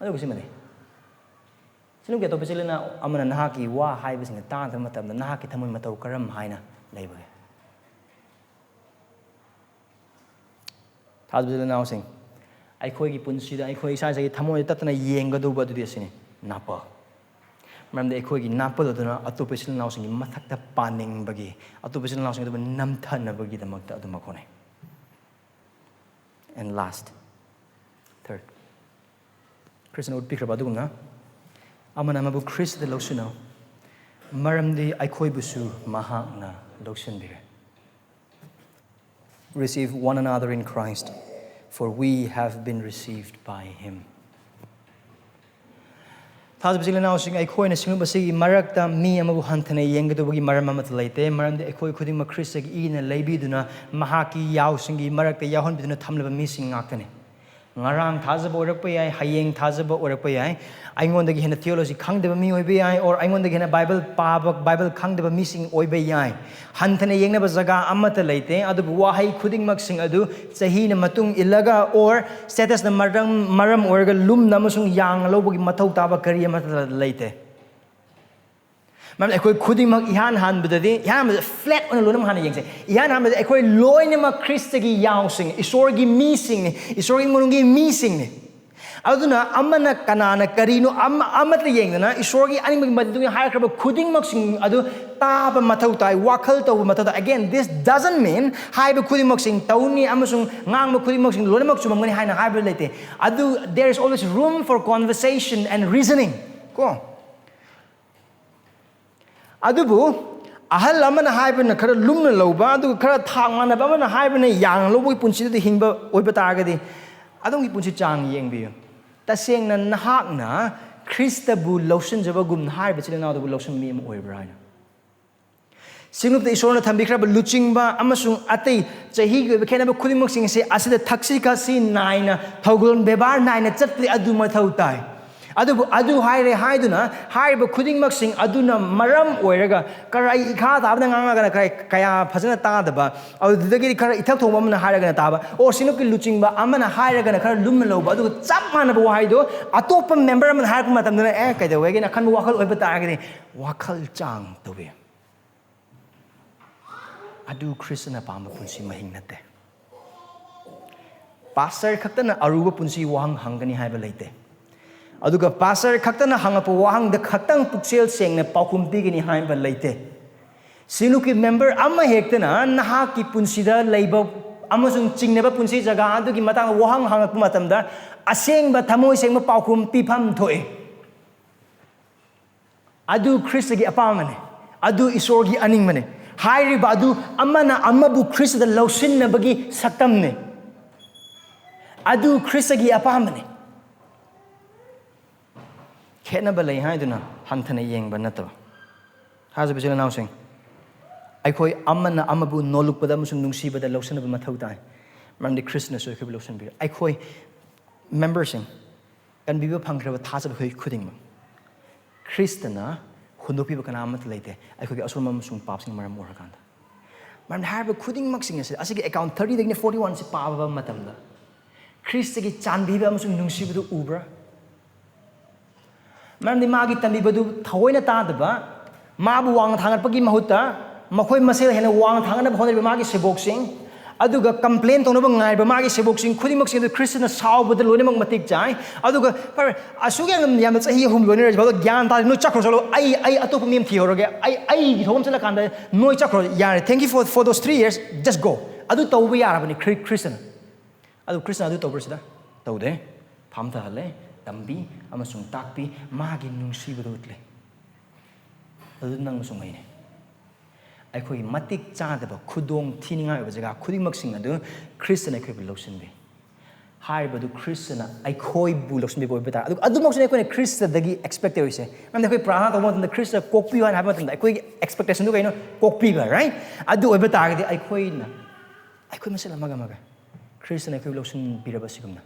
ꯑꯗꯨꯒ ꯁꯤꯃꯗꯤ, ꯁꯤꯅꯨꯡꯒꯤ ꯑꯇꯣꯞꯄ ꯏꯆꯤꯜ ꯏꯅꯥꯎ ꯑꯃꯅ ꯅꯍꯥꯛꯀꯤ ꯋꯥ ꯍꯥꯏꯕꯁꯤꯡ ꯇꯥꯗꯕ ꯃꯇꯝꯗ ꯅꯍꯥꯛꯀꯤ ꯊꯃꯣꯏ ꯃꯇꯧ ꯀꯔꯝ ꯍꯥꯏꯅ ꯂꯩꯕꯒꯦ? ꯊꯥꯖꯕ ꯏꯆꯤꯜ ꯏꯅꯥꯎꯁꯤꯡ, ꯑꯩꯈꯣꯏꯒꯤ ꯄꯨꯟꯁꯤꯗ ꯑꯩꯈꯣꯏ ꯏꯁꯥ ꯏꯁꯥꯒꯤ ꯊꯃꯣꯏꯗ ꯇꯠꯇꯅ ꯌꯦꯡꯒꯗꯧꯕ ꯑꯗꯨꯗꯤ ꯑꯁꯤꯅꯤ, ꯅꯥꯄꯜ꯫ ꯃꯔꯝꯗꯤ ꯑꯩꯈꯣꯏꯒꯤ ꯅꯥꯄꯜ ꯑꯗꯨꯅ ꯑꯇꯣꯞꯄ ꯏꯆꯤꯜ ꯏꯅꯥꯎꯁꯤꯡꯒꯤ ꯃꯊꯛꯇ ꯄꯥꯅꯤꯡꯕꯒꯤ, ꯑꯇꯣꯞꯄ ꯏꯆꯤꯜ ꯏꯅꯥꯎꯁꯤꯡ ꯑꯗꯨꯕꯨ ꯅꯝꯊꯅꯕꯒꯤꯗꯃꯛꯇ ꯑꯗꯨꯃꯛ ꯍꯣꯠꯅꯩ꯫ And last, third, ꯈ꯭ꯔꯤꯁꯅ ꯎꯠꯄꯤꯈ꯭ꯔꯕ ꯑꯗꯨꯒꯨꯝꯅ, "ꯑꯃꯅ ꯑꯃꯕꯨ ꯈ꯭ꯔꯤꯁꯇꯗ ꯂꯧꯁꯤꯟꯅꯧ, ꯃꯔꯝꯗꯤ ꯑꯩꯈꯣꯏꯕꯨꯁꯨ ꯃꯍꯥꯛꯅ ꯂꯧꯁꯤꯟꯕꯤꯔꯦ." "Receive one another in Christ, for we have been received by him." ꯊꯥꯖꯕ ꯏꯆꯤꯜ ꯏꯅꯥꯎꯁꯤꯡ, ꯑꯩꯈꯣꯏꯅ ꯁꯤꯒꯨꯝꯕꯁꯤꯒꯤ ꯃꯔꯛꯇ ꯃꯤ ꯑꯃꯕꯨ ꯍꯟꯊꯅ ꯌꯦꯡꯒꯗꯧꯕꯒꯤ ꯃꯔꯝ ꯑꯃꯠꯇ ꯂꯩꯇꯦ, ꯃꯔꯝꯗꯤ ꯑꯩꯈꯣꯏ ꯈꯨꯗꯤꯡꯃꯛ ꯈ꯭ꯔꯤꯁꯇꯒꯤ ꯏꯅ ꯂꯩꯕꯤꯗꯨꯅ ꯃꯍꯥꯛꯀꯤ ꯌꯥꯎꯁꯤꯡꯒꯤ ꯃꯔꯛꯇ ꯌꯥꯎꯍꯟꯕꯤꯗꯨꯅ ꯊꯝꯂꯕ ꯃꯤꯁꯤꯡ ꯉꯥꯛꯇꯅꯤ꯫ ꯉꯔꯥꯡ ꯊꯥꯖꯕ ꯑꯣꯏꯔꯛꯄ ꯌꯥꯏ, ꯍꯌꯦꯡ ꯊꯥꯖꯕ ꯑꯣꯏꯔꯛꯄ ꯌꯥꯏ, ꯑꯩꯉꯣꯟꯗꯒꯤ ꯍꯦꯟꯅ theology ꯈꯪꯗꯕ ꯃꯤ ꯑꯣꯏꯕ ꯌꯥꯏ, or ꯑꯩꯉꯣꯟꯗꯒꯤ ꯍꯦꯟꯅ ꯕꯥꯏꯕꯜ ꯄꯥꯕ, ꯕꯥꯏꯕꯜ ꯈꯪꯗꯕ ꯃꯤꯁꯤꯡ ꯑꯣꯏꯕ ꯌꯥꯏ꯫ ꯍꯟꯊꯅ ꯌꯦꯡꯅꯕ ꯖꯒꯥ ꯑꯃꯠꯇ ꯂꯩꯇꯦ, ꯑꯗꯨꯕꯨ ꯋꯥꯍꯩ ꯈꯨꯗꯤꯡꯃꯛꯁꯤꯡ ꯑꯗꯨ ꯆꯍꯤꯅ ꯃꯇꯨꯡ ꯏꯜꯂꯒ, or statusꯅ ꯃꯔꯝ, ꯃꯔꯝ ꯑꯣꯏꯔꯒ ꯂꯨꯝꯅ ꯑꯃꯁꯨꯡ ꯌꯥꯡꯅ ꯂꯧꯕꯒꯤ ꯃꯊꯧ ꯇꯥꯕ ꯀꯔꯤ ꯑꯃꯠꯇ ꯂꯩꯇꯦ꯫ ꯃꯔꯝꯗꯤ ꯑꯩꯈꯣꯏ ꯈꯨꯗꯤꯡꯃꯛ ꯏꯍꯥꯟ ꯍꯥꯟꯕꯗꯗꯤ, ꯏꯍꯥꯟ ꯍꯥꯟꯕꯗ flat ꯑꯣꯏꯅ ꯂꯣꯏꯅꯃꯛ ꯍꯥꯟꯅ ꯌꯦꯡꯁꯦ꯫ ꯏꯍꯥꯟ ꯍꯥꯟꯕꯗ ꯑꯩꯈꯣꯏ ꯂꯣꯏꯅꯃꯛ ꯈ꯭ꯔꯤꯁꯇꯒꯤ ꯌꯥꯎꯁꯤꯡ, ꯏꯁꯣꯔꯒꯤ ꯃꯤꯁꯤꯡꯅꯤ, ꯏꯁꯣꯔꯒꯤ ꯏꯃꯨꯡꯒꯤ ꯃꯤꯁꯤꯡꯅꯤ꯫ ꯑꯗꯨꯅ ꯑꯃꯅ ꯀꯅꯥꯅ ꯀꯔꯤꯅꯣ ꯑꯃ-, ꯑꯃꯠꯇ ꯌꯦꯡꯗꯅ ꯏꯁꯣꯔꯒꯤ ꯑꯅꯤꯡꯕꯒꯤ ꯃꯇꯨꯡ ꯏꯟꯅ ꯍꯥꯏꯈ꯭ꯔꯕ ꯈꯨꯗꯤꯡꯃꯛꯁꯤꯡ ꯑꯗꯨ ꯇꯥꯕ ꯃꯊꯧ ꯇꯥꯏ, ꯋꯥꯈꯜ ꯇꯧꯕ ꯃꯊꯧ ꯇꯥꯏ꯫ Again, this doesn't mean ꯍꯥꯏꯕ ꯈꯨꯗꯤꯡꯃꯛꯁꯤꯡ ꯇꯧꯅꯤ ꯑꯃꯁꯨꯡ ꯉꯥꯡꯕ ꯈꯨꯗꯤꯡꯃꯛꯁꯤꯡ ꯂꯣꯏꯅꯃꯛ ꯆꯨꯝꯃꯝꯒꯅꯤ ꯍꯥꯏꯅ ꯍꯥꯏꯕ ꯂꯩꯇꯦ꯫ ꯑꯗꯨ, there is always room for conversation and reasoning ꯀꯣ꯫ ꯑꯗꯨꯕꯨ ꯑꯍꯜ ꯑꯃꯅ ꯍꯥꯏꯕꯅ ꯈꯔ ꯂꯨꯝꯅ ꯂꯧꯕ, ꯑꯗꯨꯒ ꯈꯔ ꯊꯥꯛ ꯃꯥꯟꯅꯕ ꯑꯃꯅ ꯍꯥꯏꯕꯅ ꯌꯥꯡꯅ ꯂꯧꯕꯒꯤ ꯄꯨꯟꯁꯤꯗꯨꯗ ꯍꯤꯡꯕ ꯑꯣꯏꯕ ꯇꯥꯔꯒꯗꯤ, ꯑꯗꯣꯝꯒꯤ ꯄꯨꯟꯁꯤ ꯆꯥꯡ ꯌꯦꯡꯕꯤꯌꯨ꯫ ꯇꯁꯦꯡꯅ ꯅꯍꯥꯛꯅ ꯈ꯭ꯔꯤꯁꯇꯕꯨ ꯂꯧꯁꯤꯟꯖꯕꯒꯨꯝꯅ ꯍꯥꯏꯔꯤꯕ ꯏꯆꯤꯜ ꯏꯅꯥꯎꯗꯨꯕꯨ ꯂꯧꯁꯤꯟꯕ ꯃꯤ ꯑꯃ ꯑꯣꯏꯕ꯭ꯔꯥ ꯍꯥꯏꯅ꯫ ꯁꯤꯡꯂꯨꯞꯇ ꯏꯁꯣꯔꯅ ꯊꯝꯕꯤꯈ꯭ꯔꯕ ꯂꯨꯆꯤꯡꯕ ꯑꯃꯁꯨꯡ ꯑꯇꯩ ꯆꯍꯤꯒꯤ ꯑꯣꯏꯕ ꯈꯦꯠꯅꯕ ꯈꯨꯗꯤꯡꯃꯛꯁꯤꯡ ꯑꯁꯤ ꯑꯁꯤꯗ ꯊꯛꯁꯤ ꯈꯥꯁꯤ ꯅꯥꯏꯅ, ꯊꯧꯒꯜꯂꯣꯟ ꯕꯦꯕꯥꯔ ꯅꯥꯏꯅ ꯆꯠꯄꯗꯤ ꯑꯗꯨ ꯃꯊꯧ ꯇꯥꯏ꯫ ꯑꯗꯨꯕꯨ ꯑꯗꯨ ꯍꯥꯏꯔꯦ ꯍꯥꯏꯗꯨꯅ ꯍꯥꯏꯔꯤꯕ ꯈꯨꯗꯤꯡꯃꯛꯁꯤꯡ ꯑꯗꯨꯅ ꯃꯔꯝ ꯑꯣꯏꯔꯒ ꯈꯔ ꯑꯩ ꯏꯈꯥ ꯊꯥꯕꯗ ꯉꯥꯡꯉꯒꯅ ꯈꯔ ꯀꯌꯥ ꯐꯖꯅ ꯇꯥꯗꯕ, ꯑꯗꯨꯗꯒꯤꯗꯤ ꯈꯔ ꯏꯊꯛ ꯊꯣꯡꯕ ꯑꯃꯅ ꯍꯥꯏꯔꯒꯅ ꯇꯥꯕ, ꯑꯣ ꯁꯤꯅꯨꯀꯤ ꯂꯨꯆꯤꯡꯕ ꯑꯃꯅ ꯍꯥꯏꯔꯒꯅ ꯈꯔ ꯂꯨꯝꯅ ꯂꯧꯕ, ꯑꯗꯨꯒ ꯆꯞ ꯃꯥꯟꯅꯕ ꯋꯥꯍꯩꯗꯣ ꯑꯇꯣꯞꯄ ꯃꯦꯝꯕꯔ ꯑꯃꯅ ꯍꯥꯏꯔꯛꯄ ꯃꯇꯝꯗꯅ ꯑꯦ ꯀꯩꯗꯧꯋꯦꯒꯦꯅ ꯈꯟꯕ ꯋꯥꯈꯜ ꯑꯣꯏꯕ ꯇꯥꯔꯒꯗꯤ ꯋꯥꯈꯜ ꯆꯥꯡ ꯇꯧꯕꯤ꯫ ꯑꯗꯨ ꯈ꯭ꯔꯤꯁꯇꯅ ꯄꯥꯝꯕ ꯄꯨꯟꯁꯤ ꯃꯍꯤꯡ ꯅꯠꯇꯦ꯫ ꯄꯥꯁꯇꯔ ꯈꯛꯇꯅ ꯑꯔꯨꯕ ꯄꯨꯟꯁꯤ ꯋꯥꯍꯪ ꯍꯪꯒꯅꯤ ꯍꯥꯏꯕ ꯂꯩꯇꯦ꯫ ꯑꯗꯨꯒ ꯄꯥꯁꯇꯔ ꯈꯛꯇꯅ ꯍꯪꯉꯛꯄ ꯋꯥꯍꯪꯗ ꯈꯛꯇꯪ ꯄꯨꯛꯆꯦꯜ ꯁꯦꯡꯅ ꯄꯥꯎꯈꯨꯝ ꯄꯤꯒꯅꯤ ꯍꯥꯏꯕ ꯂꯩꯇꯦ꯫ ꯁꯤꯂꯨꯀꯤ ꯃꯦꯝꯕꯔ ꯑꯃ ꯍꯦꯛꯇꯅ ꯅꯍꯥꯛꯀꯤ ꯄꯨꯟꯁꯤꯗ ꯂꯩꯕ ꯑꯃꯁꯨꯡ ꯆꯤꯡꯅꯕ ꯄꯨꯟꯁꯤ ꯖꯒꯥ ꯑꯗꯨꯒꯤ ꯃꯇꯥꯡꯗ ꯋꯥꯍꯪ ꯍꯪꯉꯛꯄ ꯃꯇꯝꯗ ꯑꯁꯦꯡꯕ ꯊꯃꯣꯏ ꯁꯦꯡꯕ ꯄꯥꯎꯈꯨꯝ ꯄꯤꯐꯝ ꯊꯣꯛꯏ꯫ ꯑꯗꯨ ꯈ꯭ꯔꯤꯁꯇꯒꯤ ꯑꯄꯥꯝꯕꯅꯤ꯫ ꯑꯗꯨ ꯏꯁꯣꯔꯒꯤ ꯑꯅꯤꯡꯕꯅꯤ꯫ ꯍꯥꯏꯔꯤꯕ ꯑꯗꯨ ꯑꯃꯅ ꯑꯃꯕꯨ ꯈ꯭ꯔꯤꯁꯇꯗ ꯂꯧꯁꯤꯟꯅꯕꯒꯤ ꯁꯛꯇꯝꯅꯤ꯫ ꯑꯗꯨ ꯈ꯭ꯔꯤꯁꯇꯒꯤ ꯑꯄꯥꯝꯕꯅꯤ꯫ ꯈꯦꯠꯅꯕ ꯂꯩ ꯍꯥꯏꯗꯨꯅ ꯍꯟꯊꯅ ꯌꯦꯡꯕ ꯅꯠꯇꯕ꯫ ꯊꯥꯖꯕ ꯏꯆꯤꯜ ꯏꯅꯥꯎꯁꯤꯡ, ꯑꯩꯈꯣꯏ ꯑꯃꯅ ꯑꯃꯕꯨ ꯅꯣꯜꯂꯨꯛꯄꯗ ꯑꯃꯁꯨꯡ ꯅꯨꯡꯁꯤꯕꯗ ꯂꯧꯁꯤꯟꯅꯕ ꯃꯊꯧ ꯇꯥꯏ꯫ ꯃꯔꯝꯗꯤ ꯈ꯭ꯔꯤꯁꯇꯅꯁꯨ ꯑꯩꯈꯣꯏꯕꯨ ꯂꯧꯁꯤꯟꯕꯤꯔꯦ꯫ ꯑꯩꯈꯣꯏ ꯃꯦꯝꯕꯔꯁꯤꯡ, ꯀꯟꯕꯤꯕ ꯐꯪꯈ꯭ꯔꯕ ꯊꯥꯖꯕ ꯑꯩꯈꯣꯏ ꯈꯨꯗꯤꯡꯃꯛ ꯈ꯭ꯔꯤꯁꯇꯅ ꯍꯨꯟꯗꯣꯛꯄꯤꯕ ꯀꯅꯥ ꯑꯃꯠꯇ ꯂꯩꯇꯦ꯫ ꯑꯩꯈꯣꯏꯒꯤ ꯑꯁꯣꯏꯕ ꯑꯃꯁꯨꯡ ꯄꯥꯞꯁꯤꯡ ꯃꯔꯝ ꯑꯣꯏꯔꯀꯥꯟꯗ, ꯃꯔꯝꯗꯤ ꯍꯥꯏꯔꯤꯕ ꯈꯨꯗꯤꯡꯃꯛꯁꯤꯡ ꯑꯁꯤ, ꯑꯁꯤꯒꯤ ꯑꯦꯀꯥꯎꯟ ꯊꯥꯔꯇꯤꯗꯒꯤꯅ ꯐꯣꯔꯇꯤ ꯋꯥꯟꯁꯤ ꯄꯥꯕ ꯃꯇꯝꯗ ꯈ꯭ꯔꯤꯁꯇꯒꯤ ꯆꯥꯟꯕꯤꯕ ꯑꯃꯁꯨꯡ ꯅꯨꯡꯁꯤꯕꯗꯨ ꯎꯕ꯭ꯔꯥ? ꯃꯔꯝꯗꯤ ꯃꯥꯒꯤ ꯇꯝꯕꯤꯕꯗꯨ ꯊꯑꯣꯏꯅ ꯇꯥꯗꯕ, ꯃꯥꯕꯨ ꯋꯥꯡꯅ ꯊꯥꯡꯒꯠꯄꯒꯤ ꯃꯍꯨꯠꯇ ꯃꯈꯣꯏ ꯃꯁꯦꯜ ꯍꯦꯟꯅ ꯋꯥꯡꯅ ꯊꯥꯡꯒꯠꯅꯕ ꯍꯣꯠꯅꯔꯤꯕ ꯃꯥꯒꯤ ꯁꯦꯕꯣꯛꯁꯤꯡ, ꯑꯗꯨꯒ ꯀꯝꯄ꯭ꯂꯦꯟ ꯇꯧꯅꯕ ꯉꯥꯏꯕ ꯃꯥꯒꯤ ꯁꯦꯕꯣꯛꯁꯤꯡ ꯈꯨꯗꯤꯡꯃꯛꯁꯤꯡ ꯑꯗꯨ ꯈ꯭ꯔꯤꯁꯇꯅ ꯁꯥꯎꯕꯗ ꯂꯣꯏꯅꯃꯛ ꯃꯇꯤꯛ ꯆꯥꯏ꯫ ꯑꯗꯨꯒ ꯐꯔꯦ, ꯑꯁꯨꯛ ꯌꯥꯝꯅ, ꯌꯥꯝꯅ ꯆꯍꯤ ꯑꯍꯨꯝ ꯂꯣꯏꯅꯔꯁꯤ ꯐꯥꯎꯗ ꯒ꯭ꯌꯥꯟ ꯇꯥꯗꯦ, ꯅꯣꯏ ꯆꯠꯈ꯭ꯔꯣ ꯆꯠꯂꯣ, ꯑꯩ, ꯑꯩ ꯑꯇꯣꯞꯄ ꯃꯤ ꯑꯃ ꯊꯤꯍꯧꯔꯒꯦ, ꯑꯩ, ꯑꯩꯒꯤ ꯊꯣꯛꯐꯝ ꯆꯠꯂꯀꯥꯟꯗ ꯅꯣꯏ ꯆꯠꯈ꯭ꯔꯣ, ꯌꯥꯔꯦ, thank you for, for those three years, just go꯫ ꯑꯗꯨ ꯇꯧꯕ ꯌꯥꯔꯕꯅꯤ ꯈ꯭ꯔꯤ-, ꯈ꯭ꯔꯤꯁꯇꯅ꯫ ꯑꯗꯨ ꯈ꯭ꯔꯤꯁꯇꯅ ꯑꯗꯨ ꯇꯧꯕ꯭ꯔꯥ ꯁꯤꯗ? ꯇꯧꯗꯦ꯫ ꯐꯥꯝꯊꯍꯜꯂꯦ, ꯇꯝꯕꯤ ꯑꯃꯁꯨꯡ ꯇꯥꯛꯄꯤ, ꯃꯥꯒꯤ ꯅꯨꯡꯁꯤꯕꯗꯨ ꯎꯠꯂꯦ꯫ ꯑꯗꯨ ꯅꯪꯁꯨ ꯉꯩꯅꯦ꯫ ꯑꯩꯈꯣꯏꯒꯤ ꯃꯇꯤꯛ ꯆꯥꯗꯕ, ꯈꯨꯗꯣꯡ ꯊꯤꯅꯤꯡꯉꯥꯏ ꯑꯣꯏꯕ ꯖꯒꯥ ꯈꯨꯗꯤꯡꯃꯛꯁꯤꯡ ꯑꯗꯨ ꯈ꯭ꯔꯤꯁꯇꯅ ꯑꯩꯈꯣꯏꯕꯨ ꯂꯧꯁꯤꯟꯕꯤ꯫ ꯍꯥꯏꯔꯤꯕꯗꯨ ꯈ꯭ꯔꯤꯁꯇꯅ ꯑꯩꯈꯣꯏꯕꯨ ꯂꯧꯁꯤꯟꯕꯤꯕ ꯑꯣꯏꯕ ꯇꯥꯔꯦ꯫ ꯑꯗꯨ, ꯑꯗꯨꯃꯛꯁꯨꯅꯤ ꯑꯩꯈꯣꯏꯅ ꯈ꯭ꯔꯤꯁꯇꯗꯒꯤ ꯑꯦꯛꯁꯄꯦꯛ ꯇꯧꯔꯤꯁꯦ꯫ ꯃꯔꯝꯗꯤ ꯑꯩꯈꯣꯏ ꯄ꯭ꯔꯥꯔꯊꯅꯥ ꯇꯧꯕ ꯃꯇꯝꯗ ꯈ꯭ꯔꯤꯁꯇ ꯀꯣꯛꯄꯤꯌꯨ ꯍꯥꯏꯅ ꯍꯥꯏꯕ ꯃꯇꯝꯗ ꯑꯩꯈꯣꯏꯒꯤ ꯑꯦꯛꯁꯄꯦꯛꯇꯦꯁꯟꯗꯨ ꯀꯩꯅꯣ? ꯀꯣꯛꯄꯤꯕ, ꯔꯥꯏꯠ? ꯑꯗꯨ ꯑꯣꯏꯕ ꯇꯥꯔꯒꯗꯤ ꯑꯩꯈꯣꯏꯅ, ꯑꯩꯈꯣꯏ ꯃꯁꯦꯜ ꯑꯃꯒ ꯑꯃꯒ ꯈ꯭ꯔꯤꯁꯇꯅ ꯑꯩꯈꯣꯏꯕꯨ ꯂꯧꯁꯤꯟꯕꯤꯔꯕ ꯑꯁꯤꯒꯨꯝꯅ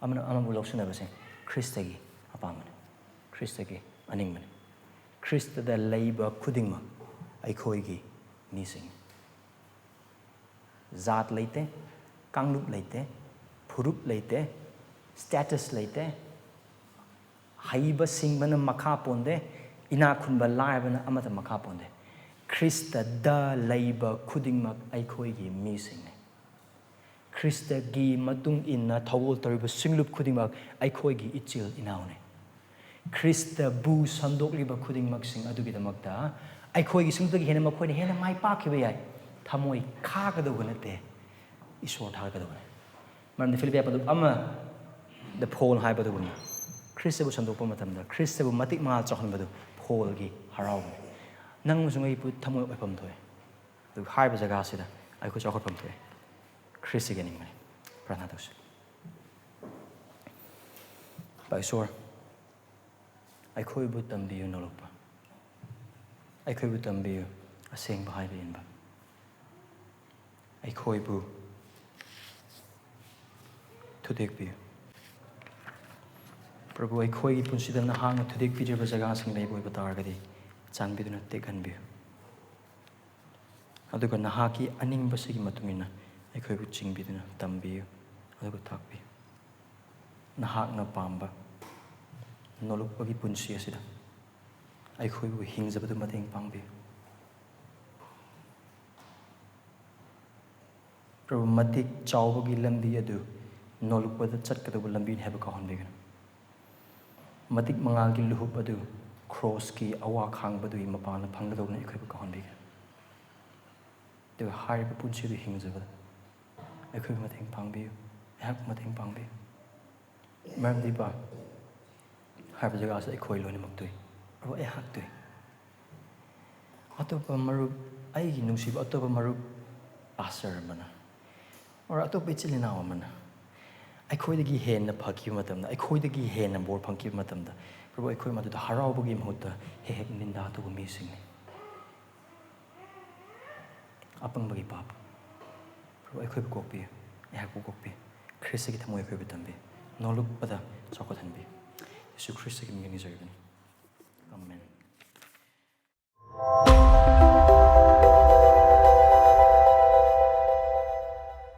ꯑꯃꯅ ꯑꯃꯕꯨ ꯂꯧꯁꯤꯟꯅꯕꯁꯦ ꯈ꯭ꯔꯤꯁꯇꯒꯤ ꯑꯄꯥꯝꯕꯅꯤ꯫ ꯈ꯭ꯔꯤꯁꯇꯒꯤ ꯑꯅꯤꯡꯕꯅꯤ꯫ ꯈ꯭ꯔꯤꯁꯇꯗ ꯂꯩꯕ ꯈꯨꯗꯤꯡꯃꯛ ꯑꯩꯈꯣꯏꯒꯤ ꯃꯤꯁꯤꯡꯅꯤ꯫ ꯖꯥꯠ ꯂꯩꯇꯦ, ꯀꯥꯡꯂꯨꯞ ꯂꯩꯇꯦ, ꯐꯨꯔꯨꯞ ꯂꯩꯇꯦ, status ꯂꯩꯇꯦ, ꯍꯩꯕ ꯁꯤꯡꯕꯅ ꯃꯈꯥ ꯄꯣꯟꯗꯦ, ꯏꯅꯥꯛ ꯈꯨꯟꯕ ꯂꯥꯏꯔꯕꯅ ꯑꯃꯠꯇ ꯃꯈꯥ ꯄꯣꯟꯗꯦ꯫ ꯈ꯭ꯔꯤꯁꯇꯗ ꯂꯩꯕ ꯈꯨꯗꯤꯡꯃꯛ ꯑꯩꯈꯣꯏꯒꯤ ꯃꯤꯁꯤꯡꯅꯤ꯫ ꯈ꯭ꯔꯤꯁꯇꯒꯤ ꯃꯇꯨꯡ ꯏꯟꯅ ꯊꯧꯒꯜ ꯇꯧꯔꯤꯕ ꯁꯤꯡꯂꯨꯞ ꯈꯨꯗꯤꯡꯃꯛ ꯑꯩꯈꯣꯏꯒꯤ ꯏꯆꯤꯜ ꯏꯅꯥꯎꯅꯤ꯫ ꯈ꯭ꯔꯤꯁꯇꯕꯨ ꯁꯟꯗꯣꯛꯂꯤꯕ ꯈꯨꯗꯤꯡꯃꯛꯁꯤꯡ ꯑꯗꯨꯒꯤꯗꯃꯛꯇ ꯑꯩꯈꯣꯏꯒꯤ ꯁꯤꯡꯂꯨꯞꯇꯒꯤ ꯍꯦꯟꯅ ꯃꯈꯣꯏꯅ ꯍꯦꯟꯅ ꯃꯥꯏ ꯄꯥꯛꯈꯤꯕ ꯌꯥꯏ꯫ ꯊꯃꯣꯏ ꯈꯥꯒꯗꯧꯕ ꯅꯠꯇꯦ, ꯏꯁꯣꯔ ꯊꯥꯒꯠꯀꯗꯧꯕꯅꯤ꯫ ꯃꯔꯝꯗꯤ ꯐꯤꯂꯤꯄꯤ ꯄꯗꯨ ꯑꯃꯗ ꯐꯣꯜ ꯍꯥꯏꯕꯗꯨꯒꯨꯝꯅ ꯈ꯭ꯔꯤꯁꯇꯕꯨ ꯁꯟꯗꯣꯛꯄ ꯃꯇꯝꯗ ꯈ꯭ꯔꯤꯁꯇꯕꯨ ꯃꯇꯤꯛ ꯃꯉꯥ ꯆꯥꯎꯍꯟꯕꯗꯨ ꯐꯣꯜꯒꯤ ꯍꯔꯥꯎꯕꯅꯤ꯫ ꯅꯪ ꯑꯃꯁꯨꯡ ꯑꯩꯕꯨ ꯊꯃꯣꯏ ꯑꯣꯏꯐꯝ ꯊꯣꯛꯑꯦ꯫ ꯑꯗꯨꯒ ꯍꯥꯏꯔꯤꯕ ꯖꯒꯥꯁꯤꯗ ꯑꯩꯈꯣꯏ ꯆꯥꯎꯈꯠꯐꯝ ꯊꯣꯛꯑꯦ꯫ ꯈ꯭ꯔꯤꯁꯇꯒꯤ ꯑꯅꯤꯡꯕꯅꯤ꯫ ꯄ꯭ꯔꯥꯔꯊꯅꯥ ꯇꯧꯁꯤ꯫ ꯏꯄꯥ ꯏꯁꯣꯔ, ꯑꯩꯈꯣꯏꯕꯨ ꯇꯝꯕꯤꯌꯨ ꯅꯣꯂꯨꯛꯄ꯫ ꯑꯩꯈꯣꯏꯕꯨ ꯇꯝꯕꯤꯌꯨ ꯑꯁꯦꯡꯕ ꯍꯥꯏꯕ ꯏꯟꯕ꯫ ꯑꯩꯈꯣꯏꯕꯨ ꯊꯨꯗꯦꯛꯄꯤꯌꯨ꯫ ꯄ꯭ꯔꯚꯨ, ꯑꯩꯈꯣꯏꯒꯤ ꯄꯨꯟꯁꯤꯗ ꯅꯍꯥꯛꯅ ꯊꯨꯗꯦꯛꯄꯤꯗ꯭ꯔꯤꯕ ꯖꯒꯥꯁꯤꯡ ꯂꯩꯕ ꯑꯣꯏꯕ ꯇꯥꯔꯒꯗꯤ, ꯆꯥꯟꯕꯤꯗꯨꯅ ꯇꯦꯛꯍꯟꯕꯤꯌꯨ꯫ ꯑꯗꯨꯒ ꯅꯍꯥꯛꯀꯤ ꯑꯅꯤꯡꯕꯁꯤꯒꯤ ꯃꯇꯨꯡ ꯏꯟꯅ ꯑꯩꯈꯣꯏꯕꯨ ꯆꯤꯡꯕꯤꯗꯨꯅ ꯇꯝꯕꯤꯌꯨ, ꯑꯗꯨꯒ ꯇꯥꯛꯄꯤꯌꯨ꯫ ꯅꯍꯥꯛꯅ ꯄꯥꯝꯕ ꯅꯣꯂꯨꯛꯄꯒꯤ ꯄꯨꯟꯁꯤ ꯑꯁꯤꯗ ꯑꯩꯈꯣꯏꯕꯨ ꯍꯤꯡꯖꯕꯗ ꯃꯇꯦꯡ ꯄꯥꯡꯕꯤꯌꯨ꯫ ꯄ꯭ꯔꯚꯨ, ꯃꯇꯤꯛ ꯆꯥꯎꯕꯒꯤ ꯂꯝꯕꯤ ꯑꯗꯨ ꯅꯣꯂꯨꯛꯄꯗ ꯆꯠꯀꯗꯧꯕ ꯂꯝꯕꯤꯅꯤ ꯍꯥꯏꯕ ꯀꯥꯎꯍꯟꯕꯤꯒꯅꯨ꯫ ꯃꯇꯤꯛ ꯃꯉꯥꯜꯒꯤ ꯂꯨꯍꯨꯞ ꯑꯗꯨ ꯈ꯭ꯔꯣꯁꯀꯤ ꯑꯋꯥ ꯈꯥꯡꯕꯗꯨꯒꯤ ꯃꯄꯥꯟꯗ ꯐꯪꯒꯗꯧꯕꯅꯤ ꯑꯩꯈꯣꯏꯕꯨ ꯀꯥꯎꯍꯟꯕꯤꯒꯅꯨ꯫ ꯑꯗꯨꯒ ꯍꯥꯏꯔꯤꯕ ꯄꯨꯟꯁꯤꯗꯨ ꯍꯤꯡꯖꯕꯗ ꯑꯩꯈꯣꯏꯕꯨ ꯃꯇꯦꯡ ꯄꯥꯡꯕꯤꯌꯨ, ꯑꯩꯍꯥꯛꯄꯨ ꯃꯇꯦꯡ ꯄꯥꯡꯕꯤꯌꯨ꯫ ꯃꯔꯝꯗꯤ ꯄꯥ, ꯍꯥꯏꯕ ꯖꯒꯥꯁꯦ ꯑꯩꯈꯣꯏ ꯂꯣꯏꯅꯃꯛꯇꯨꯏ, ꯑꯩꯍꯥꯛꯇꯨꯏ꯫ ꯑꯇꯣꯞꯄ ꯃꯔꯨꯞ, ꯑꯩꯒꯤ ꯅꯨꯡꯁꯤꯕ ꯑꯇꯣꯞꯄ ꯃꯔꯨꯞ ꯄꯥꯁꯇꯔ ꯑꯃꯅ, ꯑꯣꯔ ꯑꯇꯣꯞꯄ ꯏꯆꯤꯜ ꯏꯅꯥꯎ ꯑꯃꯅ ꯑꯩꯈꯣꯏꯗꯒꯤ ꯍꯦꯟꯅ ꯐꯈꯤꯕ ꯃꯇꯝꯗ, ꯑꯩꯈꯣꯏꯗꯒꯤ ꯍꯦꯟꯅ ꯕꯣꯔ ꯐꯪꯈꯤꯕ ꯃꯇꯝꯗ, ꯄ꯭ꯔꯚꯨ, ꯑꯩꯈꯣꯏ ꯃꯗꯨꯗ ꯍꯔꯥꯎꯕꯒꯤ ꯃꯍꯨꯠꯇ ꯍꯦꯛ ꯍꯦꯛ ꯅꯤꯟꯗꯥ ꯇꯧꯕ ꯃꯤꯁꯤꯡꯅꯤ꯫ ꯑꯄꯪꯕꯒꯤ ꯄꯥꯞ, ꯄ꯭ꯔꯚꯨ, ꯑꯩꯈꯣꯏꯕꯨ ꯀꯣꯛꯄꯤꯌꯨ, ꯑꯩꯍꯥꯛꯄꯨ ꯀꯣꯛꯄꯤꯌꯨ꯫ ꯈ꯭ꯔꯤꯁꯇꯒꯤ ꯊꯃꯣꯏ ꯑꯩꯈꯣꯏꯕꯨ ꯇꯝꯕꯤꯌꯨ, ꯅꯣꯂꯨꯛꯄꯗ ꯆꯥꯎꯈꯠꯍꯟꯕꯤꯌꯨ꯫ ꯌꯦꯁꯨ ꯈ꯭ꯔꯤꯁꯇꯒꯤ ꯃꯤꯡ ꯅꯤꯖꯔꯤꯕꯅꯤ꯫